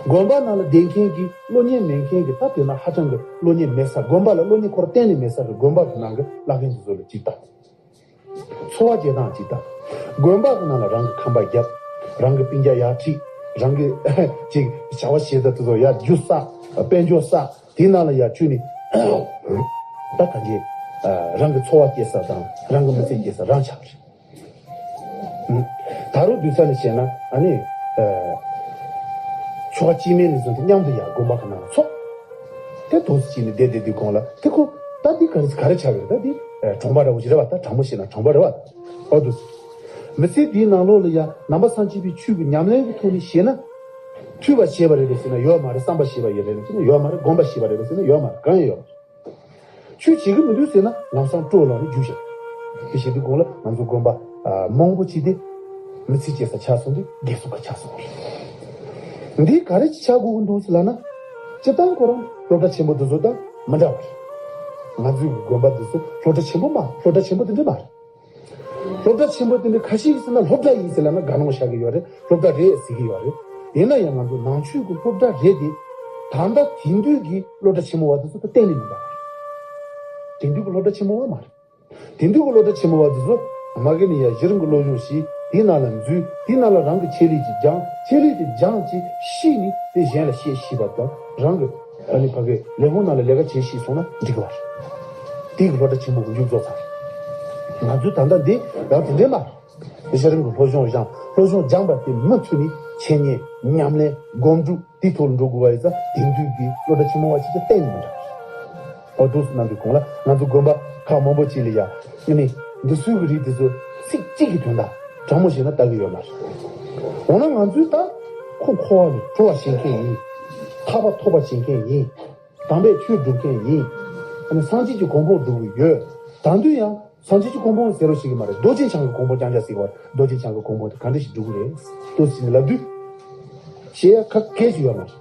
དགོན་པ་ནང་ལ་བསྡད་མཁན་གྱི་སློབ་གཉེར་མེད་མཁན་གྱི། ད་དེ་ན་ཧ་ཅང་གི་སློབ་གཉེར་མེད་ས། དགོན་པ་ལ་སློབ་གཉེར་ཁོ་རང་གཏན་ནས་མེད་ས་གི་དགོན་པ་གི་ནང་གི་བླ་རྒན་ཚོ་ཚོ་ལ་ཅིག་ལྟ། འཚོ་བ་སྐྱེལ་སྟངས་ཅིག་ལྟ། དགོན་པ་གི་ནང་ལ་རང་གི་ཁང་པ་བརྒྱབ། རང་གི་སྤུན་ཀྱག་ཡར་ཁྲིད། རང་གི་ཅིག་བྱ་བ་བྱེད་ས་དེ་ཚོ་ཡར་རྒྱུགས་བསགས། དཔལ་འབྱོར་བསགས། དེའི་ནང་ལ་ཡར་བཅུག་ནས། ད་གང་ཅི་རང་གི་འཚོ་བ་སྐྱེལ་ས་དང་རང་གི་མི་ཚེ་སྐྱེལ་ས་རང་ཆགས་པ་རེད། ད་རུང་སྡུག་ས་ནས་བཤད་ན། ཨ་ནི་ཆོ་ག་སྤྱི་མེད་ནས་བཟུང་སྟེ་མཉམ་དུ་ཡར་དགོན་པ་གི་ནང་ལ་ཚོགས། དེ་འདུག་སེ་བྱས་ནས་བསྡད་བསྡད་དུས་གོང་ལ། དེ་ཁོ་ད་འདི་ག་རེ་ག་རེ་ཆགས་ཀྱི་རེད། ད་འདི་གྲོང་པ་འདྲ་བོ་ཞིག་རེད་པ། ད་དྲང་པོ་བཤད་ན་གྲོང་པ་རེད་པ། ཨོ་འདུག་སེ། མི་ཚེ་འདིའི་ནང་ལོགས་ལ་ཡ་ནང་པ་སངས་རྒྱས་པའི་ཆོས་ཀྱི་ཉམས་ལེན་གྱི་ཐོག་ནས་བཤད་ན། ཐོས་པ་བྱས་པ་རེད་པས་ཟེར་ན་ཡོད་མ་རེད། བསམ་པ་བྱས་པ་ཡིན་རེད་ཟེར་ན་ཡོད་མ་རེད། སྒོམ་པ་བྱས་པ་རེད་པས་ཟེར་ན་ཡོད་མ་རེད། གང་ཡང་ཡོད་མ་རེད། ཆོས་བྱེད་ཀྱི་མི་འདུག་ཟེར་ན་ལམ་སང་སྤྲོ་ལངས་ནས་རྒྱུགས་ཤོག། དེ་བྱེད་དུས་གོང་ལ་ང་ཚོ་དགོན་པ་ཨ་མང་པོ་ཅིག་དེ་ མི་ཚེ་སྐྱེལ་ས་ཆགས་སོང་དུས་རྒས་གསོ་ཁ་ཆགས་སོང་བ་རེད། འདི་ག་རེ་ཅིག་ཆགས་དགོས་ཀྱི་འདུག་ཟེར་ལབ་ན། སྤྱིར་བཏང་ཁོ་རང་སློབ་གྲྭ་ཆེན་པོ་འདི་ཚོ་དང་མི་འདྲ་བ་རེད། ང་ཚོའི་དགོན་པ་འདི་ཚོ་སློབ་གྲྭ་ཆེན་པོ་མ་སློབ་གྲྭ་ཆེན་པོ་དེ་འདྲ་མ་རེད། སློབ་གྲྭ་ཆེན་པོ་དེ་འདྲ་ཁ་ཤས་ཀྱིས་ཟེར་ན་སློབ་གྲྭ་ཡིན་ཟེར་ལབ་ན་དགའ་སྣང་བཞག་གི་ཡོད་རེད། སློབ་གྲྭ་རེད་ཟེར་གི་ཡོད་རེད། ཡིན་ན་ཡང་ང་ཚོ་ནང་ཆོས་ཀྱི་སློབ་གྲྭ་རེད་དེ། ད་ལྟ་དེང་དུས་ཀྱི་སློབ་གྲྭ་ཆེན་མོ་བ་དེ་ཚོ་ད་གཏན་ནས་མི་འདྲ་བ་རེད། དེང་དུས་ཀྱི་སློབ་གྲྭ་ཆེན་མོ་བ་མ་རེད། དེང་དུས་ཀྱི་སློབ་གྲྭ་ཆེན་མོ་བ་དེ་ཚོ་མ་གི་ནས་ཡ་གཞི་རིམ་གྱི་སློབ་སྦྱོང་བྱས། དེའི་ནང་ལ་འཛུལ། དེའི་ནང་ལ་རང་གི་ཆེད་ལས་ཅིག་སྦྱངས། ཆེད་ལས་དེ་སྦྱངས་ཅིག་ཤེས་ནས་དེ་གཞན་ལ་བཤད་ཤེས་པ་དང་། རང་གི་ཨ་ནི་ཕ་གི་ལས་ཁུངས་ནང་ལ་ལས་ཀ་བྱེད་ཤེས་སོང་ན་འགྲིག་གི་བ་རེད། དེ་གི་སློབ་གྲྭ་ཆེན་མོ་གི་མཇུག་རྫོགས་ཚར་རེད། ང་ཚོའི་ད་ལྟ་འདི་ཡང་དེ་འདྲའི་མ་རེད། གཞི་རིམ་གྱི་སློབ་སྦྱོང་སྦྱངས། སློབ་སྦྱོང་སྦྱངས་པ་དེ་མུ་མཐུད་ནས་འཆད་ཉན་ཉམས་ལེན་སྒོམ་སྒྲུབ་དེའི་ཐོག་ལ་འགྲོ་དགོས་པ་ཡིན་ཙང་། དེང་དུས་ཀྱི་སློབ་གྲྭ་ཆེན་མོ་བ་ཞིག་ཏུ་གཏན་ནས་མི་འདྲ། འོ་འདུག་སེ་གནང་དུས་གོང་ལ་ང་ཚོ་དགོན་པ་ཁག་མང་པོ་ཅིག་ལ་ཡ་ཨ་ནི་འདི་ཚོའི་གི་རིགས་དེ་ཚོ་ཚིག་གཅིག་གི་དོན་དག་དྲང་མོ་བཤད་ན་ལྟ་གི་ཡོད་མ་རེད། འོ་ན་ང་ཚོས་ད་ཁོ་འཁོར་བ་ནས་གྲོལ་བ་བྱེད་མཁན་ཡིན། ཐར་པ་ཐོབ་པ་བྱེད་མཁན་ཡིན། དམ་པའི་ཆོས་སྒྲུབ་མཁན་ཡིན། ཨ་ནི་སངས་རྒྱས་ཀྱི་གོ་འཕང་སྒྲུབ་ཀྱི་ཡོད། ད་དུང་ཡང་སངས་རྒྱས་ཀྱི་གོ་འཕང་ཟེར་རོ་ཞིག་གི་མ་རེད། རྡོ་རྗེ་འཆང་གི་གོ་འཕང་རྐྱང་རྐྱང་ཟེར་བ། རྡོ་རྗེ་འཆང་གི་གོ་འཕང་དེ་ག་འདྲ་ཞིག་སྒྲུབ་ཀྱི་རེད། ལྟོས་ཟིན་ནས་ལབ་དུས། བཤད་ཡ་ཁ་སྐད་ཅིག་ཡོད་མ་རེད།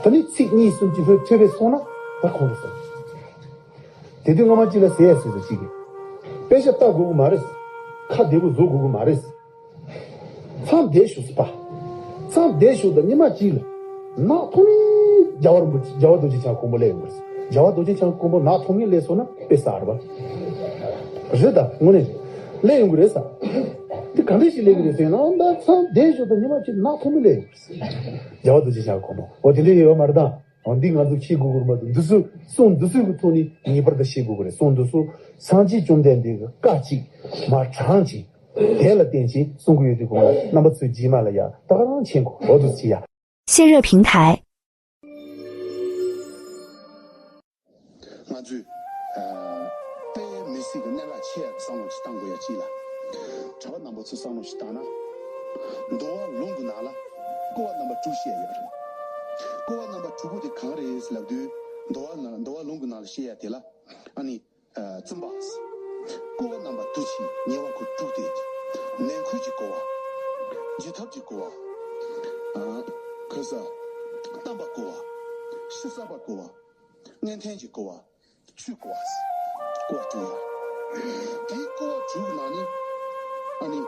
ད་ནི་ཚིག་གཉིས་གསུམ་གྱི་ལྷོད་ཐོས་པས་སོང་ན་ད་ཁོང་དུ་སོང་། དེ་དུས་སྔ་མ་གཅིག་ལ་ཟེར་ཡ་ཟེར་ཟེར་གཅིག་གིས། དཔེ་ཆ་ལྟ་དགོས་ཀྱི་མ་རེད། ཁ་བདེ་པོ་བཟོ་དགོས་ཀྱི་མ་རེད། མཚམས་བསྡད་བཞུགས་སུ་པ། མཚམས་བསྡད་བཞུགས་དང་ཉི་མ་གཅིག་ལ། ནག་ཐོག་མའི་རྒྱལ་བ་རིན་པོ་ཆེ། རྒྱལ་བ་རྡོ་རྗེ་འཆང་གོང་མ་སླེབས་ཡོང་གི་རེད། རྒྱལ་བ་རྡོ་རྗེ་འཆང་གོང་མ་ནག་ཐོག་མའི་སླེབས་སོང་ན་དཔེ་གསར་པ་རེད་ད། དངོས་གནས་རེད། སླེབས་ཡོང་གི་རེད་ས། དེ་ག་འདྲ་ཞིག་སླེབས་ཀྱི་རེད་ཟེར་ན། ད་མཚམས་བསྡད་བཞུགས་དང་ཉི་མ་གཅིག་ནག་ཐོག་མའི་སླེབས་ཡོང་གི་རེད། རྒྱལ་བ་རྡོ་རྗེ་འཆང་གོང་མ། འོ་དེ་འདྲ་ཡོད་མ་རེད་ད། འོ་འདི་ང་ཚོ་ཤེས་དགོས་ཀྱི་རེད་མ་གཏོགས། འདི་ཚོ་གསུང་འདི་ཚོའི་གི་ཐོག་ནས་ངེས་པར་དུ་ཤེས་དགོས་ཀྱི་རེད། གསུང་འདི་ཚོ་སངས་རྒྱས་བཅོམ་ལྡན་འདས་ཀྱི་བཀའ་གཅིག་མ་དྲངས་ཅིག་དེ་ལ་བརྟེན་ཅིག་གསུང་གི་ཡོད་དུས་གོང་ལ་རྣམ་པ་ཚོས་རྗེས་མ་ལ་ཡ་ད་ག་རང་མཁྱེན་དགོས། འོ་འདུག་སེ་བྱེད་ཡ། 线热平台。 ང་ཚོས་ཨ། དཔེ་མི་སྲིད་ཀྱི་གནད་འགག་ཆེ་ཡ་བསམ་བློ་ཞིག་བཏང་དགོས་ཡ་གཅིག་ལ། གྲྭ་པ་རྣམ་པ་ཚོས་བསམ་བློ་ཞིག་བཏང་ན། འདུལ་བ་ལུང་གི་ནང་ལ་བསྐོར་བ་རྣམ་པ་དྲུག་བཤད་ཡོད་རེད། བསྐོར་བ་རྣམ་པ་དྲུག་པོ་དེ་གང་རེད་ཟེར་ལབ་དུས། འདུལ་བ་ནང་འདུལ་བ་ལུང་གི་ནང་ལ་བཤད་ཡ་དེ་ལ། ཨ་ནི། ཨ། བཙུན་པ། བསྐོར་བ་རྣམ་པ་དུ་ཕྱིར་ཉེ་བར་འཁོར་དྲུག་སྟེ། ནན་ཁུལ་གྱི་བསྐོར་བ། འཇུག་ཐབས་ཀྱི་བསྐོར་བ། ཨ། གོལ་ས། བརྟན་པ་བསྐོར་བ། ཕྱི་གསར་པ་བསྐོར་བ། མངོན་མཐོ་གི་བསྐོར་བ། ཆུའི་བསྐོར་བ། བསྐོར་བ་དྲུག་ཡོད། དེའི་བསྐོར་བ་དྲུག་གི་ནང་ནས། ཨ་ནི།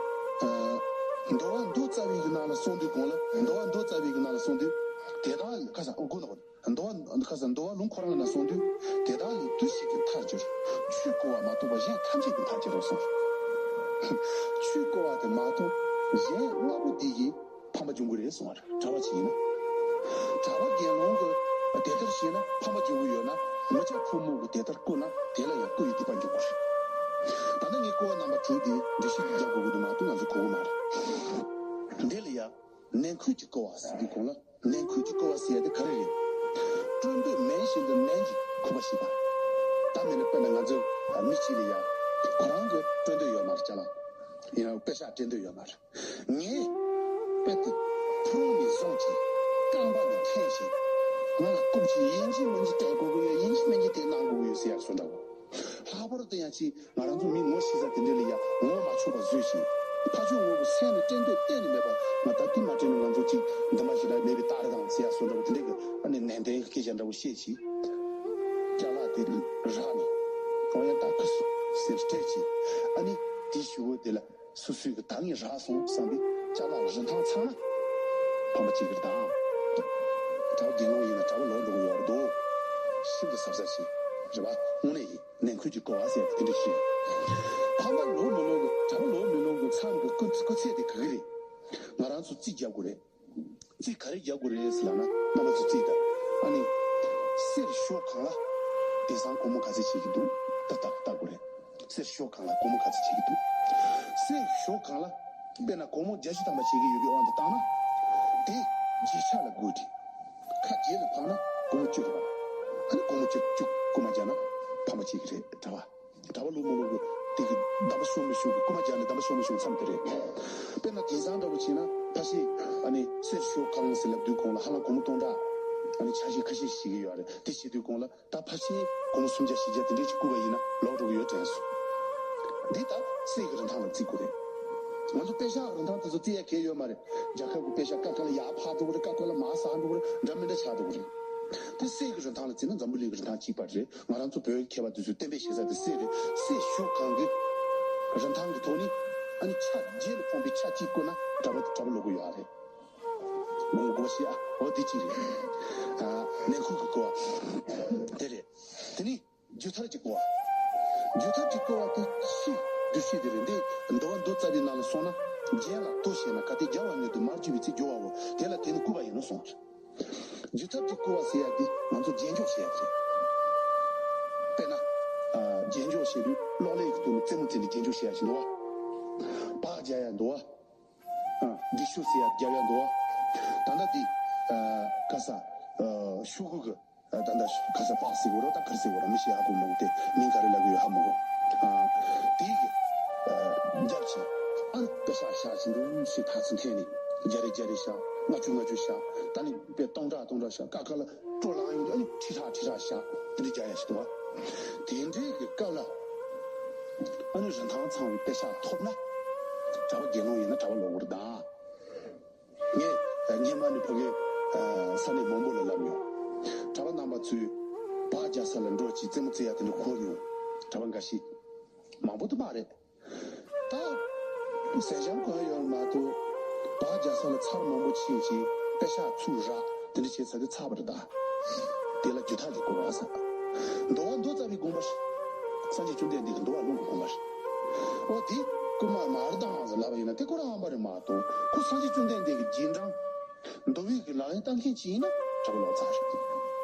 ཨ། འདུལ་བ་མདོ་རྩ་བའི་གི་ནང་ལ་སོང་དུས་གོང་ལ། འདུལ་བ་མདོ་རྩ་བའི་གི་ནང་ལ་སོང་དུས། དེ་དག་ལས་ཁ་སང་དགོངས་དག་འདུལ་བ་ཁ་སང་འདུལ་བ་ལུང་ཁོ་རང་ལ་སོང་དུས། དེ་དག་ལས་དུ་ཞིག་གིས་མཐར་གྱུར། ཆོས་བསྐོར་བ་མ་གཏོགས་པ་གཞན་ཐམས་ཅད་ཀྱིས་མཐར་གྱུར་རོ་གསུངས། ཆོས་བསྐོར་བ་དེ་མ་གཏོགས་གཞན་ལྔ་པོ་འདི་ཡིས་ཕམ་པ་འབྱུང་གི་རེད་གསུངས་པ་རེད། གྲྭ་པ་ཅིག་ཡིན་ན། གྲྭ་པ་དགེ་སློང་གིས་དེ་ལྟར་བྱས་ན་ཕམ་པ་འབྱུང་གི་ཡོད་ན། མི་སྐྱ་ཕོ་མོ་གིས་དེ་ལྟར་བསྐོར་ན་དེ་ལ་ཡང་བསྐོར་བའི་སྡིག་པ་འཇུག་གི་རེད། ད་ནི་ངས་བསྐོར་བ་རྣམ་པ་དྲུག་དེ་འགྲེལ་བཤད་རྒྱག་དགོས་ཀྱི་འདུག་མ་གཏོགས་ང་ཚོ་གོ་གི་མ་རེད། འདི་ལ་ཡང་ནན་ཁུལ་གྱི་བསྐོར་བ་ཟེར་དུས་གོང་ལ། ནན་ཁུལ་གྱི་བསྐོར་བ་ཟེར་ཡ་དེ་ག་རེ་རེད། སྤྲོད་འདོད་མེད་བཞིན་དུ་ནན་གྱིས་ཁུག་པ་བྱེད་པ། ད་མིན་ན་དཔེར་ན་ང་ཚོ་མི་གཅིག་ལ་ཡ་ཁོ་རང་གི་སྤྲོད་འདོད་ཡོད་མ་རེད། ཅ་ལག་ཡིན་ན་པེ་ཤག་སྤྲད་འདོད་ཡོད་མ་རེད། ངས་དཔེ་དེ་ཕུ་རུང་ནས་བཟུང་བྱས། རྐང་པ་ནས་འཐེན་བྱས། ང་ལ་རྐུབ་ཀྱིས་ཡིན་གཅིག་མིན་གཅིག་སྤྲད་དགོས་ཀྱི་ཡོད། ཡིན་གཅིག་མིན་གཅིག་དེ་གནང་དགོས་ཀྱི་ཡོད་ཟེར་ཡ་བཟོ་འདྲ་བོ། ལྷག་པར་དུ་ཡང་ཅིག་ང་རང་ཚོ་མི་ངོ་ཤེས་ས་དེ་འདྲ་ལ་ཡ་ངོ་མ་ཆོད་པ་བཟོས་ཤིང་། ཕར་ཕྱོགས་ངོ་གི་སེམས་ནས་སྤྲད་འདོད་གཏན་ནས་མེད་པ། ང་ད་ལྟ་མ་སྤྲད་ན་ང་ཚོ་ཅིག་འདི་མ་ཞིག་ལ་མེད་པའི་རྟགས་རེད་དང་ཟེར་ཡ་བཟོ་འདྲ་བོ་དེ་འདྲ་གི་ཨ་ནི་ནན་ཏན་སྐད་ཆ་འདྲ་བོ་བཤད་ཅིང་། ཅ་ལག་དེ་རག་ནས་ཁོང་ཡང་ད་ཁུ་སུ་ཟེར་སྤྲད་ཅིང་། ཨ་ནི་དེའི་གཞུག་གུ་དེ་ལ་སོ་སོའི་གི་ད་ངས་རག་སོང་བསམ་པའི་ཅ་ལག་རིན་ཐང་ཚང་མ་ཕམ་པ་བྱེད་ཀྱི་རེད་དང་། གྲྭ་པ་དགེ་སློང་ཡིན་ན་གྲྭ་པ་ལོག་འགྲོ་གི་ཡོད་རེད་འདུག་ཤིན་ཏུ་གཟབ་གཟབ་བྱེད་རེད་པ། དངོས་གནས་ཡིན། ནན་ཁུལ་གྱི་བསྐོར་བ་ཟེར་དེ་འདྲ་ཞིག་རེད། ཕམ་པ་ལོག་མི་ལོག་གི། གྲྭ་པ་ལོག་མི་ལོག་གི་མཚམས་ཀྱི་སྐུ་སྐུ་ཚད་དེ་ག་གི་རེད། ང་རང་ཚོ་རྩིས་རྒྱག་དགོས་རེད། རྩིས་ག་རེ་རྒྱག་དགོས་རེད་ཟེར་ལབ་ན། རྣམ་པ་ཚོ་རྩིས་དང་། ཨ་ནི་གསེར་ཞོ་གང་ལ་དེང་སང་སྒོར་མོ་ག་ཚོད་བྱེད་ཀྱི་འདུག་ད་ལྟ་ལྟ་དགོས་རེད། གསེར་ཞོ་གང་ལ་སྒོར་མོ་ག་ཚོད་བྱེད་ཀྱི་འདུག་གསེར་ཞོ་གང་ལ་དཔེར་ན་སྒོར་མོ་བརྒྱད་ཅུ་ཐམ་པ་བྱེད་ཀྱི་ཡོད་པའི་དབང་དུ་བཏང་ན། དེ་བརྒྱ་ཆ་ལ་བགོས་ཏེ། ཁ་བརྒྱད་ལ་ཕངས་ན་སྒོར་མོ་བཅུ་རེད་པ། ཨ་ནི་སྒོར་མོ་བཅུ་བཅུ་རྐུ་མ་རྒྱག་ན་ཕམ་པ་བྱེད་ཀྱི་རེད། གྲྭ་པ། གྲྭ་པ་ལོག་མི་ལོག་གི་དེ་གི་འདམ་པ་ཤོར་མི་ཤོར་གི། རྐུ་མ་རྒྱག་ནས་འདམ་པ་ཤོར་མི་ཤོར་གི་མཚམས་དེ་རེད། དཔེར་ན་དེང་སང་འདྲ་བོ་བྱས་ན། ཕ་ཤེས་ཨ་ནི་གསེར་ཞོ་གང་ཟེར་ལབ་དུས་གོང་ལ་ཧ་ལམ་སྒོར་མོ་སྟོང་ཕྲག་ཨ་ནི་ཆ་ཤས་ཁ་ཤས་ཤིག་བྱེད་ཀྱི་ཡོད་རེད། དེ་བྱེད་དུས་གོང་ལ་ད་ཕ་ཤེས་སྒོར་མོ་སུམ་བརྒྱ་བཞི་བརྒྱ་དེ་འདྲས་ཅིག་རྐུ་བ་ཡིན་ན་ལོག་འགྲོ་གི་ཡོད་དྲན་སོང་། འདི་ད་གསེར་གྱི་རིན་ཐང་ལ་བརྩི་དགོས་རེད། ང་ཚོ་པེ་ཤག་རིན་ཐང་དེ་ཚོ་བརྩི་ཡ་གལ་ཡོད་མ་རེད། རྒྱལ་ཁབ་ཀྱི་པེ་ཤག་ཀ་ཁ་ལ་ཡར་འཕར་འགྲོ་གི་རེད། ཀ་ཁ་ལ་མར་ཟག་འགྲོ་གི་རེད། འདྲ་མི་འདྲ་ཆགས་འགྲོ་གི་རེད། དེ་གསེར་གྱི་རིན་ཐང་ལ་བརྩིས་ན་འཛམ་བུ་གླིང་གི་རིན་ཐང་གཅིག་པ་རེད། ང་རང་ཚོ་བོད་ཀྱི་མཁས་པ་དེ་ཚོས་གཏན་འབེབས་བྱེད་ས་དེ་གསེར་རེད། གསེར་ཞོ་གང་གི་རིན་ཐང་གི་ཐོག་ནས་ཨ་ནི་ཆ་རྗེས་ལ་ཕོངས་པའི་ཆ་གཅིག་བརྐོས་ན་གྲྭ་པ་གྲྭ་པ་ལོག་གི་ཡོད་རེད། མོང་གོ་ཤི་ཨ་འོ་དེ་གཅིག་རེད། ཨ་ནས་ཁུག་གི་གོ་བ་དེ་རེད། དེ་ནི། རྒྱུ་ཐར་གྱི་གོ་བ། རྒྱུ་ཐར་གྱི་གོ་བ་དེ་ཕྱི་བསྡུས་ཤིག་དེ་རེད། འདི་འདུལ་བ་མདོ་རྩ་བའི་ནང་ལ་སོང་ན། རྒྱན་ལ་དོ་ཞེ་ན། གལ་ཏེ་རྒྱལ་བ་ཉིད་དུ་མར་གྱུར་པའི་ཚེ། སྦྱོར་བའོ་དེ་ལ་དེ་ནི་བསྐུལ་བ་ཡིན་ནོ་གསུངས། རྒྱུ་ཐར་གྱི་བསྐུལ་བ་ཟེར་ཡ་དེ་ང་ཚོ་རྗེས་འཇོག་བྱེད་ཡ་དེ་རེད། དཔེར་ན། ཨ་རྗེས་འཇོག་བྱེད་དུས་གློག་ཀླད་ཀྱི་ཐོག་ནས་རྩེད་མོ་རྩེ་ནས་རྗེས་འཇོག་བྱེད་ཡ་ཞིག་འདུག་བ། བག་རྒྱག་ཡ་འདུག་བ། ཨ་འདི་ཤོ་ཟེར་ཡ་རྒྱག་ཡ་འདུག་བ། ད་ལྟ་འདི་ཨ་ག་ས་ཨ་ཤོག་གུ་གི་ད་ལྟ་ཁ་ས་པགས་ཟེར་དགོས་རེད། ད་ག་རེ་ཟེར་དགོས་རེད། མི་ཤེས་ཧ་གོ་མ་གོ། དེ་མིང་ག་རེ་ལབ་ཀྱི་ཡོད་ཧ་མ་གོ། ཨ་དེ་གི་ཨ་རྒྱབ་ཆེ་ཨ་ནི་པེ་ཤག་བཞག་ཅིང་འདུག་ཞེས་ཐག་ཚིག་འཐེན་ནས་བརྒྱ་རེ་བརྒྱ་རེ་བཞག་ལྔ་བཅུ་ལྔ་བཅུ་བཞག་ད་ནི་པེ་སྟོང་ཕྲག་སྟོང་ཕྲག་བཞག་ཀ་ཁ་ལ་སྤྲོ་ལངས་ཡོང་དུས་ཨ་ནི་ཁྲི་ཕྲག་ཁྲི་ཕྲག་བཞག་དེ་འདྲ་རྒྱག་ཡ་ཞིག་འདུག་བ། དེ་འདྲའི་གི་སྐབས་ལ་ཨ་ནི་རིན་ཐང་ཚང་བའི་པེ་ཤག་ཐོབ་ན་གྲྭ་པ་དགེ་སློང་ཡིན་ན་གྲྭ་པ་ལོག་གི་རེད་ད། ངས་སྔོན་མ་ནས་ཕ་གི་ས་གནས་མང་པོ་ལ་ལབ་མྱོང་། གྲྭ་པ་རྣམ་པ་ཚོས་བག་རྒྱག་ས་ལ་འགྲོ་ཅིག་རྩེད་མོ་རྩེ་ཡ་དེ་འདྲ་གོ་མྱོང་། གྲྭ་པ་འགའ་ཞིག་མང་པོ་དུ་མ་རེད། ད་ཟས་ཞབས་གོ་ཡ་ཡོད་མ་གཏོགས་བག་རྒྱག་ས་ལ་ཚར་མང་པོ་ཕྱིན་ཅིག་པེ་ཤག་ཚུར་རག་དེ་འདྲ་བྱས་ཚར་དུས་ཚར་བ་རེད་ད། དེ་ལ་རྒྱུ་ཐག་གི་གོ་བ་ཟེར། འདུལ་བ་མདོ་རྩ་བའི་དགོངས་པ་རེད། སངས་རྒྱས་བཅོམ་ལྡན་འདས་ཀྱི་འདུལ་བ་ལུང་གི་དགོངས་པ་རེད། འོ་དེ་རྐུན་མ་མ་རེད་དང་ཟེར་ལབ་པ་ཡིན་ན་དེ་ཁོ་རང་ཨ་མ་རེད་མ་གཏོགས་ཁོ་སངས་རྒྱས་བཅོམ་ལྡན་འདས་ཀྱི་རྗེས་འབྲང་མདོ་དབུས་ཀྱི་ལག་ལེན་བསྟར་མཁན་ཅིག་ཡིན་ན་གྲྭ་པ་ལོག་ཚར་རེད།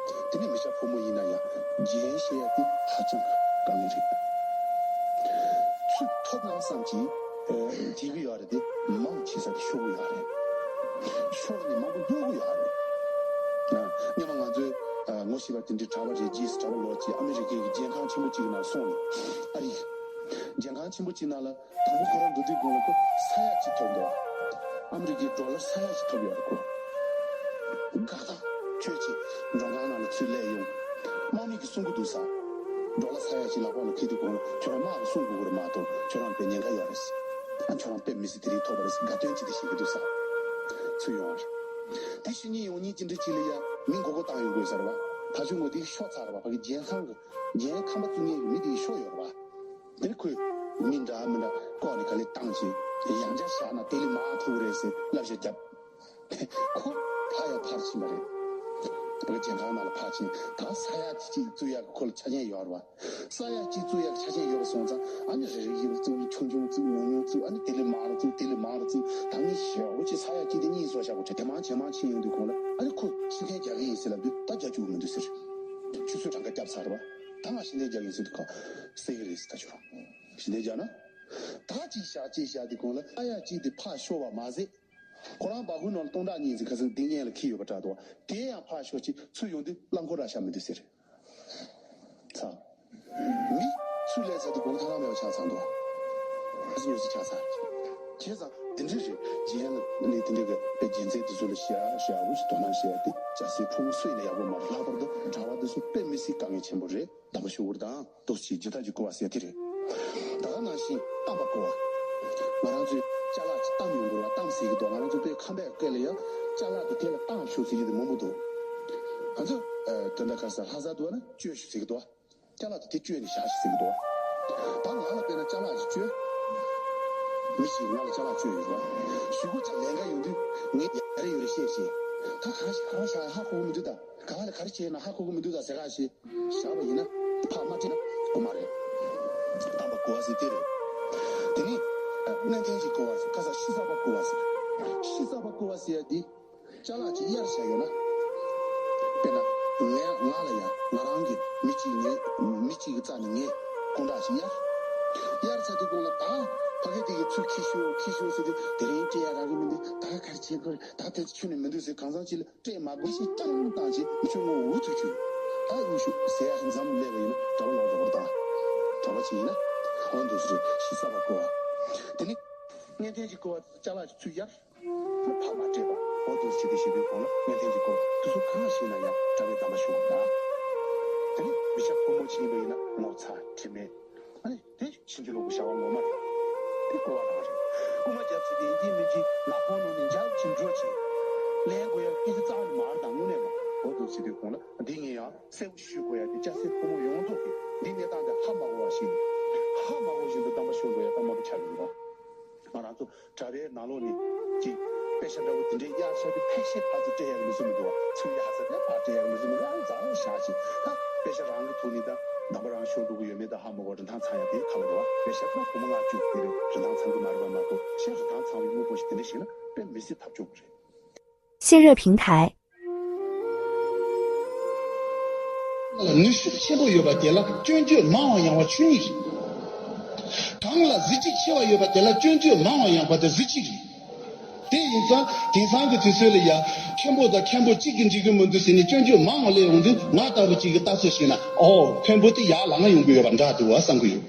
དེ་ནས་མི་སྐྱ་ཕོ་མོ་ཡིན་ན་ཡང་རྒྱན་བཤད་ཡ་དེ་ཧ་ཅང་དཀའ་ངལ་རེད། ཚུར་ཐོབ་ན་བསམ་གྱིས་བྲིས་གི་ཡོད་རེད་དེ་མང་ཆེ་ས་དེ་ཤོར་གི་ཡོད་རེད། ཤོར་ནས་མང་པོ་སྨྱོ་གི་ཡོད་རེད། སྔོན་མ་ང་ཚོའི་ངོ་ཤེས་པ་དེ་འདྲའི་གྲྭ་པ་རེད། རྗེས་སུ་གྲྭ་པ་ལོག་ཅིག་ཨ་མི་རི་ཀའི་རྒྱལ་ཁང་ཆེན་པོ་གཅིག་ནང་སོང་ནས་ཨ་རི་རྒྱལ་ཁང་ཆེན་པོ་གཅིག་ནང་ལ་དང་པོ་ཁོ་རང་འགྲོ་དུས་དགོང་ལ་ཁོ་ས་ཡ་གཅིག་ཐོབ་འདུག་ཨ་མི་རི་ཀའི་ཌོ་ལར་ས་ཡ་གཅིག་ཐོབ་ཡོད་རེད་ཁོ། དགའ་ཐག་ཆོད་ཅིག་མགྲོན་ཁང་ནང་ལ་ཚུར་སླེབས་ཡོང་། དམག་མི་གིས་སྲུང་གི་འདུག་ས། ཌོ་ལར་ས་ཡ་གཅིག་ལག་པ་ལ་ཁེལ་དུས་དགོང་ལ་ཁྱོད་རང་དམག་གིས་སྲུང་དགོས་ཀྱི་རེད་མ་གཏོགས་ཁྱོད་རང་དཔེ་ཉེན་ཁ་ཡོད་རེད། ཨ་ཁྱོད་རང་དཔེ་མི་སྲིད་དེ་རིང་ཐོབ་པ་རེད་ཟེར་དགའ་སྟོན་ཅིག་དེ་བྱེད་ཀྱི་འདུག་ས། ཚུར་ཡོང་བ་རེད། དེ་ཞུ་ཉིན་ཡོང་ཉིན་ཅི་འདྲ་ཅིག་ལ་ཡ་མི་མགོ་སྐོར་བཏང་ཡོང་དགོས་ས་རེད་བ། ཕ་ཆུང་ངོ་དེ་ཤོར་ཚར་བ་ཕ་གི་རྒྱལ་ཁང་གི་རྒྱལ་ཁང་པ་བཙུགས་མཁན་གྱི་མི་དེ་ཤོར་ཡོད་རེད་བ། དེ་ནས་ཁོས་མི་འདྲ་མི་འདྲ་བཀོག་ནས་ག་ལེ་བཏང་བྱས་ཡང་བསྐྱར་བཞག་ན་དེ་ལས་མང་ཐུབ་རེད་ཟེར་བསླབ་བྱ་བརྒྱབ། ཁོ་ཕར་ཡང་ཕར་ཕྱིན་པ་རེད། བོད་རྒྱལ་ཁང་ནང་ལ་ཕར་ཕྱིན་ད་ས་ཡ་གཅིག་བཙུགས་ཡག་གི་ཁོ་ལ་ཆ་རྐྱེན་ཡོད་རེད་བ། ས་ཡ་གཅིག་བཙུགས་ཡག་གི་ཆ་རྐྱེན་ཡོད་པ་སོང་ཙང་ཨ་ནི་རེ་རེ་ཡིན་བཙུགས་ཆུང་ཆུང་བཙུགས་ཉུང་ཉུང་བཙུགས་ཨ་ནི་དེ་ལས་མང་རུ་བཙུགས་དེ་ལས་མང་རུ་བཙུགས་ད་ངས་ཞེ་པོ་ཅིག་ས་ཡ་གཅིག་དེ་གཉིས་བཟོ་བཞག་གོ་ཆ་དེ་མང་ཇེ་མང་ཕྱིན་ཡོང་དུས་ཁོང་ལ་ཨ་ནི་ཁོ་ཕྱིར་འཐེན་རྒྱག་གི་ཡིན་ཟེར་ལབ་དུས་ད་རྒྱག་བཅུག་གི་མི་འདུག་ཟེར། ཆུ་ཚོད་གྲངས་ཀ་བརྒྱབ་ཚར་རེད་བ། ད་ང་ཕྱིར་འཐེན་རྒྱག་གི་ཡིན་ཟེར་དུས་ཁོ་སེ་གི་རེད་ཟེར་ད་ཁྱོད་རང་ཕྱིར་འཐེན་རྒྱག་ན། ད་ཅིག་བཞག་ཅིག་བཞག་དེ་གོང་ལ་ཨ་ཡ་གཅིག་དེ་ཕར་ཤོར་བ་མ་ཟད། ཁོ་རང་སྦ་ཁུག་ནང་ལ་སྟོང་ཕྲག་གཉིས་ཟིན་ཁ་སང་འདི་ཉལ་ལ་ཁྱི་ཡོད་པ་འདྲ་འདུག་དེ་ཡང་ཕར་ཤོར་ཅིག་ཚུར་ཡོང་དུས་རླངས་འཁོར་ར་ཤ་མི་འདུག་ཟེར། ཚ། མི་ཚུར་སླེབས་ཚར་དུས་གོང་ལ་ཐ་ལང་མེད་པ་ཆགས་ཚར་འདུག་ཨ་ཟི་ཉོ་ཟི་ཆགས་ཚར། བྱས་ཙང་དེ་འདྲ་རེད་རྗེས་ལ་ནི་དེ་འདྲ་གི་དཔེ་རྒྱལ་མཚན་དེ་ཚོ་ལ་ཤ་ཤ་བོ་ཞིག་དོ་སྣང་བྱས་ཏེ་ཅ་སའི་ཕུང་སུས་ལ་ཡག་པོ་མ་རེད། ལྷག་པར་དུ་གྲྭ་པ་དེ་ཚོ་དཔེ་མི་སྲིད་དཀའ་ངལ་ཆེན་པོ་རེད། དམ་པ་ཤོག་གུར་དང་ཏོག་ཙམ་ཇི་ལྟར་གྱི་བསྐོར་བ་ཟེར་དེ་རེད། ད་ག་ནང་བཞིན་གཏམས་པ་བསྐོར་བ། ང་རང་ཚོས་ཅ་ལག་ཅིག་གཏམས་ཡོང་དགོས་པ་གཏམས་ཟེར་གྱི་འདུག་ང་རང་ཚོ་དཔེ་ཁམས་པའི་སྐད་ལ་ཡང་ཅ་ལག་དེ་དེ་ལ་གཏམས་ཤོག་ཟེར་གྱི་དེ་མང་པོ་འདུག་ང་ཚོ་དོན་དག་ཁ་སང་ལྷ་སར་འདུག་ན་བཅོས་ཤོག་ཟེར་གྱི་འདུག་ཅ་ལག་དེ་དེ་བཅོས་ནས་བཞག་ཤོག་ཟེར་གྱི་འདུག་ད་ང་ལ་དཔེར་ན་ཅ་ལག་ཅིག་བཅོས། མི་ཞིག་ང་ལ་ཅ་ལག་བཅོས་ཡོད་རེད་བ། གཞུག་གུ་ཅིག་ལས་ཀ་ཡོང་དུས་ངས་ཡ་རེ་ཡོད་རེ་བཤད་བྱས། ད་ག་རེ་བྱས་ག་རེ་བྱས་ཧ་གོ་གི་མི་འདུག་ད་ག་ལ་ག་རེ་བྱས་ན་ཧ་གོ་གི་མི་འདུག་ད་ཟེར་ག་ཞིག་བཞག་པ་ཡིན་ན་ཕར་མ་སྤྲད་ན་དགོས་མ་རེད། གཏམས་པ་བསྐོར་བ་ཟེར་དེ་རེད། དེ་ནས་སྔོན་ཐོན་གྱི་བསྐོར་བ་ཟེར་ཁ་སང་ཤི་ས་པ་བསྐོར་བ་ཟེར། ཤི་ས་པ་བསྐོར་བ་ཟེར་ཡ་འདི་ཅ་ལག་ཅིག་གཡར་བཞག་ཡོད་ན། དཔེར་ན་ངས་ང་ལ་ཡང་ང་རང་གི་མི་གཅིག་ངས་མི་གཅིག་གི་རྩ་ནས་ངས་དཔུང་གྲགས་ཤིག་གཡར། གཡར་ཚར་དུས་གོང་ལ་ད་ཕ་གི་དེ་གི་ཚུར་ཁྱེར་ཤོག་ཁྱེར་ཤོག་ཟེར་དུས་དེ་རིང་སྤྲད་ཡ་རག་གི་མི་འདུག་ད་ག་རེ་བྱེད་དགོས་རེད། ད་དེ་ཚོ་ཁྱོན་ནས་མི་འདུག་ཟེར་གང་ཟག་ཅིག་ལ། སྤྲད་མ་དགོས་ཞེས་སྐྱག་རྫུན་བཏང་བྱས་མི་ཁྱོད་ངོ་འུ་ཐུག་ཁྱོད་ད་ཡིན་ཤོག་ཟེར་ཡ་ཞིག་འཛམ་སླེབས་པ་ཡིན་ན་གྲྭ་པ་ལོག་འགྲོ་བར་དང་། གྲྭ་པ་ཅིག་ཡིན་ན་འོ་འདུག་ཟེར་ཤི་ས་པ་བསྐོར་བ། དེ་ནི་སྔོན་ཐོན་གྱི་བསྐོར་བ་ཅ་ལག་ཅིག་ཚུར་གཡར་ཕར་མ་སྤྲད་པ་འོ་འདུག་ཟེར་དེ་ཞེ་པོའི་གོང་ལ་སྔོན་ཐོན་གྱི་བསྐོར་བ་དེ་ཚོ་གང་ཞིག་ན་ཡང་གྲྭ་པའི་གདམས་པ་ཞུ་དགོས་ད། དེ་ནི་མི་ཤ་ཕོ་མོ་ཅིག་ཡིན་པ་ཡིན་ན་ངོ་ཚ་དྲི་མེད་ཨ་ནི། དེ་ཕྱིན་ཅི་ལོག་གི་བྱ་བ་ངོ་མ་རེད། དེ་བསྐོར་བ་རང་རེད། རྐུ་མ་རྒྱབ་ཚུལ་དེ་ཡིན་གཅིག་མིན་གཅིག་ནག་ཁུང་ནང་ནས་འཇག་ཅིང་འགྲོ་ཆེད། ལེན་དགོས་ཡ་སྐད་ཆ་རྩ་བ་ནས་མ་རེད། ད་དངོས་གནས་མ་འོ་འདུག་ཟེར་དུས་གོང་ལ་འདི་ངས་ཡང་གསལ་པོ་ཞུ་དགོས་ཡ་དེ་སྐྱ་སེར་ཕོ་མོ་ཡོངས་རྫོགས་ཀྱིས་འདི་གནས་སྟངས་དེ་ཧ་མ་གོ་བ་ཞིག་ནས་ཧ་མ་གོ་བཞིན་དུ་གཏམ་པ་ཤོར་འགྲོ་ཡ་གཏམ་མང་པོ་ཆགས་ཡོད་རེད། ང་རང་ཚོ་དྲ་རྒྱའི་ནང་ལོགས་ནས་ཅིག་དཔེ་ཆ་འདྲ་བོ་དེ་འདྲའི་གཡར་ཤག་དེ་ཕལ་ཆེར་ཕར་ཚུར་སྤྲད་ཡག་གི་ལུགས་སྲོལ་མི་འདུག་བ། ཚུར་གཡར་ས་དེ་ཕར་སྤྲད་ཡག་གི་ལུགས་སྲོལ་མི་འདུག་ཨང་ཙང་བཞག་ཅིག་ད་དཔེ་ཆ་རང་གི་ཐོག་ནས་ད་ནང་པ་རང་ཤོར་འགྲོ་གི་ཡོད་མེད་ད་ཧ་མ་གོ་རིན་ཐང་ཚང་ཡག་དེ་ག་ལ་རེད་བ། དཔེ་ཆ་ད་སྒོར་མོ་ལྔ་བཅུ་དེ་རེད། རིན་ཐང་ཚང་གི་མ་རེད་བ་མ་གཏོགས་གཞན་རིན་ཐང་ཚང་བའི་དངོས་པོ་ཞིག་དེ་འདྲ་ཞིག་ན་དཔེ་མི་སྲིད་ཐབས་སྐྱོ་པོ་རེད། 谢热平台。 ལ་ནུས་ཤུགས་ཆེན་པོ་ཡོད་པ་དེ་ལ་སྐྱོན་བརྗོད་མང་བ་ཡང་བ་ཆོས་ཉིད་རེད། གང་ལ་གཟི་བརྗིད་ཆེ་བ་ཡོད་པ་དེ་ལ་སྐྱོན་བརྗོད་མང་བ་ཡང་བ་དེ་གཟི་བརྗིད་རེད། དེ་ཡིན་ཙང་དེང་སང་གི་དུས་ཚོད་ལ་ཡ་མཁན་པོ་དང་མཁན་པོ་གཅིག་གིས་འགྲིག་གི་མི་འདུག་ཟེར་ནས་སྐྱོན་བརྗོད་མང་བ་སླེབས་ཡོང་དུས་ང་ལྟ་བུ་གཅིག་གིས་ལྟ་ཚུལ་བྱས་ན་ཨོ་མཁན་པོ་དེ་ཡར་ལངས་ཡོང་གི་ཡོད་པ་འདྲ་འདུག་བ་བསམ་གི་ཡོད།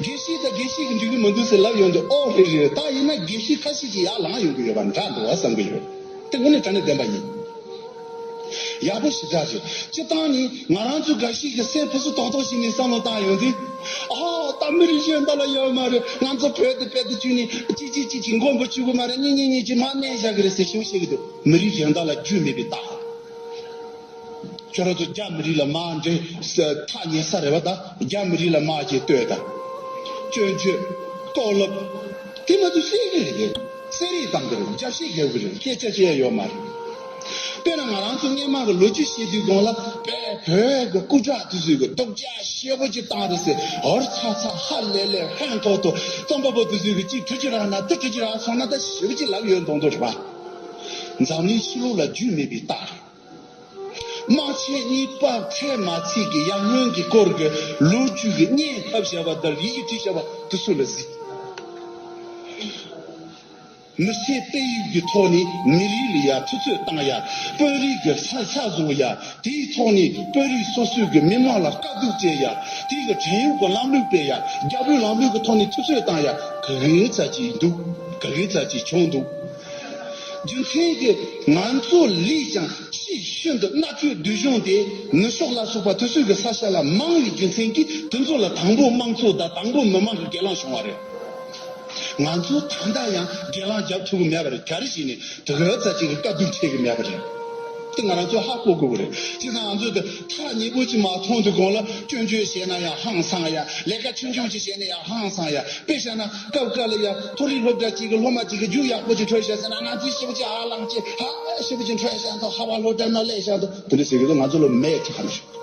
དགེ་བཤེས་དང་དགེ་བཤེས་ཀྱི་འདུག་གི་མི་འདུག་ཟེར་ལབ་ཡོང་དུས་ཨོ་རེད་རེད། ད་ཡིན་ན་དགེ་བཤེས་ཁ་ཤས་ཀྱིས་ཡར་ལངས་ཡོང་གི་ཡོད་པ་འདྲ་འདུག་བ་བསམ་གི་ཡོད། དེ་དངོས་གནས་དྲང་གནས་བདེན་པ་ཡིན། ཡག་པོ་ཞེ་དྲག་རེད། སྤྱིར་བཏང་ནི་ང་རང་ཚོའི་འགའ་ཞིག་གི་སེམས་ཕུ་སུ་ཏོག་ཏོག་ཞིག་ནས་བསམ་བློ་བཏང་ཡོང་དུས། ཨོ་ད་མི་རིགས་གཞན་དག་ལ་ཡོད་མ་རེད། ང་ཚོ་བོད་དེ་བོད་དུ་བཅུག་ནས་གཅིག་གཅིག་གཅིག་གཅིག་མགོན་པོ་བཅུག་གི་མ་རེད། གཉིས་གཉིས་གཉིས་ཀྱིས་མར་མནན་བཞག་གི་རེད་ཟེར་ཞེ་པོ་བཤད་གི་འདུག་མི་རིགས་གཞན་དག་ལ་རྒྱུས་མེད་པའི་རྟགས། ཁྱོད་རང་ཚོ་རྒྱ་མི་རིགས་ལ་དམག་འདྲེ་ཐག་ཉེ་ས་རེད་བ། ད་རྒྱ་མི་རིགས་ལ་དམག་ཅིག་གཏོད་ད། སྐྱོན་བརྗོད། བཀོད་སློབ། དེ་མ་གཏོགས་བཤད་གི་རེད། གསོད་རེས་བཏང་གི་རེད། རྒྱ་བཤད་རྒྱག་གི་རེད། སྐད་ཆ་བཤད་ཡ་ཡོད་མ་རེད། དཔེར་ན་ང་རང་ཚོ་སྔས་མ་གི་ལོ་རྒྱུས་བཤད་དུས་གོང་ལ་དཔེ་བོད་ཀྱི་སྐུ་དྲག་དེ་ཚོས་གི་སྡུག་ཅག་ཞེ་པོ་ཅིག་བཏང་རེད་ཟེར། འུར་ཚ་ཚ་ཧ་ལས་ལས་ཧན་ཐོག་ཐོག་རྩོམ་པ་པོ་དེ་ཚོས་གི་ཅིག་གྲུ་ཅིག་རག་ན་དེ་གྲུ་ཅིག་རག་སོང་ན་ད་ཞེ་པོ་ཅིག་ལབ་ཡོད་མདོག་མདོག་རེད་བ། འཛམ་གླིང་ཕྱི་ལོགས་ལ་རྒྱུས་མེད་པའི་རྟགས་རེད། དམག་ཆེན་གཉིས་པ་ཚད་མ་ཚིག་གི་ཡར་སྔོན་གྱི་སྐོར་གྱི་ལོ་རྒྱུས་ཀྱི་བརྙན་ཕབ་བྱས་པ་དང་ཡི་གེ་བྲིས་བྱས་པ་དེ་ཚོ་ལ་གཟིགས། མི་ཚེ་དཔལ་ཡོན་གྱི་ཐོག་ནས་མི་རིགས་ལ་ཡ་ཆུ་ཚོད་བཏང་ཡ། དཔོན་རིགས་ཀྱི་ས་ཆ་བཟུང་ཡ། དེའི་ཐོག་ནས་དཔོན་རིགས་སོ་སོའི་གི་མི་མང་ལ་དཀའ་སྡུག་སྤྲད་ཡ། དེའི་གི་བྲན་གཡོག་གི་ལམ་ལུགས་སྤེལ་ཡ། རྒྱ་བོད་ལམ་ལུགས་ཀྱི་ཐོག་ནས་ཆུ་ཚོད་བཏང་ཡ། ག་གེ་ཙམ་ཅིག་འདུག་ག་གེ་ཙམ་ཅིག་བྱུང་འདུག་རྒྱུ་མཚན་གྱིས་ང་ཚོ་ལས་ཀྱང་ཕྱིས་ཤིན་ཏུ་གནའ་དཔེ་སྡུག་གཞུང་དེ་ནུབ་ཕྱོགས་ལ་སོགས་པ་དེ་ཚོའི་གི་ས་ཆ་ལ་མང་བའི་རྒྱུ་མཚན་གྱིས་དེ་ཚོ་ལ་དང་པོ་དམངས་གཙོ་དང་དང་པོ་མི་མང་གི་སྒེར་ལངས་བྱུང་བ་རེད། ང་ཚོ་ད་ལྟ་ཡང་སྒེར་ལངས་རྒྱབ་ཐུབ་ཀྱི་མེད་པ་རེད། ག་རེ་བྱས་ནས་དེ་ག་ཙམ་ཅིག་གི་དཀའ་སྡུག་འཕྲད་ཀྱི་མེད་པ་རེད། དེ་ང་རང་ཚོས་ཧ་གོ་དགོས་ཀྱི་རེད། བྱས་ཙང་ང་ཚོས་དེ་ཐག་ཉེ་པོ་ཅིག་མ་མཐོང་དུས་གོང་ལ་སྐྱོན་བརྗོད་བྱས་ན་ཡང་ཧང་སང་ཡ། ལས་ཀ་ཆུང་ཆུང་ཅིག་བྱས་ན་ཡང་ཧང་སང་ཡ། དཔེ་བཞག་ན་སྐབས་འགའ་ལ་ཡ་མཐོ་རིམ་སློབ་གྲྭ་གཅིག་གི་སློབ་མ་གཅིག་གིས་རྒྱུགས་ཡག་པོ་ཅིག་འཕྲོད་ཤག་ཟེར་ན་ང་ཚོས་ཞེ་པོ་ཅིག་ཧ་ལངས་ཅིག་ཧ་ཞེ་པོ་ཅིག་འཕྲོད་ཤག་འདུག་ཧ་བ་སློབ་གྲྭ་ནང་སླེབས་ཤག་འདུག་དེ་འདྲ་ཟེར་གི་འདུག་ང་ཚོ་ལ་མེད་ཁྲག་མི་ཤོག་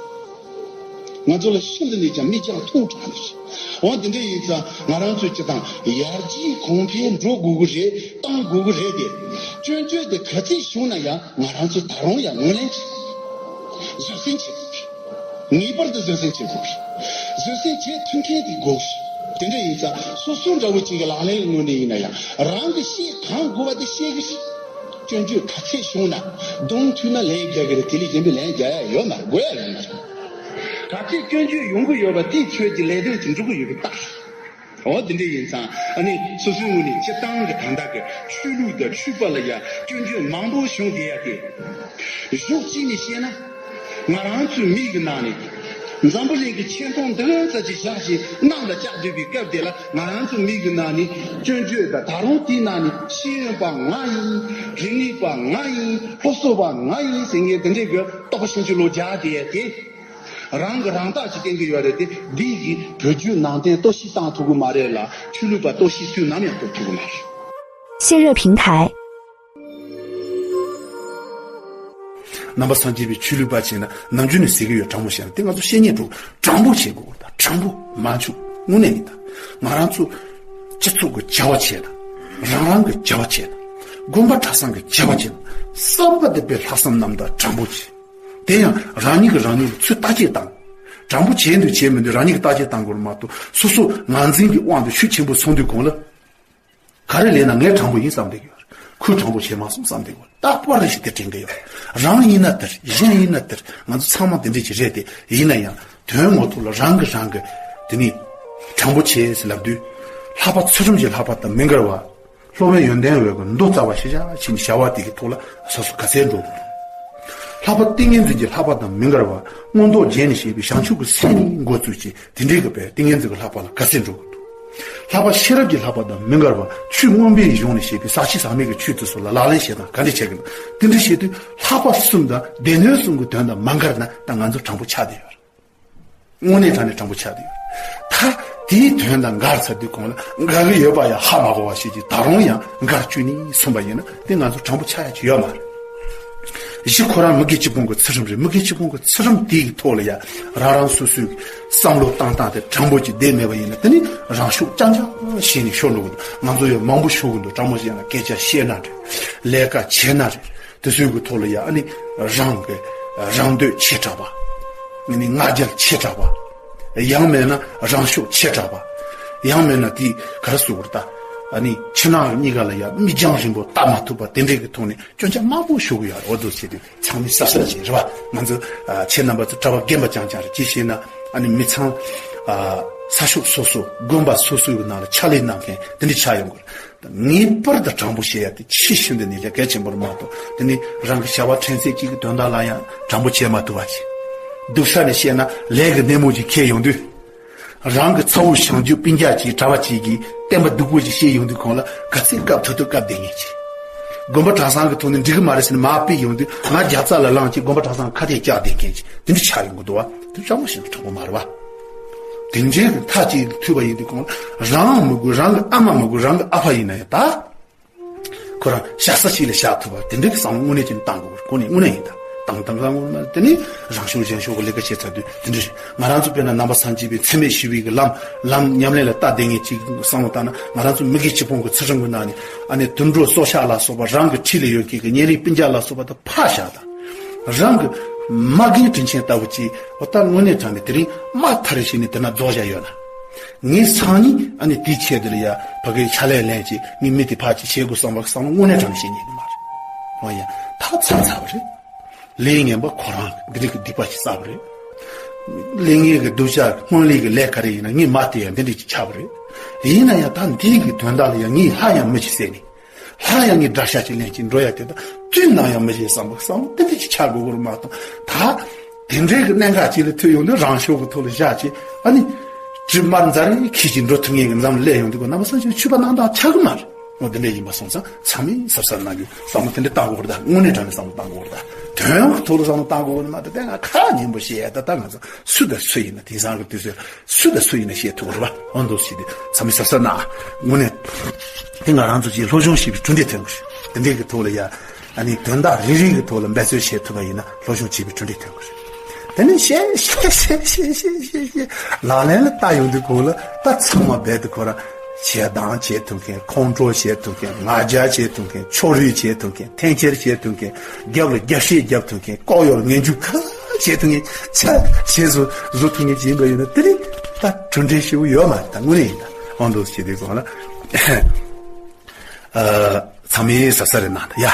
ང་ཚོ་ལ་ཤིན་ཏུ་ནས་ཀྱང་མིག་རྒྱང་ཐུང་དྲགས་ནས། འོ་འདི་འདྲ་ཡིན་ཙང་ང་རང་ཚོས་སྤྱི་དང་ཡར་རྒྱས་གོང་འཕེལ་འགྲོ་དགོས་ཀྱི་རེད། གཏང་དགོས་ཀྱི་རེད་དེ། སྐྱོན་བརྗོད་དེ་ག་ཚད་བྱུང་ན་ཡང་ང་རང་ཚོ་ད་རུང་ཡང་ངོས་ལེན་བྱེད་དགོས། བཟོད་བསྲན་བྱེད་དགོས། ངེས་པར་དུ་བཟོད་བསྲན་བྱེད་དགོས། བཟོད་བསྲན་བྱེད་ཐུབ་མཁན་དེ་དགོས། དེ་འདྲ་ཡིན་ཙང་སོ་སོ་འདྲ་བོ་ཅིག་གི་ལག་ལེན་གྱི་ངོས་ནས་ཡིན་ན་ཡང་རང་གི་བཤད་གང་དགོས་པ་དེ་བཤད་གི་རེད། སྐྱོན་བརྗོད་ག་ཚད་བྱུང་ན་གདོང་ཐུག་ན་ལན་རྒྱག་གི་རེད། དེ་ལས་གཞན་པའི་ལན་རྒྱག་ཡ་ཡོད་མ་རེད། དགོས་ཡ་ཡོད་མ་རེད། ག་ཚད་སྐྱོན་བརྗོད་ཡོང་གི་ཡོད་པ་དེའི་ཚོད་ཀྱི་ལས་དོན་དེ་འགྲུབ་ཀྱི་ཡོད་པའི་རྟགས། འོ་དེ་འདྲ་ཡིན་ཙང་ཨ་ནི་སོ་སོའི་ངོས་ནས་སྤྱིར་བཏང་གི་ད་ལྟ་གི་ཆོས་ལུགས་དང་ཆོས་པ་ལ་ཡ་སྐྱོན་བརྗོད་མང་པོ་བྱུང་བསྡད་ཡ་དེ། གཞུག་ཅིག་ནས་བཤད་ན། ང་རང་ཚོའི་མིག་གི་ནང་ནས་འཛམ་བུ་གླིང་གི་ཆེ་མཐོང་འདི་ཙམ་ཅིག་བཞག་བཞིན་གནམ་ལ་བཅག་སྡོད་པའི་སྐབས་དེ་ལ་ང་རང་ཚོའི་མིག་གི་ནང་ནས་སྐྱོན་བརྗོད་དང་ད་རུང་དེའི་ནང་ནས་ཤེས་ཡོན་པ་ང་ཡིན། རིག་གནས་པ་ང་ཡིན། སློབ་གསོ་བ་ང་ཡིན་ཟེར་མཁན་དེ་འདྲའི་གི་རྟོག་ཞིབ་ཀྱི་ལོ་རྒྱག་དེ་དེ་རང་གི་རང་རྟགས་ཅིག་བསྟན་གི་ཡོད་རེད་དེ། འདི་གིས་བོད་བརྒྱུད་ནང་བསྟན་གཏོར་བཤིག་བཏང་ཐུབ་གི་མ་རེད་ལ། ཆོས་ལུགས་པ་གཏོར་བཤིག་དུས་ནམ་ཡང་གཏོར་ཐུབ་གི་མ་རེད། 谢热平台。 ནང་པ་སངས་རྒྱས་པའི་ཆོས་ལུགས་པ་བྱས་ན་ནམ་རྒྱུན་ནས་ཟེར་གྱི་ཡོད། དྲང་པོ་བཤད་ན་དེ་ང་ཚོ་བཤད་སྙིང་བྲོ། དྲང་པོ་བྱེད་དགོས་ད། དྲང་པོ་མ་འཆུག་དངོས་གནས་ཡིན་ད། ང་རང་ཚོ་སྤྱི་ཚོགས་ཀྱི་བྱ་བ་བྱས་ན། རང་རང་གི་བྱ་བ་བྱས་ན། དགོན་པ་གྲྭ་ཚང་གི་བྱ་བ་བྱས་ན། བསམ་པ་དེ་དཔེ་ལྷག་བསམ་རྣམ་དག་དྲང་པོ་བྱེད། དེ་ཡང་རང་ཉིད་ཀྱིས་རང་ཉིད་ལ་ཚུར་བརྟག་དཔྱད་བཏང་། དྲང་པོ་བྱས་འདུག་བྱས་མི་འདུག་རང་ཉིད་ཀྱིས་བརྟག་དཔྱད་བཏང་དགོས་རེད་མ་གཏོགས། སོ་སོ་ངར་འཛིན་གྱི་དབང་དུ་ཤུགས་ཆེན་པོ་སོང་དུས་གོང་ལ། ག་རེ་ལས་ན་ངས་དྲང་པོ་ཡིན་བསམ་བསྡད་ཀྱི་ཡོད་རེད། ཁོས་དྲང་པོ་བྱས་མ་སོང་བསམ་བསྡད་ཀྱི་ཡོད་རེད། རྟག་པར་རེ་ཞིག་དེ་དྲན་གྱི་ཡོད་རེད། རང་ཡིན་ན་དེར། གཞན་ཡིན་ན་དེར། ང་ཚོ་ཚང་མ་དེ་འདྲ་ཅིག་རེད་དེ། ཡིན་ན་ཡང་དོན་ངོ་ཐོག་ལ་རང་གིས་རང་གི་དེ་ནི་དྲང་པོ་བྱས་ཟེར་ལབ་དུས། ལྷག་པ་ཚུལ་ཁྲིམས་ཀྱི་ལྷག་པ་དང་མི་འགལ་བ། སློབ་དཔོན་ཡོན་ཏན་འོད་ཀྱི་མདོ་རྩ་བ་ཤེས་བྱ་ཕྱིན་བྱ་བ་དེ་གི་ཐོག་ལ་སོ་སོ་ག་ཚད་འགྲོ་དགོས་འདུག་ལྷག་པ་ཏིང་ངེ་འཛིན་གྱི་ལྷག་པ་དང་མི་འགལ་བ། མངོན་རྟོགས་རྒྱན་ནས་བཤད་པའི་བྱང་ཆུབ་ཀྱི་སེམས་ནི་འགོ་བཙུགས་ཀྱི་དེ་འདྲའི་གི་བས་ཏིང་ངེ་འཛིན་གྱི་ལྷག་པ་ལ་ག་ཚད་འགྲོ་དགོས་འདུག་ལྷག་པ་ཤེས་རབ་ཀྱི་ལྷག་པ་དང་མི་འགལ་བ། ཆོས་མངོན་པའི་གཞུང་ནས་བཤད་པའི་ཟག་བཅས་ཟག་མེད་ཀྱི་ཆོས་དེ་ཚོ་ལ་ལག་ལེན་བྱེད་སྟངས་ག་འདྲ་བྱེད་དགོས། དེ་འདྲ་བྱེད་དུས་ལྷག་པ་གསུམ་དང་སྡེ་སྣོད་གསུམ་གྱི་དོན་དང་མ་འགལ་ན་ད་ང་ཚོ་དྲང་པོ་ཆགས་བསྡད་ཡོད་རེད། དངོས་གནས་དྲང་གནས་དྲང་པོ་ཆགས་བསྡད་ཡོད་རེད། ད་དེའི་དོན་དང་འགལ་ཚར་དུས་གོང་ལ་འགལ་གྱི་ཡོད་པ་ཡང་ཧ་མ་གོ་བ་ཞིག་གིས་ད་རུང་ཡང་འགལ་བཅུག་ནས་གསུངས་པ་ཡིན་ན་དེ་ང་ཚོ་དྲང་པོ་ཆགས་ཡ་ཅིག་ཡོད་མ་རེད། གཞི་ཁོ་རང་མི་དགེ་བཅུ་སྤོང་གི་ཚུལ་ཁྲིམས་རེད། མི་དགེ་བཅུ་སྤོང་གི་ཚུལ་ཁྲིམས་དེའི་ཐོག་ལ་ཡང་རང་རང་སོ་སོའི་བསམ་བློ་བཏང་སྟངས་དེ་དྲང་པོ་ཅིག་བསྡད་མེད་པ་ཡིན་ན་དེ་ནི་རང་ཤུགས་རྐྱང་རྐྱང་བྱས་ནས་ཤོར་འགྲོ་གི་འདུག་ང་ཚོ་ཡང་མང་པོ་ཤོར་གི་འདུག་དྲང་པོ་བཤད་ན་སྐད་ཆ་བཤད་ན་རེད། ལས་ཀ་བྱས་ན་རེད། དེ་ཚོའི་གི་ཐོག་ལ་ཡང་ཨ་ནི་རང་གི་རང་འདོད་ཆེ་དྲགས་པ། ཨ་ནི་ང་རྒྱལ་ཆེ་དྲགས་པ། ཡང་མེད་ན་རང་ཤུགས་ཆེ་དྲགས་པ། ཡང་མེད་ན་དེ་ག་རེ་ཟེར་དགོས་རེད་ད། ཨ་ནི་ཕྱི་ནང་གཉིས་ཀ་ལ་ཡང་མིག་རྒྱང་རིང་པོ་ལྟ་མ་ཐུབ་པ་དེ་འདྲའི་གི་ཐོག་ནས་སྐྱོན་ཆ་མང་པོ་ཤོར་གི་ཡོད་རེད། འོ་འདུག་བྱས་དུས་ཚང་མས་གཟབ་གཟབ་བྱེད་རེད་བ། ང་ཚོ་ཨ་ཁྱེད་རྣམ་པ་ཚོ་གྲྭ་པ་རྒན་པ་རྐྱང་རྐྱང་རེད། ཅི་ཞེ་ན་ཨ་ནི་མི་ཚང་ཨ་ས་ཕྱོགས་སོ་སོ་དགོན་པ་སོ་སོའི་གི་ནང་ལ་ཕྱག་ལས་གནང་མཁན་དེ་འདྲ་ཆགས་ཡོང་གི་རེད། ངེས་པར་དུ་དྲང་པོ་བཤད་ཡ་དེ་ཆེས་ཤིན་ཏུ་ནས་ལས་གལ་ཆེན་པོ་རེད་མ་གཏོགས། དེ་ནི་རང་གི་བྱ་བ་ཕྲན་ཚེགས་གཅིག་གི་དོན་དག་ལ་ཡང་དྲང་པོ་བྱེད་མ་ཐུབ་པ་ཞིག་སྡུག་ས་ནས་བཤད་ན་ལས་ཀྱི་སྣེ་མོ་ཅིག་འཁེལ་ཡོང་དུས། རང་གི་ཚ་བོ་བྱང་ཆུབ་སྤུན་ཀྱག་ཅིག་གྲྭ་པ་ཅིག་གིས་བསྟན་པ་སྡུག་པོ་ཅིག་བཤད་ཡོང་དུས་གོང་ལ་ག་ཚོད་བཀབ་ཐུབ་ཐུབ་བཀབ་བསྡད་མཁན་ཅིག་དགོན་པ་གྲྭ་ཚང་གི་ཐོག་ནས་འགྲིག་གི་མ་རེད་ཟེར་ནས་མར་ཕུད་ཡོང་དུས་ང་རྒྱབ་རྩ་ལ་ལངས་ཅིག་དགོན་པ་གྲྭ་ཚང་ཁ་གཏད་བཅག་བསྡད་མཁན་ཅིག་དེ་འདྲ་ཆགས་ཡོང་གི་འདུག་བ། དེ་དྲང་པོ་ཞིག་དྲང་པོ་མ་རེད་བ། དེ་འདྲའི་གི་མཐའ་གཅིག་ཐུག་པ་ཡིན་དུས་གོང་ལ་རང་མི་དགོས། རང་གི་ཨ་མ་མི་དགོས། རང་གི་ཨ་ཕ་ཡིན་ན་ཡང་ད། ཁོ་རང་བཞག་ས་ཞིག་ལ་བཞག་ཐུབ་པ་དེ་འདྲའི་གི་བསམ་བློ་དངོས་གནས་ཀྱི་བཏང་དགོས། ཁོ་ནི་དངོས་གནས་ཡིན་ད། བཏང་བཏང་བཏང་དགོས་མ་དེ་ནི་རང་ཤུགས་གཞན་ཤུགས་ཀྱི་ལས་ཀ་བྱེད་ཚར་དུས་དེ་འདྲ་རེད། ང་རང་ཚོ་དཔེར་ན་ནང་པ་སངས་རྒྱས་པའི་འཚེ་མེད་ཞི་བའི་གི་ལམ་ལམ་ཉམས་ལེན་ལ་ལྟ་བསྡད་མཁན་ཅིག་བསམ་བློ་བཏང་ན་ང་རང་ཚོ་མི་དགེ་བཅུ་སྤོང་གི་ཚུལ་ཁྲིམས་ཀྱི་ནང་ནས་ཨ་ནི་དུད་འགྲོ་སྲོག་ཆགས་ལ་སོགས་པ་རང་གི་འཁྲིས་ལ་ཡོད་མཁན་གྱི་གཉེན་རིགས་སྤུན་ཀྱག་ལ་སོགས་པ་དང་ཕར་བཞག་དང་། རང་གི་མ་རྒན་དྲིན་ཆེན་ལྟ་བུ་ཅིག་འོ་ད་དངོས་གནས་དྲང་ནས་དེ་རིང་མ་ཐར་རེ་བྱས་ནས་དེ་ན་རྫོགས་བཞག་ཡོད་ན། ངའི་སང་ཉིན་ཨ་ནི་དེའི་ཆེད་དུ་ལ་ཡ་ཕ་གིའི་ཕྱག་ལས་ལེན་ཅིག་ངའི་མི་དེ་ཕར་ཅིག་བྱེད་དགོས་བསམ་པ་བསམ་བློ་དངོས་གནས་དྲང་ནས་བྱེད་ཉན་གི་མ་རེད། འོ་ཡ་ད་ཚར་ཚར་བ་རེད། ལས་ངན་པ་ཁོ་རང་འདི་འདྲ་གི་སྡིག་པ་ཞིག་བསགས་པ་རེད། ལས་ངན་གི་སྡུག་ཅག་སྔོན་ལས་ཀྱི་ལས་ག་རེ་ཡིན་ན་ངས་མ་བལྟས་ཡ་འདི་འདྲ་ཅིག་ཆགས་པ་རེད། ཡིན་ན་ཡང་ད་འདི་གི་དོན་དག་ལ་ཡ་ངས་ལྷ་ཡང་མི་ཅིག་བསད་ནས། ལྷ་ཡང་ངས་དགྲ་ཤ་ཅིག་ལེན་ཅིག་འགྲོ་ཡ་དེ་དང་དུས་ནམ་ཡང་མི་བྱེད་བསམ་པ་བསམ་བློ་དེ་འདྲ་ཅིག་ཆགས་དགོས་ཀྱི་རེད་མ་གཏོགས། ད་དེ་འདྲའི་གི་གནད་འགག་ཅིག་ལ་ཐུག་ཡོང་དུས་རང་ཤུགས་ཀྱི་ཐོག་ལ་བཞག་ཅིག་ཨ་ནི་གྲིབ་དམར་འཛར་རེ་ཁྱི་ཅིག་འགྲོ་ཐུབ་མཁན་གི་འཛམ་གླིང་སླེབས་ཡོང་དུས་གོ་ནམ་སང་ཆུ་ཆུ་པ་ནང་དང་ཆགས་ཀྱི་མ་རེད། འོ་དེ་འདྲ་ཡིན་པ་སོང་ཙང་ཚང་མས་གཟབ་གཟབ་གནང་རྒྱུ་བསམ་བློ་དེ་འདྲ་བཏང་དགོས་རེད། ད་དངོས་གནས་དྲང་གནས་བསམ་བློ་བཏང་དགོས་རེད། ད་དོན་གྱི་ཐོག་ལ་བསམ་བློ་བཏང་དགོས་རེད་མ་གཏོགས་དེ་ང་ཁ་སྙན་པོ་བཤད་ཡ་ད་ད་ང་ཚོ་སུ་དང་སུ་ཡིན་ན་དེང་སང་གི་དུས་ཚོད། སུ་དང་སུ་ཡིན་ན་བཤད་ཐུབ་ཀྱི་རེད་པ། འོ་འདུག་ཟེར་དུས་ཚང་མས་གཟབ་གཟབ་གནང་། དངོས་གནས་དེ་ང་རང་ཚོ་ཅིག་སློབ་སྦྱོང་བྱེད་པའི་གྲུབ་འབྲས་ཐོན་དགོས་རེད། དེ་འདྲའི་གི་ཐོག་ལ་ཡ་ཨ་ནི་དོན་དག་རེ་རེ་གི་ཐོག་ལ་འབད་རྩོལ་བྱེད་ཐུབ་པ་ཡིན་ན་སློབ་སྦྱོང་བྱེད་པའི་གྲུབ་འབྲས་ཐོན་དགོས་རེད། དེ་ནས་བཤད་བཤད་བཤད་ལག་ལེན་ལ་བསྟར་ཡོང་དུས་གོང་ལ་ད་ཚང་མ་རྦད་དེ་ཁོ་རང་བྱེད་སྟངས་བྱེད་ཐུབ་མཁན། ཁོང་ཁྲོ་བྱེད་ཐུབ་མཁན། ང་རྒྱལ་བྱེད་ཐུབ་མཁན། ཕྱོགས་རིས་བྱེད་ཐུབ་མཁན། འཐེན་འཁྱེར་བྱེད་ཐུབ་མཁན། རྒྱབ་ལ་རྒྱབ་བཤིག་རྒྱབ་ཐུབ་མཁན། ལྐོག་གཡོ་ངན་ཇུས་ཁ་བྱེད་ཐུབ་མཁན་ཆ་བྱེད་བཟོ་བཟོ་ཐུབ་མཁན་ཅིག་ཡིན་པ་ཡིན་ན་དེ་རིང་ད་གྲུབ་འབྲས་ཞེ་པོ་ཡོད་མ་རེད། ད་དངོས་གནས་ཡིན་ད་འོ་འདུག་བྱེད་དུས་གོང་ལ་ཨ་ཚང་མས་གཟབ་གཟབ་རེ་གནང་ད་ཡ།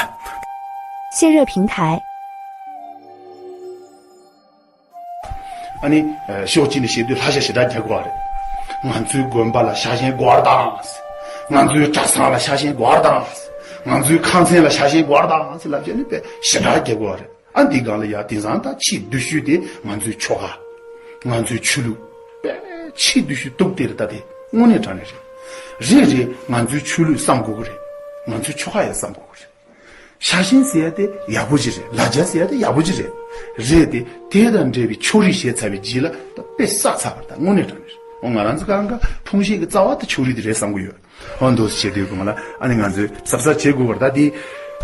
泄热平台。 ཨ་ནི་ཕྱོགས་གཅིག་ནས་བཤད་དུས་ལྷ་ཞྭ་ཞེ་དྲག་རྒྱག་དགོས་པ་རེད། ང་ཚོའི་དགོན་པ་ལ་ཕྱག་ཞེན་དགོས་པ་དང་། ང་ཚོའི་གྲྭ་ཚང་ལ་ཕྱག་ཞེན་དགོས་པ་དང་། ང་ཚོའི་ཁང་ཚན་ལ་ཕྱག་ཞེན་དགོས་པ་དང་ཟེར་ལབ་བྱས་ནས་དཔེ་ཞེ་དྲག་རྒྱག་དགོས་པ་རེད། ཨ་འདི་སྒང་ལ་ཡ་དེང་སང་ད་ཆེས་སྡུག་ཤོས་དེ་ང་ཚོའི་ཆོ་ག་ང་ཚོའི་ཆོས་ལུགས། དཔེ་ཆེས་སྡུག་ཤོས་སྡུག་དེ་རེད། ད་དེ་དངོས་གནས་དྲང་གནས་རེད། རེད་རེད། ང་ཚོའི་ཆོས་ལུགས་བསམ་དགོས་ཀྱི་རེད། ང་ཚོའི་ཆོ་ག་ཡང་བསམ་དགོས་ཀྱི་རེད། ཕྱག་ཞེན་ཟེར་ཡ་དེ་ཡག་པོ་ཅིག་རེད། ལ་རྒྱ་ཟེར་ཡ་དེ་ཡག་པོ་ཅིག་རེད། རེད་དེ་དེ་དང་འབྲེལ་བའི་ཕྱོགས་རིས་བྱས་ཚར་བའི་རྗེས་ལ་ད་དཔེ་བསགས་ཚར་བ་རེད། ད་དངོས་གནས་དྲང་གནས་རེད། འོ་ང་རང་ཚོ་གང་ག་ཕུང་བཤད་ཀྱི་རྩ་བ་དེ་ཕྱོགས་རིས་དེ་རེད་བསམ་གྱི་ཡོད། འོ་འདུག་སེ་བྱེད་དུས་གང་ལ་ཨ་ནི་ང་ཚོས་གཟབ་གཟབ་བྱེད་དགོས་པ་རེད། ད་དེ་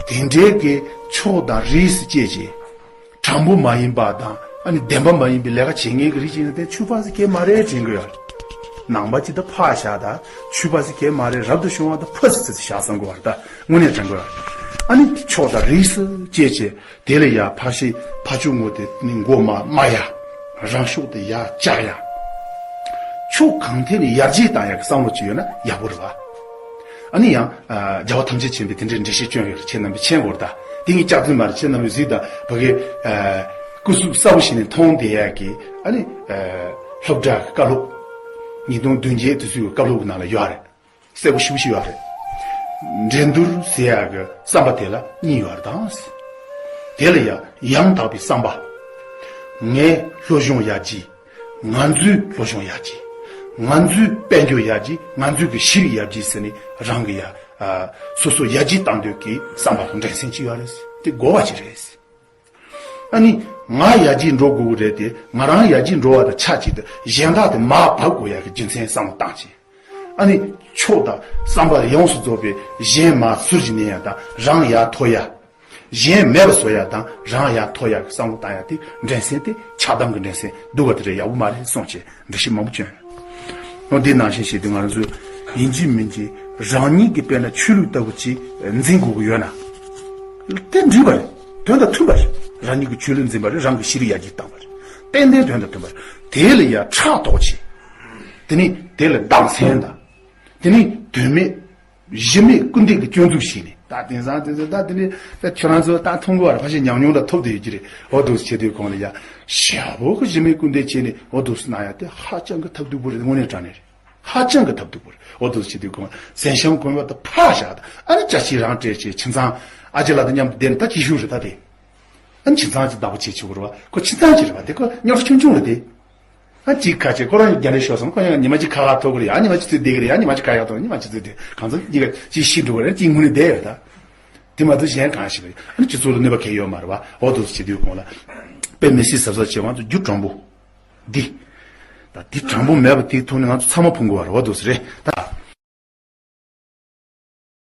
དེ་འདྲའི་གི་ཕྱོགས་དང་རིས་སུ་བཅད་ཅིང་། དྲང་པོ་མ་ཡིན་པ་དང་ཨ་ནི་བདེན་པ་མ་ཡིན་པའི་ལས་ཀ་བྱེད་མཁན་གྱི་རིགས་ཅིག་ཡིན་ན་དེ་ཆོས་པ་ཟེར་གྱི་མ་རེད་དྲན་གྱི་ཡོད། ནང་པ་ཅིག་ད་ཕར་བཞག་ད་ཆོས་པ་ཟེར་གྱི་མ་རེད། རབ་ཏུ་བྱུང་བ་ད་ཕར་ཙི་ཙི་བཞག་བསམ་གྱི་ཡོད་རེད། ད་དངོས་གནས་དྲན་གྱི་ཡོད་རེད། ཨ་ནི་ཕྱོགས་དང་རིས་སུ་བཅད་བྱས་དེ་ལ་ཡ་ཕར་ཕྱིན་ཕར་ཕྱོགས་ངོ་དེ་ནི་མགོ་མ་དམའ་ཡ། རང་ཕྱོགས་དེ་ཡར་བཅག་ཡ། ཕྱོགས་གང་ཐད་ནས་ཡར་རྒྱས་བཏང་ཡ་གི་བསམ་བློ་ཅིག་ཡོད་ན་ཡག་པོ་རེད་བ། ཨ་ནི་ཡང་། ཨ། རྒྱལ་བ་ཐམས་ཅད་མཁྱེན་པའི་དེ་འདྲའི་འགྲེལ་བཤད་བསྐྱོན་ཡོད་རེད། ཁྱེད་རྣམ་པས་མཁྱེན་དགོས་རེད་ད། དེ་ངས་སྐྱག་རྫུན་མ་རེད། ཁྱེད་རྣམ་པས་གཟིགས་དང་། ཕ་གི། ཨ། སྐུ་གཟུགས་གསལ་པོ་ཞིག་ནས་མཐོང་བསྡད་ཡག་གི། ཨ་ནི། ཨ། སློབ་གྲྭ་གི་བཀའ་སློབ། ཉིས་སྟོང་བདུན་བརྒྱད་དུས་ཚོད་ཀྱི་བཀའ་སློབ་ཀྱི་ནང་ལ་ཡོད་རེད། གསལ་པོ་ཞེ་པོ་ཞིག་ཡོད་རེད། འགྲན་བསྡུར་ཟེར་ཡག་གི་བསམ་པ་དེ་ལ་གཉིས་ཡོད་རེད་དང་། དེ་ལ་ཡང་ཡང་དག་པའི་བསམ་པ། ངའི་སློབ་སྦྱོང་ཡར་རྒྱས། ང་ཚོའི་སློབ་སྦྱོང་ཡར་རྒྱས། ང་ཚོའི་དཔལ་འབྱོར་ཡར་རྒྱས། ང་ཚོའི་གི་ཤེས་རིག་ཡར་རྒྱས་ཟེར་ནས་རང་གི་ཡ། ཨ། སོ་སོ་ཡར་རྒྱས་གཏང་འདོད་ཀྱི་བསམ་པ་དང་འགྲན་སེམས་ཅིག་ཡོད་རེད། དེ་དགོས་པ་ཅིག་རེད། ཨ་ནི་ང་ཡར་རྒྱས་འགྲོ་དགོས་ཀྱི་རེད་དེ། ང་རང་ཡར་རྒྱས་འགྲོ་བ་དང་ཆབས་ཅིག་ཏུ་གཞན་དག་དེ་མར་བབས་དགོས་ཡ་གི་རྒྱུ་མཚན་བསམ་བློ་བཏང་བྱས། ཨ་ནི་ཕྱོགས་དང་བསམ་པ་ཡོངས་སུ་རྫོགས་པའི་གཞན་མར་ཚུར་གཞི་ནས་ཡ་དང་རང་ཡར་མཐོ་ཡ། གཞན་མེད་པ་བཟོ་ཡ་དང་རང་ཡར་མཐོ་ཡ་གི་བསམ་བློ་བཏང་ཡ་དེ་འགྲན་སེམས་དེ་ཆགས་སྡང་གི་འགྲན་སེམས་སྡུག་ག་དེ་རེད། ཡག་པོ་མ་རེད་གསུངས་བྱས་འགྲེལ་བཤད་མང་པོ་བསྐྱོན། འོ་འདི་ནང་བཞིན་བྱས་ཏེ་ང་རང་ཚོས་ཡིན་གཅིག་མིན་གཅིག་རང་ཉིད་ཀྱི་དཔེར་ན་ཆོས་ལུགས་ལྟ་བུ་ཅིག་འཛིན་དགོས་ཀྱི་ཡོད་ན། དེ་འགྲིག་པ་རེད། དོན་དང་མཐུན་པ་རེད། རང་ཉིད་ཀྱི་ཆོས་ལུགས་འཛིན་པ་རེད། རང་གི་ཤེས་རིག་ཡར་རྒྱས་བཏང་བ་རེད། ཏན་ཏན་དོན་དང་མཐུན་པ་རེད། དེ་ལ་ཡ་ཕྲག་དོག་བྱེད། དེ་ནི་དེ་ལ་སྡང་སེམས་དང་། དེ་ནི་དོན་མེད། གཞི་མེད་སྐུར་འདེབས་ཀྱི་སྐྱོན་འཛུགས་བྱས་ནས། ད་དེང་སང་དེ་ཚོ་ད་དེ་ནི་ད་ཁྱོད་རང་ཚོ་ད་མཐོང་གི་བ་རེད། ཕལ་ཆེར་ཉམས་མྱོང་ད་ཐོབ་བསྡད་ཡོད་ཀྱི་རེད། འོ་འདུག་བྱེད་དུས་གོང་ལ་ཡ་ཞེ་པོ་གི་གཞི་མེད་སྐུར་འདེབས་བྱས་ནས་འོ་འདུག་གནང་ཡ་དེ་ཧ་ཅང་གི་ཐབས་སྡུག་པོ་རེད། དངོས་གནས་དྲང་གནས་རེད། ཧ་ཅང་གི་ཐབས་སྡུག་པོ་རེད། འོ་འདུག་བྱེད་དུས་གོང་གཟན་ཤམ་གོན་པ་དང་ཕར་བཞག་དང་། ཨ་ནི་ཅ་ཆས་རང་སྤྲད་བྱས་ཁྱིམ་ཚང་ཨ་ཅེ་ལགས་དང་མཉམ་དུ་བསྡད་ན་ད་སྐྱིད་ཤོས་རེད། ད་དེ། ཨ་ནི་ཁྱིམ་ཚང་གཅིག་བདག་པོ་བྱེད་ཆོག་གི་རེད་བ། ཁོ་ཁྱིམ་ཚང་གཅིག་རེད་བ། དེ་ཁོ་རྙོག་དྲ་ཆུང་ཆུང་རེད་དེ། ཨ་གཅིག་ཁ་ཆེ་ཁོ་རང་རྒྱ་རེ་ཤོར་སོང་། ཁོ་ཡང་ཉི་མ་གཅིག་ཁ་ཁ་ཐོག་གི་རེད། ཨ་ཉི་མ་གཅིག་ཚུར་བསྡད་ཀྱི་རེད། ཨ་ཉི་མ་གཅིག་ཁ་ཡག་ཐོག་ཉི་མ་གཅིག་ཚུར་བསྡད། གང་ཚོད་གཉིས་ཀ་གཅིག་ཤི་འགྲོ་གི་རེད། གཅིག་ངུ་ནས་བསྡད་ཡོད་ད། དེ་མ་གཏོགས་གཞན་གང་ཞིག་རེད། ཨ་ནི་སྤྱི་ཚོགས་ལ་གནོད་པ་གང་ཡང་ཡོད་མ་རེད་བ། འོ་འདུག་བྱེད་དུས་གོང་ལ་དཔེ་མི་སྲིད་གཟབ་གཟབ་བྱེད་དགོས། ང་ཚོ་རྒྱུ་དྲང་པོ་འདི། ད་འདི་དྲང་པོ་མེད་པ་དེའི་ཐོག་ནས་ང་ཚོ་ཚང་མ་ཕུང་དགོས་པ་རེད། འོ་འདུག་རེད་ད།